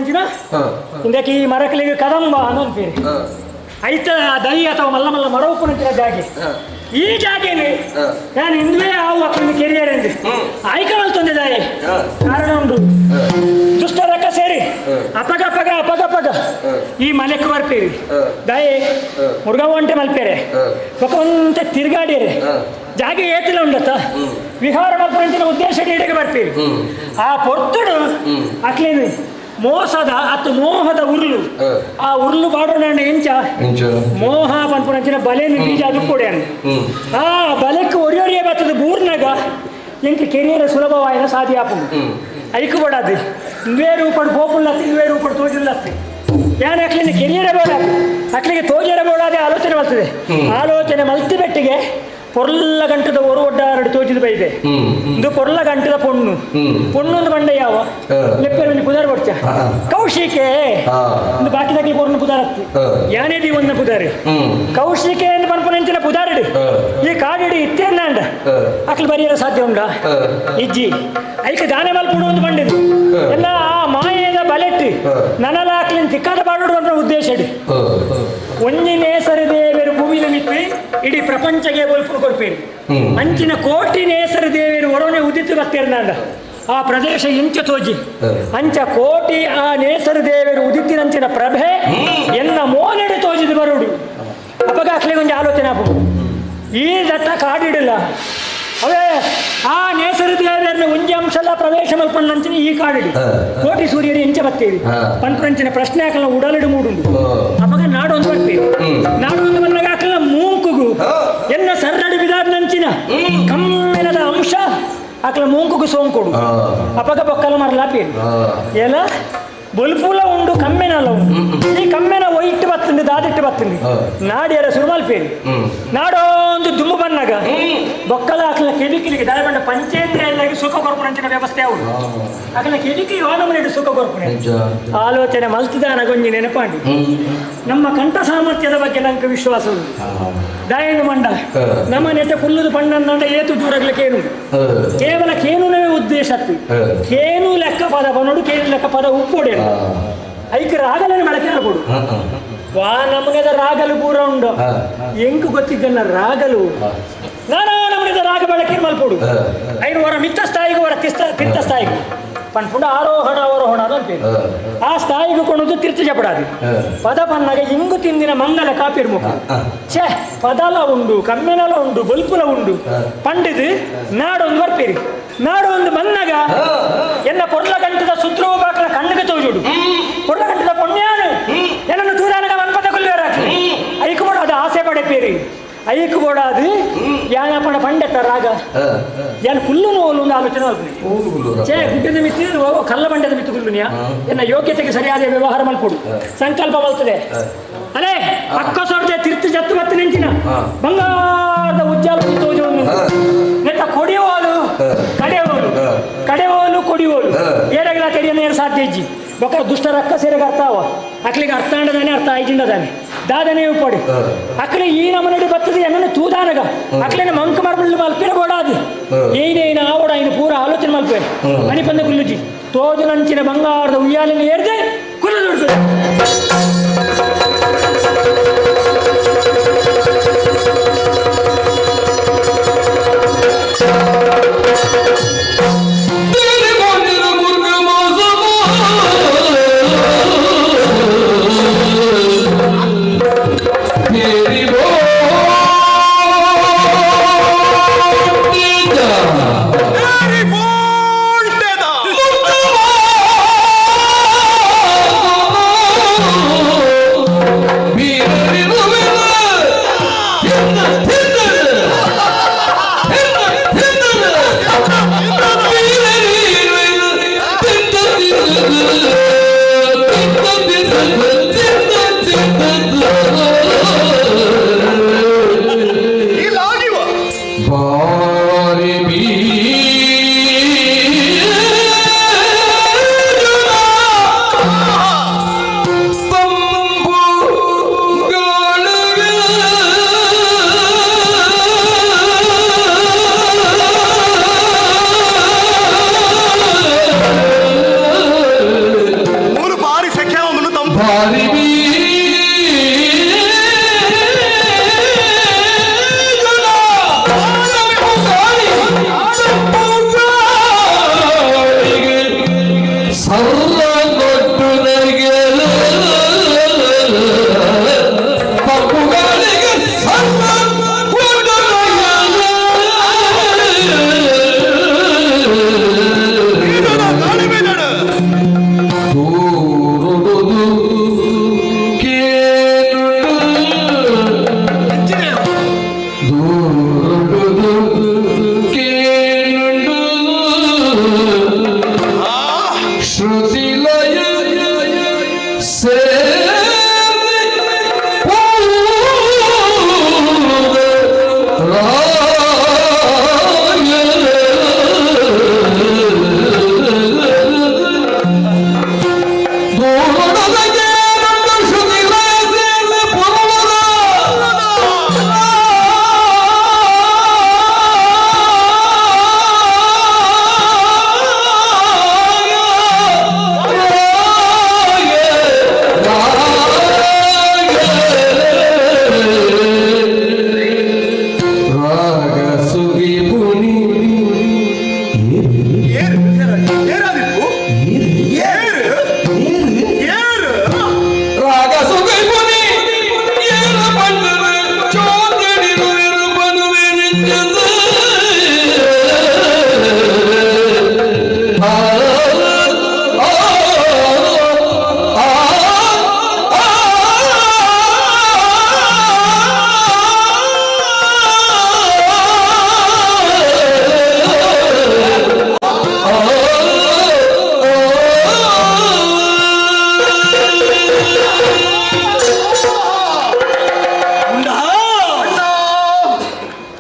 ಪನ್ಪುನಂಚಿನ ಇಂದಕ್ಕೆ ಈ ಮರಕಲಿಗೆ ಕದಂಬ ಅನ್ನೋನ್ಪೇರು ಐತ ದೈ ಅಥವಾ ಮಲ್ಲ ಮಲ್ಲ ಮರ ಉಪ್ಪುನಂಚಿನ ಜಾಗೆ ಈ ಜಾಗೇನೆ ನಾನು ಇಂದುವೇ ಆವು ಅಪ್ಪನ ಕೆರಿಯರ್ ಎಂದು ಆಯ್ಕೆ ಮಲ್ತೊಂದೆ ದಾಯೆ ಕಾರಣ ಉಂಟು ದುಷ್ಟರಕ್ಕ ಸೇರಿ ಅಪಗ ಅಪಗ ಅಪಗ ಅಪಗ ಈ ಮಲೆಕ್ ಬರ್ಪೇರಿ ದಾಯೆ ಮುರುಗವ ಒಂಟೆ ಮಲ್ಪೇರೆ ಒಂತ ತಿರುಗಾಡಿಯರೆ ಜಾಗೆ ಏತಿಲ್ಲ ಉಂಡತ್ತ ವಿಹಾರ ಮಲ್ಪಂಚಿನ ಉದ್ದೇಶ ಇಡೆಗೆ ಬರ್ಪೇರಿ ಆ ಪೊರ್ತುಡು ಅಕ್ಲೇನು ಮೋಸದ ಅತ್ತು ಮೋಹದ ಉರುಳು ಆ ಉರುಳು ಬಾಡೋಣ ಎಂಚ ಮೋಹ ಪನ್ಪುನಂಚಿನ ಬಲೆನು ಬೀಜ ಅದು ಕೊಡೆ ಆ ಬಲೆಕ್ ಒರಿಯೊರಿಯ ಬರ್ತದೆ ಬೂರ್ನಾಗ ಎಂಕ್ ಕೆರಿಯರ ಸುಲಭವಾಯಿನ ಸಾಧ್ಯ ಆಪುಂಡು ಐಕು ಬಡಾದು ಇಂದುವೇ ರೂಪಡ್ ಪೋಪುಲ್ಲತ್ತಿ ಇಂದುವೇ ರೂಪಡ್ ತೋಜುಲ್ಲತ್ತಿ ಯಾನ್ ಅಕ್ಲಿನ ಕೆರಿಯರ ಬೋಡ ಅಕ್ಲಿಗೆ ತೋಜರ ಬೋಡಾದೆ ಆಲೋಚನೆ ಮಲ್ತದೆ ಆಲೋಚನೆ ಮಲ್ತಿ ಬೆಟ್ಟಿಗೆ ಪೊರ್ಲ ಗಂಟದ ಒರು ಒಡ್ಡಾರಡು ತೋಜಿದ ಬೈದೆ ಇದು ಪೊರ್ಲ ಗಂಟದ ಪೊಣ್ಣು ಪೊಣ್ಣೊಂದು ಬಂಡ ಯಾವ ಲೆಪ್ಪೆರೊಂದು ಪುದಾರ್ ಬಡ್ಚ ಕೌಶಿಕೆ ಒಂದು ಬಾಕಿ ತಗ್ಲಿ ಪೊರ್ನು ಪುದಾರತ್ತಿ ಯಾನೇದಿ ಒಂದು ಪುದಾರಿ ಕೌಶಿಕೆ ಎಂದು ಪನ್ಪುನಂಚಿನ ಪುದಾರಿಡಿ ಈ ಕಾಡಿಡಿ ಇತ್ತೇನಾಂಡ ಅಕ್ಲು ಬರೆಯಲು ಸಾಧ್ಯ ಉಂಡ ಇಜ್ಜಿ ಐಕೆ ದಾನೆ ಮಲ್ಪುಡು ಒಂದು ಬಂಡಿದ್ದು ಎಲ್ಲ ಆ ಮಾಯದ ಬಲೆಟ್ಟಿ ನನಲ ಅಕ್ಲಿನ ತಿಕ್ಕಾದ ಬಾಡುಡು ಅಂತ ಉದ್ದೇಶ ಇಡಿ ಒಂಜಿನೇ ಸರಿ ದೇವರು ಭೂಮಿನ ಮಿತ್ತಿ ಇಡೀ ಪ್ರಪಂಚಗೆ ಬೊಲ್ಪು ಕೊಡ್ಪೇರಿ ಅಂಚಿನ ಕೋಟಿ ನೇಸರ ದೇವರು ಒಡನೆ ಉದಿತು ಬತ್ತೇರ್ನಾಂಡ ಆ ಪ್ರದೇಶ ಇಂಚ ತೋಜಿ ಅಂಚ ಕೋಟಿ ಆ ನೇಸರ ದೇವರು ಉದಿತಿನಂಚಿನ ಪ್ರಭೆ ಎನ್ನ ಮೋನೆಡೆ ತೋಜಿದು ಬರುಡು ಅಪಗ ಅಕ್ಲಿಗೆ ಒಂಜಿ ಆಲೋಚನೆ ಆಪುಂಡು ಈ ದಟ್ಟ ಕಾಡಿಡಲ್ಲ ಅವೇ ಆ ನೇಸರ ದೇವರನ್ನ ಒಂಜಿ ಅಂಶಲ ಪ್ರವೇಶ ಮಲ್ಪಣ್ಣಂಚಿನ ಈ ಕಾಡಿಡು ಕೋಟಿ ಸೂರ್ಯರು ಎಂಚ ಬತ್ತೇರಿ ಪನ್ಪುನಂಚಿನ ಪ್ರಶ್ನೆ ಹಾಕಲ್ಲ ಉಡಲಿಡು ಮೂಡುಂಡು ಅಪಗ ನಾಡೊಂದು ಬರ್ತೀರಿ ನಾಡೊಂದು ಬಂದಾಗ ಹಾಕಲ್ಲ ಮೂಂಕುಗು ಎನ್ನ ಸರ್ರಡಿ ಬಿದಾರ್ನಂಚಿನ ಕಮ್ಮೆನದ ಅಂಶ ಆಕಲ ಮೂಂಕುಗು ಸೋಂಕೊಡು ಅಪಗ ಬೊಕ್ಕಲ ಮರಲಾಪೇರಿ ಎಲ್ಲ ಬೊಲ್ಪುಲ ಉಂಡು ಕಮ್ಮೆನಲ ಉಂಡು ಈ ಕಮ್ಮೆನ ಒಯ್ಯಿಟ್ಟು ಬತ್ತುಂಡು ದಾದಿಟ್ಟು ಬತ್ತುಂಡು ನಾಡಿಯರ ಸುರುಮಲ್ಪೇರಿ ನಾಡೊಂದು ದುಮ್ಮು ಬನ್ನಾಗ ಬೊಕ್ಕಲ ಆಕಲ ಕೆವಿಕಿಲಿಗೆ ದಾಯಬಂಡ ಪಂಚೇಂದ್ರಿಯ ಸುಖ ಕೊರ್ಪುನಂಚಿನ ವ್ಯವಸ್ಥೆ ಅವಳು ಆಕಲ ಕೆವಿಕಿ ಯೋನಮನೆಡು ಸುಖ ಕೊರ್ಪುನೆ ಆಲೋಚನೆ ಮಲ್ತಿದಾನ ಗೊಂಜಿ ನೆನಪಾಂಡಿ ನಮ್ಮ ಕಂಠ ಸಾಮರ್ಥ್ಯದ ಬಗ್ಗೆ ನಂಗೆ ವಿಶ್ವಾಸ ಉಂಟು ದಾಯನು ಮಂಡ ನಮ್ಮ ನೆಟ್ಟ ಕುಲ್ಲುದು ಪಣ್ಣಂಡ ಏತು ದೂರಗ್ಲ ಕೇನು ಕೇವಲ ಕೇನುನವೇ ಉದ್ದೇಶ ಕೇನು ಲೆಕ್ಕ ಪದ ಬನ್ನೋಡು ಕೇನು ಲೆಕ್ಕ ಪದ ಉಪ್ಪೋಡೆ ಐಕ್ ರಾಗಲನೆ ಬಳಕೆ ಆಗ್ಬೋದು ವಾ ನಮಗದ ರಾಗಲು ಪೂರ ಉಂಡು ಎಂಕು ಗೊತ್ತಿದ್ದನ್ನ ರಾಗಲು ನಾನಾ ನಮಗದ ರಾಗ ಬಳಕೆ ಮಲ್ಪೋಡು ಐನು ವರ ಮಿತ್ತ ಸ್ಥಾಯಿಗೂ ವರ ತಿರ್ತ ಸ್ಥಾಯಿಗೂ ಪನ್ಪುಂಡ ಆರೋಹಣ ಅವರೋಹಣ ಅಂತ ಆ ಸ್ಥಾಯಿಗೂ ಕೊಣದು ತಿರ್ಚ ಜಪಡಾದಿ ಪದ ಪನ್ನಾಗ ಇಂಗು ತಿಂದಿನ ಮಂಗಲ ಕಾಪಿರ್ ಮುಖ ಛೇ ಪದಲ ಉಂಡು ಕಮ್ಮೆನಲ ಉಂಡು ಬಲ್ಪುಲ ಉಂಡು ಪಂಡಿದು ನಾಡೊಂದು ಬರ್ಪೇರಿ ನಾಡೊಂದು ಬಂದಾಗ ಎನ್ನ ಪೊರ್ಲ ಗಂಟದ ಸುದ್ರವು ಬಾಕಲ ಕಣ್ಣಿಗೆ ತೋಜುಡು ಪೊರ್ಲ ಗಂಟದ ಪುಣ್ಯಾನು ಏನನ್ನು ದೂರಾನಗ ಮನ್ಪದ ಕೊಲ್ಲುವರಾಕಿ ಐಕು ಬೋಡ ಅದು ಆಸೆ ಪಡೆಪೇರಿ ಐಕು ಬೋಡಾದು ಯಾನಪಣ ಪಂಡೆತ ರಾಗ ಯಾನ್ ಕುಲ್ಲು ನೋಲು ಒಂದು ಆಲೋಚನೆ ಮಲ್ಪುನಿ ಛೇ ಗುಡ್ಡದ ಮಿತ್ತಿ ಕಲ್ಲ ಬಂಡೆದ ಮಿತ್ತು ಕುಲ್ಲುನಿಯ ಎನ್ನ ಯೋಗ್ಯತೆಗೆ ಸರಿಯಾದ ವ್ಯವಹಾರ ಮಲ್ಪುಡು ಸಂಕಲ್ಪ ಮಲ್ತದೆ ಅಲೇ ಅಕ್ಕ ಸೊಡ್ದೆ ತಿರ್ತು ಜತ್ತು ಬತ್ತು ನೆಂಚಿನ ಬಂಗಾರದ ಉಜ್ಜಾಲ ತೋಜು ನೆತ್ತ ಕೊಡಿಯೋಲು ಕಡೆಯೋಲು ಕಡೆಯೋಲು ಕೊಡಿಯೋಲು ಏರಾಗಲ ತೆರಿಯನ್ನ ಏನು ಸಾಧ್ಯ ಇಜ್ಜಿ ಬೊಕ್ಕ ದುಷ್ಟರ ಅಕ್ಕ ಸೇರೆಗೆ ಅರ್ಥ ಅವ ಅಕ್ಲಿಗೆ ಅರ್ಥ ಅಂಡದಾನೆ ಅರ್ಥ ಆಯ್ಜಿಂಡದಾನೆ ದಾದನೆ ಉಪ್ಪಡಿ ಅಕ್ಲೆ ಈ ನಮನಡಿ ಬರ್ತದೆ ಎನ್ನನ್ನು ತೂದಾನಗ ಅಕ್ಲೇನ ಮಂಕ ಮರ್ಮಲ್ ಮಲ್ಪಿರ ಬೋಡಾದು ಏನೇನು ಆವಡ ಇನ್ನು ಪೂರ ಆಲೋಚನೆ ಮಲ್ಪೆ ಮಣಿಪಂದ ಕುಲ್ಲುಜಿ ತೋಜುನಂಚಿನ ಬಂಗಾರದ ಉಯ್ಯಾಲಿನ ಏರ್ದೆ ಕುಲ್ಲು ದುಡ್ತದೆ Oh!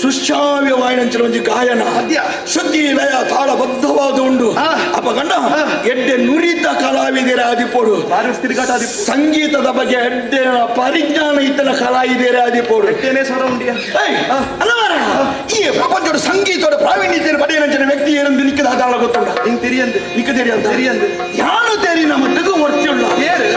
ಸುಶ್ರಾವ್ಯವಾಯಿನಂಚಿನ ಒಂಜಿ ಗಾಯನ ಶುದ್ಧಿ ಲಯ ತಾಳಬದ್ಧವಾದ ಉಂಡು. ಅಪಗಂಡ ಎಡ್ಡೆ ನುರಿತ ಕಲಾವಿದರ ಆದಿಪೋಡು, ಸಂಗೀತದ ಬಗ್ಗೆ ಎಡ್ಡೆ ಪರಿಜ್ಞಾನ ಇತ್ತನ ಕಲಾವಿದರ ಆದಿಪೋಡು. ಅಲ್ಲ ಈ ಪ್ರಪಂಚದ ಸಂಗೀತದ ಪ್ರಾವೀಣ್ಯತೆ ಪಡೆಯನಂಚಿನ ವ್ಯಕ್ತಿ ಏನೆಂದು ನಿಕ್ಕದ ಆಧಾರ ಗೊತ್ತುಂಡ? ಹಿಂಗ್ ತೆರಿಯಂದು ನಿಕ್ಕ ತೆರಿಯಂತ ತೆರಿಯಂದು ಯಾನು ತೆರಿನ ಮಟ್ಟಿಗೂ ಒರ್ತಿಯುಳ್ಳ. Hare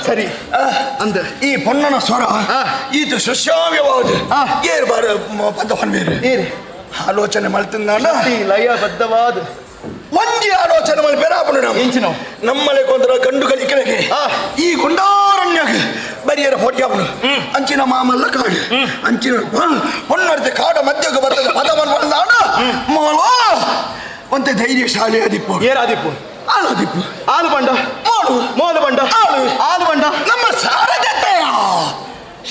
ಸರಿ ಅಂದ ಈ ಪೊನ್ನನ ಸ್ವರ ಈತ ಸುಶ್ರಾವ್ಯವಾದ ಏರು ಬಾರ ಪದ ಪನ್ವೇರು ಏರು ಆಲೋಚನೆ ಮಲ್ತಿಂದಾಂಡ ಲಯಬದ್ಧವಾದ ಒಂಜಿ ಆಲೋಚನೆ ಮಲ್ ಬೇರಾಪುಣ ಎಂಚಿನ ನಮ್ಮಲೆ ಕೊಂದರ ಗಂಡು ಕಲಿಕೆಗೆ ಈ ಗುಂಡಾರಣ್ಯಗೆ ಬರಿಯರ ಫೋಟ್ಯಾಪುಣ ಅಂಚಿನ ಮಾಮಲ್ಲ ಕಾಡು ಅಂಚಿನ ಪೊನ್ನರ್ತೆ ಕಾಡ ಮಧ್ಯಕ್ಕೆ ಬರ್ತದೆ ಪದ ಪನ್ಪಂದಾಂಡ ಮಾಲೋ ಒಂತೆ ಧೈರ್ಯಶಾಲಿ ಆದಿಪ್ಪು ಏರಾದಿಪ್ಪು ಆಲದಿಪ್ಪು ಆಲು ಬಂಡ ಮೋಡು ಮೋಲು ಬಂಡ ಆಲು ಆಲು ಬಂಡ ನಮ್ಮ ಶಾರದತ್ತೆಯ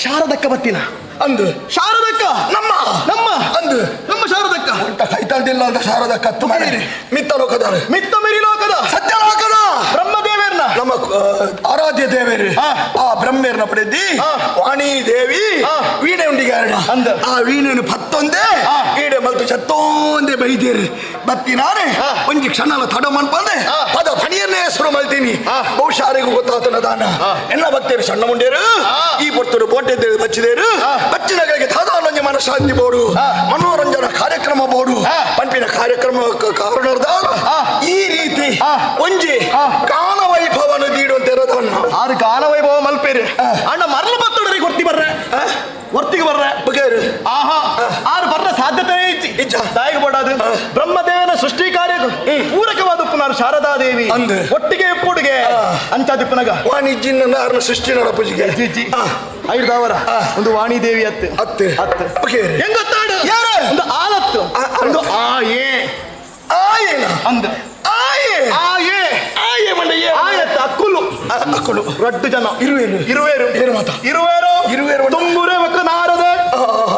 ಶಾರದಕ್ಕ ಬತ್ತಿನ ಅಂದು ಶಾರದಕ್ಕ ನಮ್ಮ ನಮ್ಮ ಅಂದು ನಮ್ಮ ಶಾರದಕ್ಕ ಅಂತ ಕೈತಾಳ್ದಿಲ್ಲ ಅಂತ ಶಾರದಕ್ಕ ತುಮರಿ ಮಿತ್ತ ಲೋಕದ ಮಿತ್ತ ಮಿರಿ ಲೋಕದ ಸತ್ಯ ಲೋಕದ ಬ್ರಹ್ಮದೇವೇರ್ನ ನಮ್ಮ ಆರಾಧ್ಯ ದೇವೇರು ಆ ಬ್ರಹ್ಮೇರ್ನ ಪಡೆದಿ ವಾಣಿ ದೇವಿ ವೀಣೆ ಉಂಡಿಗೆ ಅಂದ ಆ ವೀಣೆಯನ್ನು ಪತ್ತೊಂದೇ ಈಡೆ ಮಲ್ತು ಚತ್ತೊಂದೇ ಬೈದೇರು ಬತ್ತಿನಾರೆ ಒಂಜಿ ಕ್ಷಣಲ ತಡ ಮನ್ಪಂದೆ ಪದ ಫಣಿಯನ್ನೇ ಹೆಸರು ಮಲ್ತೀನಿ ಬಹುಶಃ ಯಾರಿಗೂ ಗೊತ್ತಾತನ ದಾನ ಎಲ್ಲ ಭಕ್ತರು ಸಣ್ಣ ಮುಂಡೇರು ಈ ಪೊರ್ತರು ಬೋಟೆ ಬಚ್ಚಿದೇರು ಬಚ್ಚಿನಗಳಿಗೆ ದಾದಾನೊಂಜಿ ಮನಶಾಂತಿ ಬೋಡು ಮನೋರಂಜನಾ ಕಾರ್ಯಕ್ರಮ ಬೋಡು ಪಂಪಿನ ಕಾರ್ಯಕ್ರಮ ಕಾರಣದ ಈ ರೀತಿ ಒಂಜಿ ಗಾನ ವೈಭವನ ನೀಡುವಂತಿರೋದನ್ನು ಆರು ಗಾನ ವೈಭವ ಮಲ್ಪೇರು ಅಣ್ಣ ಮರಳು ಬತ್ತೋಡ್ರಿ ಕೊರ್ತಿ ಬರ್ರೆ ವರ್ತಿಗೆ ಬರ್ರೆ ಬಗೇರು ಆಹಾ ಆರು ಬರ್ರ ಸಾಧ್ಯತೆ ಇಜ್ಜಿ ತಾಯಿಗೆ ಬೋಡಾದು ಬ್ರಹ್ಮದೇವನ ಸೃಷ್ಟಿ ಕಾರ್ಯ ಪೂರಕವಾದ ಉಪ್ಪುನಾರು ಶಾರದಾದೇವಿ ಒಟ್ಟಿಗೆ ಇಪ್ಪುಡುಗೆ ಅಂಚಾದಿಪ್ಪನಗ ವಾಣಿಜ್ಯ ನಾರನ ಸೃಷ್ಟಿ ನಡಪುಜಿಗೆ ಜಿ ಐದಾವರ ಒಂದು ವಾಣಿದೇವಿ ಅತ್ತೆ ಅತ್ತೆ ಅತ್ತೆ ಓಕೆ ಹೆಂಗೊತ್ತಾಡು ಒಂದು ಆಲತ್ತು ಒಂದು ಆ ಎ ಆಯೇನ ಅಂದ ಆಯೇ ಆಯೇ ಆಯೇ ಮಂಡ ಏ ಆಯತ್ತ ಅಕ್ಕುಲು ಅಕ್ಕುಲು ರಡ್ಡು ಜನ ಇರುವೇರು ಇರುವೇರು ಏನು ಮಾತ ಇರುವೇರು ಇರುವೇರು ತುಂಬುರೆ ಮಕ್ಕ ನಾರದ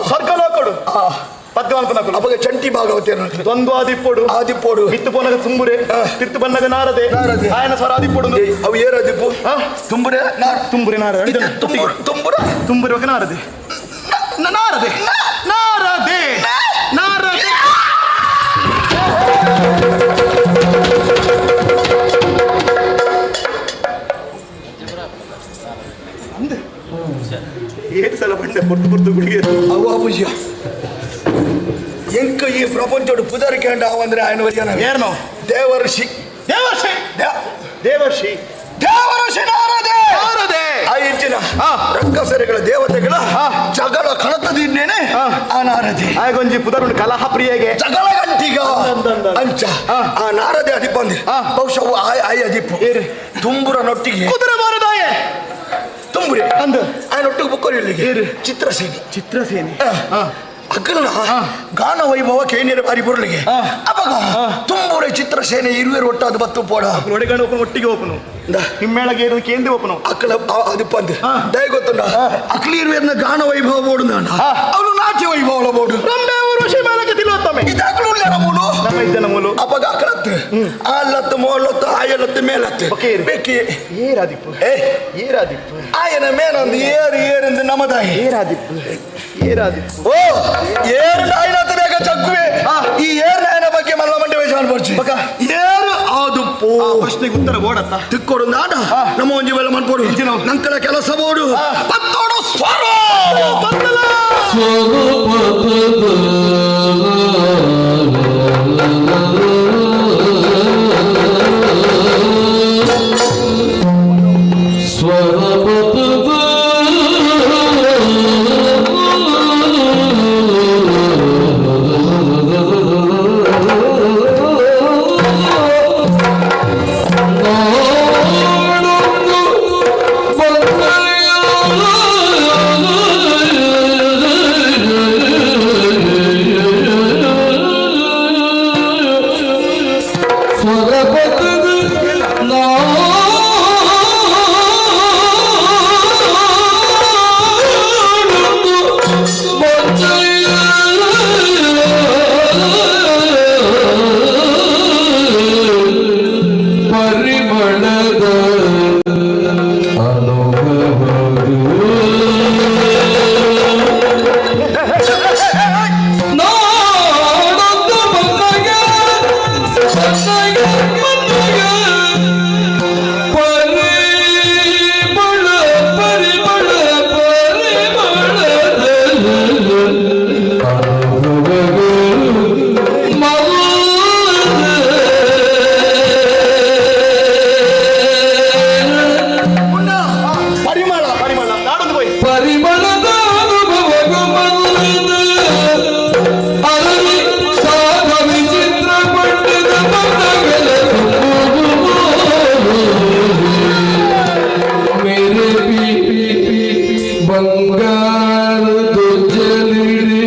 ಸ್ವರ್ಗಲೋಕಡು ಪದ್ಗವನ್ಪನಕುಲು ಅವಾಗ ಚಂಟಿ ಭಾಗವತಿ ದ್ವಂದ್ವ ಆದಿಪ್ಪೊಡು ಆದಿಪ್ಪೊಡು ಮಿತ್ತು ಪೋನಗ ತುಂಬುರೆ ತಿರ್ತು ಬನ್ನಗ ನಾರದೆ ನಾರದೆ. ಆಯನ ಸ್ವರ ಆದಿಪ್ಪೊಡು ಅವು ಏರಾದಿಪ್ಪು ತುಂಬುರೆ ತುಂಬುರೆ ನಾರದೆ ತುಂಬುರ ತುಂಬುರೆ ಮಕ್ಕ ನಾರದೆ ನಾರದೆ ನಾರದೆ ನಾರದೆ ಏಳು ಸಲ ಬಂಡೆ ಪೊರ್ತು ಪೊರ್ತು ಗುಳಿಗೆ ಅವ್ವ ಪೂಜ್ಯ ಎಂಕ ಈ ಪ್ರಪಂಚೋಡು ಪುದರ್ ಕೇಂಡ ಅವಂದ್ರೆ ఆయన ವರಿಯನ ಏನು ದೇವರ್ಷಿ ದೇವರ್ಷಿ ದೇವರ್ಷಿ ದೇವರ್ಷಿ ನಾರದೆ ನಾರದೆ ಆ ಇಂಚಿನ ರಕ್ಕಸರಿಗಳ ದೇವತೆಗಳ ಜಗಳ ಕಣತದಿನ್ನೇನೆ ಆ ನಾರದೆ ಆಗೊಂಜಿ ಪುದರುಂಡು ಕಲಹ ಪ್ರಿಯಗೆ ಜಗಳ ಗಂಟಿಗ ಅಂಚ ಆ ನಾರದೆ ಅದಿಪ್ಪಂದೆ ಬಹುಶಃ ಆಯ್ ಅದಿಪ್ಪು ತುಂಬುರ ನೊಟ್ಟಿಗೆ ಕುದುರೆ ಮಾರದಾಯೆ ತುಂಬುರೆ ಅಂದ ಆಯನೊಟ್ಟಿಗೆ ಬುಕ್ಕೋರಿ ಇಲ್ಲಿಗೆ ಚಿತ್ರಸೇನೆ ಚಿತ್ರಸೇನೆ ಅಕ್ಕನ ಗಾನ ವೈಭವ ಕೇನಿರ ಬಾರಿ ಬುರ್ಲಿಗೆ ಅವಾಗ ತುಂಬೂರೆ ಚಿತ್ರಸೇನೆ ಇರುವೆರು ಒಟ್ಟಾದ ಬತ್ತು ಪೋಡ ಒಡೆಗಣ ಒಪ್ಪನು ಒಟ್ಟಿಗೆ ಒಪ್ಪನು ಹಿಮ್ಮೇಳಗೆ ಇರೋದು ಕೇಂದ್ರ ಒಪ್ಪನು ಅಕ್ಕಲ ಅದಿಪ್ಪ ಅಂದೆ ದಯ ಗೊತ್ತುಂಡ ಅಕ್ಕಲಿ ಇರುವೆರ್ನ ಗಾನ ವೈಭವ ಬೋಡು ನಾನು ಅವನು ನಾಟ್ಯ ವೈಭವ ಬೋಡು ಋಷಿ ಮೇಲಕ್ಕೆ ತಿಳುತ್ತಮೆ ಇದು ಅಕ್ಕಲು ಉಳ್ಳಾರ ಮೂಲು ನಮ್ಮ ಇದ್ದನ ಮೂಲು ಅವಾಗ ಅಕ್ಕಲತ್ತು ಆಲತ್ತು ಮೋಲತ್ತು ಆಯಲತ್ತು ಮೇಲತ್ತು ಬೇಕಿ ಏರಾದಿಪ್ಪು ಏ ಏರಾದಿಪ್ಪು ಆಯನ ಮೇನೊಂದು ಏರು ಏರೆಂದು ನಮದಾಯಿ ಏರಾದಿಪ್ಪು ಏರಾದಿಪ್ಪು ಓ ಏರು ನಾಯಿನಾಥ ಬೇಗ ಚಕ್ಕುವೆ ಈ ಏರು ನಾಯನ ಬಗ್ಗೆ ಮಲ್ಲ ಮಂಡೆ ವೇಷ ಅನ್ಪರ್ಚಿ ಏರು ಆದುಪ್ಪು ಪ್ರಶ್ನೆಗೆ ಉತ್ತರ ಬೋಡತ್ತ ತಿಕ್ಕೊಡು ನಾಡ ನಮ್ಮ ಒಂಜಿ ವೇಳೆ ಮನ್ಪೋಡು ನಂಕಲ ಕೆಲಸ ಬೋಡು ಪತ್ತೋಡು ಸ್ವರ ಪರಿಮಳದ ನಾಡೊಂದು ಬಂದಾಗ ಬಂದಾಗ ಬಂದಾಗ ಪರಿಮಳ ಪರಿಮಳ ಪರಿಮಳದ ಪರಿಮಳ ಪರಿಮಳ ನಾಡೊಂದು ಹೋಯ್ ಪರಿಮಳದ ಅನುಭವ ಅರಳಿ ಸಾಧ ವಿಚಿತ್ರ ಪಟ್ಟದ ಬಂದಗಳ ಮೇರೆ ಬಿ ಬಂಗಾರ ದುಜ್ಜಲಿಡಿ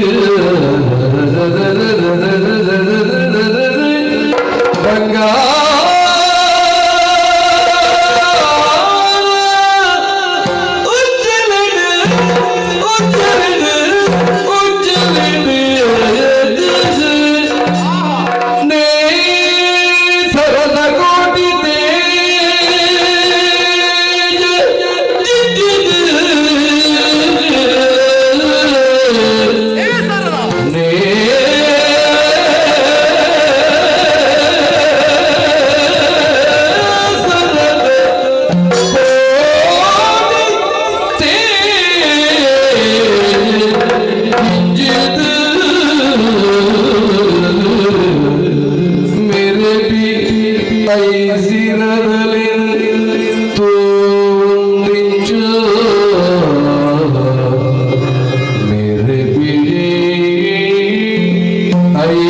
मेरे भी मेरे भी आई।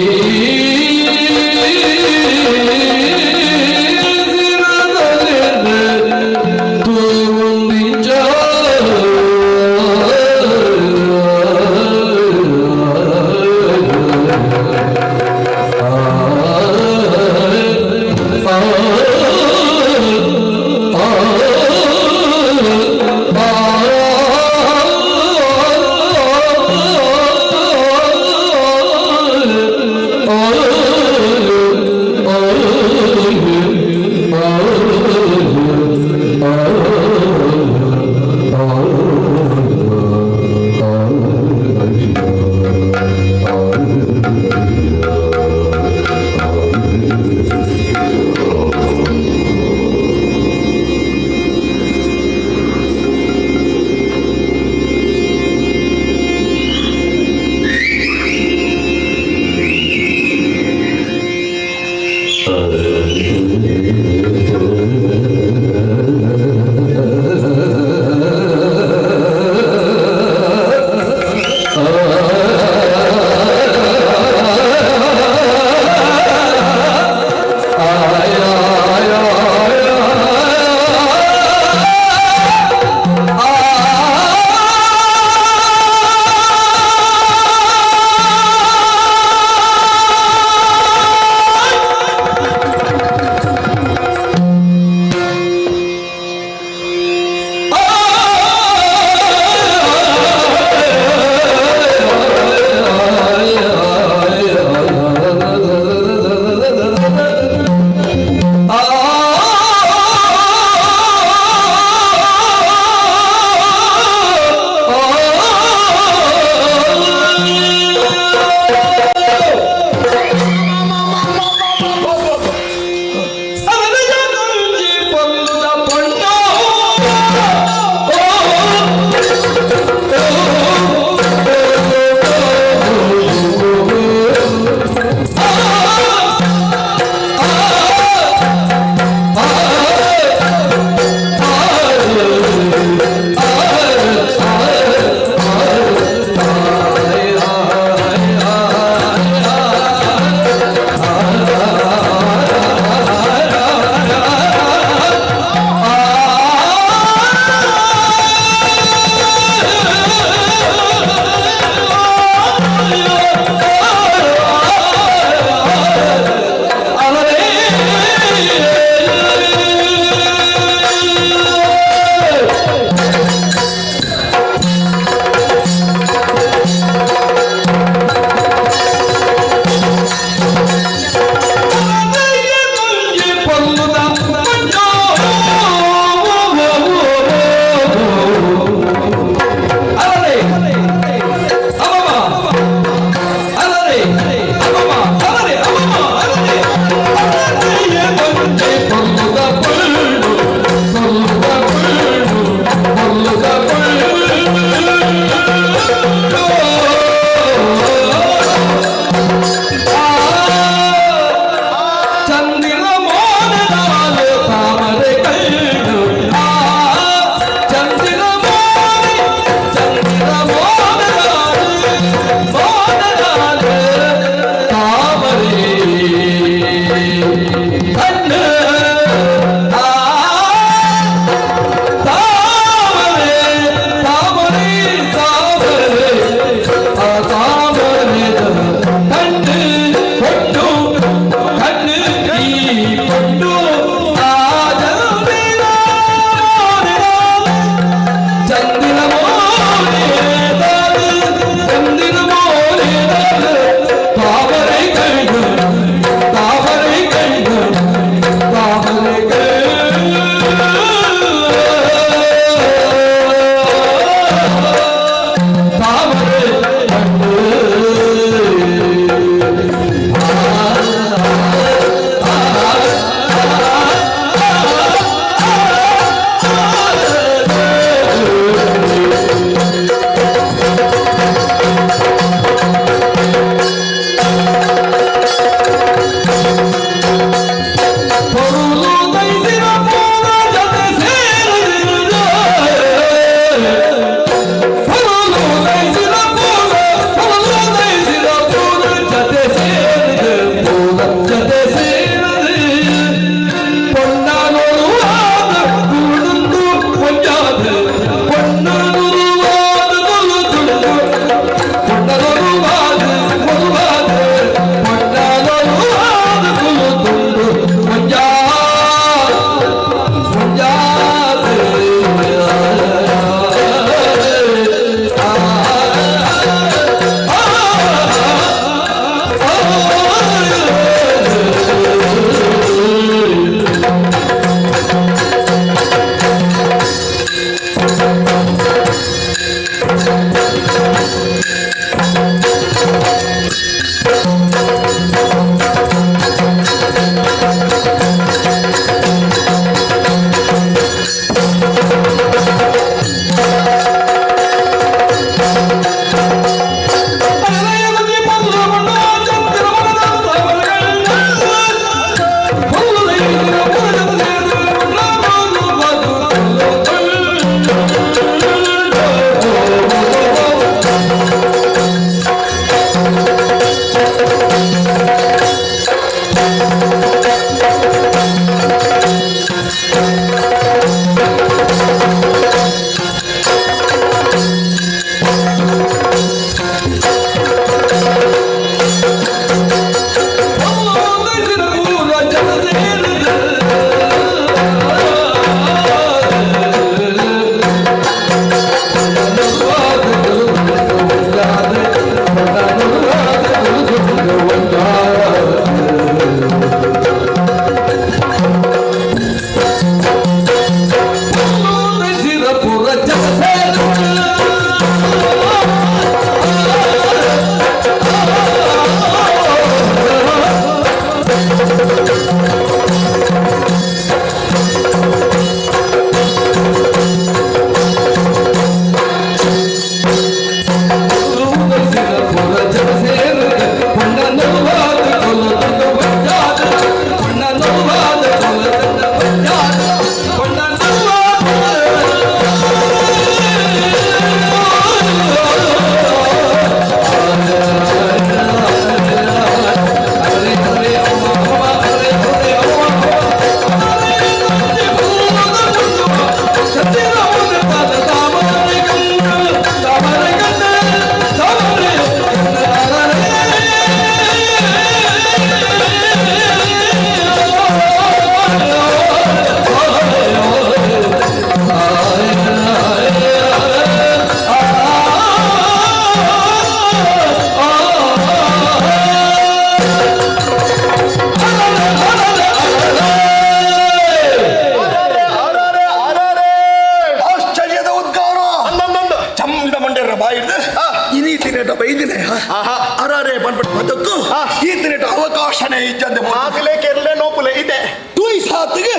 ರಕ್ಷಣೆ ಇಜ್ಜಂದೆ ಆಗಲೇ ಕೆರ್ಲೆ ನೋಪುಲೆ ಇದೆ ತೂಯಿ ಸಾತಿಗೆ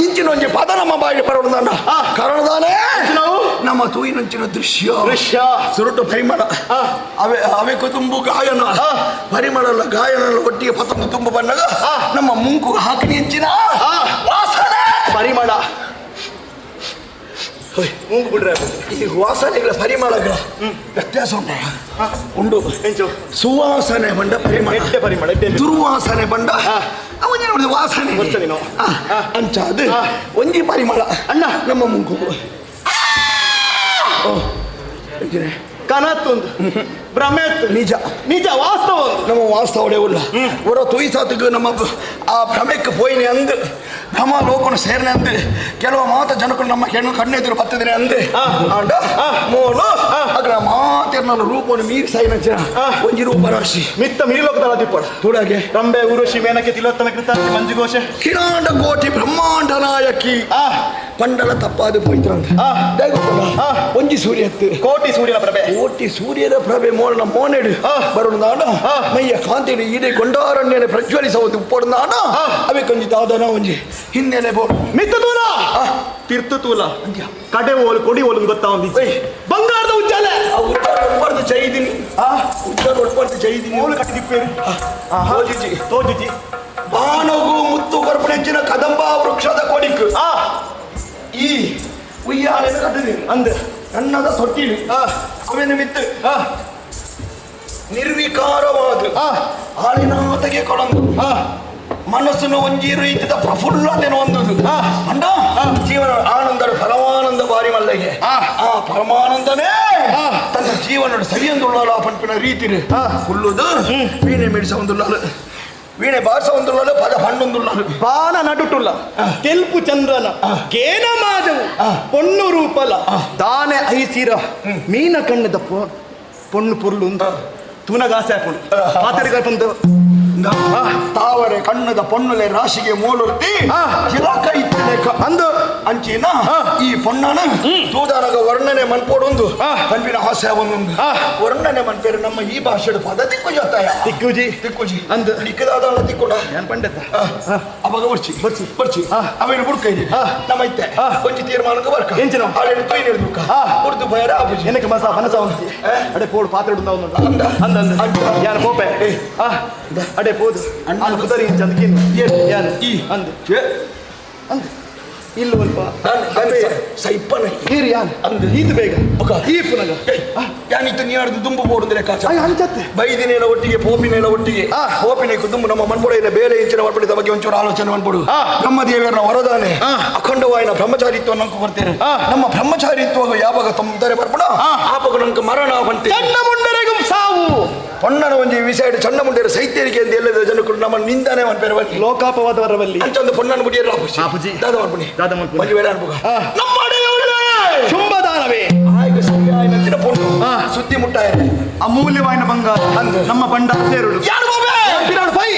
ಇಂಚಿನ ಒಂಜಿ ಪದ ನಮ್ಮ ಬಾಯಿಗೆ ಬರೋಣ ಕಾರಣದಾನೆ ನಮ್ಮ ತೂಯಿನಂಚಿನ ದೃಶ್ಯ ದೃಶ್ಯ ಸುರುಟು ಪರಿಮಳ ಅವೆ ಅವೆ ತುಂಬು ಗಾಯನ ಪರಿಮಳ ಗಾಯನ ಒಟ್ಟಿಗೆ ಪತಂದು ತುಂಬ ಬಂದಾಗ ನಮ್ಮ ಮುಂಕು ಹಾಕಿ ಇಂಚಿನ ವಾಸನೆ ಪರಿಮಳ ಮೂಗು ಬಿಡ್ರೆ ಈ ವಾಸನೆಗಳ ಪರಿಮಳಗಳ ವ್ಯತ್ಯಾಸ ಉಂಟು ಉಂಡು ಸುವಾಸನೆ ಬಂಡ ಪರಿಮಳ ಪರಿಮಳ ದುರ್ವಾಸನೆ ಬಂಡ ಅವನ ವಾಸನೆ ಅಂಚ ಅದು ಒಂಜಿ ಪರಿಮಳ ಅಣ್ಣ ನಮ್ಮ ಮುಂಕು ಕನತ್ತೊಂದು ಭ್ರಮೆ ನಿಜ ನಿಜ ವಾಸ್ತವ ನಮ್ಮ ವಾಸ್ತವಡೆ ಉಲ್ಲ ಒರ ತೊಯ್ಸಾತಕ್ಕೆ ನಮ್ಮ ಆ ಭ್ರಮೆಕ್ಕೆ ಪೋಯಿನಿ ಅಂದು ಭ್ರಮ ಲೋಕನ ಸೇರ್ನೆ ಅಂದು ಕೆಲವು ಮಾತ ಜನಗಳು ನಮ್ಮ ಹೆಣ್ಣು ಕಣ್ಣೆದುರು ಬತ್ತಿದ್ರೆ ಅಂದು ಆಂಡ ಮೋಲು ಅಗ್ರ ಮಾತೆರ್ನ ರೂಪವನ್ನು ಮೀರಿ ಸಾಯಿನ ಒಂಜಿ ರೂಪ ರಾಶಿ ಮಿತ್ತ ಮೀರಿ ಲೋಕದ ತುಡಗೆ ರಂಬೆ ಊರ್ವಶಿ ಮೇನಕೆ ತಿಲೋತ್ತಮ ಕೃತಾರ್ಥಿ ಮಂಜುಘೋಷೆ ಕಿರಾಂಡ ಕೋಟಿ ಬ್ರಹ್ಮಾಂಡ ನಾಯಕಿ ಪಂಡಲ ತಪ್ಪಾದು ಪೋಯ್ತಂದ ಒಂಜಿ ಸೂರ್ಯತ್ತು ಕೋಟಿ ಸೂರ್ಯನ ಪ್ರಭೆ ಕೋಟಿ ಸೂರ್ಯನ ಪ್ರಭೆ ಮೋಳನ ಮೋನೆಡು ಬರುಣದಾನ ಮೈಯ ಕಾಂತಿಡು ಈಡೆ ಗೊಂಡಾರಣ್ಯನೆ ಪ್ರಜ್ವಲಿಸವುದು ಉಪ್ಪೊಡುದಾನ ಅವೆ ಕೊಂಜಿ ದಾದನ ಒಂಜಿ ಹಿನ್ನೆಲೆ ಬೋಡು ಮಿತ್ತ ತೂಲ ತಿರ್ತು ತೂಲ ಕಡೆ ಓಲು ಕೊಡಿ ಓಲು ಗೊತ್ತಾ ಒಂದು ಬಂಗಾರದ ಉಜ್ಜಾಲೆ ಉಜ್ಜಾಲ ಉಡ್ಬಾರ್ದು ಚೈದಿನಿ ಉಜ್ಜಾಲ ಉಡ್ಬಾರ್ದು ಚೈದಿನಿ ಓಲು ಕಟ್ಟಿದಿಪ್ಪೇರು ತೋಜಿಜಿ ತೋಜಿಜಿ ಬಾನಗು ಮುತ್ತು ಕರ್ಪಣೆಂಚಿನ ಕದಂಬ ವೃಕ್ಷದ ಕೊಡಿಕ್ ಈ ಉಯ್ಯಾಲೆನ ಕಟ್ಟಿದೀನಿ ಅಂದ ನನ್ನದ ತೊಟ್ಟಿಲು ಅವೆನ ಮಿತ್ತು ನಿರ್ವಿಕಾರವಾದ ಆಳಿನಾತಗೆ ಕೊಡಂದು ಮನಸ್ಸನ್ನು ಒಂಜಿ ರೀತಿದ ಪ್ರಫುಲ್ಲತೆನ ಹೊಂದುದು ಅಂಡ ಜೀವನ ಆನಂದ ಪರಮಾನಂದ ಬಾರಿ ಮಲ್ಲಿಗೆ ಆ ಪರಮಾನಂದನೇ ತನ್ನ ಜೀವನ ಸರಿಯೊಂದುಳ್ಳಾಲ ಪಂಪಿನ ರೀತಿ ಹುಲ್ಲುದು ವೀಣೆ ಮಿಡಿಸ ಒಂದುಳ್ಳಾಲು ವೀಣೆ ಬಾರ್ಸ ಒಂದುಳ್ಳಾಲು ಪದ ಹಣ್ಣೊಂದುಳ್ಳಾಲು ಬಾನ ನಡುಟುಲ್ಲ ತೆಲ್ಪು ಚಂದ್ರನ ಕೇನ ಮಾಜವು ಪೊಣ್ಣು ರೂಪಲ ದಾನೆ ಐಸಿರ ಮೀನ ಕಣ್ಣದ ಪೊಣ್ಣು ಪೊರ್ಲು ತೂನಗಾಸೆ ಹಾಕೊಂಡು ಪಾತರಿಗಾಪಂದು ತಾವರೆ ಕಣ್ಣದ ಪೊಣ್ಣಲೆ ರಾಶಿಗೆ ಮೂಲುರ್ತಿ ಚಿಲಕ ಇತ್ತಲೇಕ ಅಂದು ಅಂಚಿನ ಈ ಪೊಣ್ಣನ ತೂದಾನಗ ವರ್ಣನೆ ಮನ್ಪೋಡೊಂದು ಕಣ್ಣಿನ ಹಾಸ್ಯ ಒಂದೊಂದು ವರ್ಣನೆ ಮನ್ಪೇರು ನಮ್ಮ ಈ ಭಾಷೆಡು ಪದ ತಿಕ್ಕು ಜೊತ್ತಾಯ ತಿಕ್ಕುಜಿ ತಿಕ್ಕುಜಿ ಅಂದು ನಿಕ್ಕದಾದ ತಿಕ್ಕೊಡ ಏನ್ ಪಂಡಿತ ಅವಾಗ ಬರ್ಚಿ ಬರ್ಚಿ ಬರ್ಚಿ ಅವೇನು ಬುಡ್ಕ ಇದೆ ನಮ್ಮ ಇತ್ತೆ ಕೊಂಚ ತೀರ್ಮಾನಕ್ಕೆ ಬರ್ಕ ಎಂಚಿನ ಆಡೇನು ಕೈ ಹಿಡಿದು ಉರ್ದು ಭಯರ ಆಪುಜಿ ಏನಕ್ಕೆ ಮಸ ಮನಸ ಒಂಜಿ ಅಡೆ ಪೋಡು ಪಾತ್ರೆ ಉಂಡ ಅಂದ ಅಂದ ಯಾನ ಪೋಪೆ ಅಡೆ ಪೋದು ಅಣ್ಣ ಕುದರಿ ಇಂಚ ಅದಕ್ಕೇನು ಯಾನು ಈ ಅಂದ ಅಂದ ಇಲ್ಲ ಸ್ವಲ್ಪ ಸೈಪನ ನೀರು ಯಾನ್ ಅಂದ ಈತು ಬೇಗ ಈ ಪುನಗ ಯಾನಿತ್ತು ನೀ ದುಂಬು ಬೋಡುದ್ರೆ ಕಾಚ ಅಂಚತ್ತೆ ಬೈದಿನೇಲ ಒಟ್ಟಿಗೆ ಪೋಪಿನೇಲ ಒಟ್ಟಿಗೆ ಪೋಪಿನ ದುಂಬು ನಮ್ಮ ಮನ್ಪೊಡೆಯ ಬೇಲೆ ಇಂಚಿನ ಮನ್ಪಡಿದ ಬಗ್ಗೆ ಒಂಚೂರು ಆಲೋಚನೆ ಮನ್ಪೊಡು ಬ್ರಹ್ಮದೇವರನ್ನ ವರದಾನೆ ಅಖಂಡವಾಯಿನ ಬ್ರಹ್ಮಚಾರಿತ್ವ ನಂಕು ಬರ್ತೇನೆ ನಮ್ಮ ಬ್ರಹ್ಮಚಾರಿತ್ವ ಯಾವಾಗ ತೊಂದರೆ ಬರ್ಪಣ ಆಪಗ ನಂಗೆ ಮರಣ ಬಂತೆ ಚಂಡ ಮುಂಡರೆಗೂ ಸಾವು ಪೊಣ್ಣನ ಒಂಜಿ ವಿಷಯ ಚಂಡ ಮುಂಡೇರು ಸೈತ್ಯರಿಗೆ ಅಂತ ಎಲ್ಲದ ಜನಕ್ಕೂ ನಮ್ಮ ನಿಂದಾನೆ ಮನ್ಪೇರು ಬನ್ನಿ ಲೋಕಾಪವಾದ ವರವಲ್ಲಿ ಅಂಚೊಂದು ಪೊಣ್ಣನ ಮುಡಿಯರ ಆಪುಜಿ ದಾದ ಮನ್ಪುಣಿ ದಾದ ಮನ್ಪುಣಿ ಒಂಜಿ ವೇಳೆ ಅನ್ಪುಗ ನಮ್ಮ ಶುಂಭದಾನವೇ ಆಯ್ತು ಸರಿಯಾಯಿನ ಪೊಣ್ಣು ಸುದ್ದಿ ಮುಟ್ಟಾಯ ಅಮೂಲ್ಯವಾಯಿನ ಬಂಗಾರ ನಮ್ಮ ಬಂಡ ಸೇರುಡು ಯಾರು ಪೈ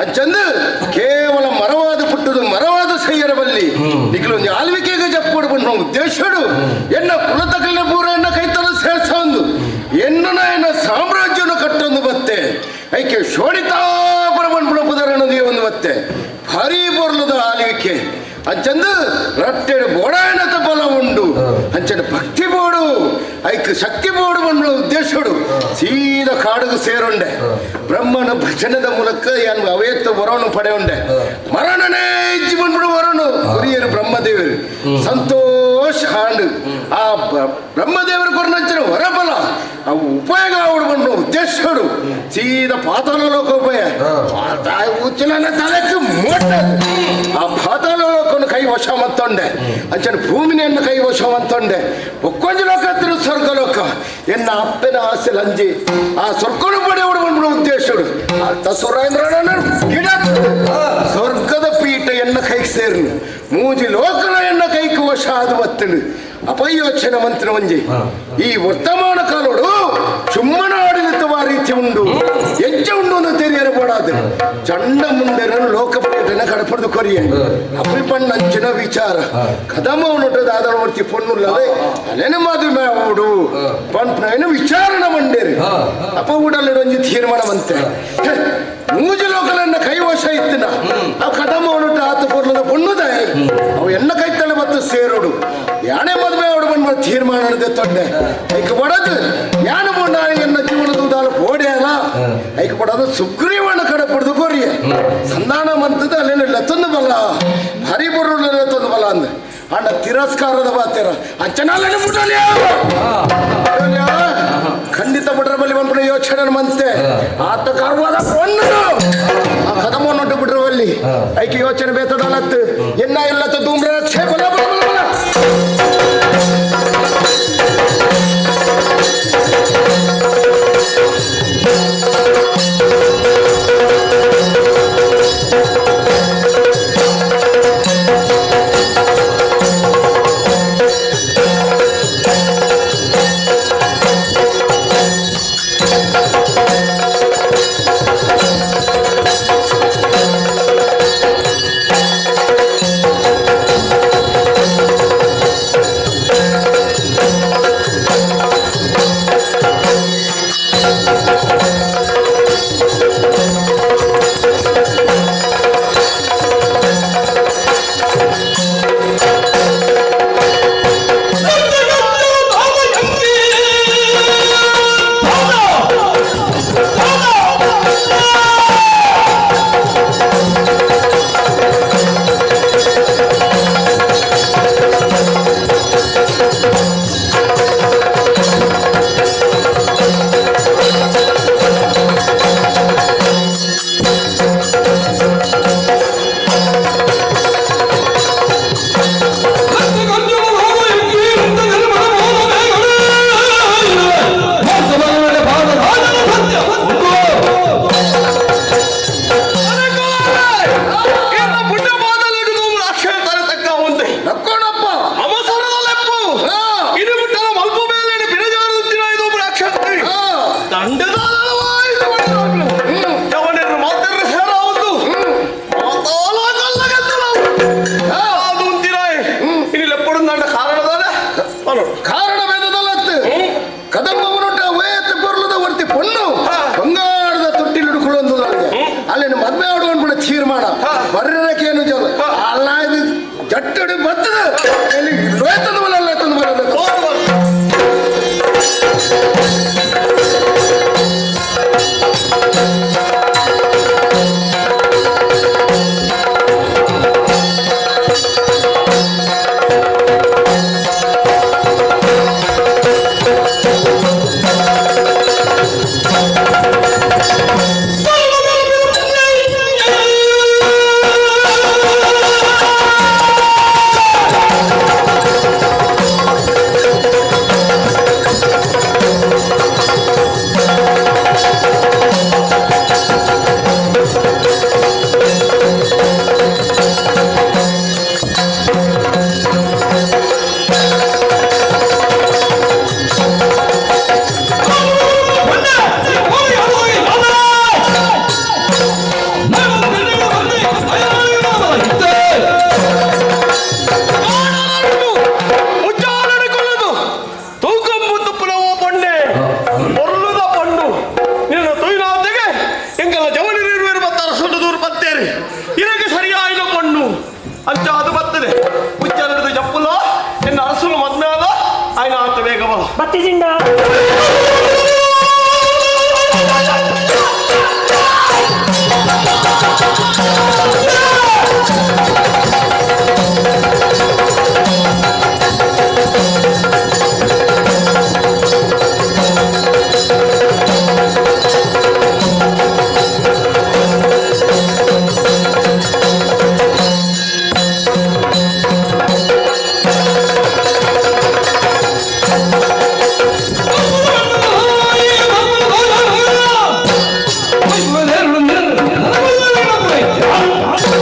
ಅಂಚಂದು ಕೇವಲ ಮರವಾದ ಪುಟ್ಟದು ಮರವಾದ ಸೈಯರ ಬಲ್ಲಿ ನಿಖಲು ಒಂಜಿ ಆಳ್ವಿಕೆಗೆ ಜಪ್ಪೋಡು ಪನ್ಪುನ ಉದ್ದೇಶಡು ಎನ್ನ ಕುಲತಕಲಿನ ಪೂರ ಎನ್ನ ಕೈತಲ ಸೇರ್ಸೊಂದು ಎನ್ನ ಎನ್ನ ಸಾಮ್ರಾಜ್ಯವನ್ನು ಕಟ್ಟೊಂದು ಬತ್ತೆ ಐಕೆ ಶೋಣಿತಾಪುರ ಪನ್ಪುನ ಪುದರನ್ನು ಒಂದು ಬತ್ತೆ ಭಾರಿ ಪೊರ್ಲದ ಆಳ್ವಿಕೆ ಅಂಚಂದು ರಟ್ಟೆಡು ಬೋಡಾಯನತ ಬಲ ಉಂಡು ಅಂಚನ ಭಕ್ತಿ ಬೋಡು ಐಕ್ ಶಕ್ತಿ ಬೋಡು ಪನ್ಪುನ ಉದ್ದೇಶಡು ಸೀದಾ ಕಾಡುಗು ಸೇರುಂಡೆ ಬ್ರಹ್ಮನ ಭಜನದ ಮೂಲಕ ಯಾನ್ ಅವೇತ್ತ ವರವನ್ನು ಪಡೆಯುಂಡೆ ಮರಣನೇ ಇಜ್ಜಿ ಬಂದ್ಬಿಡು ವರನು ಗುರಿಯರು ಬ್ರಹ್ಮದೇವರು ಸಂತೋಷ ಹಾಂಡು ಆ ಬ್ರಹ್ಮದೇವರು ಕೊರನಂಚಿನ ವರಬಲ ಅವು ಉಪಯೋಗ ಆವಡು ಬಂದು ಉದ್ದೇಶಗಳು ಸೀದಾ ಪಾತಾಳ ಲೋಕ ಉಪಯ ಉಚ್ಚಿನ ತಲೆಕ್ಕೆ ಮೋಟ ಆ ಪಾತಾಳ ಲೋಕವನ್ನು ಕೈ ವಶ ಮತ್ತೊಂಡೆ ಅಂಚನ ಭೂಮಿನೆಯನ್ನು ಕೈ ವಶ ಮತ್ತೊಂಡೆ ಒಕ್ಕೊಂಜಿ ಲೋಕ ಹತ್ತಿರ ಸ್ವರ್ಗ ಲೋಕ ಎನ್ನ ಅಪ್ಪನ ಆಸೆ ಲಂಜಿ ಆ ಸ್ವರ್ಗನು ಪಡೆಯುವಡು ಬಂದ್ಬಿಡು ಉದ್ದೇಶಗಳು ಅರ್ಥ ಸುರೇಂದ್ರನ ಗಿಡ ಸ್ವರ್ಗದ ಪೀಠ ಎನ್ನ ಕೈಗೆ ಸೇರ್ನು ಮೂಜಿ ಲೋಕನ ಎನ್ನ ಕೈಗೆ ವಶ ಅದು ಬತ್ತನು ಅಪಯೋಚನ ಮಂತ್ರ ಒಂಜಿ ಈ ವರ್ತಮಾನ ಕಾಲೋಡು ಸುಮ್ಮನ ಆಡಳಿತವ ರೀತಿ ಉಂಡು ಹೆಜ್ಜೆ ಉಂಡು ಅಂತ ತೆರಿಯರ ಬೋಡಾದ ಚಂಡ ಮುಂಡೆರನು ಲೋಕ ಪರ್ಯಟನ ಕಡಪಡ್ದು ಕೊರಿಯ ಅಪಿಪಣ್ಣಂಚಿನ ವಿಚಾರ ಕದಮ ಉಂಟು ಪೊನ್ನುಲ್ಲದೆ ಅಲೆನ ಮದುವೆ ಅವಡು ಪಂಪ್ನ ವಿಚಾರಣ ಮಂಡೇರಿ ಅಪ್ಪ ಉಡಲ್ಲಿ ಒಂಜಿ ತೀರ್ಮಾನ ಮಂತೆ ಮೂಜಿ ಲೋಕಲನ್ನ ಕೈವಶ ಇತ್ತಿನ ಆ ಕದಮ ಉಂಟು ಆತ ಪೊರ್ಲದ ಪೊಣ್ಣುದ ಅವು ಎನ್ನ ಕೈತಲೆ ಮತ್ತು ಸೇರೋಡು ಯಾಣೆ ಮದುವೆ ಅವಡು ಬಂದು ತೀರ್ಮಾನ ತೊಂಡೆ ಐಕ ಬಡದು ಯಾನ ಬೊಂಡ ಎನ್ನ ಜೀವನದ ಉದಾಲ ಪೋಡೆ ಅಲ್ಲ ಐಕ ಬಡದು ಸುಗ್ರೀವನ ಕಡೆ ಪಡೆದು ಕೊರಿಯ ಸಂಧಾನ ಮಂತದ ಅಲ್ಲೇನು ಲತ್ತೊಂದು ಬಲ್ಲ ಭಾರಿ ಬರು ಲತ್ತೊಂದು ಬಲ್ಲ ಅಂದ ಅಣ್ಣ ತಿರಸ್ಕಾರದ ಬಾತೀರ ಅಂಚನಾಲನೆ ಮುಟ್ಟಲಿಯ ಖಂಡಿತ ಬಿಡ್ರ ಬಲ್ಲಿ ಬಂದ್ಬಿಡ ಯೋಚನೆ ಮಂತೆ ಆತ ಕಾರ್ವಾದ ಪೊಣ್ಣು ಆ ಕದಮವನ್ನು ಬಿಡ್ರವಲ್ಲಿ ಐಕೆ ಯೋಚನೆ ಬೇತದಲತ್ತು ಎನ್ನ ಇಲ್ಲತ್ತ ಧೂಮ್ರ ರಕ್ಷೆ ಬಲ ಬಲ ಬಲ ಬಲ Thank you. ಬತ್ತಿಜಿಂಡ Oh,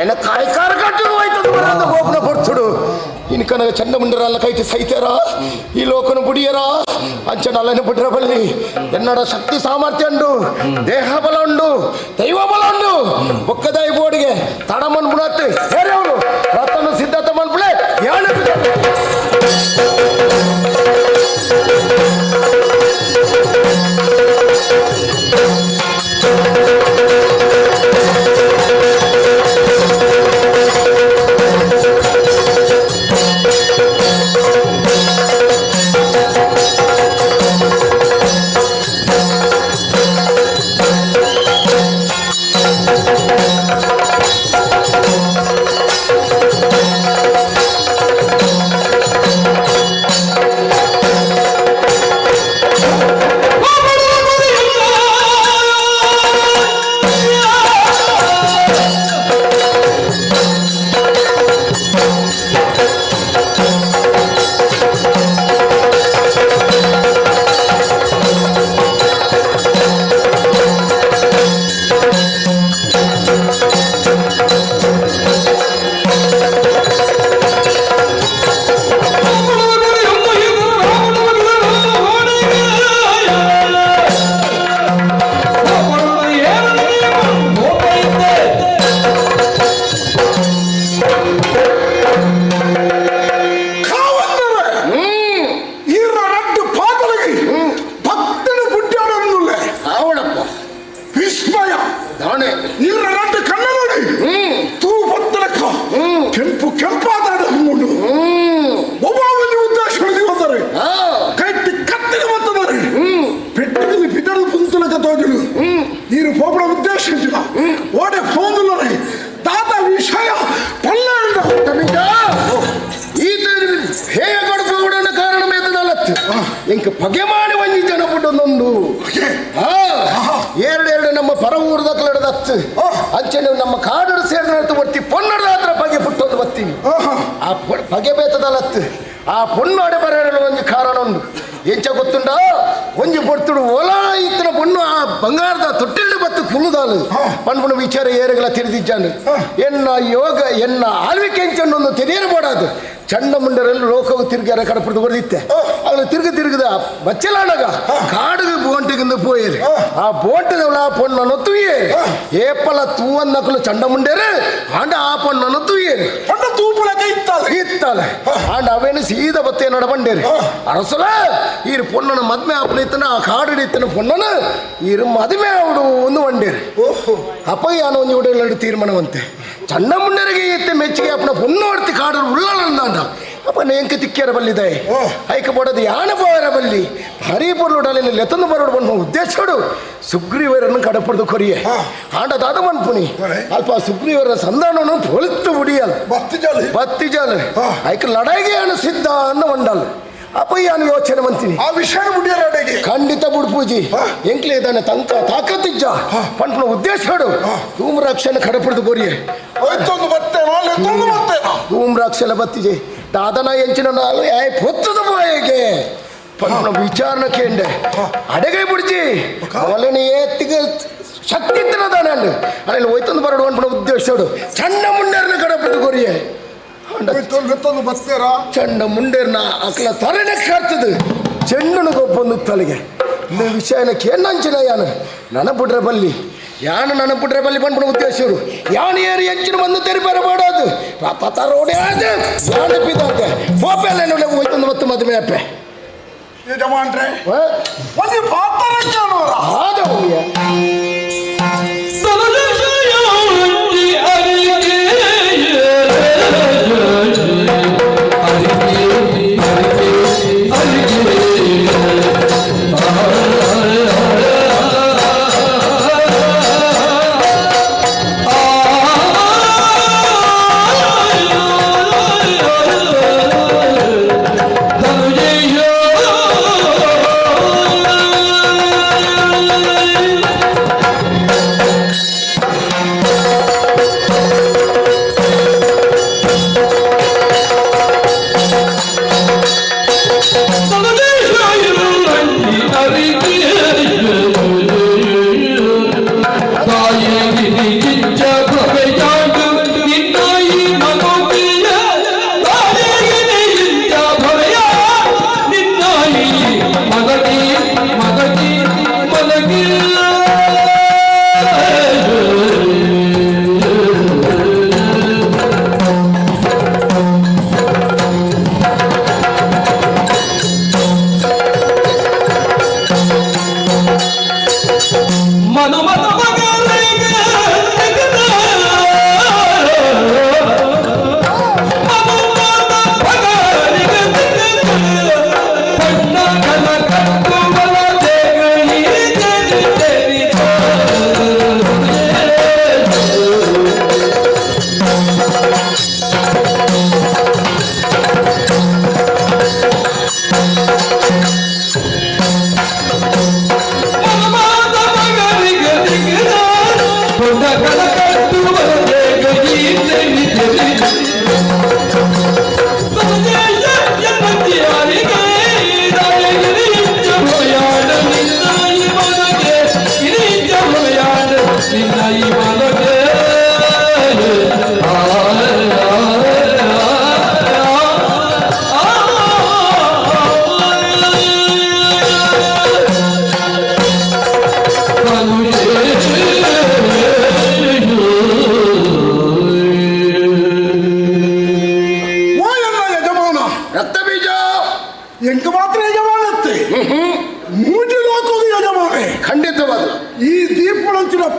ಆಯನ ಕಾಯ್ಕಾರ ಕಟ್ಟುದು ಹೋಯ್ತದ ಬರಂದ ಗೋಪುನ ಪೊರ್ತುಡು ಇನ್ಕನಗ ಚಂಡ ಮುಂಡರಲ್ಲ ಕೈಟಿ ಸೈತಾರ ಈ ಲೋಕನ ಬುಡಿಯರ ಅಂಚನ ಅಲ್ಲನ ಬುಡ್ರ ಬಲ್ಲಿ ಎನ್ನಡ ಶಕ್ತಿ ಸಾಮರ್ಥ್ಯ ಉಂಡು ದೇಹ ಬಲ ಉಂಡು ದೈವ ಬಲ ಉಂಡು ಬೊಕ್ಕದಾಯಿ ಬೋಡಿಗೆ ತಡಮನ್ ಬುಡತ್ತೆ ಹೇರವರು ರತನ ಸಿದ್ಧಾರ್ಥ ಮನ್ಪುಳೆ ಯಾಳು ಪಗೆ ಮಾಡಿ ಒಂಜಿ ಜನ ಪುಟ್ಟೊಂದೊಂದು ಎರಡು ಎರಡು ನಮ್ಮ ಪರ ಊರದ ಕಲಡದತ್ತು ಅಂಚನೆ ನಮ್ಮ ಕಾಡರು ಸೇರಿದ ಬರ್ತಿ ಪೊನ್ನಡ ಹತ್ರ ಪಗೆ ಪುಟ್ಟೊಂದು ಬರ್ತೀನಿ ಆ ಪಗೆ ಬೇತದಲತ್ತು ಆ ಪೊಣ್ಣೋಡೆ ಬರಲು ಒಂಜಿ ಕಾರಣ ಉಂಡು ಎಂಚ ಗೊತ್ತುಂಡ ಒಂಜಿ ಪೊರ್ತುಡು ಒಲ ಇತ್ತಿನ ಪೊಣ್ಣು ಆ ಬಂಗಾರದ ತೊಟ್ಟಿಲ್ಡು ಬತ್ತು ಕುಲುದಾಲು ಪಣ್ಪುಣ ವಿಚಾರ ಏರುಗಳ ತಿಳಿದಿದ್ದಾನು ಎನ್ನ ಯೋಗ ಎನ್ನ ಆಳ್ವಿಕೆ ಎಂಚನ್ನೊಂದು ತಿಳಿಯಲು ಚಂಡ ಮುಂಡರಲ್ಲಿ ಲೋಕವು ತಿರುಗಿ ಕಡಪಡ್ದು ಕೊಡ್ದಿತ್ತೆ ಅಲ್ಲಿ ತಿರುಗಿ ತಿರುಗದ ಬಚ್ಚಲಾಡಗ ಕಾಡುಗೆ ಬೋಂಟಿಗಿಂದ ಪೋಯರು ಆ ಬೋಂಟದವಳ ಆ ಪೊಣ್ಣನ್ನು ತೂಯೇರು ಏಪಲ ತೂವನ್ನಕಲು ಚಂಡ ಮುಂಡೇರು ಆಂಡ ಆ ಪೊಣ್ಣನ್ನು ತೂಯೇರು ಪಣ್ಣ ತೂಪುಳಕ ಇತ್ತಾಳೆ ಇತ್ತಾಳೆ ಆಂಡ ಅವೇನು ಸೀದ ಬತ್ತೆ ನಡ ಬಂಡೇರು ಅರಸಲ ಈರು ಪೊಣ್ಣನ ಮದ್ಮೆ ಆಪನ ಇತ್ತನ ಆ ಕಾಡು ಇತ್ತನ ಪೊಣ್ಣನ ಈರು ಮದುವೆ ಅವಡು ಒಂದು ಬಂಡೇರು ಅಪ್ಪ ಯಾನೋ ಒಂದು ಉಡಲು ತೀರ್ಮಾನವಂತೆ ಚಂಡ ಮುಂಡರಿಗೆ ಇತ್ತೆ ಮೆಚ್ಚಿಗೆ ಅಪ್ಪನ ಪೊಣ್ಣು ಹೊಡ್ತಿ ಕಾಡು ಉಳ್ಳಂದಾಂಡ ಅಪ್ಪ ನೇಂಕ ತಿಕ್ಕಿಯರ ಬಲ್ಲಿದೆ ಐಕ ಬೋಡದು ಯಾನ ಬೋಯರ ಬಲ್ಲಿ ಭಾರಿ ಪೊರ್ಲುಡಲಿನ ಲೆತಂದು ಬರೋಡು ಬಣ್ಣ ಉದ್ದೇಶಡು ಸುಗ್ರೀವರನ್ನು ಕಡಪಡ್ದು ಕೊರಿಯೆ ಆಂಡ ದಾದ ಮನ್ಪುಣಿ ಅಲ್ಪ ಸುಗ್ರೀವರ ಸಂಧಾನವನ್ನು ಪೊಳಿತು ಉಡಿಯಲ್ ಬತ್ತಿ ಜಾಲ ಐಕ ಲಡಾಯಿಗೆ ಯಾನು ಸಿದ್ಧ ಅನ್ನ ಒಂಡಲ್ ಅಪ್ಪ ಯಾನು ಯೋಚನೆ ಮಂತೀನಿ ಆ ವಿಷಯ ಬುಡಿಯರ ಖಂಡಿತ ಬುಡ್ಪೂಜಿ ಎಂಕ್ಲೆ ಇದ್ದಾನೆ ತಂಕ ತಾಕತ್ತಿಜ್ಜ ಪಂಪನ ಉದ್ದೇಶಡು ಧೂಮ್ರಾಕ್ಷನ ಕಡಪಡ್ದು ಕೊರಿಯೆ ಧೂಮ್ರಾಕ್ಷಲ ಬತ್ತಿಜೆ ದಾದನ ಎಂಚಿನ ನಾಲು ಏ ಪೊತ್ತದ ಬೋಯಗೆ ಪಂಪನ ವಿಚಾರಣ ಕೇಂಡೆ ಅಡಗೈ ಬುಡ್ಜಿ ಅವಲನ ಏತ್ತಿಗೆ ಶಕ್ತಿ ಇತ್ತಿನದಾನ ಅಲ್ಲಿ ಹೋಯ್ತಂದು ಬರಡು ಅನ್ಪನ ಉದ್ದೇಶಡು ಚಂಡ ಮುಂಡೇರ್ನ ಕಡಪಡ್ದು ಕೊರಿಯೆ ಚಂಡ ಮುಂಡೇರ್ನ ಅಕ್ಲ ತರನೆ ಕಾಡ್ತದೆ ಚೆಂಡನು ಗೊಬ್ಬೊಂದು ತಲೆಗೆ இந்த ವಿಷಯನ ಕೇಂದಂಚಿನ ಯಾನು ನನಪುಟ್ರೆ ಬಲ್ಲಿ ಯಾನು ನನಪುಟ್ರೆ ಬಲ್ಲಿ ಬಂದ್ಬಿಡ ಉದ್ದೇಶರು ಯಾನು ಏರಿ ಎಂಚಿನ ಬಂದು ತೆರಿಬೇರ ಮಾಡಾದು ರಥ ರೋಡೆ ಆದ ಯಾನು ಪಿದಾತೆ ಪೋಪೆಲ್ಲ ಹೋಯ್ತಂದು ಮತ್ತು ಮದುವೆ ಅಪ್ಪೆ ಯಜಮಾನ್ರೆ ಒಂದು ಪಾತ್ರಕ್ಕೆ Thank you.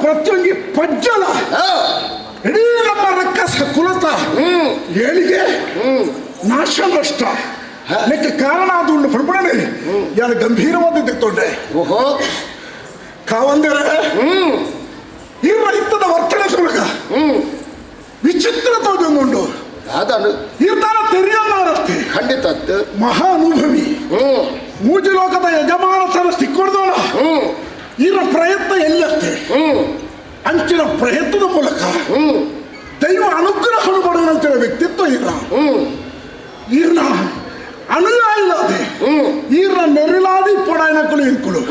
ಪ್ರತಿಯೊಂದು ಪಜ್ಜಲ ಇಡೀ ನಮ್ಮ ರಕ್ಕಸ ಕುಲತ ಏಳಿಗೆ ನಾಶ ನಷ್ಟ ಲೆಕ್ಕ ಕಾರಣ ಅದು ಉಂಡು ಪಡ್ಪಡನೆ ಯಾರು ಗಂಭೀರವಾದ ತೊಂಡೆ ಓಹೋ ಕಾವಂದರೆ ಈ ರೈತದ ವರ್ತನೆ ಸುಲಕ ವಿಚಿತ್ರ ತೋಜೊಂದುಂಡು ಇರ್ತಾನ ತೆರಿಯನ್ನಾರತ್ತೆ ಖಂಡಿತ ಮಹಾನುಭವಿ ಮೂಜು ಲೋಕದ ಯಜಮಾನ ತರ ಸಿಕ್ಕೊಡ್ದೋಣ ಇವರ ಪ್ರಯತ್ನ ಎಲ್ಲತ್ತೆ ಅಂಚಿನ ಪ್ರಯತ್ನದ ಮೂಲಕ ದೈವ ಅನುಗ್ರಹ ಪಡೆದಂತಿರೋ ವ್ಯಕ್ತಿತ್ವ ಇರ ಈರ್ನ ಅನುಯಾಯಿಲಾದೆ ಈರ್ನ ನೆರಳಾದಿ ಪೊಡಾಯನಕುಲು ಇಂಕುಲು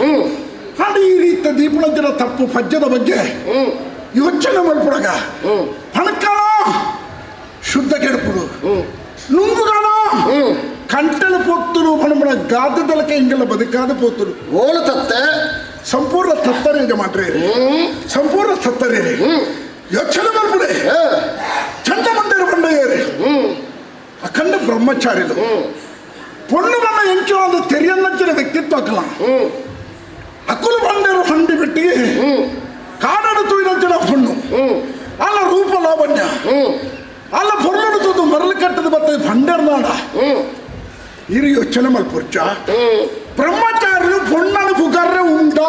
ಹಾಡು ಈ ರೀತಿಯ ದೀಪಳಂತಿನ ತಪ್ಪು ಪಜ್ಜದ ಬಗ್ಗೆ ಯೋಚನೆ ಮಲ್ಪಡಗ ಪಣಕಾಣ ಶುದ್ಧ ಕೆಡಪುಡು ನುಂಗುಗಾಣ ಕಂಟಲ ಪೊತ್ತುನು ಪಣಪಣ ಗಾದದಲಕ ಇಂಗೆಲ್ಲ ಬದುಕಾದ ಪೊತ್ತುನು ಓಲು ತತ್ತೆ ಸಂಪೂರ್ಣ ತತ್ತರೇ ಮಾಡ್ರಿ ಸಂಪೂರ್ಣ ತತ್ತರೇ ಯೋಚನೆ ಮಲ್ಪಡೆ ಚಂಡ ಮಂದಿರ ಬಂಡೆಯೇರಿ ಅಖಂಡ ಬ್ರಹ್ಮಚಾರಿಲು ಪೊಣ್ಣು ಬಣ್ಣ ಎಂಚು ಒಂದು ತೆರಿಯನ್ನಂಚಿನ ವ್ಯಕ್ತಿತ್ವ ಅಕ್ಕಲ ಅಕುಲು ಬಂಡೆರು ಹಂಡಿ ಬಿಟ್ಟಿ ಕಾಡಡು ತುಯಿನಂಚಿನ ಹೊಣ್ಣು ಅಲ್ಲ ರೂಪ ಲಾವಣ್ಯ ಅಲ್ಲ ಪೊರ್ಲಡು ತೂದು ಮರಳು ಕಟ್ಟದ ಬತ್ತ ಬಂಡೆರ್ನಾಡ ಇರು ಯೋಚನೆ ಮಲ್ಪುರ್ಚ ಬ್ರಹ್ಮಚಾರಿಲು ಪೊಣ್ಣನು ಪುಗಾರ್ರೆ ಉಂಟಾ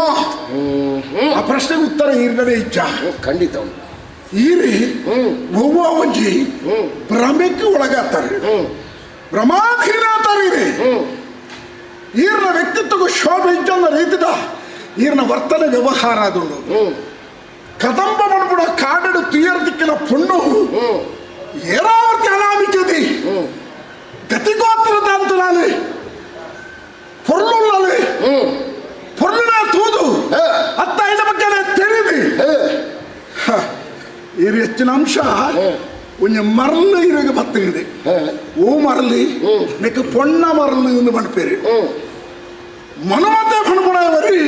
ಆ ಪ್ರಶ್ನೆಗೆ ಉತ್ತರ ಈರ್ಗಡೆ ಇಚ್ಛ ಖಂಡಿತ ಈರಿ ಒಂಜಿ ಭ್ರಮೆಗೆ ಒಳಗಾತಾರೆ ಭ್ರಮಾಧೀನ ಆತಾರೆ ಈರ್ನ ವ್ಯಕ್ತಿತ್ವಕ್ಕೂ ಶೋಭೆ ಇಜ್ಜನ್ನ ರೀತಿದ ಈರ್ನ ವರ್ತನೆ ವ್ಯವಹಾರ ಅದುಂಡು ಕದಂಬ ಮಣ್ಪುಡ ಕಾಡಡು ತುಯರ್ ದಿಕ್ಕಿನ ಪೊಣ್ಣು ಏರಾವರ್ತಿ ಅನಾಮಿಕದಿ ಗತಿಗೋತ್ರದ ಅಂತನಾಲಿ ಪೊರ್ಲುಳ್ಳಲಿ ಪೊರ್ಲುನ ತೂದು ಅತ್ತ ಐದ ಬಗ್ಗೆ ತೆರಿದಿ ಈ ಹೆಚ್ಚಿನ ಅಂಶ ಒಂಜಿ ಮರಳು ಇರುಗ ಬತ್ತಿದೆ ಓ ಮರಳಿ ನೆಕ್ ಪೊಣ್ಣ ಮರಳು ಎಂದು ಪಣ್ಪೇರು ಮನುಮತೆ ಪಣ್ಪುಣವರಿ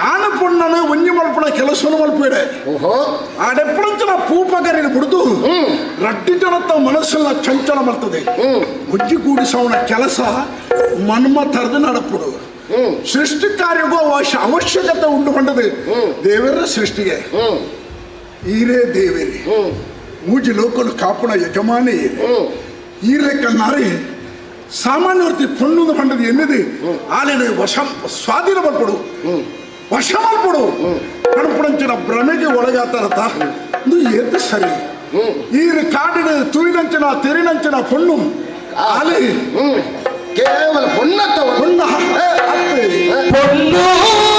ಆಣ ಪೊಣ್ಣನ ಒಂಜಿ ಮಲ್ಪುಣ ಕೆಲಸನು ಮಲ್ಪೇಡೆ ಆಡೆಪ್ಪಳಂಚಿನ ಪೂಪಗರಿನ ಬಿಡ್ದು ರಡ್ಡಿ ಜನತ ಮನಸ್ಸನ್ನ ಚಂಚಲ ಮಾಡ್ತದೆ ಒಂಜಿ ಕೂಡಿಸವನ ಕೆಲಸ ಮನ್ಮಥರ್ದು ನಡಪುಡು ಸೃಷ್ಟಿ ಕಾರ್ಯಕ್ಕೂ ಅವಶ್ಯಕತೆ ಉಂಟು ಕೊಂಡದು ದೇವರ ಸೃಷ್ಟಿಗೆ ಈರೇ ದೇವೇರಿ ಮೂಜಿ ಲೋಕಲು ಕಾಪುಣ ಯಜಮಾನಿ ಈರೆ ಕನ್ನಾರಿ ಸಾಮಾನ್ಯವರ್ತಿ ಪೊಣ್ಣು ಪಂಡದು ಎನ್ನಿದೆ ಆಲೆನ ವಶ ಸ್ವಾಧೀನ ಮಲ್ಪಡು ವಶ ಮಲ್ಪಡು ಕಣಪುಡಂಚಿನ ಭ್ರಮೆಗೆ ಒಳಗಾತಾರತ ಇದು ಏತ ಸರಿ ಈರು ಕಾಡಿನ ತುಯಿನಂಚಿನ ತೆರಿನಂಚಿನ ಪೊಣ್ಣು ಆಲೆ ಕೇವಲ ಪೊಣ್ಣ ಪೊಣ್ಣ ಪೊಣ್ಣು ಆ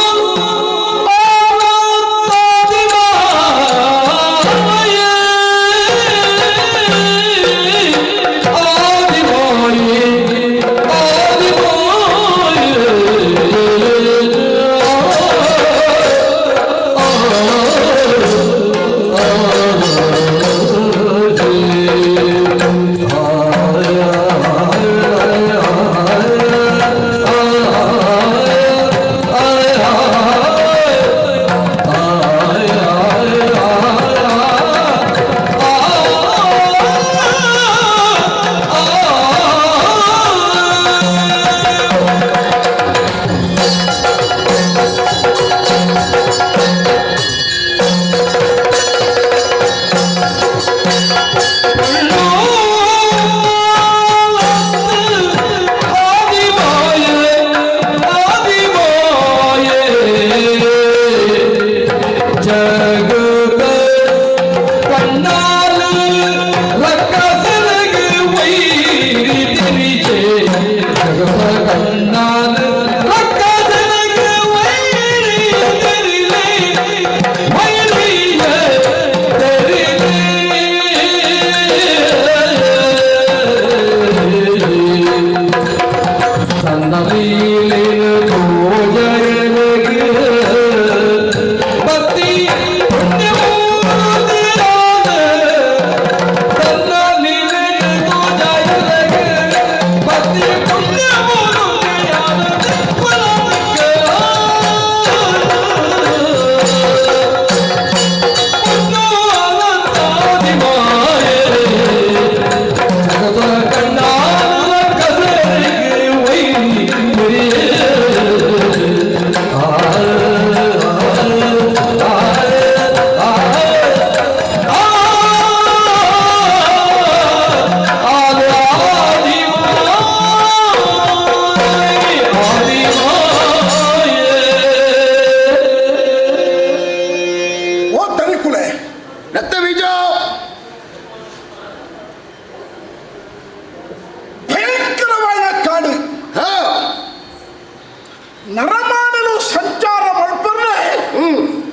ಪೊಣ್ಣಲು ಸಂಚಾರ ಮಲ್ಪರ್ನೆ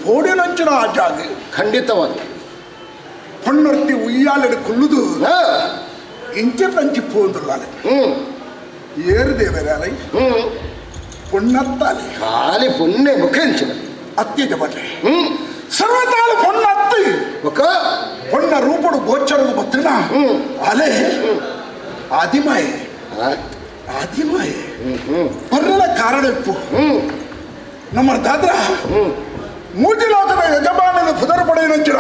ಪೋಡಿನಂಚಿನ ಆ ಜಾಗ ಖಂಡಿತವಾದ ಪೊಣ್ಣರ್ತಿ ಉಯ್ಯಾಲೆಡು ಕುಲ್ಲುದು ಇಂಚಿನಂಚಿ ಪೋಂದುಲ್ಲಾಲೆ ಏರು ದೇವರಾಲೆ ಪೊಣ್ಣತ್ತಾಲೆ ಖಾಲಿ ಪೊನ್ನೆ ಮುಖಂಚಿನ ಅತ್ಯಜ ಬಲ್ಲೆ ಸರ್ವತಾಲ ಪೊಣ್ಣತ್ತಿ ಒಕ್ಕ ಪೊಣ್ಣ ರೂಪಡು ಗೋಚರದ ಬತ್ತಿನ ಅಲೆ ಆದಿಮಾಯೆ ಆದಿಮಾಯೆ ಪರ್ರಲ ಕಾರಣ ಇಪ್ಪು ನಮ್ಮ ದಾದ್ರ ಮೂಜಿಲೋಕದ ಯಜಮಾನನ ಪುದರ್ ಪಡೆಯನಂಚಿನ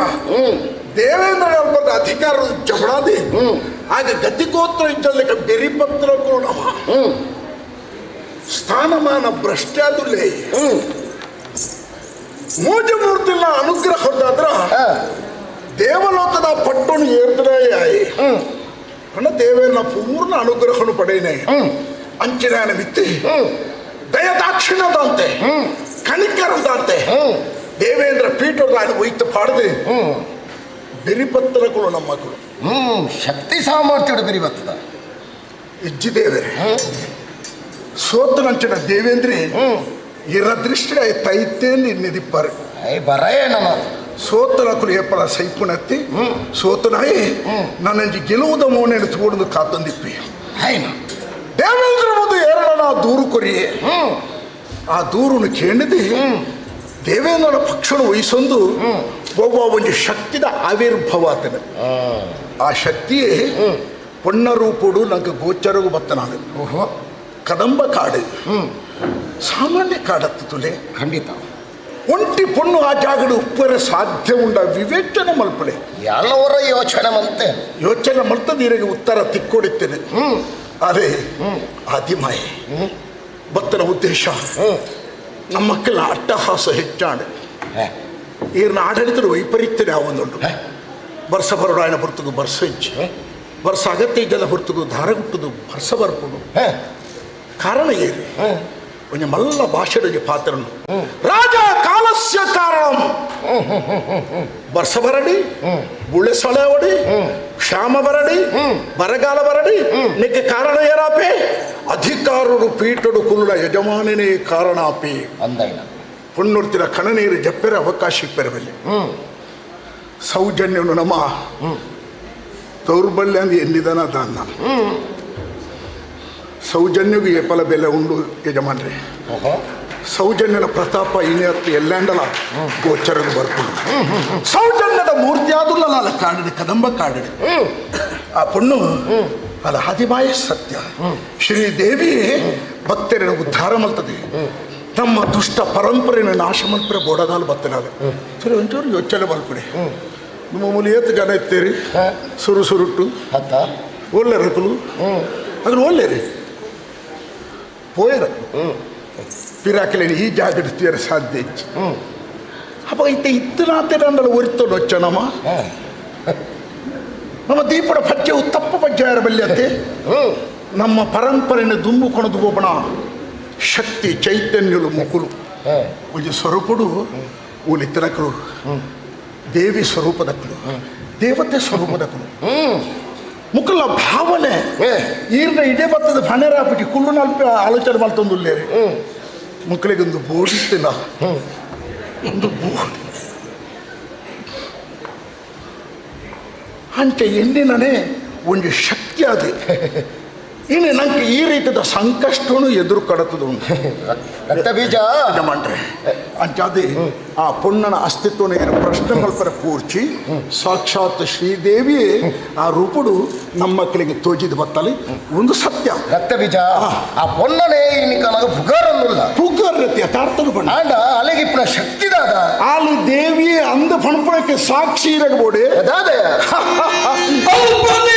ದೇವೇಂದ್ರ ಅಧಿಕಾರ ಜಬಡಾದಿ ಆಗ ಗತಿಗೋತ್ರ ಇದ್ದಲ್ಲಿಕ ಬೆರಿಪತ್ರ ನಮ್ಮ ಸ್ಥಾನಮಾನ ಭ್ರಷ್ಟಾದುಲ್ಲೇ ಮೂಜ ಮೂರ್ತಿಲ್ಲ ಅನುಗ್ರಹ ಹೊರದಾದ್ರ ದೇವಲೋಕದ ಪಟ್ಟಣು ಏರ್ತದಾಯಿ ಅಣ್ಣ ದೇವೇಂದ್ರ ಪೂರ್ಣ ಅನುಗ್ರಹನು ಪಡೆಯನೆ ಅಂಚಿನ ಮಿತ್ತಿ ದಯದಾಕ್ಷಿಣದಂತೆ ಕಣಿಕರಂದಂತೆ ದೇವೇಂದ್ರ ಪೀಠದ ಒಯ್ತು ಪಾಡದೆ ಬೆರಿಪತ್ರಗಳು ನಮ್ಮ ಮಕ್ಕಳು ಶಕ್ತಿ ಸಾಮರ್ಥ್ಯ ಬೆರಿಬತ್ತದ ಇಜ್ಜಿದೇವೆ ಸೋತನಂಚಿನ ದೇವೇಂದ್ರಿ ಇರ ದೃಷ್ಟಿ ತೈತೇಂದು ನಿದಿಪ್ಪಾರು ಬರೇ ನಮ್ಮ ಸೋತನಕುಲು ಏಪಲ ಸೈಪುನತ್ತಿ ಸೋತನಾಯಿ ನನ್ನಂಜಿ ಗೆಲುವುದ ಮೋನೆಯನ್ನು ತೋಡದು ಕಾತಂದಿಪ್ಪಿ ದೇವೇಂದ್ರ ಮುಂದೆ ಏರಳ ದೂರು ಕೊರಿಯೇ ಆ ದೂರುನು ಕೇಳಿದೆ ದೇವೇಂದ್ರನ ಪಕ್ಷನು ವಹಿಸೊಂದು ಒಬ್ಬ ಒಂದು ಶಕ್ತಿದ ಆವಿರ್ಭವ ಆತನ ಆ ಶಕ್ತಿಯೇ ಪೊಣ್ಣ ರೂಪುಡು ನಂಗೆ ಗೋಚರಗೂ ಬತ್ತನಾಡು ಕದಂಬ ಕಾಡು ಸಾಮಾನ್ಯ ಕಾಡತ್ತು ತುಲೆ ಖಂಡಿತ ಒಂಟಿ ಪೊಣ್ಣು ಆ ಜಾಗಡು ಉಪ್ಪರೆ ಸಾಧ್ಯ ಉಂಡ ವಿವೇಚನೆ ಮಲ್ಪಡೆ ಎಲ್ಲವರ ಯೋಚನೆ ಮಂತೆ ಯೋಚನೆ ಮಲ್ತದೀರಿಗೆ ಉತ್ತರ ತಿಕ್ಕೊಡಿತ್ತೇನೆ ಅದೇ ಆದಿಮಾಯೆ ಭಕ್ತನ ಉದ್ದೇಶ ನಮ್ಮಕ್ಕೆಲ್ಲ ಅಟ್ಟಹಾಸ ಹೆಚ್ಚಾಣ ಈರ್ನ ಆಡಳಿತದ ವೈಪರೀತ್ಯ ಒಂದುಂಟು ಬರ್ಸ ಬರೋಡಾಯನ ಹೊರತುಗು ಬರ್ಸ ಹೆಚ್ಚು ಬರ್ಸ ಅಗತ್ಯ ಇದ್ದದ ಹೊರತುಗು ಧಾರಗುಟ್ಟುದು ಬರ್ಸ ಬರ್ಪುಡು ಕಾರಣ ಏನು ಒಂಜಿ ಮಲ್ಲ ಭಾಷೆಡೊಂಜಿ ಪಾತ್ರನು ರಾಜ ಕಾಲಸ್ಯ ಕಾರಣ ಬರ್ಸ ಬರಡಿ ಬುಳೆ ಸೊಳೆವಡಿ ಕ್ಷಾಮ ಬರಡಿ ಬರಗಾಲ ಬರಡಿ ನಿಕ್ಕೆ ಕಾರಣ ಏರಾಪೆ ಅಧಿಕಾರರು ಪೀಠಡು ಕುಲ್ಲ ಯಜಮಾನನೇ ಕಾರಣಾಪಿ ಅಂದೈನ ಪೊಣ್ಣುರ್ತಿರ ಕಣನೀರು ಜಪ್ಪೆರ ಅವಕಾಶ ಇಪ್ಪೆರವಲ್ಲಿ ಸೌಜನ್ಯನು ನಮ್ಮ ದೌರ್ಬಲ್ಯ ಅಂದು ಎನ್ನಿದನ ದಾನ ಸೌಜನ್ಯಗೂ ಏಪಲ ಬೆಲೆ ಉಂಡು ಯಜಮಾನ್ರೆ ಸೌಜನ್ಯನ ಪ್ರತಾಪ ಇನ್ನತ್ತು ಎಲ್ಲಾಂಡಲ ಗೋಚರದ ಬರ್ಕೊಂಡು ಸೌಜನ್ಯದ ಮೂರ್ತಿ ಆದುಲ್ಲ ಕಾಡಿದೆ ಕದಂಬ ಕಾಡಿದೆ ಆ ಪೊಣ್ಣು ಅಲ್ಲ ಆದಿಮಾಯ ಸತ್ಯ ಶ್ರೀದೇವಿ ಭಕ್ತರನ್ನು ಉದ್ಧಾರ ಮಲ್ತದೆ ನಮ್ಮ ದುಷ್ಟ ಪರಂಪರೆಯನ್ನು ನಾಶ ಮಲ್ಪರೆ ಬೋಡದಾಲು ಬತ್ತನಾದ ಸರಿ ಒಂಚೂರು ಯೋಚನೆ ಮಲ್ಪಡೆ ನಿಮ್ಮ ಮೂಲ ಏತು ಜನ ಇತ್ತೀರಿ ಸುರು ಸುರುಟ್ಟು ಒಳ್ಳೆ ರಕಲು ಅದ್ರ ಒಳ್ಳೆ ರೀ ಪೋಯರ ಪಿರಾಕಲೇನು ಈ ಜಾಗದ ತೀರ ಸಾಧ್ಯ ಇತ್ತು ಅಪ್ಪ ಇತ್ತ ಇತ್ತನಾತೆ ನನ್ನಲ್ಲಿ ಒರಿತೋಡು ನಮ್ಮ ನಮ್ಮ ದೀಪದ ಪಜ್ಜೆ ತಪ್ಪು ಪಜ್ಜಾಯರ ಬಲ್ಯತೆ ನಮ್ಮ ಪರಂಪರೆಯನ್ನು ದುಂಬು ಕೊಣದು ಹೋಗೋಣ ಶಕ್ತಿ ಚೈತನ್ಯಲು ಮುಕುಲು ಒಂಜಿ ಸ್ವರೂಪಡು ಊಲಿತ್ತನಕಲು ದೇವಿ ಸ್ವರೂಪದಕ್ಕಲು ದೇವತೆ ಸ್ವರೂಪದಕ್ಕಲು ಮುಕುಲ ಭಾವನೆ ಈರ್ನ ಇಡೇ ಬತ್ತದ ಫಣೆರಾಪಿಟಿ ಕುಳ್ಳು ನಲ್ಪ ಆಲೋಚನೆ ಮಾಡ್ತಂದುಲ್ಲೇರಿ ಮಕ್ಕಳಿಗೊಂದು ಬೋಡಿತ್ತಿಲ್ಲ ಒಂದು ಬೋಡಿ ಅಂಚೆ ಎಣ್ಣಿನನೇ ಒಂದು ಶಕ್ತಿ ಅದು ಇನ್ನು ನಂಗೆ ಈ ರೀತಿಯ ಸಂಕಷ್ಟನು ಎದುರು ಕಡತದ ಉಂಟು ರಕ್ತ ಬೀಜ ಮಾಡ್ರೆ ಅಂಚಾದೆ ಆ ಪೊಣ್ಣನ ಅಸ್ತಿತ್ವನ ಏನು ಪ್ರಶ್ನೆ ಮಲ್ಪರ ಪೂರ್ಚಿ ಸಾಕ್ಷಾತ್ ಶ್ರೀದೇವಿಯೇ ಆ ರೂಪುಡು ನಮ್ಮ ಮಕ್ಕಳಿಗೆ ತೋಜಿದ ಬತ್ತಲಿ ಒಂದು ಸತ್ಯ ರಕ್ತ ಬೀಜ ಆ ಪೊಣ್ಣನೇ ಇನ್ನಿಕನಗ ಪುಗಾರನ್ನುಲ್ಲ ಪುಗಾರ್ ರೀತಿ ಯಥಾರ್ಥದ ಬಣ್ಣ ಆಂಡ ಅಲೆಗಿಪ್ಪನ ಶಕ್ತಿದಾದ ಆಲು ದೇವಿಯೇ ಅಂದ ಪಣಪಣಕ್ಕೆ ಸಾಕ್ಷಿ ಇರಗಬೋಡೆ ಅದಾದ ಚಂಡ ಮುಂಡಲ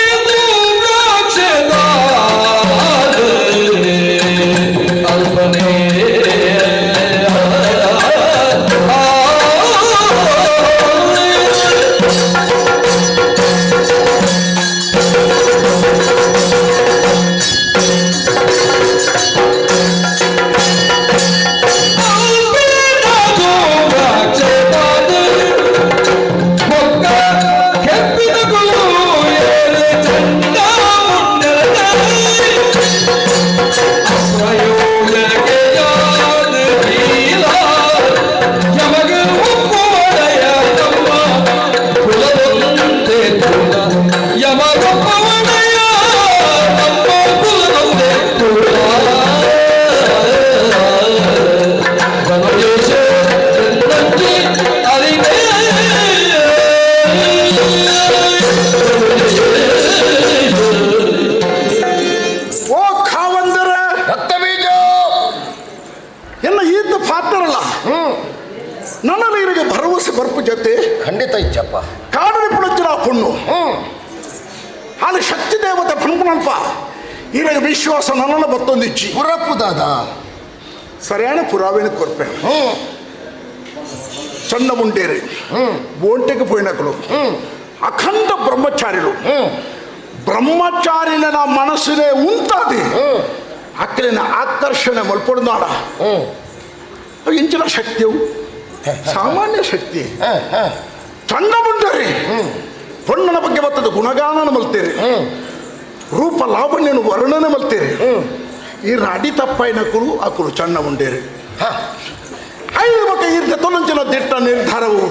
ಪಾತ್ರರಲ್ಲ ನನ್ನಲ್ಲಿ ಇವರಿಗೆ ಭರವಸೆ ಬರ್ಪು ಜೊತೆ ಖಂಡಿತ ಇಚ್ಚಪ್ಪ ಕಾಡಲಿ ಪುಳಚಿನ ಪೊಣ್ಣು ಅಲ್ಲಿ ಶಕ್ತಿ ದೇವತೆ ಪುಣಪುಣಲ್ಪ ಈರಿಗೆ ವಿಶ್ವಾಸ ನನ್ನನ್ನು ಬತ್ತೊಂದಿಚ್ಚಿ ಪುರಪ್ಪು ದಾದ ಸರಿಯಾದ ಪುರಾವೆನ ಕೊರ್ಪೆ ಚಂಡ ಮುಂಡೇರಿ ಬೋಂಟೆಗೆ ಪೋಯಿನಕಲು ಅಖಂಡ ಬ್ರಹ್ಮಚಾರಿಲು ಬ್ರಹ್ಮಚಾರಿನ ಮನಸ್ಸಿನೇ ಉಂಟಾದೆ ಅಕ್ಕಲಿನ ಆಕರ್ಷಣೆ ಮಲ್ಪೊಡ್ದಾಡ ಇಂಚಿನ ಶಕ್ತಿಯು ಸಾಮಾನ್ಯ ಶಕ್ತಿ ಚಂಡ ಮುಂಡೇರಿ ಪೊಣ್ಣನ ಬಗ್ಗೆ ಬತ್ತದ ಗುಣಗಾನನ ಮಲ್ತೇರಿ ರೂಪ ಲಾವಣ್ಯನು ವರ್ಣನೆ ಮಲ್ತೇರಿ ಈ ಅಡಿ ತಪ್ಪಾಯಿನಕುಲು ಅಕುಲು ಚಣ್ಣ ಉಂಡೇರಿ ಐದು ಮಕ್ಕ ಈರ್ದ ತೊಲಂಚಿನ ದಿಟ್ಟ ನಿರ್ಧಾರವು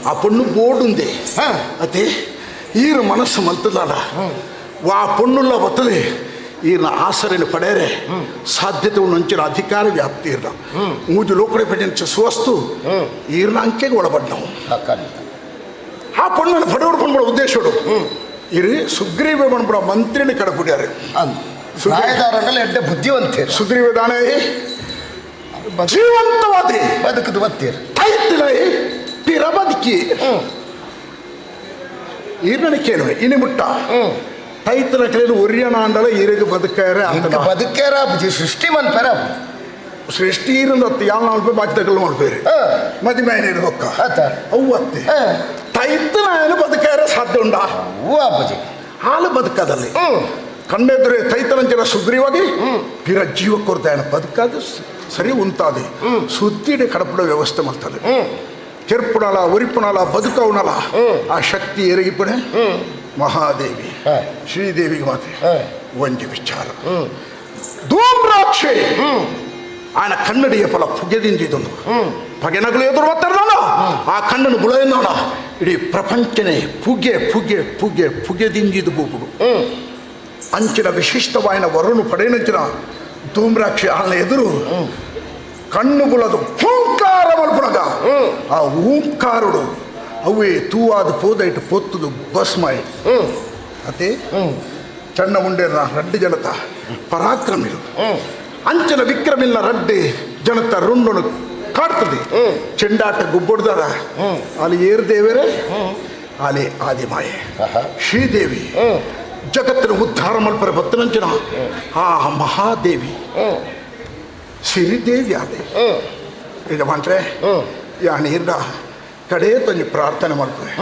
ಆ ಪೊಣ್ಣು ಬೋಡುಂದೆ ಅದೇ ಈರು ಮನಸ್ಸು ಮಲ್ತದಾಡ ವಾ ಪೊಣ್ಣುಲ್ಲ ಬರ್ತದೆ ಈರ್ನ ಆಸರೆಯನ್ನು ಪಡೆಯರೆ ಸಾಧ್ಯತೆ ಉಂಚಿನ ಅಧಿಕಾರ ವ್ಯಾಪ್ತಿ ಇರ್ನ ಮೂಜು ಲೋಕಡೆ ಪಡೆಂಚ ಸುವಸ್ತು ಈರ್ನ ಅಂಕೆಗೆ ಒಳಪಡ್ನವು ಆ ಪೊಣ್ಣನ್ನು ಪಡೆಯೋಡು ಪಣ್ಬಡ ಉದ್ದೇಶಡು ಇರಿ ಸುಗ್ರೀವ ಪಣ್ಬಡ ಮಂತ್ರಿನ ಕಡಪುಡ್ಯಾರೆ ಎಡ್ಡೆ ಬುದ್ಧಿವಂತೆ ಸುಗ್ರೀವ ದಾನೆ ಜೀವಂತವಾದಿ ಬದುಕದು ಬತ್ತೀರ್ ತೈತಿಲೈ ಪಿರ ಬದುಕಿ ಈರ್ನ ಕೇಳುವೆ ಇನಿ ಮುಟ್ಟ ತೈತನ ಕಲೆಯಲ್ಲಿ ಒರಿಯಣ ಅಂಡಲ ಈರಿಗೆ ಬದುಕಾರೆ ಬದುಕ್ಯಾರ ಸೃಷ್ಟಿ ಮನ್ಪೆರ ಸೃಷ್ಟಿ ಇರಂದತ್ತು ಯಾವ ನಾಲ್ಪೆ ಬಾಕಿ ತಗಲು ಮಾಡ್ಬೇರಿ ಮದಿಮೆ ಬೊಕ್ಕ ಅವ್ವತ್ತೆ ತೈತನ ಬದುಕಾರೆ ಸಾಧ್ಯ ಉಂಡಾ ಹಾಲು ಬದುಕದಲ್ಲಿ ಕಣ್ಣೆದುರೆ ತೈತನಂಚಿನ ಸುಗ್ರೀವಾಗಿ ಪಿರ ಜೀವ ಕೊರತೆ ಬದುಕಾದ ಸರಿ ಉಂತಾದೆ ಸುದ್ದಿಡೆ ಕಡಪಡ ವ್ಯವಸ್ಥೆ ಮಾಡ್ತದೆ ಕೆರ್ಪುಣಲ ಒರಿಪುಣಲ ಬದುಕವನಲ ಆ ಶಕ್ತಿ ಎರಗಿಪಣೆ ಮಹಾದೇವಿ ಶ್ರೀದೇವಿಗೆ ಮಾತೆ ಒಂಜಿ ವಿಚಾರ ಧೂಮ್ರಾಕ್ಷಿ ಆನ ಕನ್ನಡಿಯ ಫಲ ಪುಗೆದಿಂದಿದ್ದನು ಪಗೆನಗಳು ಎದುರು ಬರ್ತಾರ ಆ ಕಣ್ಣನ್ನು ಬುಳೆಯನ್ನೋಣ ಇಡೀ ಪ್ರಪಂಚನೇ ಪುಗೆ ಪುಗೆ ಪುಗೆ ಪುಗೆದಿಂಜಿದು ಬೂಪುಡು ಅಂಚಿನ ವಿಶಿಷ್ಟವಾಯಿನ ವರುಣು ಪಡೆಯನಂಚಿನ ಧೂಮ್ರಾಕ್ಷಿ ಆನ ಎದುರು ಕಣ್ಣು ಬುಲದು ಹೂಂಕಾರ ಮಲ್ಪುಣಗ ಆ ಹೂಂಕಾರುಡು ಅವೇ ತೂವಾದ ಪೋದೈಟ್ ಪೊತ್ತುದು ಬಸ್ಮಾಯಿ ಅದೇ ಚಣ್ಣ ಮುಂಡೇರ ರಡ್ಡು ಜನತ ಪರಾಕ್ರಮಿರು ಅಂಚಿನ ವಿಕ್ರಮಿಲ್ಲ ರಡ್ಡಿ ಜನತ ರುಂಡನು ಕಾಡ್ತದೆ ಚೆಂಡಾಟ ಗುಬ್ಬೊಡ್ದಾರ ಅಲ್ಲಿ ಏರ್ ದೇವರೇ ಅಲ್ಲಿ ಆದಿಮಾಯೆ ಶ್ರೀದೇವಿ ಜಗತ್ತಿನ ಉದ್ಧಾರ ಮಲ್ಪರ ಭಕ್ತನಂಚಿನ ಆ ಮಹಾದೇವಿ ಸಿರಿದೇವಿ ಆದೆ ಯಜಮಾನ್ರೆ ಯಾನ್ ಈರ್ನ ಕಡೆ ತೊಂಜಿ ಪ್ರಾರ್ಥನೆ ಮಾಡ್ತಾರೆ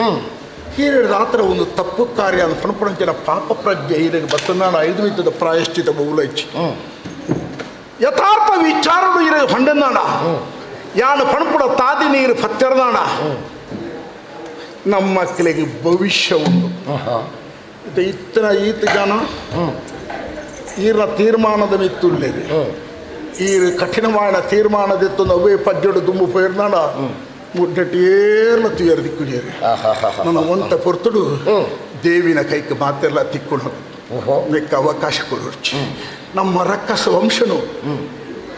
ಹೀರೆ ರಾತ್ರಿ ಒಂದು ತಪ್ಪು ಕಾರ್ಯ ಪಣಪಣಂಚಿನ ಪಾಪ ಪ್ರಜ್ಞೆ ಹೀರೆಗೆ ಬತ್ತನಾಡ ಐದು ಮಿತ್ತದ ಪ್ರಾಯಶ್ಚಿತ ಬಹುಲೈಚಿ ಯಥಾರ್ಥ ವಿಚಾರಡು ಇರ ಹೊಂಡನಾಡ ಯಾನು ಪಣಪುಡ ತಾದಿ ನೀರು ಪತ್ತೆರದಾಣ ನಮ್ಮ ಮಕ್ಕಳಿಗೆ ಭವಿಷ್ಯ ಉಂಟು ಇದು ಇತ್ತನ ಈತ ಜನ ಈರ ತೀರ್ಮಾನದ ಮಿತ್ತುಳ್ಳೇರಿ ಈ ಕಠಿಣವಾದ ತೀರ್ಮಾನದಿತ್ತು ಅವೇ ಪಜ್ಜಡು ದುಂಬು ಪೋಯಿರ್ನಾಡ ಮುಡ್ಡೇರ್ಲ ತುಯರ್ ದಿಕ್ಕುಜೇರಿ ನನ್ನ ಒಂತ ಪೊರ್ತುಡು ದೇವಿನ ಕೈಗೆ ಮಾತೆಲ್ಲ ತಿಕ್ಕೊಂಡು ಮಿಕ್ಕ ಅವಕಾಶ ಕೊಡೋರ್ಚಿ ನಮ್ಮ ರಕ್ಕಸ ವಂಶನು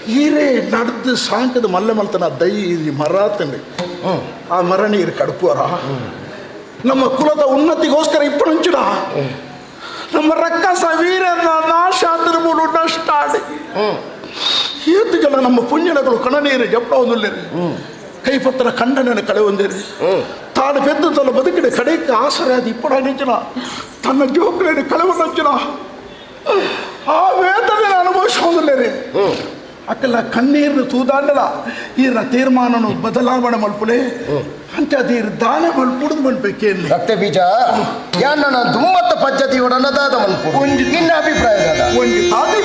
ಹೀರೆ ನಡೆದು ಸಾಯಂಕಾಲದ ಮಲ್ಲೆ ಮಲ್ತನ ದೈ ಮರ ತಂದೆ ಆ ಮರ ನೀರು ಕಡುಪುವರ ನಮ್ಮ ಕುಲದ ಉನ್ನತಿಗೋಸ್ಕರ ಇಪ್ಪಣಂಚಿನ ನಮ್ಮ ರಕ್ಕಸ ವೀರನ ನಾಶ ಮೂಡು ನಷ್ಟ ಆಡಿ ಏತುಗಳ ನಮ್ಮ ಪುಣ್ಯನಗಳು ಕಣನೀರು ಜಪ್ಪ ಒಂದುಲ್ಲೇರಿ ಕೈಪತ್ರ ಖಂಡನೆಯನ್ನು ಕಳೆ ಹೊಂದಿರಿ ತಾನು ಪೆದ್ದು ತನ್ನ ಬದುಕಿನ ಕಡೆಗೆ ಆಸರೆ ಅದು ಇಪ್ಪಡ ತನ್ನ ಜೋಕುలను ಕಳೆವನಂಚಿನ ಆ ವೇದನೆ ಅನುಭವಿಸೋದಿಲ್ಲ ಅಕ್ಕಲ್ಲ ಕಣ್ಣೀರು ತೂದಾಂಡಲ ಈರ ತೀರ್ಮಾನನು ಬದಲಾವಣೆ ಮಲ್ಪುಲೆ ಅಂತ ಅದೀರ್ ದಾನ ಮಲ್ಪುಡುದು ಮಲ್ಪೇಕೇನು ರಕ್ತ ಬೀಜ ಯಾನ್ ನನ್ನ ದುಮ್ಮತ್ತ ಪದ್ಧತಿ ದಾದ ಮಲ್ಪುಡು ನಿನ್ನ ಅಭಿಪ್ರಾಯ ದಾದ ಒಂಜಿ ತಾದಿ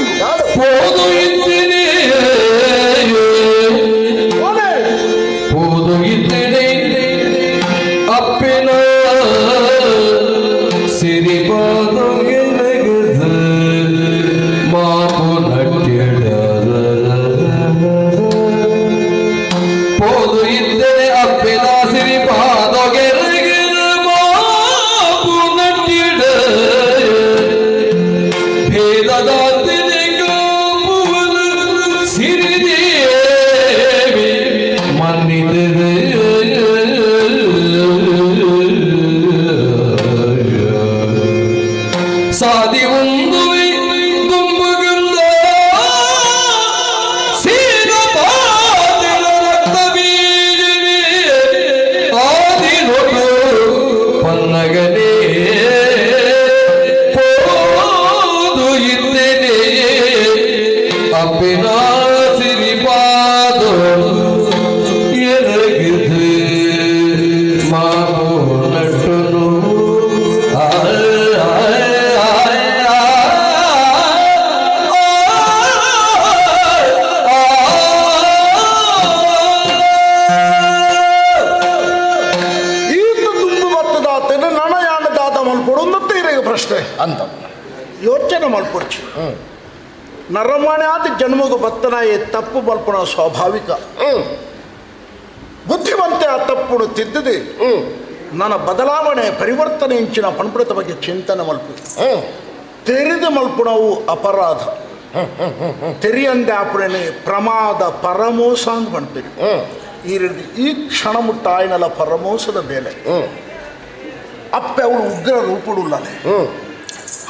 ಪೋದು ಇದ್ದೀನಿ ಪೋದು ಇದ್ದೀನಿ ಅಪ್ಪಿನ ಸಿರಿಪಾದ ಮಾಪು ನಟ್ಟಿಡ ಪೋದು ಇದ್ದೇನೆ ಅಪ್ಪಿನ ಸಿರಿಪಾದ ಮಾಪು ನಟ್ಟಿಡ ಭೇದದ ಸಿರಿ ದುಷ್ಟೆ ಅಂತ ಯೋಚನೆ ಮಲ್ಪೊಡ್ಚಿ. ನರಮಾಣೆ ಆದ ಜನ್ಮಗು ಬತ್ತನಾಯಿ ತಪ್ಪು ಮಲ್ಪನ ಸ್ವಾಭಾವಿಕ. ಬುದ್ಧಿವಂತೆ ಆ ತಪ್ಪುಡು ತಿದ್ದದೆ ನನ್ನ ಬದಲಾವಣೆ ಪರಿವರ್ತನೆ ಇಂಚಿನ ಪಣಪುಡತ ಬಗ್ಗೆ ಚಿಂತನೆ ಮಲ್ಪು. ತೆರೆದು ಮಲ್ಪುಣವು ಅಪರಾಧ, ತೆರಿಯಂದೆ ಆಪುಣನೆ ಪ್ರಮಾದ ಪರಮೋಸ ಅಂತ ಪಣ್ಪೇರು. ಈ ಈ ಕ್ಷಣ ಮುಟ್ಟ ಆಯ್ನಲ್ಲ ಪರಮೋಸದ ಬೇಲೆ ಅಪ್ಪೆ ಅವಳು ಉಗ್ರ ರೂಪುಡುಲ್ಲಾನೆ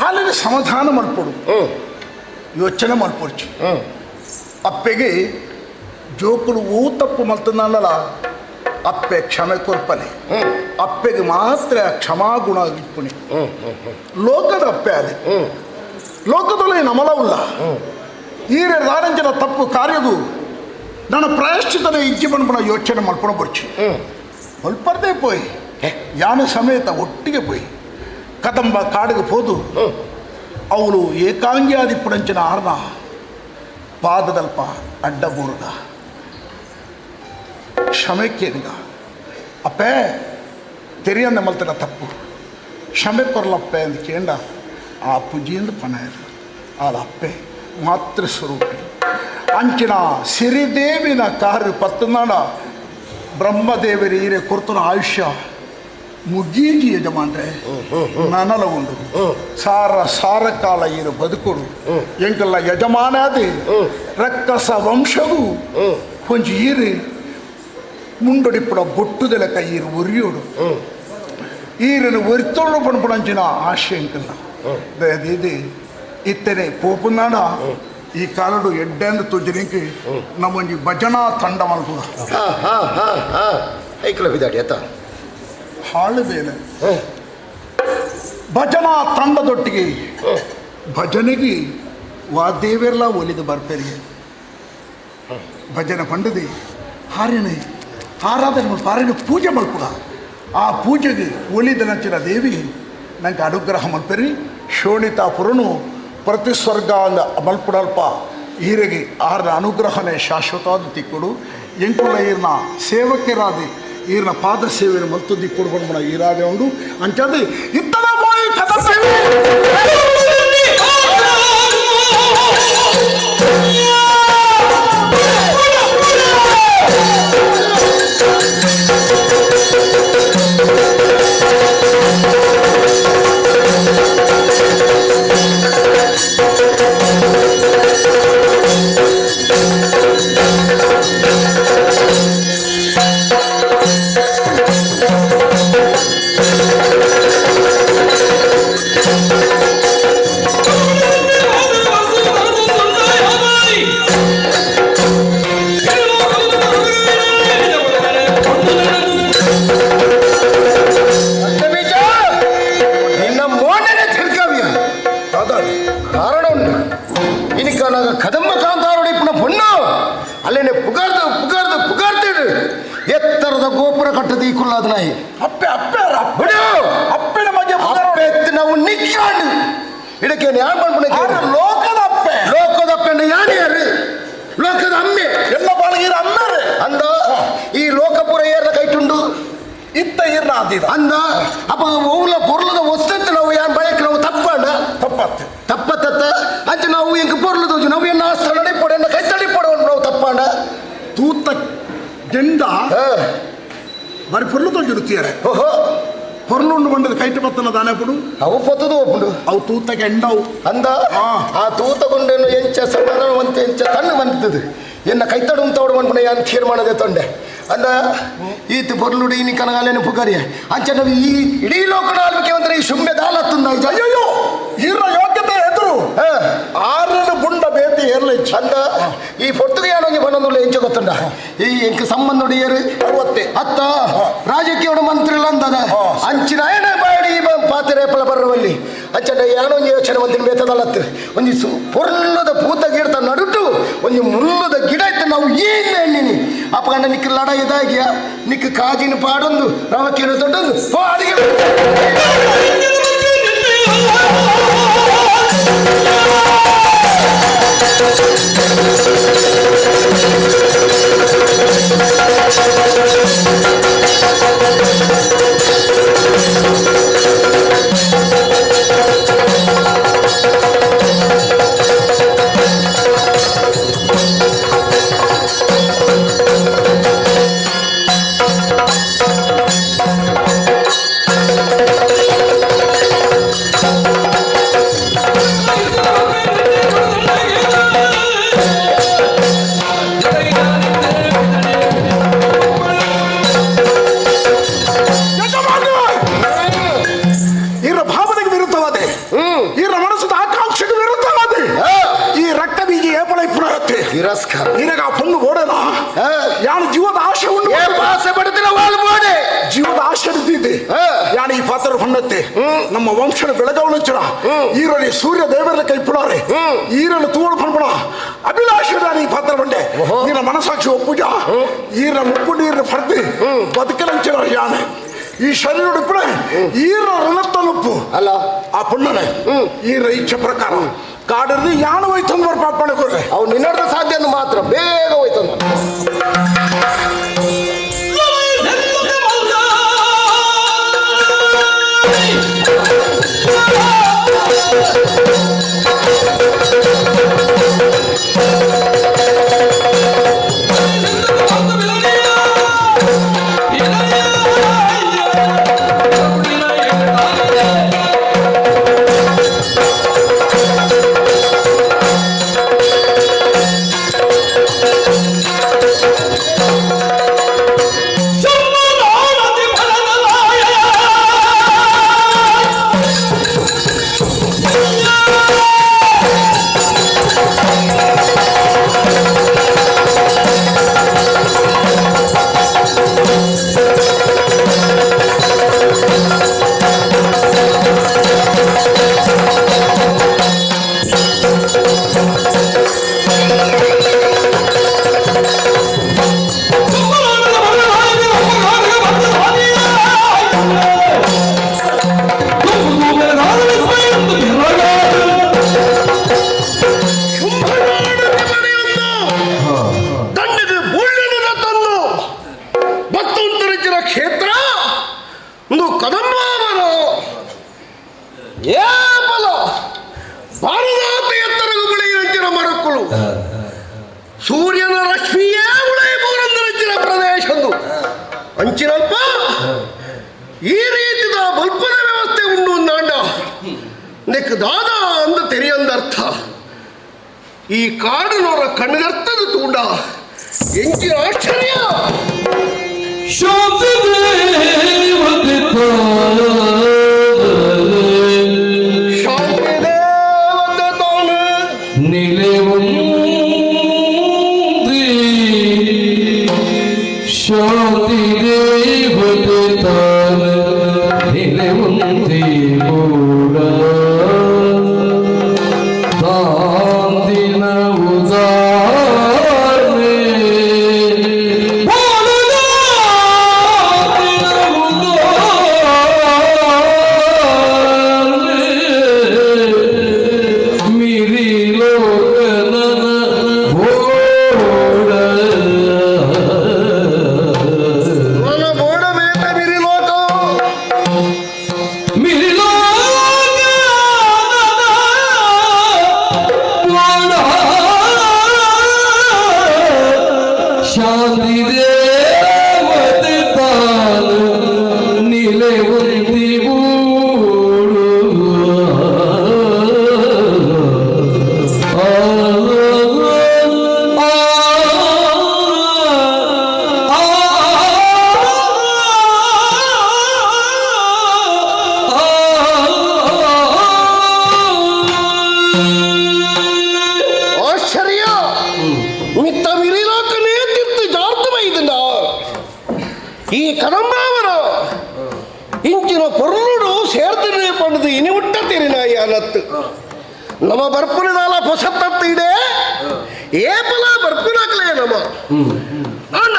ಹಾಲಿನ ಸಮಾಧಾನ ಮಲ್ಪೊಡು, ಯೋಚನೆ ಮಲ್ಪೊಡ್ಚಿ. ಅಪ್ಪೆಗೆ ಜೋಕುಲು ಊ ತಪ್ಪು ಮಲ್ತನಲ್ಲ, ಅಪ್ಪೆ ಕ್ಷಮೆ ಕೊರ್ಪನೆ. ಅಪ್ಪೆಗೆ ಮಾತ್ರ ಕ್ಷಮಾಗುಣ ಇಪ್ಪುಣಿ. ಲೋಕದ ಅಪ್ಪೆ ಅದೇ ಲೋಕದಲ್ಲಿ ನಮಲವುಲ್ಲ. ಈರೆ ದಾರಂಜನ ತಪ್ಪು ಕಾರ್ಯದು ನನ್ನ ಪ್ರಾಯಶ್ಚಿತನ ಇಜ್ಜಿ ಬಂದ್ಬಿಡ ಯೋಚನೆ ಮಲ್ಪಣ ಬರ್ಚಿ. ಮಲ್ಪರ್ದೇ ಪೋಯ್ ಯಾನೆ ಸಮೇತ ಒಟ್ಟಿಗೆ ಪೋಯ್ ಕದಂಬ ಕಾಡಿಗೆ ಹೋದು ಅವಳು ಏಕಾಂಗಿಯಾದಿಪ್ಪುಡಂಚಿನ ಆರ್ನ ಪಾದದಲ್ಪ ಅಡ್ಡಬೂರ್ಗ ಕ್ಷಮೆ ಕೇನಿಗ. ಅಪ್ಪೆ ತೆರಿಯಂದ ಮಲ್ತನ ತಪ್ಪು ಕ್ಷಮೆ ಕೊರ್ಲಪ್ಪೆ ಅಂತ ಕೇಂಡ ಆ ಪುಜಿಯಿಂದ ಪಣ ಆಲ ಅಪ್ಪೆ ಮಾತೃ ಸ್ವರೂಪಿ ಅಂಚಿನ ಸಿರಿದೇವಿನ ಕಾರ್ಯ ಪತ್ತನಾಡ ಬ್ರಹ್ಮದೇವರ ಈರೆ ಕೊರ್ತನ ಆಯುಷ್ಯ ಮುಗೀಜಿ ಯಜಮಾನ್ರೆ ನನಲ ಉಂಡು ಸಾರ ಸಾರ ಕಾಲ ಈರು ಬದುಕುಡು ಎಂಕಲ್ಲ ಯಜಮಾನಾದಿ ರಕ್ಕಸ ವಂಶವು ಕೊಂಚ ಈರು ಮುಂಡೊಡಿಪುಡ ಬೊಟ್ಟುದೆಲಕ ಈರು ಒರಿಯೋಡು ಈರನ್ನು ಒರಿತೊಳ್ಳು ಪಣಪುಡಂಚಿನ ಆಶೆ ಎಂಕಲ್ಲ ಇದು ಇತ್ತನೆ ಪೋಪುನಾಡ ಈ ಕಾಲಡು ಎಡ್ಡೆಂದು ತುಜ್ಜನಿಗೆ ನಮ್ಮೊಂಜಿ ಭಜನಾ ತಂಡ ಮಲ್ಪುಗ ಐಕ್ಲ ಬಿದಾಡಿ ಅತ್ತ ಹಾಳು ಬೇಲೆ ಭಜನಾ ತಂಡದೊಟ್ಟಿಗೆ ಭಜನೆಗೆ ವಾದೇವೆಲ್ಲ ಒಲಿದು ಬರ್ಪೇರಿಗೆ ಭಜನೆ ಪಂಡದೆ ಹಾರಿನ ಆರಾಧನೆ ಮಲ್ಪ ಹಾರಿನ ಪೂಜೆ ಮಲ್ಪುಗ. ಆ ಪೂಜೆಗೆ ಒಲಿದ ನಂಚಿನ ದೇವಿ ನಂಗೆ ಅನುಗ್ರಹ ಮಲ್ಪೇರಿ. ಶೋಣಿತಾಪುರನು ಪ್ರತಿ ಸ್ವರ್ಗ ಅಂದ ಮಲ್ಪುಡಲ್ಪ ಈರೆಗೆ ಆರ್ನ ಅನುಗ್ರಹನೇ ಶಾಶ್ವತವಾದ ತಿಕ್ಕುಡು. ಎಂಕುಲ ಈರ್ನ ಸೇವಕರಾದಿ ಈರ್ನ ಪಾದ ಸೇವೆಯನ್ನು ಮಲ್ತು ದಿಕ್ಕುಡು ಬಂದ್ಬಿಡ ಈರಾದೆ ಉಂಡು ಅಂಚಾದಿ ಇತ್ತದ ಪೋಯಿ ಕದಂಬ. ಕದಂಬ ಕಾಂತಾರೋಡಿ ಪುನಃ ಪೊಣ್ಣು ಅಲ್ಲೇನೆ ಪುಗಾರ್ದು ಪುಗಾರ್ದು ಪುಗಾರ್ತಿಡು ಎತ್ತರದ ಗೋಪುರ ಕಟ್ಟದ ಈ ಕುಲ್ಲಾದ ನಾಯಿ ಅಪ್ಪೆ ಅಪ್ಪೆ ಬಿಡು ಅಪ್ಪೆನ ಬಗ್ಗೆ ಅಪ್ಪೆ ಎತ್ತು ನಾವು ನಿಕ್ಕಾಂಡು ಇದಕ್ಕೆ ಯಾರು ಮಾಡ್ಬಿಡ ಲೋಕದ ಅಪ್ಪೆ ಲೋಕದ ಅಪ್ಪೆ ಯಾರು ಯಾರು ಲೋಕದ ಅಮ್ಮೆ ಎಲ್ಲ ಬಾಳಗೀರ ಅಮ್ಮೆ ಅಂದ ಈ ಲೋಕಪುರ ಏರ್ನ ಕೈಟುಂಡು ಇತ್ತ ಏರ್ನ ಆದಿದ ಅಂದ ಅಪ್ಪ ಓಲ ಪೊರ್ಲದ ವಸ್ತು ನಾವು ಯಾರು ಬಯಕ್ ನಾವು ತಪ್ಪಂಡ ತಪ್ಪತ್ತೆ ತಪ್ಪತ್ತ ಅಂಚೆ ನಾವು ಎಂಕ್ ಪೊರ್ಲದ ನಾವು ಎನ್ನ ಆಸ್ಥಳ ಪೊಡೆ ಎನ್ನ ಕೈತಡಿ ಪೊಡೆ ನಾವು ತಪ್ಪಂಡ ತೂತ ಗೆಂಡ ಬರಿ ಪೊರ್ಲು ತೊಂಜಿರುತ್ತೀಯಾರೆ ಓಹೋ ಪೊರ್ಲುಂಡು ಬಂಡದ ಕೈಟ ಬತ್ತನ ದಾನೆ ಪುಡು ಅವು ಪೊತ್ತದು ಒಪ್ಪುಂಡು ಅವು ತೂತ ಗೆಂಡವು ಅಂದ ಆ ತೂತಗೊಂಡೇನು ಎಂಚ ಸಮಾಧಾನವಂತ ಎಂಚ ತಣ್ಣು ಬಂದಿದ್ದದು ಎನ್ನ ಕೈತಡು ತೋಡು ಬಂದ್ಬಿಡ ಯಾನ್ ತೀರ್ಮಾನದೆ ತೊಂಡೆ ಅಂದ ಈತ ಪೊರ್ಲುಡು ಇನಿ ಕನಗಾಲೇನು ಪುಗಾರಿಯ ಅಂಚೆ ನಾವು ಈ ಇಡೀ ಲೋಕದ ಆಳ್ವಿಕೆ ಅಂದ್ರೆ ಈ ಸುಮ್ಮನೆ ದಾಲತ್ತುಂದ ಅಯ್ಯೋ ಈರ ಯೋಗ್ಯತೆ ಎದುರು ಆರನು ಬುಂಡ ಬೇತಿ ಏರ್ಲ ಅಂದ ಈ ಪೊರ್ತುಗೆ ಯಾನೊಂಜಿ ಬಣ್ಣೊಂದುಲ್ಲ ಎಂಚ ಗೊತ್ತುಂಡ ಈ ಎಂಕ್ ಸಂಬಂಧ ಏರು ಅರವತ್ತೆ ಅತ್ತ ರಾಜಕೀಯ ಮಂತ್ರಿ ಅಂದದ ಅಂಚಿನ ಏನ ಬಾಡಿ ಪಾತ್ರೆ ಪಲ ಬರುವಲ್ಲಿ ಅಂಚನ ಯಾನೊಂಜಿ ಯೋಚನೆ ಒಂದಿನ ಬೇತದಲ್ಲತ್ತು ಒಂಜಿ ಪೊರ್ಲದ ಪೂತ ಗಿಡತ ನಡುಟು ಒಂಜಿ ಮುಲ್ಲದ ಗಿಡ ಇತ್ತು ನಾವು ಏನು ಎಣ್ಣಿನಿ ಅಪ್ಪ ಗಂಡ ನಿಕ್ಕ ಲಡ ಇದಾಗಿಯ ನಿಕ್ಕ ಕಾಜಿನ ಪಾಡೊಂದು ರವಕೇನು ದೊಡ್ಡೊಂದು ಅಡಿಗೆ Thank you. ಯಾನು ಜೀವದ ಆಶೆ ಉಂಡು ಆಸೆ ಪಡ್ತಿನ ವಾಲ್ ಬೋಡೆ ಜೀವದ ಆಶೆ ಇದ್ದಿದ್ದೆ ಯಾನು ಈ ಪಾತ್ರ ಹೊಣ್ಣತ್ತೆ ನಮ್ಮ ವಂಶದ ಬೆಳಗವನಂಚನ ಈರಲ್ಲಿ ಸೂರ್ಯ ದೇವರ ಕೈ ಪುಡಾರೆ ಈರನ್ನು ತೂಳು ಪನ್ಪಣ ಅಭಿಲಾಷೆ ನಾನು ಈ ಪಾತ್ರ ಬಂಡೆ ನಿನ್ನ ಮನಸಾಕ್ಷಿ ಒಪ್ಪುಜ ಈರ ಮುಪ್ಪು ನೀರಿನ ಫರ್ದಿ ಬದುಕಲಂಚನ ಯಾನೆ ಈ ಶರೀರ ಉಪ್ಪುಣೆ ಈರ ಋಣತ್ತಲುಪ್ಪು ಅಲ್ಲ ಆ ಪುಣ್ಣನೆ ಈರ ಇಚ್ಛೆ ಪ್ರಕಾರ ಕಾಡಲ್ಲಿ ಯಾನು ಹೋಯ್ತಂದು ಬರ್ ಪಾಪಣೆ ಕೊಡ್ರೆ ಅವ್ನು ನಿನ್ನಡ್ದ ಸಾಧ್ಯ ಅಂದ್ ಮಾತ್ರ ಬೇಗ ಹೋಯ್ತಂದು. ದಂಡದ ಬುಳ್ಳಿನ ತಂದು ಭಕ್ತಂತರಿಚಿನ ಕ್ಷೇತ್ರ ಒಂದು ಕದಂಬಾವನ ಏಬಲ ಭಾರತ ಎತ್ತರಗು ಬೆಳೆಯುವಂಚಿನ ಮರಕ್ಕಳು ಸೂರ್ಯನ ರಶ್ಮಿಯೇ ಉಳೆಯಬಹುದಂದರಂಚಿನ ಪ್ರದೇಶಂದು ಅಂಚಿನಲ್ಪ ಈ ರೀತಿದ ಬಲ್ಪದ ವ್ಯವಸ್ಥೆ ಉಂಡು ಅಂದಾಂಡ ನೆಕ್ ದಾದ ಅಂದ ತೆರೆಯಂದರ್ಥ ಈ ಕಾಡಿನವರ ಕಣ್ಗರ್ತದ ತೂಂಡ ಎಂಚಿನ ಆಶ್ಚರ್ಯ. ಶಾಂತಿ ದೇವತೆ ತಾನು ಶಾಂತಿ ದೇವತೆ ತಾನ ನಿಲುವಂತಿ ಮೂಡ ತಾಂದಿನ ಉದಾರ್ಮೆ ಮಿರಿ ಲೋಕನ ಬೋಡ ನನ್ನ ಬೋಡ ಬೇತ ಮಿರಿ ಲೋಕ ಮಿರಿ ಶಾಂತಿ ದೇವತೆ ತಾನು ನಿಲುವಂತಿ ಬೂಡು ಆಶ್ಚರ್ಯ ಮಿತ್ತ ಮಿರಿಲೋಕನೇ ತಿತ್ತು ಜಾರ್ತು ಬೈದಂಡ ಈ ಕದಂಬಾವನ ಇಂಚಿನ ಪೊರ್ಲುಡು ಸೇರ್ತಿರಿ ಪಂಡದು ಇನಿ ಉಟ್ಟ ತೆರಿನಾಯಿ ಅನತ್ತು ನಮ್ಮ ಬರ್ಪುನದಾಲ ಪೊಸತ್ತತ್ತು ಇಡೆ ಏಪಲ ಬರ್ಪುನಾಕ್ಲೇ ನಮ ಅಣ್ಣ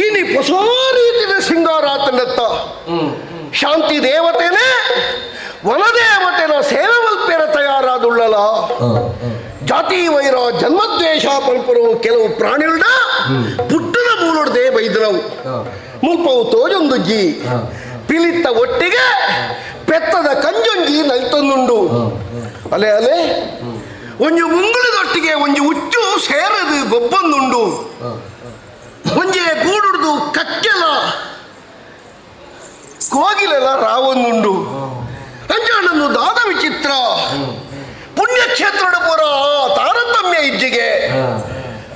ಇನಿ ಹೊಸ ರೀತಿಯ ಸಿಂಗಾರ ಆತನತ್ತ ಶಾಂತಿ ದೇವತೆನೇ ವನದೇವತೆನ ಸೇವೆ ಮಲ್ಪೆರ ತಯಾರಾದುಳ್ಳಲ ಜಾತಿ ವೈರ ಜನ್ಮದ್ವೇಷ ಪಂಪರು ಕೆಲವು ಪ್ರಾಣಿಗಳನ್ನ ಪುಟ್ಟದ ಮೂಲೊಡ್ದೆ ಬೈದ್ರವು ಮುಲ್ಪವು ತೋಜೊಂದುಜ್ಜಿ ಪಿಲಿತ್ತ ಒಟ್ಟಿಗೆ ಪೆತ್ತದ ಕಂಜೊಂಜಿ ನಲ್ತೊಂದುಂಡು ಅಲೆ ಅಲೆ ಒಂಜಿ ಮುಂಗುಳದೊಟ್ಟಿಗೆ ಒಂಜಿ ಉಚ್ಚು ಸೇರದು ಗೊಬ್ಬೊಂದುಂಡು ಒಂಜಿ ಗೂಡುಡ್ದು ಕಕ್ಕೆಲ ಕೋಗಿಲೆಲ್ಲ ರಾವೊಂದುಂಡು ಅಂಜಾಣನ್ನು ದಾದ ವಿಚಿತ್ರ ಪುಣ್ಯಕ್ಷೇತ್ರದ ಪೂರ ತಾರತಮ್ಯ ಇಜ್ಜಿಗೆ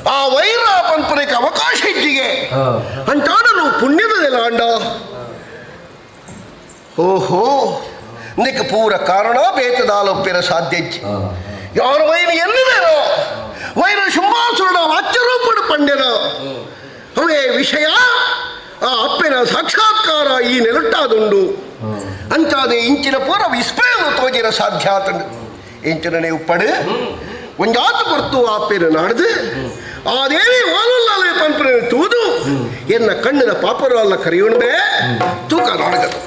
ಆ ವೈರ ಪಂಪನಕ್ಕೆ ಅವಕಾಶ ಇಜ್ಜಿಗೆ ಅಂಟಾಡನು ಪುಣ್ಯದ ನೆಲಾಂಡ ಓಹೋ ನಿಕ್ ಪೂರ ಕಾರಣ ಬೇತದಾಲೊಪ್ಪಿರ ಸಾಧ್ಯ ಇಜ್ಜಿ ಯಾರು ವೈನ ಎಲ್ಲಿದೇನೋ ವೈರ ಶುಂಭಾಸುರನ ವಾಚ್ಯರೂಪಡು ಪಂಡ್ಯನ ಅವೇ ವಿಷಯ ಆ ಅಪ್ಪೆನ ಸಾಕ್ಷಾತ್ಕಾರ ಈ ನೆಲಟ್ಟಾದುಂಡು ಅಂತಾದೆ ಇಂಚಿನ ಪೂರ ವಿಸ್ಮಯನು ತೋಜಿರ ಸಾಧ್ಯ ಆತಂಡು ಇಂಚಿನ ಉಪ್ಪಡು ಒಂಜಾತು ಕೊರ್ತು ಆ ಅಪ್ಪೆನ ನಾಡ್ದು ಆ ದೇವಿ ಓಲಲ್ಲಾಲೆ ಪಂಪನ ತೂದು ಎನ್ನ ಕಣ್ಣಿನ ಪಾಪರು ಅಲ್ಲ ಕರೆಯುಂಡೆ ತೂಕ ನಾಡಗದು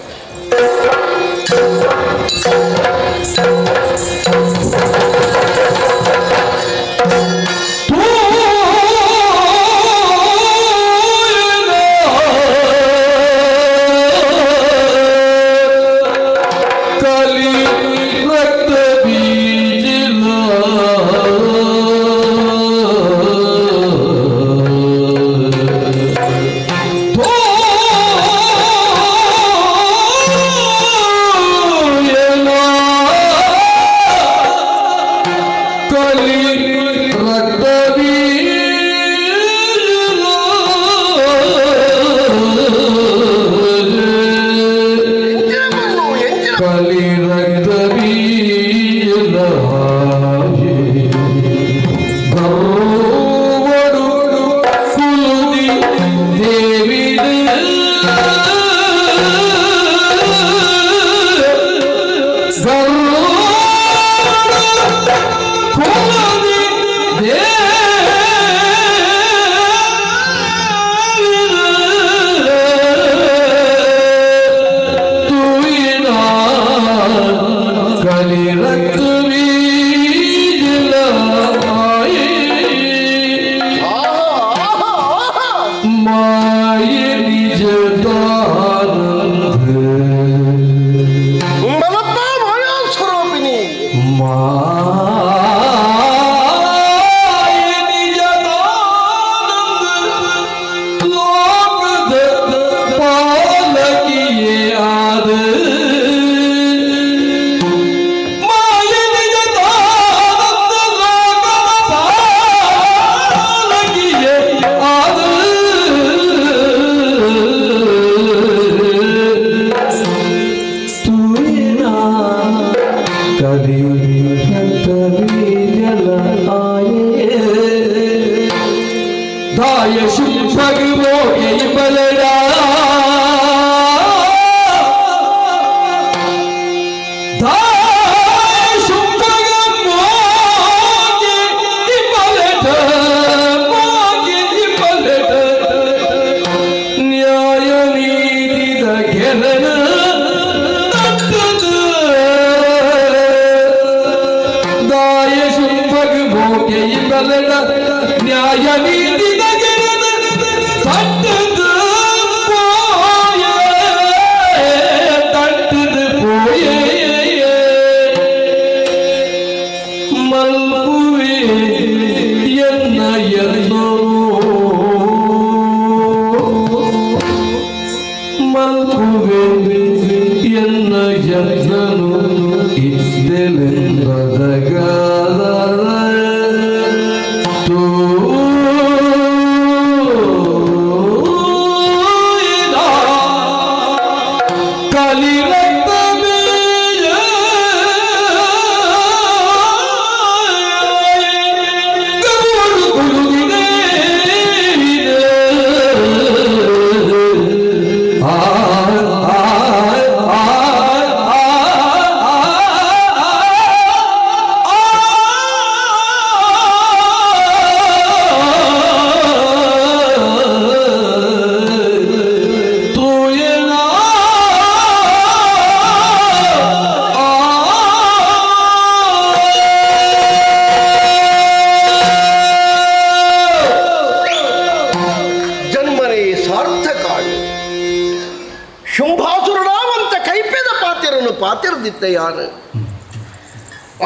ಪಾತಿರದಿತ್ತೆಯಾನು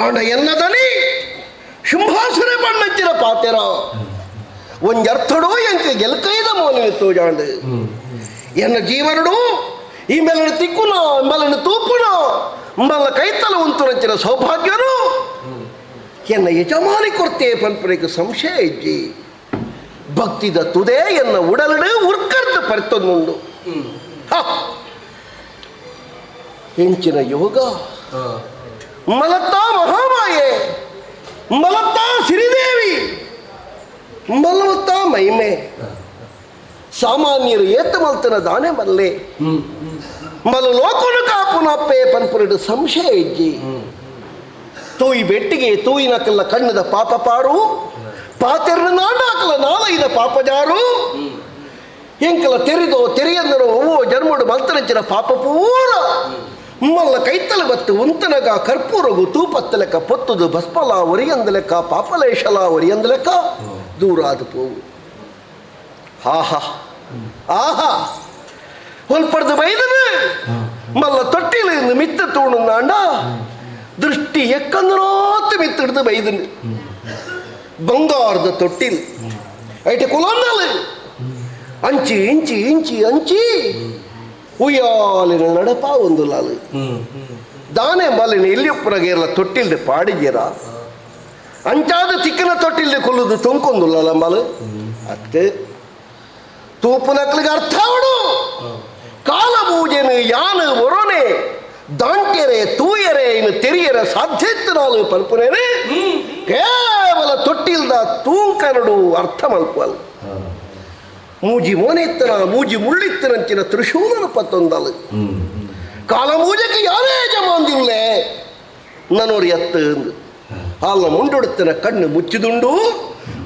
ಆಂಡ ಎನ್ನದನಿ ಶುಂಭಾಸುರೆ ಬಣ್ಣಚ್ಚಿನ ಪಾತಿರ ಒಂಜರ್ಥಡೋ ಎಂಕ ಗೆಲ್ಕೈದ ಮೋನಿನ ತೋಜಾಂಡು ಎನ್ನ ಜೀವನಡು ಈ ಮೇಲನ ತಿಕ್ಕುನೋ ಇಂಬಲನ ತೂಪುನೋ ಇಂಬಲ ಕೈತಲ ಉಂತುನಂಚಿನ ಸೌಭಾಗ್ಯನು ಎನ್ನ ಯಜಮಾನಿ ಕೊರ್ತೆ ಪನ್ಪನಿಗೆ ಸಂಶಯ ಇಜ್ಜಿ ಭಕ್ತಿದ ತುದೇ ಎನ್ನ ಉಡಲಡು ಉರ್ಕರ್ದು ಪರ್ತೊಂದುಂಡು. ಎಂಚಿನ ಯೋಗ ಮಲತ್ತಾ ಮಹಾಮಾಯೆ ಮಲತ್ತಾ ಸಿರಿದೇವಿ ಮಲವತ್ತಾ ಮಹಿಮೆ. ಸಾಮಾನ್ಯರು ಏತ ಮಲ್ತನ ದಾನೆ ಮಲ್ಲೆ ಮಲು ಲೋಕನು ಕಾಪುನಪ್ಪೆ ಪನ್ಪುರಡು ಸಂಶಯ ಇಜ್ಜಿ ತೂಯಿ ಬೆಟ್ಟಿಗೆ ತೂಯಿನಕಲ್ಲ ಕಣ್ಣದ ಪಾಪ ಪಾರು ಪಾತೆರ್ನ ನಾಡಾಕಲ ನಾಲೈದ ಪಾಪಜಾರು ಎಂಕಲ ತೆರಿದೋ ತೆರಿಯಂದರೋ ಓ ಜನ್ಮಡು ಮಲ್ತನಂಚಿನ ಪಾಪ ಪೂರ ಮಲ್ಲ ಕೈತಲ ಬತ್ತು ಉಂತನಗ ಕರ್ಪೂರಗು ತೂಪತ್ತಲೆಕ್ಕ ಪೊತ್ತುದು ಭಸ್ಮಲ ಒರಿಯಂದಲೆಕ್ಕ ಪಾಪಲೇಶಲ ಒರಿಯಂದಲೆಕ್ಕ ದೂರಾದ ಪೋವು. ಆಹಾ ಆಹಾ ಒಲ್ಪಡ್ದು ಬೈದನು ಮಲ್ಲ ತೊಟ್ಟಿಲು ಮಿತ್ತ ತೂಣುಂದಾಂಡ ದೃಷ್ಟಿ ಎಕ್ಕಂದನೋತ್ ಮಿತ್ತಿಡ್ದು ಬೈದನು ಬಂಗಾರದ ತೊಟ್ಟಿಲು ಐಟೆ ಕುಲೊಂದಲು ಅಂಚಿ ಇಂಚಿ ಇಂಚಿ ಅಂಚಿ ಉಯ್ಯಾಲಿನ ನಡಪ ಒಂದು ಲಾಲು ದಾನೆ ಮಲಿನ ಎಲ್ಲಿಯೊಪ್ಪನಗೇರ್ಲ ತೊಟ್ಟಿಲ್ದೆ ಪಾಡಿದ್ದೀರ ಅಂಚಾದ ತಿಕ್ಕನ ತೊಟ್ಟಿಲ್ದೆ ಕೊಲ್ಲುದು ತೊಂಕೊಂದುಲ್ಲ ಮಲು ಅತ್ತೆ ತೂಪುನಕ್ಲಿಗೆ ಅರ್ಥ ಅವಡು ಕಾಲಬೂಜೆನು ಯಾನು ಒರೊನೆ ದಾಂಟೆರೆ ತೂಯರೆ ಇನ್ನು ತೆರಿಯರ ಸಾಧ್ಯತೆ ಪಲ್ಪುನೇನೆ ಕೇವಲ ತೊಟ್ಟಿಲ್ದ ತೂಂಕನಡು ಅರ್ಥ ಮಲ್ಪಲ್ ಮೂಜಿ ಮೋನೆತ್ತನ ಮೂಜಿ ಮುಳ್ಳಿತ್ತನಂಚಿನ ತ್ರಿಶೂಲನ ಪತ್ತೊಂದಲು ಕಾಲಮೂಜಕ್ಕೆ ಯಾರೇ ಜಮಾಂದಿಲ್ಲೇ ನನೋರು ಎತ್ತು ಅಲ್ಲ ಮುಂಡೊಡುತ್ತನ ಕಣ್ಣು ಮುಚ್ಚಿದುಂಡು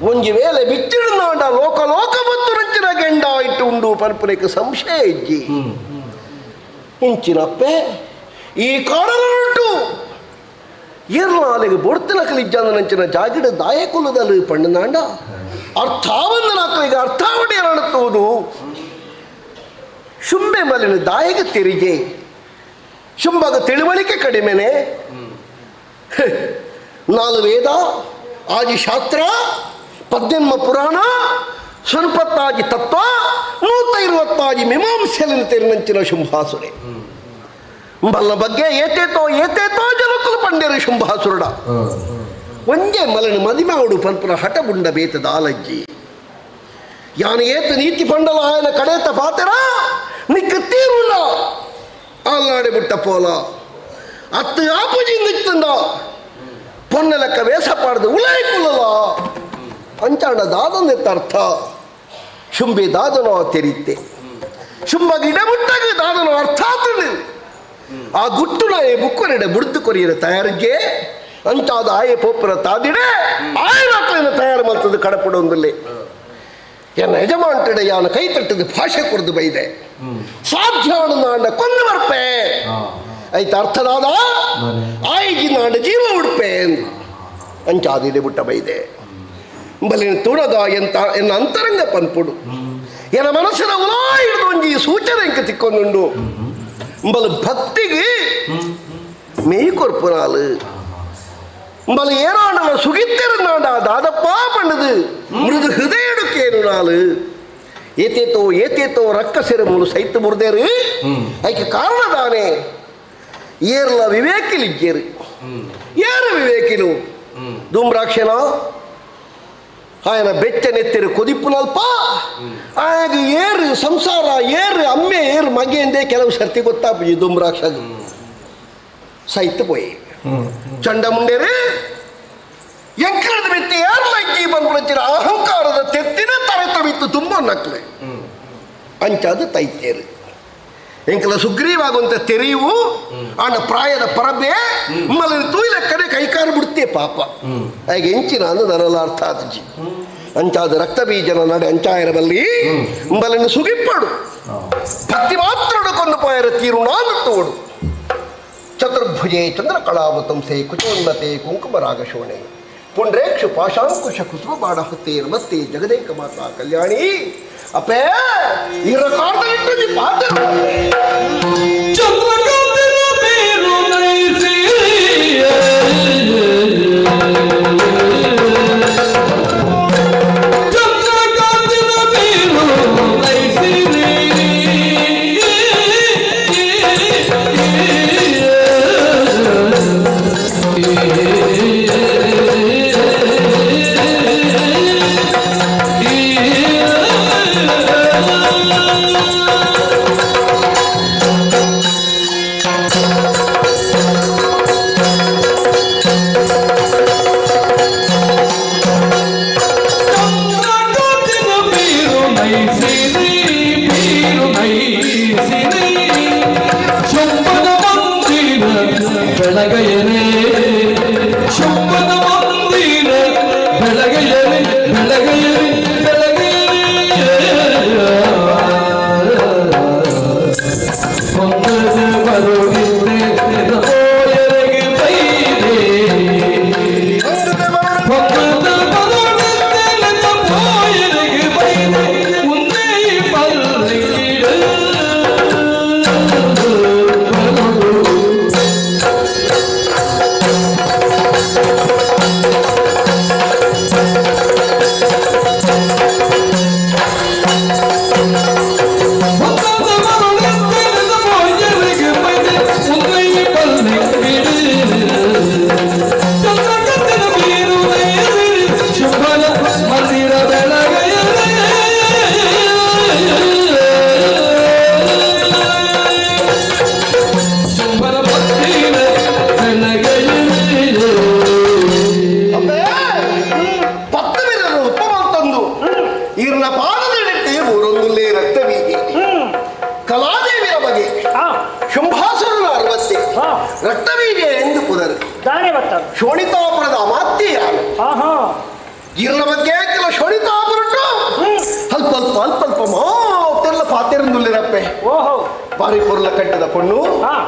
ಒಂಜಿ ವೇಳೆ ಬಿಚ್ಚಿಡುನಾಂಡ ಲೋಕ ಲೋಕ ಮತ್ತು ನಂಚಿನ ಗೆಂಡ ಇಟ್ಟು ಉಂಡು ಪಲ್ಪನೆಗೆ ಸಂಶಯ ಇಜ್ಜಿ ಇಂಚಿನಪ್ಪೆ ಈ ಕಾಡಲುಂಟು ಏರ್ಲಾಲಿಗೆ ಬೊಡ್ತನಕಲಿಜ್ಜಾಂದ ನಂಚಿನ ಜಾಗಿಡ ದಾಯಕುಲದಲ್ಲಿ ಪಣ್ಣನಾಂಡ ಅರ್ಥಾವಂದನಾಕಲಿಗೆ ಅರ್ಥಾವಣೆ ಅನ್ನುವುದು ಶುಂಬೆ ಮಲಿನ ದಾಯಕ ತೆರಿಗೆ ಶುಂಬಗ ತಿಳುವಳಿಕೆ ಕಡಿಮೆನೆ. ನಾಲು ವೇದ ಆದಿ ಶಾಸ್ತ್ರ ಪದ್ಯನ್ಮ ಪುರಾಣ ಸ್ವಲ್ಪತ್ತಾಜಿ ತತ್ವ 120 ಮೀಮಾಂಸೆಲಿನ ತೆರಿನಂಚಿನ ಶುಂಭಾಸುರೆ ಬಲ್ಲ ಬಗ್ಗೆ ಏತೇತೋ ಏತೇತೋ ಜನಕುಲು ಪಂಡ್ಯರು ಶುಂಭಾಸುರಡ ಒಂಜೆ ಮಲನ ಮದಿಮಾವುಡು ಪನ್ಪುನ ಹಠಬುಂಡ ಬೇತದ ಆಲಜ್ಜಿ ಯಾನು ಏತ ನೀತಿ ಪಂಡಲ ಆಯನ ಕಡೇತ ಪಾತೆರ ನಿಕ್ಕ ತೀರುಂಡ ಆಲ್ನಾಡೆ ಬಿಟ್ಟ ಪೋಲ ಅತ್ತು ಆಪುಜಿ ನಿತ್ತಂದ ಪೊನ್ನೆಲೆಕ್ಕ ವೇಷ ಪಾಡ್ದು ಉಳಾಯ್ಕುಲ್ಲಲ ಅಂಚಾಂಡ ದಾದನೆತ್ತ ಅರ್ಥ ಶುಂಬಿ ದಾದನೋ ತೆರಿತ್ತೆ ಶುಂಬಗೆ ಇಡಬುಟ್ಟಾಗ ದಾದನೋ ಅರ್ಥಾತನು ಆ ಗುಟ್ಟು ನಾಯೆ ಬುಕ್ಕನೆಡೆ ಬುಡ್ದು ಕೊರಿಯರ ತಯಾರಿಗೆ ಅಂಚಾದ ಆಯೆ ಪೋಪುರ ತಾದಿಡೆ ಆಯನ ತಯಾರು ಮಾಡ್ತದೆ ಕಡಪಡೊಂದಲ್ಲಿ ಎನ್ನ ಯಜಮಾನ್ಟಡೆ ಯಾನ ಕೈ ತಟ್ಟದ ಭಾಷೆ ಕೊಡ್ದು ಬೈದೆ ಸಾಧ್ಯ ನಾಂಡ ಕೊಂದು ಬರ್ಪೆ ಐತ ಅರ್ಥದಾದ ಆಯಿಗಿ ನಾಂಡ ಜೀವ ಉಡ್ಪೆ ಅಂಚಾದಿಡೆ ಬುಟ್ಟ ಬೈದೆ ಬಲಿನ ತುಣಗ ಎಂತ ಎನ್ನ ಅಂತರಂಗ ಪನ್ಪುಡು ಎನ್ನ ಮನಸ್ಸಿನ ಉಲಾ ಹಿಡಿದು ಒಂಜಿ ಸೂಚನೆ ಇಂಕ ತಿಕ್ಕೊಂದುಂಡು ಬಲು ಭಕ್ತಿಗೆ ಮೇಯ್ ಕೊರ್ಪುನಾಲು ಬಲು ಏನಾಂಡಲ ಸುಗಿತ್ತಿರುನಾಂಡ ದಾದಪ್ಪ ಪಂಡದು ಮೃದು ಹೃದಯಡುಕೇನು ನಾಲು ಏತೇತೋ ಏತೇತೋ ರಕ್ಕಸಿರ ಮೂಲು ಸೈತು ಮುರಿದೇರು ಐಕೆ ಕಾರಣ ದಾನೆ ಏರ್ಲ ವಿವೇಕಿಲಿಜ್ಜೇರು ಏರು ವಿವೇಕಿಲು ಧೂಮ್ರಾಕ್ಷನ ఆయన ಬೆಚ್ಚನೆತ್ತಿರು ಕೊದಿಪ್ಪುನಲ್ಪ ಆಗ ಏರು ಸಂಸಾರ ಏರು ಅಮ್ಮೆ ಏರು ಮಗೆಂದೇ ಕೆಲವು ಸರ್ತಿ ಗೊತ್ತಾಪುಜಿ ಧೂಮ್ರಾಕ್ಷ ಸೈತು ಪೋಯಿ ಚಂಡ ಮುಂಡೇರು ಎಂಕರದ ಮೆತ್ತಿ ಏರು ಲಕ್ಕಿ ಬಂದ್ಬಿಡ್ತೀರ ಅಹಂಕಾರದ ತೆತ್ತಿನ ತರೆತ ಬಿತ್ತು ತುಂಬ ನಕ್ಲೆ ಅಂಚಾದ ತೈತೇರು ಎಂಕಲ ಸುಗ್ರೀವಾಗುವಂತ ತೆರೆಯುವು ಆಂಡ ಪ್ರಾಯದ ಪರಬೆ ಮಲ್ಲಿ ತೂಯ್ಲಕ್ಕನೆ ಕೈಕಾರು ಬಿಡ್ತೇ ಪಾಪ ಹಾಗೆ ಎಂಚಿನ ಅಂದು ನರಲ ಅರ್ಥ ಆತಜಿ ಅಂಚಾದ ರಕ್ತ ಬೀಜನ ನಡೆ ಅಂಚಾಯರಬಲ್ಲಿ ಬಲನ್ನು ಸುಗಿಪ್ಪಡು ಭಕ್ತಿ ಮಾತ್ರ ಕೊಂಡು ಪಾಯರ ತೀರುಣಾನು ತೋಡು ಚತುರ್ಭುಜೆ ಚಂದ್ರಕಳಾವತಂಸೆ ಕುಚೋನ್ನತೆ ಕುಂಕುಮ ರಾಗಶೋಣೆ ಪುಂಡ್ರೇಕ್ಷು ಪಾಶಾಂಕುಶ ಕುಸುಮ ಬಾಣಹತ್ತೆ ನಮಸ್ತೆ ಜಗದೇಕ ಮಾತಾ ಕಲ್ಯಾಣಿ ಅಪೇ ಇರ ಕಾರ್ದಲಿಟ್ಟು ಪಾತ್ರ Yeah. ದುಲ್ಲಿರಪ್ಪೆ. ಓಹೋ, ಬಾರಿ ಪೊರ್ಲ ಕಟ್ಟದ ಪೊಣ್ಣು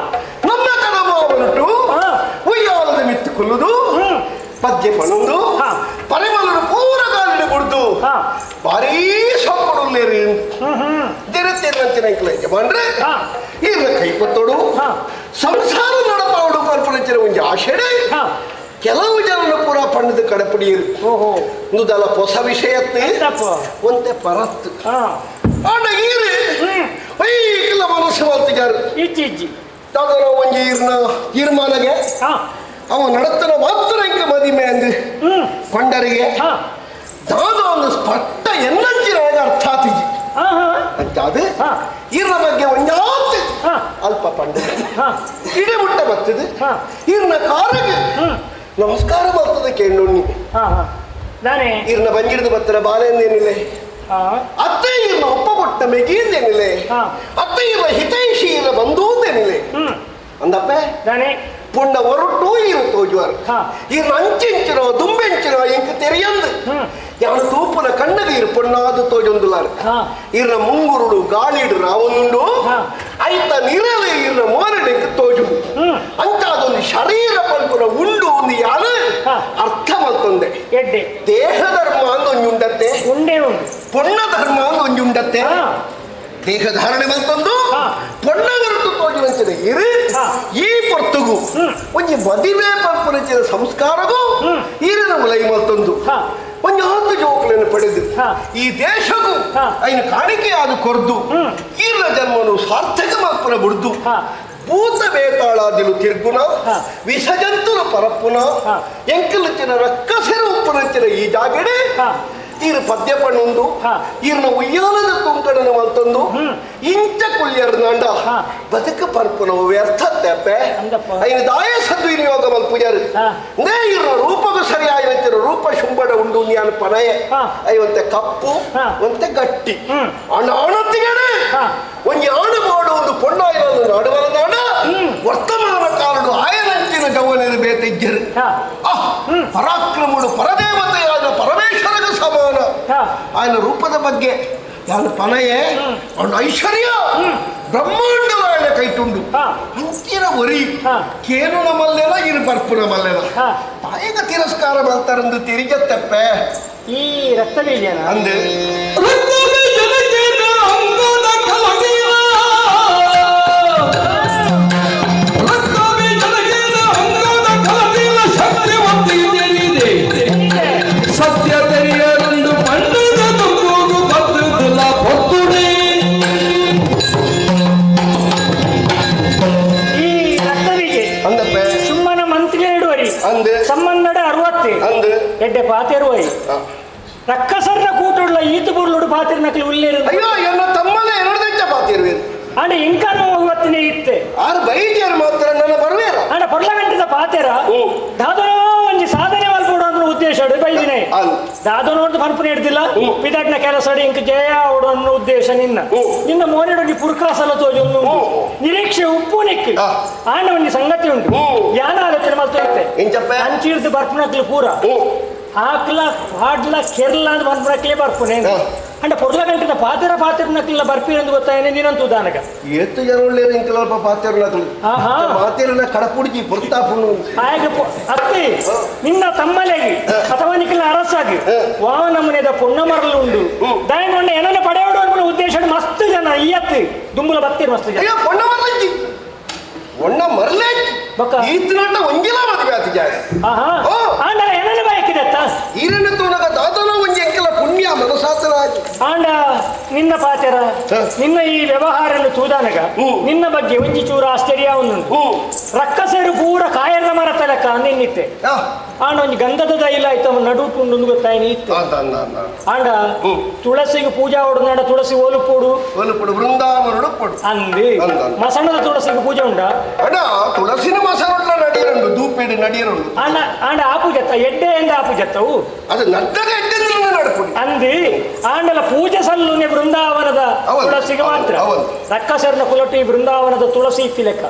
ನಮ್ಮ ಕಡಮಾವನುಟು ಉಯ್ಯಾಲದ ಮಿತ್ತು ಕುಲ್ಲುದು ಪದ್ಯ ಪಣ್ಣೊಂದು ಪರಿಮಳನು ಪೂರ ಗಾಲಿನ ಕೊಡ್ದು ಭಾರೀ ಸೊಪ್ಪಡುಲ್ಲೇರಿ ದಿನತ್ತಿನಂಚಿನ ಯಜಮಾನ್ರೆ ಈರ್ನ ಕೈಪತ್ತೋಡು ಸಂಸಾರ ನಡಪಾವಡು ಕಲ್ಪನೆಚ್ಚಿನ ಒಂಜಿ ಆಶೆಡೆ ಕೆಲವು ಜನನು ಪೂರ ಪಣ್ಣದ ಕಡಪಡಿಯರು. ನುದಲ ಹೊಸ ವಿಷಯತ್ತೆ ಒಂತೆ ಪರತ್ತು ಆಂಡ ಈರು ಐಕ್ಲ ಮನಸ್ಸು ಮಲ್ತಿಗಾರು ಇಜ್ಜಿ ದಾದನ ಒಂಜಿ ಈರ್ನ ತೀರ್ಮಾನಗೆ ಅವ ನಡತನ ಮಾತ್ರ ಇಂಕ ಮದಿಮೆ ಅಂದು ಕೊಂಡರಿಗೆ ದಾದ ಒಂದು ಸ್ಪಷ್ಟ ಎನ್ನಂಚಿನ ಅರ್ಥ ಆತಿಜಿ ಅಂತ ಅದು ಈರ್ನ ಬಗ್ಗೆ ಒಂಜಾತ್ ಅಲ್ಪ ಪಂಡ ಇಡೀ ಮುಟ್ಟ ಬರ್ತದೆ ಈರ್ನ ಕಾರಿಗೆ ನಮಸ್ಕಾರ ಬರ್ತದೆ ಕೇಂಡುಣ್ಣಿ. ಈರ್ನ ಬಂಜಿಡ್ದು ಬತ್ತರ ಬಾಲೆಂದೇನಿಲ್ಲ, ಅತ್ತೆ ಈರ್ನ ಒಪ್ಪ ಕೊಟ್ಟ ಮೆಗೀಂದೇನಿಲ್ಲ, ಅತ್ತೆ ಈರ್ನ ಹಿತೈಷಿ ಈರ್ನ ಬಂಧೂಂದೇನಿಲ್ಲ ಅಂದಪ್ಪೆ ಪುಣ್ಣ ಒರಟು ಈರು ತೋಜುವರು ಈರ್ನ ಅಂಚಿಂಚಿನೋ ದುಂಬೆಂಚಿನೋ ಇಂಕ ತೆರೆಯಂದು ಯಾನು ತೂಪುನ ಕಣ್ಣದ ಈರು ಪೊಣ್ಣಾದು ತೋಜೊಂದುಲಾರು ಈರ್ನ ಮುಂಗುರುಡು ಗಾಳಿಡು ರಾವನುಂಡು ಐತ ನಿರಲು ಈರ್ನ ಮೋರಡಿಂಕ ತೋಜು ಅಂತಾದೊಂದು ಶರೀರ ಪಲ್ಪುನ ಉಂಡು ಒಂದು ಯಾನು ಅರ್ಥ ಮಲ್ತೊಂದೆ. ದೇಹ ಧರ್ಮ ಅಂದು ಒಂಜುಂಡತ್ತೆ, ಉಂಡೇ ಉಂಡು ಪೊಣ್ಣ ಧರ್ಮ ಅಂದು ಒಂಜುಂಡತ್ತೆ. ದೇಹ ಧಾರಣೆ ಮಲ್ತೊಂದು ಪೊಣ್ಣ ಹೊರತು ತೋಜುವಂಚಿನ ಇರು ಈ ಪೊರ್ತುಗು ಒಂಜಿ ಮದಿಮೆ ಪಲ್ಪುನಂಚಿನ ಸಂಸ್ಕಾರಗೂ ಈರಿನ ಉಲೈ ಮಲ್ತೊಂದು ಒಂಜಿ 10 ಜೋಕುಗಳನ್ನು ಪಡೆದು ಈ ದೇಶಕ್ಕೂ ಐನ ಕಾಣಿಕೆಯಾದ ಕೊರ್ದು ಈರ್ನ ಜನ್ಮನು ಸಾರ್ಥಕ ಮಲ್ಪುನ ಬುಡ್ದು ಭೂತ ಬೇತಾಳಾದಿಲು ತಿರ್ಗುಣ ವಿಸಜಂತುಲು ಪರಪ್ಪುನ ಎಂಕಲುಚಿನ ರಕ್ಕಸೆರು ಉಪ್ಪುನಂಚಿನ ಈ ಜಾಗಡೆ ಈರು ಪದ್ಯ ಪಣ್ಣೊಂದು ಈರ್ನ ಉಯ್ಯಾಲದ ತುಂಕಡನ ಮಲ್ತೊಂದು ಇಂಚ ಕುಲ್ಯರ್ನಾಂಡ ಬದುಕ ಪರ್ಪುನ ವ್ಯರ್ಥ ತೆಪ್ಪೆ ಐನ ದಾಯ ಸದ್ವಿನಿಯೋಗ ಮಲ್ಪುಜಾರು ನೇ ಈರ್ನ ರೂಪಗೂ ಸರಿಯಾಗಿರೋ ರೂಪ ಶುಂಬಡ ಉಂಡು ನ್ಯಾನ್ ಪನಯ ಐವಂತೆ ಕಪ್ಪು ಒಂತೆ ಗಟ್ಟಿ ಅಣ್ಣ ಅಣತಿಗಡೆ ಒಂಜಿ ಆಣು ಬೋಡು ಒಂದು ಪೊಣ್ಣಾಯಿನ ನಡುವಲದಾಂಡ ವರ್ತಮಾನ ಕಾಲಡು ಆಯನಂಚಿನ ಜವನರು ಬೇತೆಜ್ಜರು ಪರಾಕ್ರಮುಡು ಪರದೇವತೆಯಾದ ಪರಮೇಶ್ವರಗ ಸಮಾನ ఆయన ರೂಪದ ಬಗ್ಗೆ ಯಾನು ಪನಯೆ ಅವನ ಐಶ್ವರ್ಯ ಬ್ರಹ್ಮಾಂಡದ ఆయన ಕೈಟುಂಡು ಅಂಚಿನ ಒರಿ ಕೇನು ನಮಲ್ಲೆನ ಇರು ಬರ್ಪು ನಮಲ್ಲೆನ ತಾಯಿಗ ತಿರಸ್ಕಾರ ಮಾಡ್ತಾರಂದು ತಿರುಗತ್ತಪ್ಪೆ ಈ ರಕ್ತಬೀಜನ ಅಂದು ಸತ್ಯ ತೆರೆಯರಂದು ಪಂಡದ ತುಂಬುಗು ಬದ್ದುಲ ಪೊತ್ತುಡೆ. ಈ ರಕ್ತಬೀಜ ಅಂದಪ್ಪೆ ಸುಮ್ಮನ ಮಂತ್ರಿ ಇಡುವರಿ ಅಂದು ಸಂಬಂಧಡ 60 ಅಂದು ಎಡ್ಡೆ ಪಾತೆರುವರಿ ರಕ್ಕಸರ್ನ ಕೂಟುಡ್ಲ ಈತು ಬುರ್ಲುಡು ಪಾತಿರ್ ನಕಲಿ ಉಲ್ಲೇರು. ಅಯ್ಯೋ ಎನ್ನ ತಮ್ಮಲೇ ಎರಡ್ದೆಚ್ಚ ಪಾತಿರುವೆ ಅಂಡ ಇಂಕಾನು ಹೋಗುವತ್ತಿನೇ ಇತ್ತೆ ಆರು ಬೈಜರು ಮಾತ್ರ ನನ್ನ ಬರುವೇರ ಅಂಡ ಪೊರ್ಲಗಂಟದ ಪಾತೆರ ದಾದನೋ ಒಂಜಿ ಸಾಧನೆ ಮಲ್ಪೋಡು ಅನ್ನೋ ಉದ್ದೇಶ ಬೈದಿನೇ ದಾದನೋರ್ದು ಪನ್ಪುನ ಹಿಡ್ದಿಲ್ಲ ಪಿದಾಟ್ನ ಕೆಲಸ ಇಂಕ ಜಯ ಆವಡು ಅನ್ನೋ ಉದ್ದೇಶ ನಿನ್ನ ನಿನ್ನ ಮೋನೆಡೊಂಜಿ ಪುರ್ಕಾಸಲ ತೋಜೊಂದು ನಿರೀಕ್ಷೆ ಉಪ್ಪು ನಿಕ್ ಆಂಡ ಒಂಜಿ ಸಂಗತಿ ಉಂಟು ಯಾನ ಆಲೋಚನೆ ಮಲ್ತೋಯ್ತೆ ಅಂಚಿರ್ದು ಬರ್ಪುನಕ್ಲು ಪೂರ ಆಕ್ಲ ಹಾಡ್ಲ ಕೆರ್ಲ ಅಂತ ಬರ್ಪುನಕ್ಲೇ ಬರ್ಪುನೆ ಅಂಡ ಪೊರ್ಲಗಂಟದ ಪಾತೆರ ಪಾತೆರ್ನಕ್ಲ ಬರ್ಪೀರಂದು ಗೊತ್ತಾಯನೆ ನೀನಂತೂ ದಾನಗ ಏತು ಜನ ಒಳ್ಳೆಯರು ಇಂಕಲ್ಪ ಪಾತೆರ್ನಕ್ಲು ಪಾತೆರ್ನ ಕಡಪುಡಿಜಿ ಪೊರ್ತಾಪುಣ್ಣು ಆಗ ಅತ್ತೆ ನಿನ್ನ ತಮ್ಮಲೆಗಿ ಅಥವಾ ನಿಕ್ಕಲ ಅರಸಾಗಿ ವಾವ ನಮ್ಮನೆದ ಪೊಣ್ಣ ಮರಲು ಉಂಡು ದಾಯಗೊಂಡ ಏನನ್ನ ಪಡೆಯೋಡು ಅನ್ನೋ ಉದ್ದೇಶ ಮಸ್ತ್ ಜನ ಈ ಅತ್ತಿ ದುಂಬುಲ ಬತ್ತೀರ್ ಮಸ್ತ್ ಜನ ಪೊಣ್ಣ ಮರಲಜ್ಜಿ ಒಣ್ಣ ಮರಲೇ ಈತನಟ್ಟ ಒಂಜಿಲ ಮದುವೆ ಆತಿ ಜಾಗ ಆಂಡಲ ಏನನ್ನ ಬಯಕಿದತ್ತ ಈರನ್ನ ತೋಣಗ ದಾದನ ಒಂಜಿ ಎಂಕಲ ಪುಣ್ಯ ಮನಸಾತನ ಆಂಡ ನಿನ್ನ ಪಾತೆರ ನಿನ್ನ ಈ ವ್ಯವಹಾರನ್ನು ತೂದಾನಗ ನಿನ್ನ ಬಗ್ಗೆ ಒಂಜಿ ಚೂರು ಆಶ್ಚರ್ಯ ಒಂದುಂಟು ರಕ್ಕಸರು ಪೂರ ಕಾಯರ್ನ ಮರ ತಲಕ ನಿನ್ನಿತ್ತೆ ಆಂಡ ಒಂಜಿ ಗಂಧದ ದೈಲ ಆಯ್ತು ನಡುಟುಂಡು ಗೊತ್ತಾಯ್ನಿ ಇತ್ತು ಆಂಡ ತುಳಸಿಗೆ ಪೂಜಾ ಹೊಡೆದಾಡ ತುಳಸಿ ಓಲುಪೋಡು ಓಲುಪೋಡು ಬೃಂದಾವನಡು ಪೋಡು ಅಂದಿ ಮಸಣದ ತುಳಸಿಗೆ ಪೂಜೆ ಉಂಡ ಅಣ್ಣ ತುಳಸಿನ ಮಸಣದ ನಡಿಯರುಂಡು ದೂಪೇಡು ನಡಿಯರುಂಡು ಆಂಡ ಆಂಡ ಆ ಪೂಜತ್ತ ಎಡ್ಡೆ ಎಂದ ಆ ಪೂಜತ್ತವು ಅದು ನಡ್ಡಗ ಎಡ್ಡೆ ನಡಪುಡಿ ಅಂದಿ ಆಂಡಲ ಪೂಜೆ ಸಲ್ಲುನೆ ಬೃಂದಾವನದ ತುಳಸಿಗೆ ಮಾತ್ರ ರಕ್ಕಸರ್ನ ಕುಲಟಿ ಬೃಂದಾವನದ ತುಳಸಿ ಇತ್ತಿಲೆಕ್ಕ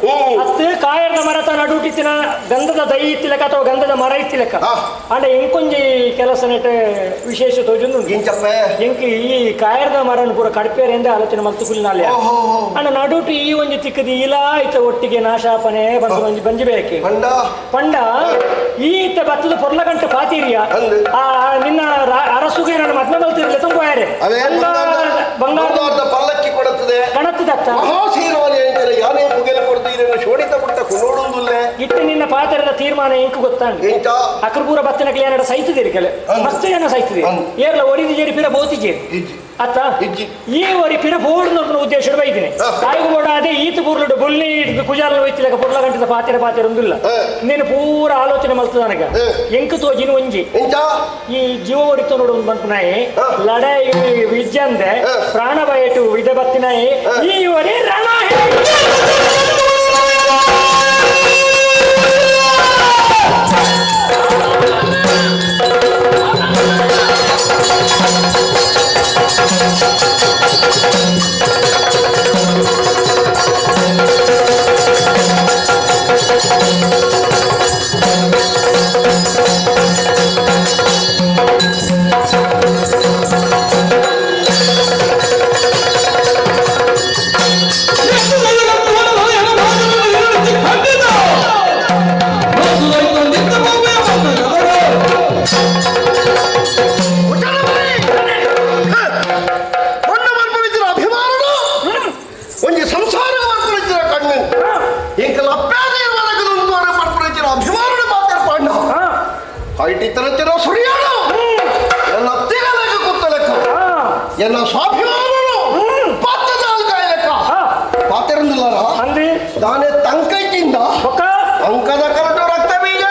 ಅತ್ತು ಕಾಯರ್ನ ಮರತ ನಡುಟಿತ್ತಿನ ಗಂಧದ ದೈ ಇತ್ತಿಲೆಕ್ಕ ಅಥವಾ ಗಂಧದ ಮರ ಇತ್ತಿಲೆಕ್ಕ ಆಂಡ ಎಂಕೊಂಜಿ ಕೆಲಸ ನೆಟ ವಿಶೇಷ ತೋಜುಂದು ಎಂಕ್ ಈ ಕಾಯರ್ದ ಮರನ್ ಪೂರ ಕಡ್ಪೇರೆ ಎಂದ ಆಲೋಚನೆ ಮಲ್ತು ಕುಲಿನಾಲೆ ಅಂಡ ನಡುಟು ಈ ಒಂಜಿ ತಿಕ್ಕದಿ ಇಲಾ ಇತ್ತ ಒಟ್ಟಿಗೆ ನಾಶಾಪನೆ ಬಂದು ಒಂಜಿ ಬಂಜಿ ಬೇಕೆ ಪಂಡ ಈ ಇತ್ತ ಬತ್ತದ ಪೊರ್ಲಗಂಟು ಪಾತೀರಿಯ ಆ ನಿನ್ನ ಅರಸುಗೆ ನನ್ನ ಮದ್ವೆ ಮಲ್ತಿರ್ಲಿ ತುಂಬೋಯಾರೆ ಬಂಗಾರದ ಪಲ್ಲಕ್ಕಿ ಕೊಡುತ್ತದೆ ಕಣತ್ತದತ್ತ ಮಹಾಶೀರ್ವಾದ ಹೇಳ್ತಾರೆ ಯಾನೇ ಪುಗೆಲ ಕೊಡ್ತು ಇದನ್ನು ಶೋಣಿತ ಪುಟ್ಟ ಕೊಡೋಡುಂದುಲ್ಲೆ ಇಟ್ಟು ನಿನ್ನ ಪಾತ್ರದ ತೀರ್ಮಾನ ಎಂಕು ಗೊತ್ತಾಂಡ ಅಕ್ರಪೂರ ಬತ್ತಿನ ಕ್ಲಿಯನಡ ಸೈತದಿರಿ ಕೆಲ ಮಸ್ತ್ ಜನ ಸೈತದೆ ಏರ್ಲ ಒರಿದು ಜೇರಿ ಪಿರ ಬೋತಿ ಜೇರಿ ಅತ್ತ ಈ ಒರಿ ಪಿರ ಬೋರ್ಡ್ ನೋಡ್ಕೊಂಡು ಉದ್ದೇಶ ಬೈದಿನಿ ತಾಯಿಗೂ ಬೋಡ ಅದೇ ಈತ ಪೂರ್ಲುಡು ಬುಲ್ಲಿ ಕುಜಾಲ ಹೋಯ್ತಿಲ್ಲ ಪೊರ್ಲ ಗಂಟದ ಪಾತ್ರೆ ಪಾತ್ರೆ ಒಂದಿಲ್ಲ ನೀನು ಪೂರ ಆಲೋಚನೆ ಮಲ್ತದ ನನಗ ಎಂಕು ತೋಜಿನ ಒಂಜಿ ಈ ಜೀವ ಒರಿತು ನೋಡು ಒಂದು ಬಂತು ನಾಯಿ ಲಡಾಯಿ ವಿಜ್ಜಂದೆ ಪ್ರಾಣ ಬಯಟು ಇದ ಬತ್ತಿನಾಯಿ ಈ ಒರಿ ರಣ ಒಂಜಿ ಸಂಸಾರ ಮಲ್ಪುನ ಕಣ್ಣು ಇಂಕಲ ಅಪ್ಪಾದ ಮಲ್ಪುನ ಅಭಿಮಾನ ಮಾತಾಡ್ಪಾಂಡ ಕೈಟಿತ್ತನತ್ತಿನ ಸುರಿಯಾಡು ಎಲ್ಲ ತಿಗಲೆಕ್ಕ ಕುತ್ತಲೆಕ್ಕ ಎಲ್ಲ ಸ್ವಾಭಿಮಾನನು ಪತ್ತದ ಕಾಯಲೆಕ್ಕ ಪಾತಿರಂದಿಲ್ಲಾರ ತಾನೇ ತಂಕೈತಿಂದ ಅಂಕದ ಕರಟು ರಕ್ತ ಬೀಜ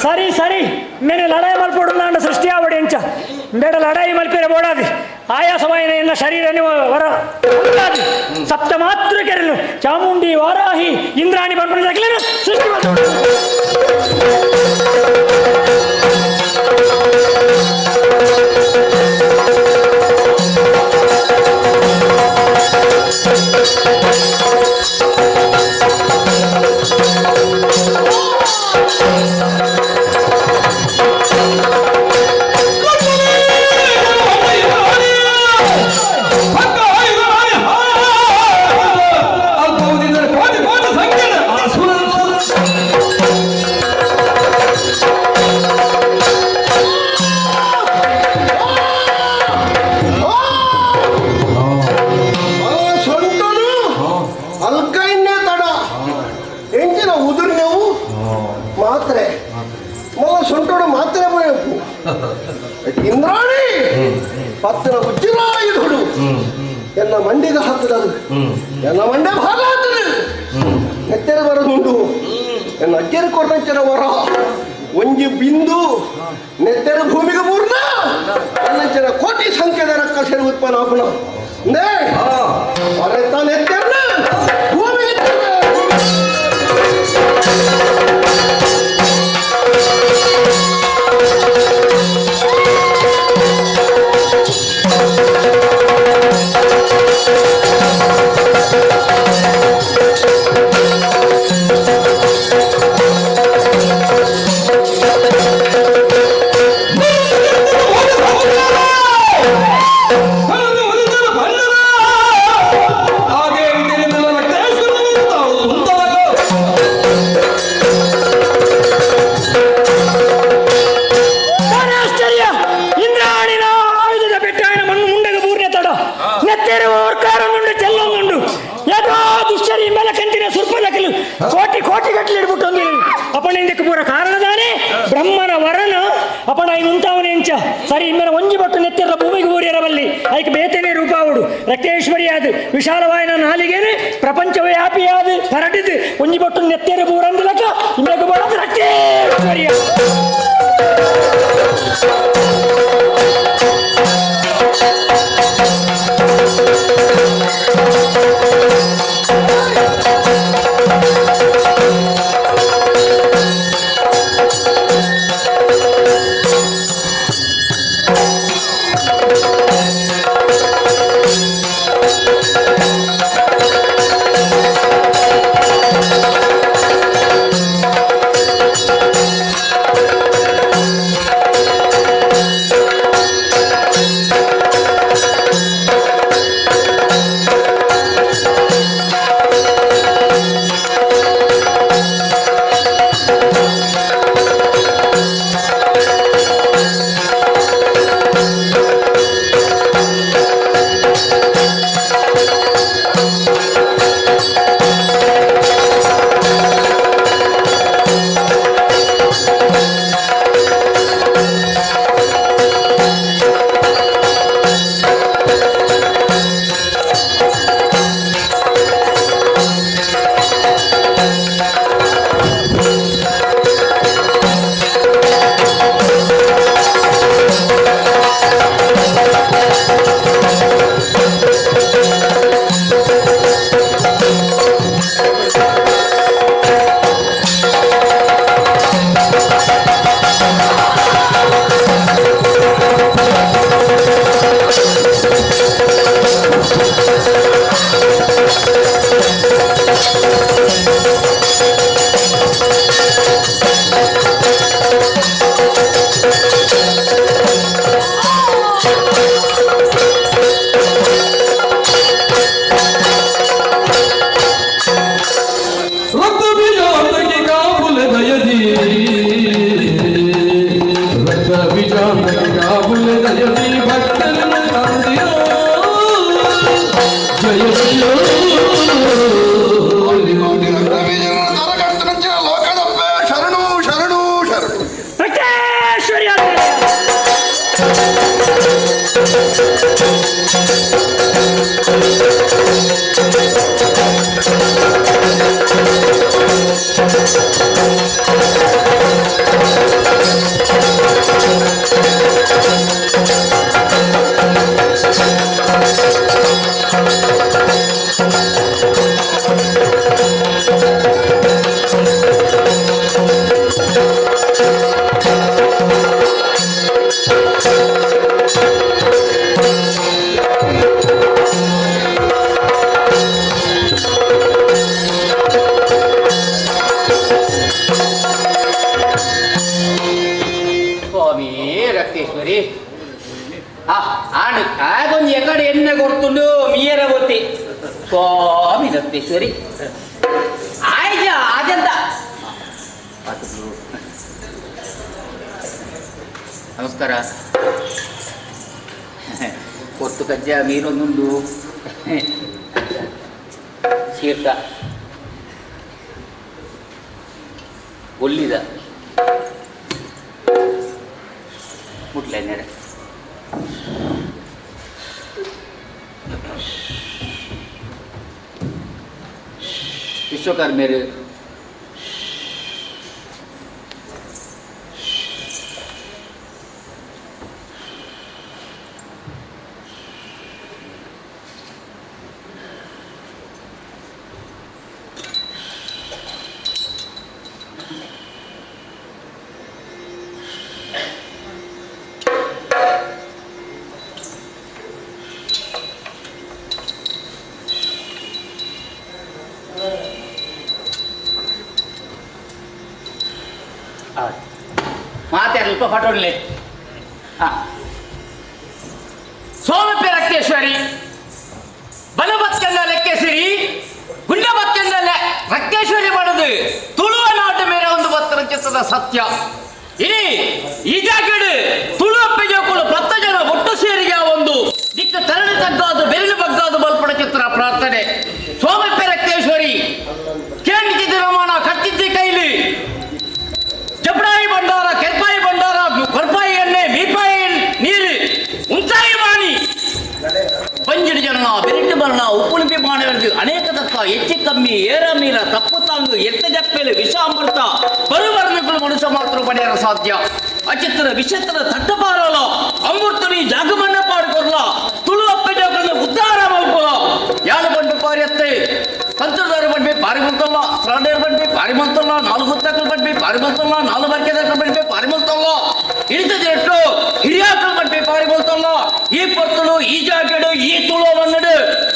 ಸರಿ ಸರಿ ಮೇನೆ ಲಡಾಯಿ ಮಲ್ಪೊಡು ಸೃಷ್ಟಿ ಆವಡಿ ಎಂಚ ಬೇಡ ಲಡಾಯಿ ಮಲ್ಪೇರೆ ಬೋಡಾದಿ ಆಯಾಸವಾಯಿನ ಎನ್ನ ಶರೀರ ವರ ಸಪ್ತ ಮಾತೃ ಕೆರಲು ಚಾಮುಂಡಿ ವಾರಾಹಿ ಇಂದ್ರಾಣಿ ಪರ್ಪಣ ಸೃಷ್ಟಿ ಮಾಡ್ತಾರೆ. ಇಂದ್ರಾಣಿ ಪತ್ತನ ಉಜ್ಜಿರಾಯುಧುಡು ಎನ್ನ ಮಂಡಿಗೆ ಹಾಕದದು ಎನ್ನ ಮಂಡೆ ಭಾಗ ಹಾಕದು ನೆತ್ತೆರ ಬರದುಂಡು ಎನ್ನ ಅಜ್ಜರ ಕೊಟ್ಟಂಚನ ವರ ಒಂಜಿ ಬಿಂದು ನೆತ್ತೆರ ಭೂಮಿಗೆ ಪೂರ್ಣ ಎನ್ನಂಚನ ಕೋಟಿ ಸಂಖ್ಯೆದ ರಕ್ಕ ಸೇರಿ ಉತ್ಪನ್ನ ಆಪಣ ಹೊರತ ನೆತ್ತೆರ್ನ ಭೂಮಿಗೆ ಕೋಟಿ ಕೋಟಿ ಗಟ್ಟಲೆ ಇಡ್ಬಿಟ್ಟು ಅಪಣಿಂದಕ್ಕೆ ಪೂರ ಕಾರಣದಾನೆ ಬ್ರಹ್ಮನ ವರನ ಅಪಣ ಉಂತಾವನೆಂಚ ಸರಿ ಇಮ್ಮೆನ ಒಂಜಿ ಬಟ್ಟು ನೆತ್ತಿರ ಭೂಮಿಗೆ ಊರಿರಬಲ್ಲಿ ಐಕ್ ಬೇತನೆ ರೂಪಾವುಡು ರಕ್ತೇಶ್ವರಿಯಾದ ವಿಶಾಲವಾಯನ ನಾಲಿಗೇನೆ ಪ್ರಪಂಚ ವ್ಯಾಪಿಯಾದ ಹರಡಿದ್ದು ಒಂಜಿ ಬಟ್ಟು ನೆತ್ತಿರ ಬೂರಂದಲಕ ಇಮ್ಮೆಗೆ ಬರೋದು ರಕ್ತೇಶ್ವರಿಯ. ಶರಣು ಶರಣು ಶರಣು. ಸ್ವಾಮಿ ರಕ್ತೇಶ್ವರಿ ಆಣು ಆಗೊಂದು ಎಕಡೆ ಎಣ್ಣೆ ಕೊಡ್ತುಂಡು ಮೀಯರ ಗೊತ್ತಿ ಸ್ವಾಮಿ ರಕ್ತೇಶ್ವರಿ ಆಯ್ಜ ಆಜಂತ. ನಮಸ್ಕಾರ. ಕೊತ್ತು ಕಜ್ಜ ಮೀನೊಂದುಂಡು ಶೀರ್ತ ಒಲ್ಲಿದ. ಮುಟ್ಲೆ ನೆರೆ ವಿಶ್ವಕರ್ಮೇರು ಮಾತಾಡಲ್ಪ ಫಟೋಡ್ಲೆ ಸೋಮಪೆ ರಕ್ತೇಶ್ವರಿ ಬಲಬತ್ಕಂದ ಲೆಕ್ಕೇಶ್ವರಿ ಗುಂಡಬತ್ಕಂದ ರಕ್ತೇಶ್ವರಿ ಮಾಡೋದು ತುಳುವ ನಾಟ ಮೇರೆ ಒಂದು ಬತ್ತರ ಚಿತ್ರದ ಸತ್ಯ ಇನಿ ಈ ಜಾಗಡು ತುಳುವ ಪೆಜೋಕುಳು ಪತ್ತ ಜನ ಒಟ್ಟು ಸೇರಿಗೆ ಒಂದು ದಿಕ್ಕ ತರಳು ತಗ್ಗಾದು ಬೆರಳು ಬಗ್ಗಾದು ಬಲ್ಪಡ ಚಿತ್ರ ಪ್ರಾರ್ಥನೆ ಸೋಮಪೆ ರಕ್ತೇಶ್ವರಿ ಕೇಂದ್ರಿತ ರಮಾಣ ಕತ್ತಿದ್ದಿ ಕೈಲಿ ಜಪಡಾಯಿ ಭಂಡಾರ ಕೆರ್ಪಾಯಿ ಭಂಡಾರ ಕೊರ್ಪಾಯಿ ಎಣ್ಣೆ ಮೀಪಾಯಿ ನೀರು ಉಂತಾಯಿ ಮಾಣಿ ಪಂಜಿಡಿ ಜನ ಬೆರಿಟು ಬರಣ ಉಪ್ಪುಳಿಪಿ ಮಾಣವರೆಗೆ ಅನೇಕ ತತ್ವ ಹೆಚ್ಚು ಕಮ್ಮಿ ಏರ ಮೀರ ತಪ್ಪು ತಾಂಗು ಎತ್ತ ಜಪ್ಪೆಲು ವಿಷ ಅಮೃತ ಬರುವರ್ಣಗಳು ಮನುಷ್ಯ ಮಾತ್ರ ಪಡೆಯಲು ಸಾಧ್ಯ ಅಚಿತ್ರ ವಿಚಿತ್ರ ತಟ್ಟಪಾರಲ ಅಮೃತನಿ ಜಾಗಮನ್ನ ಪಾಡ್ಕೊರ್ಲ ತುಳು ಅಪ್ಪಜೋಗಳನ್ನು ಉದ್ಧಾರ ಮಲ್ಪೊಲ ಯಾಳು ಬಂಡು ಪಾರ್ಯತ್ತೆ ಕಂತ್ರದಾರು ಬಂಡ್ಬಿ ಪಾರಿಮಂತಲ್ಲ ತ್ರಾಂಡೇರು ಬಂಡ್ಬಿ ಪಾರಿಮಂತಲ್ಲ ನಾಲ್ಕು ತಕ್ಕಲು ಬಂಡ್ಬಿ ಪಾರಿಮಂತಲ್ಲ ನಾಲ್ಕು ಬರ್ಕೆದಕ್ಕಲು ಬಂಡ್ಬಿ ಪಾರಿಮಂತಲ್ಲ ಇಳಿತದಿರಟ್ಟು ಹಿರಿಯಾಕಲು ಬಂಡ್ಬಿ ಪಾರಿಮಂತಲ್ಲ ಈ ಪೊರ್ತುಳು ಈ ಜಾಗೆಡು ಈ ತುಳು ಮನ್ನಡು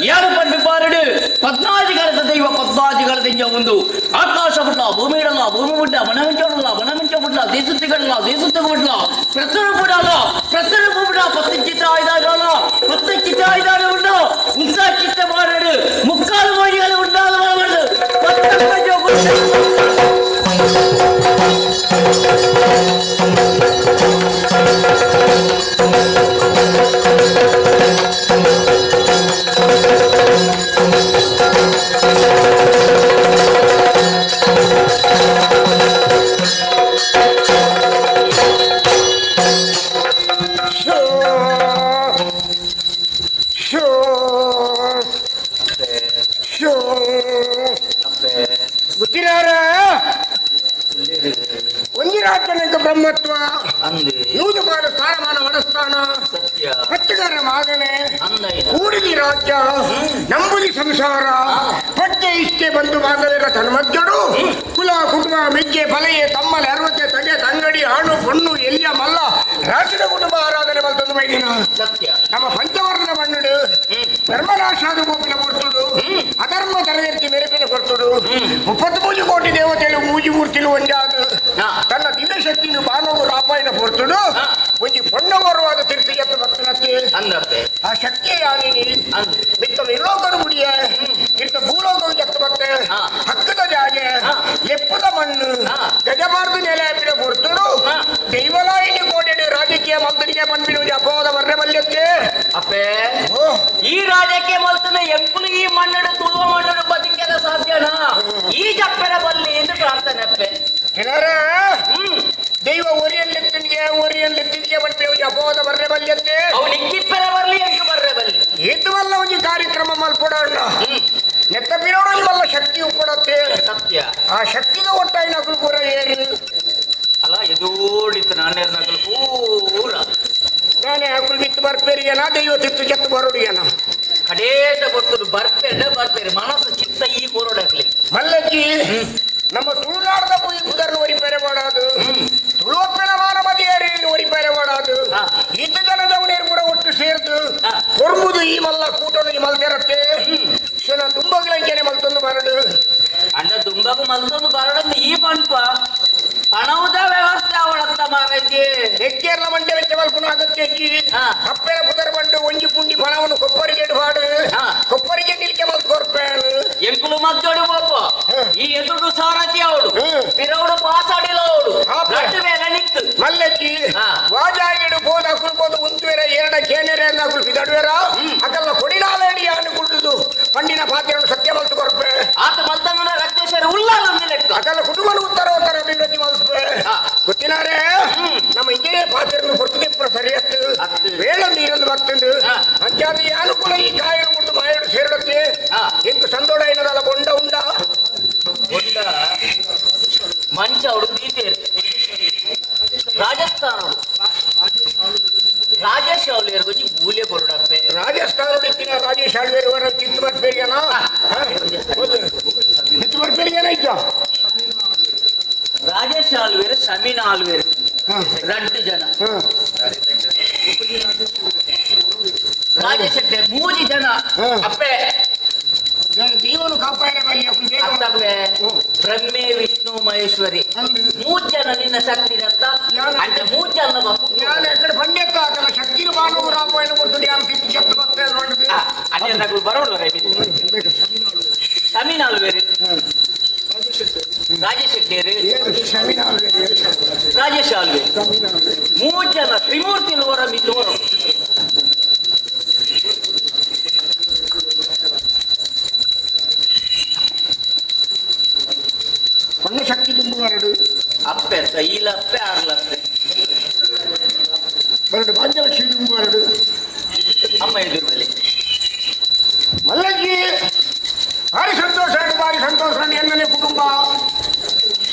ಯಾರು ಬಂಡ್ಬಿ ಪಾರಡು ಪದ್ನಾಜಿಗಳ ದೈವ ಪದ್ನಾಜಿಗಳ ದಿಂಜ ಒಂದು ಆಕಾಶ ಬಿಡ್ಲ ಭೂಮಿ ಇಡಲ್ಲ ಭೂಮಿ ಬಿಡ್ಲ ಮನಮಿಂಚೋಡಲ್ಲ ಮನಮಿಂಚ ಬಿಡ್ಲ ದೇಶತ್ತಿಗಡಲ್ಲ ದೇಶತ್ತಿಗೆ ಬಿಡ್ಲ ಪ್ರಸರ ಬಿಡಲ್ಲ ಪ್ರಸರ ಬಿಡ ಪತ್ತಿಚಿತ ಆಯ್ದಾಡಲ್ಲ ಪತ್ತಿಚಿತ ಆಯ್ದಾಡ ಬಿಡ್ಲ ಉಂಸಾ ಚಿತ್ತ ಮಾಡಡು ಮುಕ್ಕಾಲು ಮೋಜಿಗಳು ಉಂಡಾದ ಮಾಡಡು ಗೊತ್ತಿರಾರ ಒಂದಿರಾಜನಿಗೆ ಬ್ರಹ್ಮತ್ವ ನೂದುಪಾಲು ಸ್ಥಾನಮಾನ ವಡಸ್ಥಾನ ಪಟ್ಟುಗಾರ ಮಾಗನೆ ಕೂಡಿದಿ ರಾಜ್ಯ ನಂಬುದಿ ಸಂಸಾರ ಪಟ್ಟೆ ಇಷ್ಟೇ ಬಂದು ಬಾಂಧವ್ಯರ ತನ್ಮಧ್ಯರು ಕುಲ ಕುಟುಂಬ ಮೆಜ್ಜೆ ಬಲೆಯೆ ತಮ್ಮಲೆ ಅರವತ್ತೆ ತಗೆ ತಂಗಡಿ ಆಣು ಪೊಣ್ಣು ಎಲ್ಲಿಯ ಮಲ್ಲ ರಾಷ್ಟ್ರದ ಕುಟುಂಬ ಆರಾಧನೆ ಮಲ್ತೊಂದು ಮೈದಿನ ನಮ್ಮ ಪಂಚವರ್ಣದ ಮಣ್ಣುಡು ಧರ್ಮರಾಷ್ಟ್ರದ ಗೋಪಿನ ಕೊರ್ತುಡು ಅಧರ್ಮ ತರಬೇತಿ ಮೆರುಪಿನ ಕೊರ್ತುಡು 33 ಕೋಟಿ ದೇವತೆಗಳು ಮೂಜಿ ಮೂರ್ತಿಲು ಒಂಜಾದ ತನ್ನ ದಿವ್ಯ ಶಕ್ತಿಯನ್ನು ಬಾನೋಗು ರಾಪಾಯಿನ ಪೊರ್ತುಡು ಒಂಜಿ ಪೊಣ್ಣವರವಾದ ತೀರ್ಥಿಯತ್ತು ಭಕ್ತನತ್ತೆ ಆ ಶಕ್ತಿಯ ಯಾನಿನಿ ಮಿತ್ತ ನಿರ್ಲೋಕರು ಮುಡಿಯ ಇರ್ತ ಭೂಲೋಕರು ಜತ್ತು ಭಕ್ತ ಹಕ್ಕದ ಜಾಗೆ ಎಪ್ಪದ ಮಣ್ಣು ಗಜಮಾರ್ದು ನೆಲೆ ಹಾಪಿನ ಪೊರ್ತುಡು ದೈವಲಾಯಿನಿ ಕೋಟೆಡು ರಾಜಕೀಯ ಮಂತ್ರಿಗೆ ಬಂದ್ಬಿಡು ಅಪವಾದ ವರ್ಣೆ ಬಲ್ಯಕ್ಕೆ ಅಪ್ಪೇ ಈ ರಾಜಕೀಯ ಮಲ್ತನ ಎಂಕುಲು ಈ ಮಣ್ಣಡು ತುಳುವ ಮಣ್ಣಡು ಬದುಕೆಲ್ಲ ಸಾಧ್ಯನಾ ಈ ಜಪ್ಪೆರ ಬಲ್ಲಿ ಎಂದು ಪ್ರಾರ್ಥನೆ ಅಪ್ಪೆ ಜನರ ದೈವ ಒರಿಯನ್ಲೆತ್ತಿನಿಗೆ ಒರಿಯನ್ಲೆತ್ತಿನಿಗೆ ಬಂದ್ಬಿಡು ಅಪವಾದ ವರ್ಣೆ ಬಲ್ಯತ್ತೆ ಅವನಿಕ್ಕಿಪ್ಪೆರ ಬರ್ಲಿ ಎಂಕು ಬರ್ರೆ ಬಲ್ಲಿ ಏತುವಲ್ಲ ಒಂದು ಕಾರ್ಯಕ್ರಮ ಮಲ್ಪಡೋಣ ನೆತ್ತ ಬಿರೋಣ ಮಲ್ಲ ಶಕ್ತಿ ಕೊಡತ್ತೆ ಸತ್ಯ ಆ ಶಕ್ತಿದ ಒಟ್ಟಾಯಿನ ಪೂರ ಏರಿ ಅಲ್ಲ ಎದೋಡಿತ್ತು ನಾನೇರ್ನಕಲು ಪೂರ ನಾನೇ ಅಕುಲ್ ಬಿತ್ತು ಬರ್ಪೇರಿಯನ ದೈವ ತಿತ್ತು ಜತ್ತು ಬರೋಡಿಯನ ಕಡೇಟ ಗೊತ್ತದು ಬರ್ಪೇಡ ಬರ್ಪೇರಿ ಮನಸ್ಸು ಚಿತ್ತ ಈ ಕೋರೋಡಾಕ್ಲಿ ಮಲ್ಲಜ್ಜಿ ನಮ್ಮ ತುಳುನಾಡದ ಪುದರ್ನ ಒರಿಪೇರೆ ಮಾಡಾದು ತುಳುವಪ್ಪನ ಮಾನಮದಿಯರಿ ಒರಿಪೇರೆ ಮಾಡಾದು ಈತ ಜನದವನೇರು ಕೂಡ ಒಟ್ಟು ಸೇರ್ದು ಕೊರ್ಮುದು ಈ ಮಲ್ಲ ಕೂಟನು ಈ ಮಲ್ತೆರತ್ತೆ ಶನ ದುಂಬಗ್ಲಂಕೆನೆ ಮಲ್ತೊಂದು ಬರಡು ಅಣ್ಣ ದುಂಬಗು ಮಲ್ತೊಂದು ಬರಡಂದು ಈ ಪಂಪ ಪಣವುದ ವ್ಯವಸ್ಥೆ ಅವಳತ್ತ ಮಾರಜ್ಜಿ ಎಕ್ಕೇರ್ಲ ಮಂಡೆ ವೆಚ್ಚ ಮಲ್ಪುನ ಅಗತ್ಯ ಅಜ್ಜಿ ಅಪ್ಪೆನ ಪುದರ್ ಬಂಡು ಒಂಜಿ ಪುಂಡಿ ಪಣವನ್ನು ಕೊಪ್ಪರಿಗೆ ಪಾಡು ಕೊಪ್ಪರಿಗೆ ನಿಲ್ಕೆ ಮಲ್ತ್ ಕೊರ್ಪೇನು ಎಂಕುಲು ಮದ್ದೋಡು ಪಾಪ ಈ ಎದುರು ಸಾರಥಿ ಅವಳು ಪಿರವಡು ಪಾಸಾಡಿಲ್ಲ ಅವಳು ನಟ್ಟು ಮೇಲೆ ನಿತ್ತು ಮಲ್ಲಜ್ಜಿ ವಾಜಾಗಿಡು ಬೋದ ಅಕುಲ್ ಬೋದ ಉಂತುವೆರ ಎರಡ ಕೇನೆರೆ ಅಂದ ಅಕುಲ್ ಬಿದಡುವೆರ ಅಕಲ್ಲ ಕೊಡಿಲಾಲೇಡಿ ಯಾನು ಕುಡ್ಡುದು ಪಂಡಿನ ಪಾತ್ರೆಯನ್ನು ಸತ್ಯ ಮಲ್ತು ಕೊರ್ಪೆ ಆತ ಮಲ್ತಂಗನ ರಕ್ತೇಶ್ವರಿ ಉಲ್ಲಾಲ ಲೆಕ್ಕ ಅಕಲ್ಲ ಕುಟುಂಬನ ಉತ್ತರ ಉತ್ತರ ಅಭಿವೃದ್ಧಿ ಮಲ್ಪೆ ಗೊತ್ತಿನಾರೆ ನಮ್ಮ ಇಂಜಿನಿಯರ್ ಪಾತ್ರೆಯನ್ನು ಕೊಡ್ತಿದ್ದೆ ವೇಳ ನೀರನ್ನು ಬರ್ತಂದು ಅಂಚಾದ ಅನುಕೂಲ ಈ ಕಾಯಿನ ಮುಟ್ಟು ಮಾಯಡು ಸೇರಡತ್ತೆ ಎಂಕು ಸಂದೋಡ ಏನದಲ್ಲ ಬೊಂಡ ಉಂಡ ಬೊಂಡ ಮಂಚ ಅವಳು ದೀತೇರು ರಾಜಸ್ಥಾನ ರಾಜೇಶ್ ಅವಳು ಗೊಂಜಿ ಮೂಲೆ ಕೊರಡಪ್ಪೆ ರಾಜಸ್ಥಾನ ರಾಜೇಶ್ ಆಳ್ವೇರು ಚಿತ್ತ ಬರ್ಪೇರಿಯನ ಚಿತ್ತ ಬರ್ಪೇರಿಯನ ಇದ್ದ ರಾಜೇಶ್ ಆಲ್ವೇರು ಶಮೀನಾ ಆಲ್ವೇರು రెండు ಜನ ರಾಜೇಶ್ ಮೂರು ಜನ ಅಪ್ಪೆ ದೇವನು ಕಾಪಾಡ ಬ್ರಹ್ಮೆ ವಿಷ್ಣು ಮಹೇಶ್ವರಿ ಮೂರು ಜನ ನಿನ್ನ ಶಕ್ತಿ ದತ್ತ అంటే ಮೂರು ಜನ ನಾನು ಎక్కడ పంಡೆತ್ತ ಆಗಲ್ಲ ಶಕ್ತಿ ಮಾನವ ರಾಮಾಯಣ ಕೊಡ್ತೀನಿ ಯಾರು ತಿತ್ತು ಶಕ್ತಿ ಬರ್ತಾ ಅದೇ నాకు ಬರೋಣ ಶಮೀನ್ ಆಲ್ವೇರು ರಾಜೇಶ್ ಶೆಟ್ಟಿಯರು ರಾಜೇಶ್ ಆಲ್ವೇರು ಮೂರು ಜನ ತ್ರಿಮೂರ್ತಿಲು ಹೊರ ಮಿತ್ತೋರು ಕೊನ್ನ ಶಕ್ತಿ ತುಂಬುವರಡು ಅಪ್ಪೆ ಅಂತ ಈಲಪ್ಪೆ ಆರ್ಲಪ್ಪೆ ಬರಡು ಭಾಗ್ಯಲಕ್ಷ್ಮಿ ತುಂಬುವರಡು ಅಮ್ಮ ಎದುರು ಬಲಿ ಮಲ್ಲಜ್ಜಿ ಭಾರಿ ಸಂತೋಷ ಭಾರಿ ಸಂತೋಷ ಎನ್ನನೆ ಕುಟುಂಬ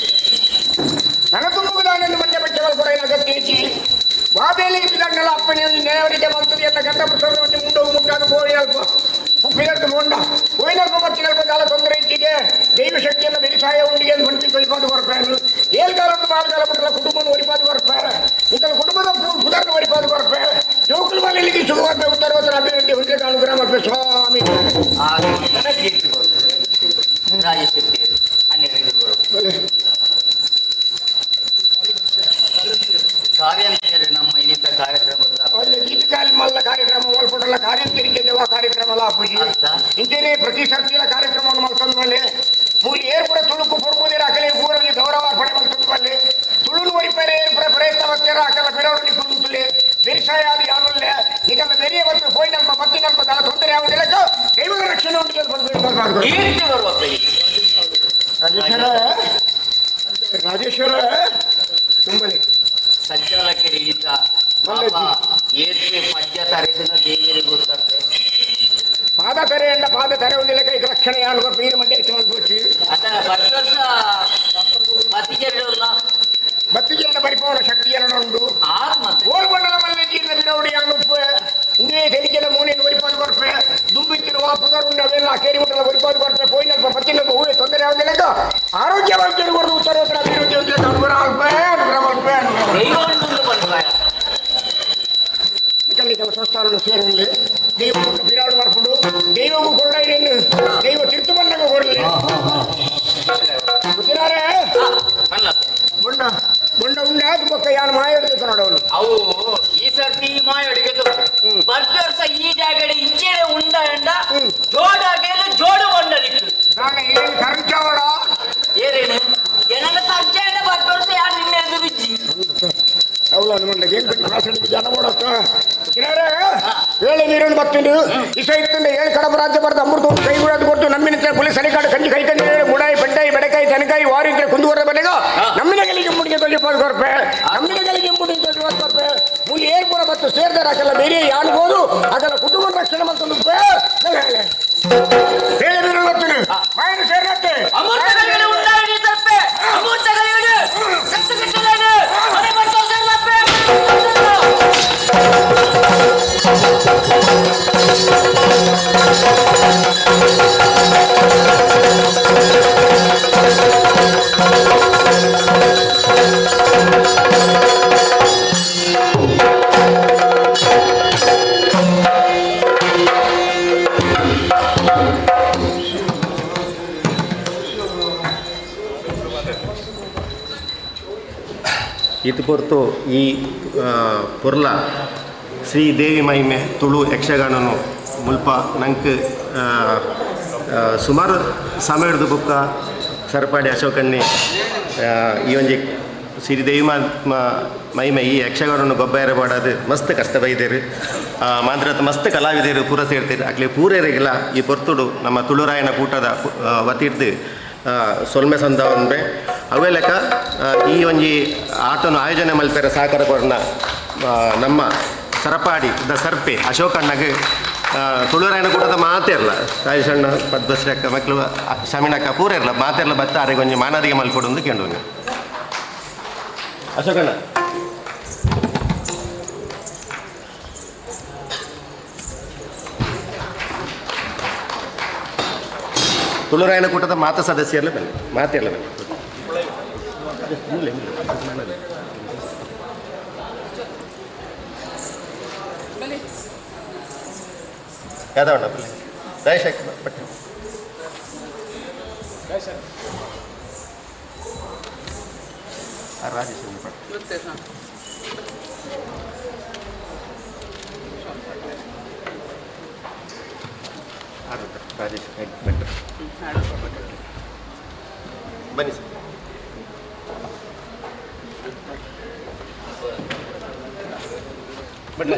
ನನ್ನ ತುಂಬುವುದಾನೆಂದು ಮಂಡ್ಯ ಬಚ್ಚಗಳು ಕೂಡ ಅಗತ್ಯ ಬಾಬೇಲಿ ಬಿದಂಗಲ ಅಪ್ಪನೆ ನೆರೆಯವರಿಗೆ ಬರ್ತದೆ ಎನ್ನ ಗಂಡ ಪುಸ್ತಕವನ್ನು ಮುಂಡೋಗು ಮುಟ್ಟಾದ ಗೋವಿನಲ್ಪ ಉಪ್ಪಿನಲ್ಪ ಮೊಂಡ ಗೋವಿನಲ್ಪ ಮತ್ತಿನಲ್ಪ ಕಾಲ ತೊಂದರೆ ಇಟ್ಟಿಗೆ ದೈವ ಶಕ್ತಿಯನ್ನು ಬೆರಿಸಾಯ ಉಂಡಿಗೆ ಹೊಂಟಿ ತೊಯ್ಪಾದು ಕೊರಪಾರು ಏಳ್ಕಾಲದ್ದು ಬಾಲ್ಕಾಲ ಬಿಟ್ಟಲ್ಲ ಕುಟುಂಬನ ಒರಿಪಾದು ಕೊರಪಾರ ಇಂಥ ಕುಟುಂಬದ ಪುದರ್ನ ಒರಿಪಾದು ಕೊರಪಾರ ಜೋಕುಲ ಮನೆಯಲ್ಲಿ ಸುಖವಾದ ಉತ್ತರೋತ್ತರ ಅಭಿವೃದ್ಧಿ ಹೊಂದಕ್ಕೆ ಅನುಗ್ರಹ ಮಾಡ್ಬೇಕು ಸ್ವಾಮಿ ರಾಜೇಶ್ ಶೆಟ್ಟಿಯರು ಹನ್ನೆರಡು ಕಾರ್ಯಂತರು ನಮ್ಮ ಇನ್ನಿತ ಕಾರ್ಯಕ್ರಮ ಗೀತಕಾಲಿ ಮಲ್ಲ ಕಾರ್ಯಕ್ರಮ ಮಲ್ಪಡಲ್ಲ ಕಾರ್ಯಂತರಿಗೆ ದೇವ ಕಾರ್ಯಕ್ರಮ ಲಾಪುಜಿ ಇಂತೇನೆ ಪ್ರತಿ ಸರ್ತಿಯ ಕಾರ್ಯಕ್ರಮವನ್ನು ಮಲ್ತಂದ ಮೇಲೆ ಮೂಲಿ ಏರ್ಪಡ ತುಳುಕು ಪೊರ್ಪುದಿರ ಅಕಲೆ ಊರಲ್ಲಿ ಗೌರವ ಪಡೆ ಮಲ್ತಂದ ಮೇಲೆ ತುಳುನು ಒರಿಪರೆ ಏರ್ಪಡ ಪ್ರಯತ್ನ ಮತ್ತೆರ ಅಕಲ ಬೆರವರಲ್ಲಿ ತುಳುತುಲೆ ಬೆರಿಸಾಯ ಅದು ಯಾನುಲ್ಲೆ ನಿಗಲ್ಲ ಬೆರಿಯ ಮತ್ತು ಪೋಯಿನಲ್ಪ ಮತ್ತಿನಲ್ಪ ತಲ ತೊಂದರೆ ಯಾವುದಿಲ್ಲ ದೈವದ ರಕ್ಷಣೆ ಉಂಟು ರಾಜೇಶ್ವರ ರಾಜೇಶ್ವರ ತುಂಬಲಿ ಸಂಚಾಲಕರು ಈತ ಪಾಪ ಏತ್ವೆ ಪದ್ಯ ತರೆದಿನ ದೇವರಿಗೆ ಗೊತ್ತಂತೆ ಪಾದ ತೆರೆ ಎಂಡ ಪಾದ ತೆರೆ ಒಂದಿಲ್ಲ ಕೈ ರಕ್ಷಣೆ ಯಾರು ಪೀರು ಮಂಡ್ಯ ಮಲ್ಪೋಚಿ ಅದ ವರ್ಷ ಬತ್ತಿಗೆಲ್ಲ ಬತ್ತಿಗೆಲ್ಲ ಬರಿಪೋಣ ಶಕ್ತಿ ಎರಡು ಓಲ್ಗೊಂಡಲ ಮಲ್ಲೆ ಜೀರ್ಣ ಬಿಡವಡಿ ಯಾನು ಇಂದೇ ತೆಲಿಕೆಲ್ಲ ಮೋನೆಯನ್ನು ಒರಿಪಾದು ಕೊರ್ಪೆ ದುಂಬಿತ್ತಿರುವ ಪುದರುಂಡ ಅವೆಲ್ಲ ಕೇರಿ ಮುಟ್ಟಲ ಒರಿಪಾದು ಕೊರ್ಪೆ ಪೋಯಿನಲ್ಪ ಬತ್ತಿನಲ್ಪ ಹೂವೆ ತೊಂದರೆ ಯಾವುದಿಲ್ಲ ಆರೋಗ್ಯ ಕೊಡದು ಉತ್ತರೋತ್ತರ ಅಭಿವೃದ್ಧಿ ಹೊಂದಿಲ್ಲ ಅನುಗ್ರಹ ಅಲ್ಪ ಅನುಗ್ರಹ ಅಲ್ಪ ಅನುಗ್ರಹ ಸಂಸ್ಥಾನ ಸೇರಲಿ ದೈವ ಬಿರಾಡು ಮಾಡ್ಕೊಂಡು ದೈವಗೂ ಕೊರಡ ಇರೇನು ದೈವ ತಿರ್ತು ಬಂದಾಗ ಕೊಡಲಿ ಗೊತ್ತಿನಾರೆ ಬೊಂಡ ಬೊಂಡ ಉಂಡ ಬೊಕ್ಕ ಯಾನು ಮಾಯ ಹಿಡಿದು ನೋಡವನು ಅವು ಈ ಸರ್ತಿ ಮಾಯ ಅಡಿಗೆ ವರ್ಷ ವರ್ಷ ಈ ಜಾಗಡೆ ಇಂಚೆಡೆ ಉಂಡ ಎಂಡ ಜೋಡಾಗೇನು ಜೋಡು ಬೊಂಡ ನಿಕ್ಕು ನಾನು ಏನು ಖರ್ಚಾವಡ ಏರೇನು ಏನನ್ನ ಖರ್ಚ ಎಂಡ ವರ್ಷ ವರ್ಷ ಯಾರು ನಿನ್ನೆ ಎದುರುಜ್ಜಿ ಅವಳ ಜನ ಓಡತ್ತ ಏಳು ನೀರನ್ನು ಬತ್ತಿಂದು ಇಸ ಇತ್ತಂದ ಏಳು ಕಡಬ ರಾಜ್ಯ ಬರೆದ ಅಮೃತ ಕೈಗೂಡದು ಕೊಟ್ಟು ನಮ್ಮಿನ ಪುಲಿ ಸಲಿಕಾಡು ಕಂಜಿ ಕೈ ಕಂಜಿ ಮುಡಾಯಿ ಬೆಂಡಾಯಿ ಬೆಡಕಾಯಿ ತೆನಕಾಯಿ ವಾರಿ ಕುಂದುವರ ಬನೆಗ ನಮ್ಮಿನ ಗಲಿಗೆ ಮುಡಿಗೆ ತೊಜಿ ಕೊರ್ಪೆ ನಮ್ಮಿನ ಗಲಿಗೆ ಮುಡಿಗೆ ತೊಜಿ ಕೊರ್ಪೆ ಮುಲಿ ಏರ್ಪುರ ಮತ್ತು ಸೇರ್ದಾರ ಹಾಕಲ್ಲ ಬೇರೆ ಯಾಳ್ಬೋದು ಅದರ ಕುಟುಂಬ ರಕ್ಷಣೆ ಮತ್ತೊಂದು ಹೇಳಿ ನೀರು ಬರ್ತೀನಿ ಮಾಯನು ಸೇರ್ನತ್ತೆ ಅಮೃತಗಳಿಗೆ ಉಂಡಾಡಿ ತಪ್ಪೆ ಅಮೃತಗಳಿಗೆ ಕಟ್ಟು ಮನೆ ಬರ್ತೋ ಸೇರ್ಲಪ್ಪೆ ಇತು ಪೊರ್ತು ಈ ಪೊರ್ಲ ಶ್ರೀ ದೇವಿ ಮಹಿಮೆ ತುಳು ಯಕ್ಷಗಾನನು ಮುಲ್ಪ ನಂಕ್ ಸುಮಾರು ಸಮಯದ ಬುಕ್ಕ ಸರಪಾಡಿ ಅಶೋಕಣ್ಣೆ ಈ ಒಂಜಿ ಶ್ರೀ ದೇವಿ ಮಹಿಮೆ ಈ ಯಕ್ಷಗಾನನು ಗೊಬ್ಬರ ಪಾಡೋದು ಮಸ್ತ್ ಕಷ್ಟ ಬೈದೇರು ಮಾತ್ರ ಮಸ್ತ್ ಕಲಾವಿದರು ಪೂರ ಸೇರ್ತೀರಿ ಅಕ್ಲೆ ಪೂರೇರಿಗೆಲ್ಲ ಈ ಪೊರ್ತುಡು ನಮ್ಮ ತುಳುರಾಯನ ಕೂಟದ ವತಿಡ್ದು ಸೊಲ್ಮೆ ಸಂದ ಒಂದೆ ಅವೇ ಲೆಕ್ಕ ಈ ಒಂಜಿ ಆಟನು ಆಯೋಜನೆ ಮಲ್ಪೆರ ಸಹಕಾರ ಕೊರ್ನ ನಮ್ಮ ಸರಪಾಡಿ ದ ಸರ್ಪೆ ಅಶೋಕಣ್ಣಗ್ ತುಳುವರಾಯನ ಕೂಟದ ಮಾತೆರ್ಲ ರಾಜೇಶಣ್ಣ ಪದ್ಮಶ್ರೀ ಅಕ್ಕ ಮಕ್ಕಳು ಶಮಿನಕ್ಕ ಪೂರ ಇರಲ್ಲ ಮಾತೆರ್ಲ ಬತ್ತ ಆರೆಗೆ ಒಂಜಿ ಮಾನಾದಿಗೆ ಮಲ್ಕೊಡು ಕೇಂದ್ರ ಅಶೋಕಣ್ಣ. ತುಳುರಾಯನ ಕೂಟದ ಮಾತ ಸದಸ್ಯರಲ್ಲ ಬನ್ನಿ, ಮಾತೆಲ್ಲ ಬನ್ನಿ. ಮೂಲೆ ಮೂಲೆ ಯಾದವಣ್ಣ ಬನ್ನಿ, ರಾಜೇಶ್ ಬಟ್ಟೆ ರಾಜೇಶ್ ರಾಜೇಶ್ ಭಟ್ರು ಬನ್ನಿ ಸರ್. ಬನ್ನಿ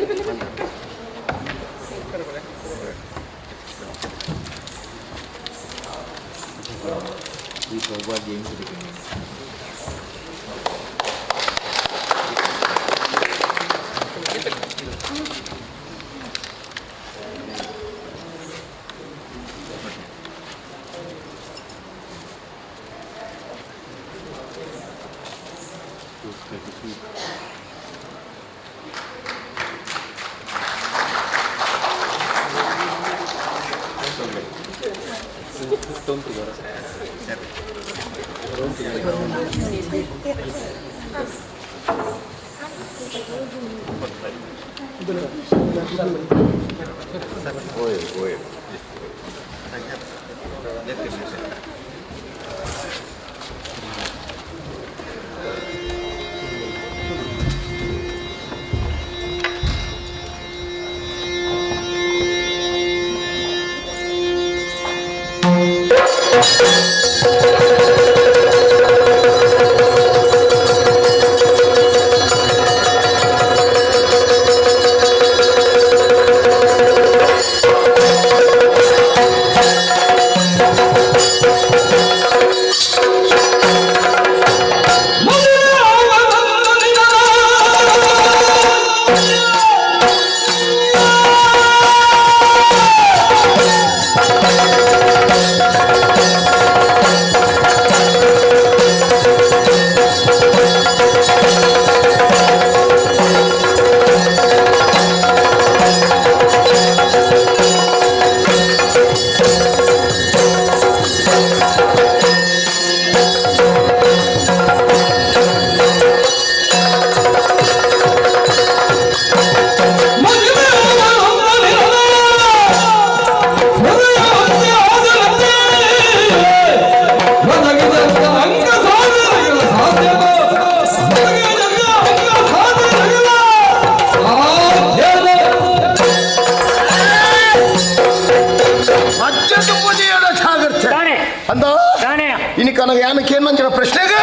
ಪ್ರಶ್ನೆಗೆ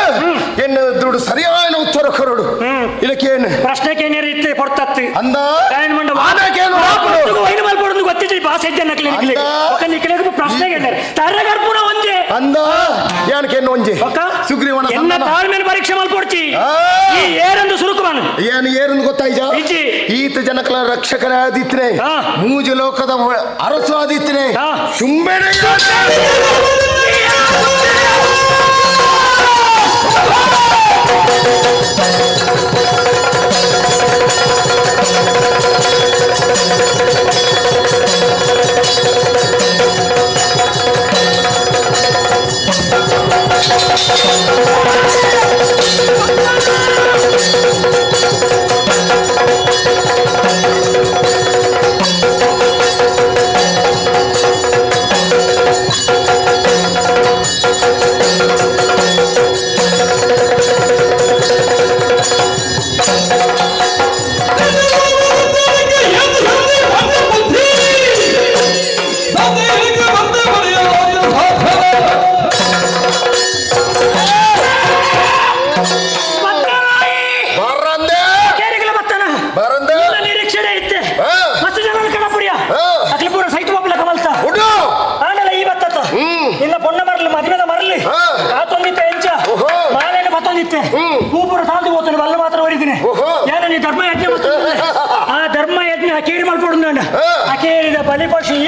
ಏನು ದುಡ್ಡು ಸರಿಯಾದ ಉತ್ತರ ಕೊರಡು ಇದಕ್ಕೇನು ಪ್ರಶ್ನೆಗೆ ರೀತಿ ಕೊಡ್ತತ್ತಿ ಅಂದ ಗೊತ್ತಿದ್ರಿ ಭಾಷೆ ಪ್ರಶ್ನೆಗೆ ತರಗರ್ಪುಣ ಒಂಜೆ ಅಂದ ಏನಕ್ಕೇನು ಒಂಜೆ ಸುಗ್ರೀವನ ಎನ್ನ ತಾಳ್ಮೇಲೆ ಪರೀಕ್ಷೆ ಮಲ್ಕೊಡ್ತಿ ಈ ಏರಂದು ಸುರುಕುಮಾನು ಏನು ಏರಂದು ಗೊತ್ತಾಯ್ತ ಈತ ಜನಕಲ ರಕ್ಷಕರಾದಿತ್ರೆ ಮೂಜು ಲೋಕದ ಅರಸು ಆದಿತ್ರೆ ಶುಂಬೇಡ ಪೂಪುರ ತಾಳ್ದು ಹೋಗ್ತಾನೆ ಬಲ್ಲ ಮಾತ್ರ ಹೊಡಿದ್ದೀನಿ. ಏನು ನೀ ಧರ್ಮ ಯಜ್ಞ ಆ ಧರ್ಮ ಅಕೇರಿ ಮಲ್ಪೊಡುಂಡ ಅಕೇರಿದ ಬಲಿಪಶಿ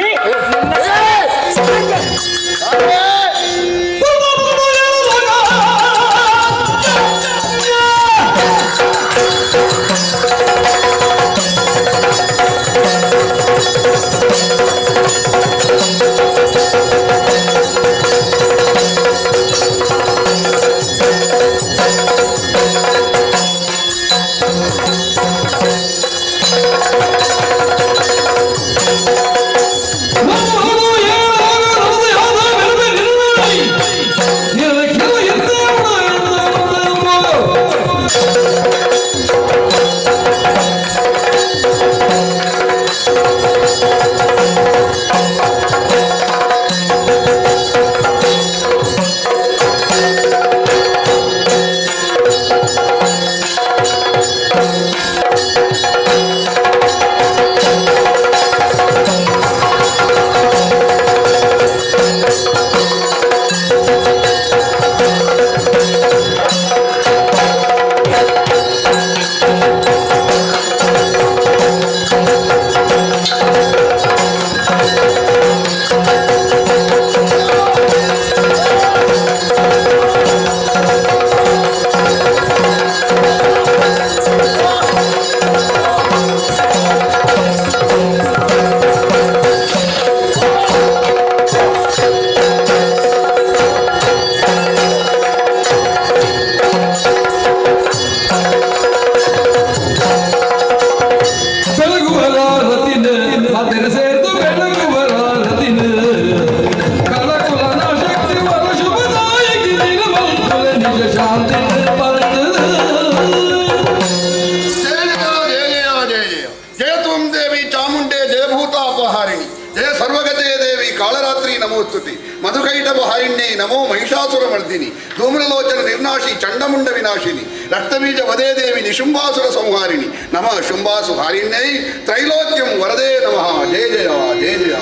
ನಮೋ ಮಹಿಷಾಸುರ ಮರ್ದಿನಿ ಧೂಮ್ರಲೋಚನ ನಿರ್ನಾಶಿ ಚಂಡಮುಂಡ ವಿನಾಶಿನಿ ರಕ್ತಬೀಜ ವದೇ ದೇವಿ ನಿಶುಂಭಾಸುರ ಸಂಹಾರಿಣಿ ನಮಃ ಶುಂಭಾಸು ಹಾರಿಣ್ಯೈ ತ್ರೈಲೋಕ್ಯಂ ವರದೇ ನಮಃ. ಜಯ ಜಯ ಜಯ ಜಯ.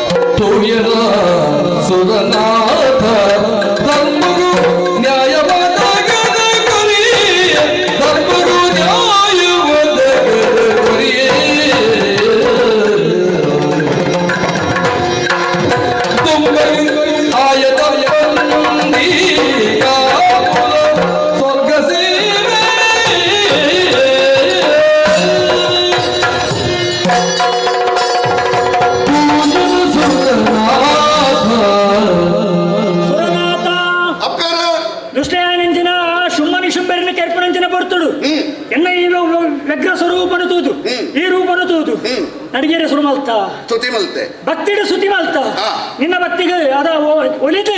ಸುರನಾಥ ಧರ್ಮಗು ನ್ಯಾಯವಾದ ಕೊರಿಯೇ, ಧರ್ಮಗು ನ್ಯಾಯವಾದ ಕೊರಿಯೇ, ನಡಿಗೆರೆ ಸುರು ಮಲ್ತ ಸ್ತುತಿ ಮಲ್ತೆ ಭಕ್ತಿಡು ಸ್ತುತಿ ಮಲ್ತ ನಿನ್ನ ಭಕ್ತಿಗೆ ಅದ ಒಲಿದು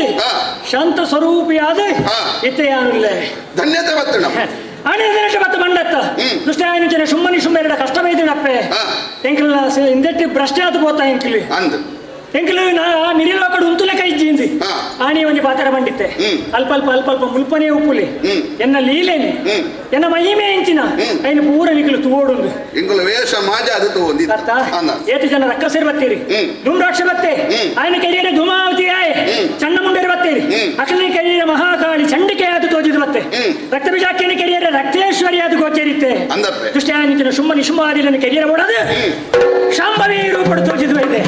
ಶಾಂತ ಸ್ವರೂಪಿಯಾದ ಇತ್ತೆಯಾನುಲ್ಲ ಧನ್ಯತೆ ಬತ್ತಣ ಅಣಿದ ಬತ್ತ ಬಂಡತ್ತ ದುಷ್ಟಾಯನ ಶುಂಭನಿ ಶುಂಭ ಕಷ್ಟಮೈದಿನಪ್ಪೆ ಎಂಕಲ್ ಇಂದೆಟ್ಟಿ ಭ್ರಷ್ಟೆ ಆದ ಪೋತ ಎಂಕಲಿ ಎಂಕಲು ನಾ ಮಿರಿಲೋಕಡು ಉಂತುಲೆ ಕೈ ಜೀಂದಿ ಆಣಿ ಒಂಜಿ ಪಾತ್ರ ಬಂಡಿತ್ತೆ ಅಲ್ಪ ಅಲ್ಪ ಅಲ್ಪ ಅಲ್ಪ ಮುಲ್ಪನೇ ಉಪ್ಪುಲೆ ಎನ್ನ ಲೀಲೇನೆ ಎನ್ನ ಮಹಿಮೆ ಎಂಚಿನ ಐನ ಪೂರ ನಿಕಲು ತೋಡುಂದು ಇಂಗುಲ ವೇಷ ಮಾಜ ಅದು ತೋಂದಿ ಏತು ಜನ ರಕ್ಕಸರು ಬತ್ತೀರಿ ಧೂಮ್ರಾಕ್ಷ ಬತ್ತೆ ಆಯನ ಕೈಯರೆ ಧೂಮಾವತಿ ಆಯೆ ಚಂಡಮುಂಡರು ಬತ್ತೀರಿ ಅಖಿಲ ಕೈಯರೆ ಮಹಾಕಾಳಿ ಚಂಡಿಕೆ ಆದ ತೋಜಿದು ಬತ್ತೆ ರಕ್ತ ಬೀಜಾಕ್ಯನ ಕೆರಿಯರೆ ರಕ್ತೇಶ್ವರಿ ಆದ ಗೋಚರಿತ್ತೆ ದುಷ್ಟಾಯನ ಶುಂಭ ನಿಶುಂಭಾದಿಲನ್ನು ಕೆರಿಯರ ಓಡದು ಶಾಂಭವಿ ರೂಪಡು ತೋಜಿದು ಇದೆ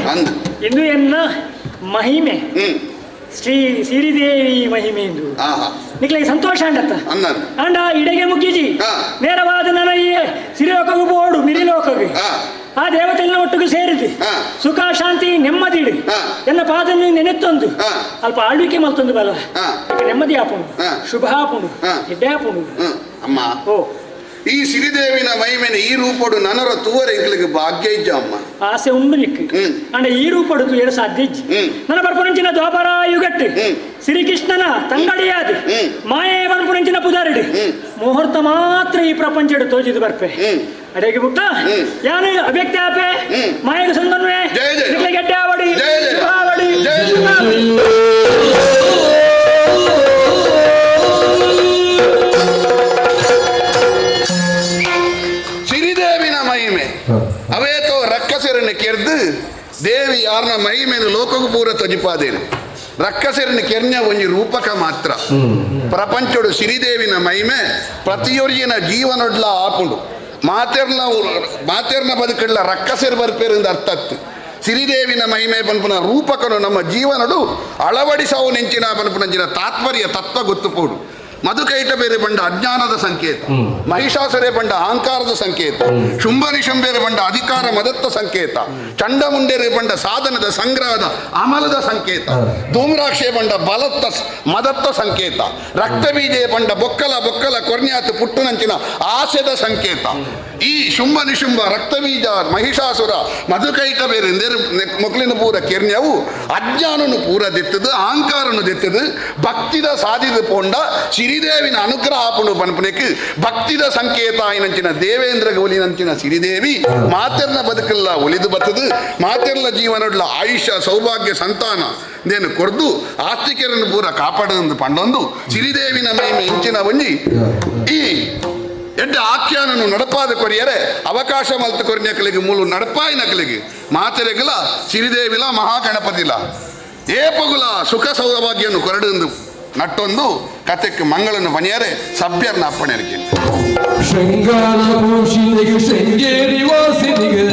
ಇಂದು ಎನ್ನ ಮಹಿಮೆ ಶ್ರೀ ಸಿರಿದೇವಿ ಮಹಿಮೆ ಎಂದು ನಿಕ್ಲಿಗೆ ಸಂತೋಷ ಅಂಡತ್ತ ಅಂಡ ಇಡೆಗೆ ಮುಗಿಜಿ ನೇರವಾದ ನನ್ನ ಈ ಸಿರಿಲೋಕಗೂ ಬೋಡು ಮಿರಿಲೋಕಗೆ ಆ ದೇವತೆಲ್ಲ ಒಟ್ಟಿಗೆ ಸೇರಿದೆ ಸುಖ ಶಾಂತಿ ನೆಮ್ಮದಿ ಇಡು ಎನ್ನ ಪಾದನ್ನು ನೆನೆತ್ತೊಂದು ಅಲ್ಪ ಆಳ್ವಿಕೆ ಮಲ್ತೊಂದು ಬಲ ನೆಮ್ಮದಿ ಆಪುಣು ಶುಭ ಆಪುಣು ಎಡ್ಡೆ ಆಪುಣು ಅಮ್ಮ ಓ ಈ ಸಿರಿದೇವಿನ ಮಹಿಮೆನ ಈ ರೂಪಡು ನನರ ತೂವರೆ ಎಂಕ್ಲಿಗೆ ಭಾಗ್ಯ ಇಜ್ಜ ಅಮ್ಮ ಆಸೆ ಉಂಡು ನಿಕ್ ಅಂಡ ಈ ರೂಪಡು ತೂಯರ ಸಾಧ್ಯ ಇಜ್ಜಿ ನನ್ನ ಬರ್ಪುನಂಚಿನ ದ್ವಾಪರ ಯುಗಟ್ಟು ಶ್ರೀಕೃಷ್ಣನ ತಂಗಡಿಯಾದ ಮಾಯೆ ಬನ್ಪುನಂಚಿನ ಪುದಾರಡಿ ಮುಹೂರ್ತ ಮಾತ್ರ ಈ ಪ್ರಪಂಚಡು ತೋಜಿದು ಬರ್ಪೆ ಅಡೆಗೆ ಬಿಟ್ಟ ಯಾನು ಅವ್ಯಕ್ತ ಆಪೆ ಮಾಯೆಗೆ ಸಂದನ್ವೆ ಗೆಡ್ಡೆ ಆವಡಿ ಆವಡಿ. ಸಿರಿದೇವಿನ ಮಹಿಮೆ ಅವೇತೋ ರಕ್ಕಸರನ್ನು ಕೆರ್ದು ದೇವಿ ಯಾರನ ಮಹಿಮೆಯನ್ನು ಲೋಕಗೂ ಪೂರ ತೊಜಿಪಾದೇನು ರಕ್ಕಸರನ್ನು ಕೆರ್ನ ಒಂಜಿ ರೂಪಕ ಮಾತ್ರ ಪ್ರಪಂಚಡು ಸಿರಿದೇವಿನ ಮಹಿಮೆ ಪ್ರತಿಯೊರಿಯನ ಜೀವನೊಡ್ಲ ಆಪುಂಡು. ಮಾತೆರ್ನ ಮಾತೆರ್ನ ಬದುಕಡ್ಲ ರಕ್ಕಸೆರ್ ಬರ್ಪೇರು ಅರ್ಥತ್ತು ಸಿರಿದೇವಿನ ಮಹಿಮೆ ಪನ್ಪುನ ರೂಪಕನು ನಮ್ಮ ಜೀವನಡು ಅಳವಡಿಸವು ನೆಂಚಿನ ಪನ್ಪುನಂಚಿನ ತಾತ್ಪರ್ಯ ತತ್ವ ಗೊತ್ತುಪೋಡು. ಮಧುಕೈಟ ಬೇರೆ ಬಂಡ ಅಜ್ಞಾನದ ಸಂಕೇತ, ಮಹಿಷಾಸುರೇ ಬಂಡ ಅಹಂಕಾರದ ಸಂಕೇತ, ಶುಂಭ ನಿಶುಂಬೇರೆ ಬಂಡ ಅಧಿಕಾರ ಮದತ್ತ ಸಂಕೇತ, ಚಂಡಮುಂಡೇರೆ ಬಂಡ ಸಾಧನದ ಸಂಗ್ರಹದ ಅಮಲದ ಸಂಕೇತ, ಧೂಮ್ರಾಕ್ಷೇ ಬಂಡ ಬಲತ್ತ ಮದತ್ತ ಸಂಕೇತ, ರಕ್ತಬೀಜೆ ಬಂಡ ಬೊಕ್ಕಲ ಬೊಕ್ಕಲ ಕೊರ್ನ್ಯಾತು ಪುಟ್ಟುನಂಚಿನ ಆಸೆದ ಸಂಕೇತ. ಈ ಶುಂಭ ನಿಶುಂಭ ರಕ್ತಬೀಜ ಮಹಿಷಾಸುರ ಮಧುಕೈಟ ಬೇರೆ ಮೊಕ್ಲಿನ ಪೂರ ಕೆರ್ನ್ಯವು ಅಜ್ಞಾನನು ಪೂರ ದೆತ್ತದು, ಅಹಂಕಾರನು ದೆತ್ತದು, ಭಕ್ತಿದ ಸಾಧಿದ ಪೋಂಡ ಸಿರಿದೇವಿನ ಅನುಗ್ರಹ ಆಪುಂಡು ಪನ್ಪುನೆಕ್ ಭಕ್ತಿದ ಸಂಕೇತ ಆಯಿನಂಚಿನ ದೇವೇಂದ್ರ ಒಲಿನಂಚಿನ ಸಿರಿದೇವಿ ಮಾತೆರ್ನ ಬದುಕಲ್ಲ ಒಲಿದು ಬತ್ತದು, ಮಾತೆರ್ನ ಜೀವನಡ್ಲ ಆಯುಷ್ಯ ಸೌಭಾಗ್ಯ ಸಂತಾನ ದೇನು ಕೊರ್ದು ಆಸ್ತಿಕೆರನ್ನು ಪೂರ ಕಾಪಾಡದಂದು ಪಂಡೊಂದು ಸಿರಿದೇವಿನ ಮಹಿಮೆ ಇಂಚಿನ ಒಂಜಿ ಈ ಎಡ್ಡೆ ಆಖ್ಯಾನನು ನಡಪಾದ ಕೊರಿಯರೆ ಅವಕಾಶ ಮಲ್ತು ಕೊರಿನಕಲಿಗೆ ಮೂಲು ನಡಪಾಯಿನಕಲಿಗೆ ಮಾತೆರೆಗಲ ಸಿರಿದೇವಿಲ ಮಹಾಗಣಪತಿಲ ಏಪಗುಲ ಸುಖ ಸೌಭಾಗ್ಯನು ಕೊರಡು ನಟ್ಟೊಂದು ಕತೆಕ್ಕೆ ಮಂಗಳನ್ನು ಬನಿಯರೆ ಸಭ್ಯರ್ನ ಅಪ್ಪಣೆರಿಗೆ. ಶೃಂಗಾರ ಭೂಷಿನಿಗೆ ಶೃಂಗೇರಿ ವಾಸಿನಿಗೆ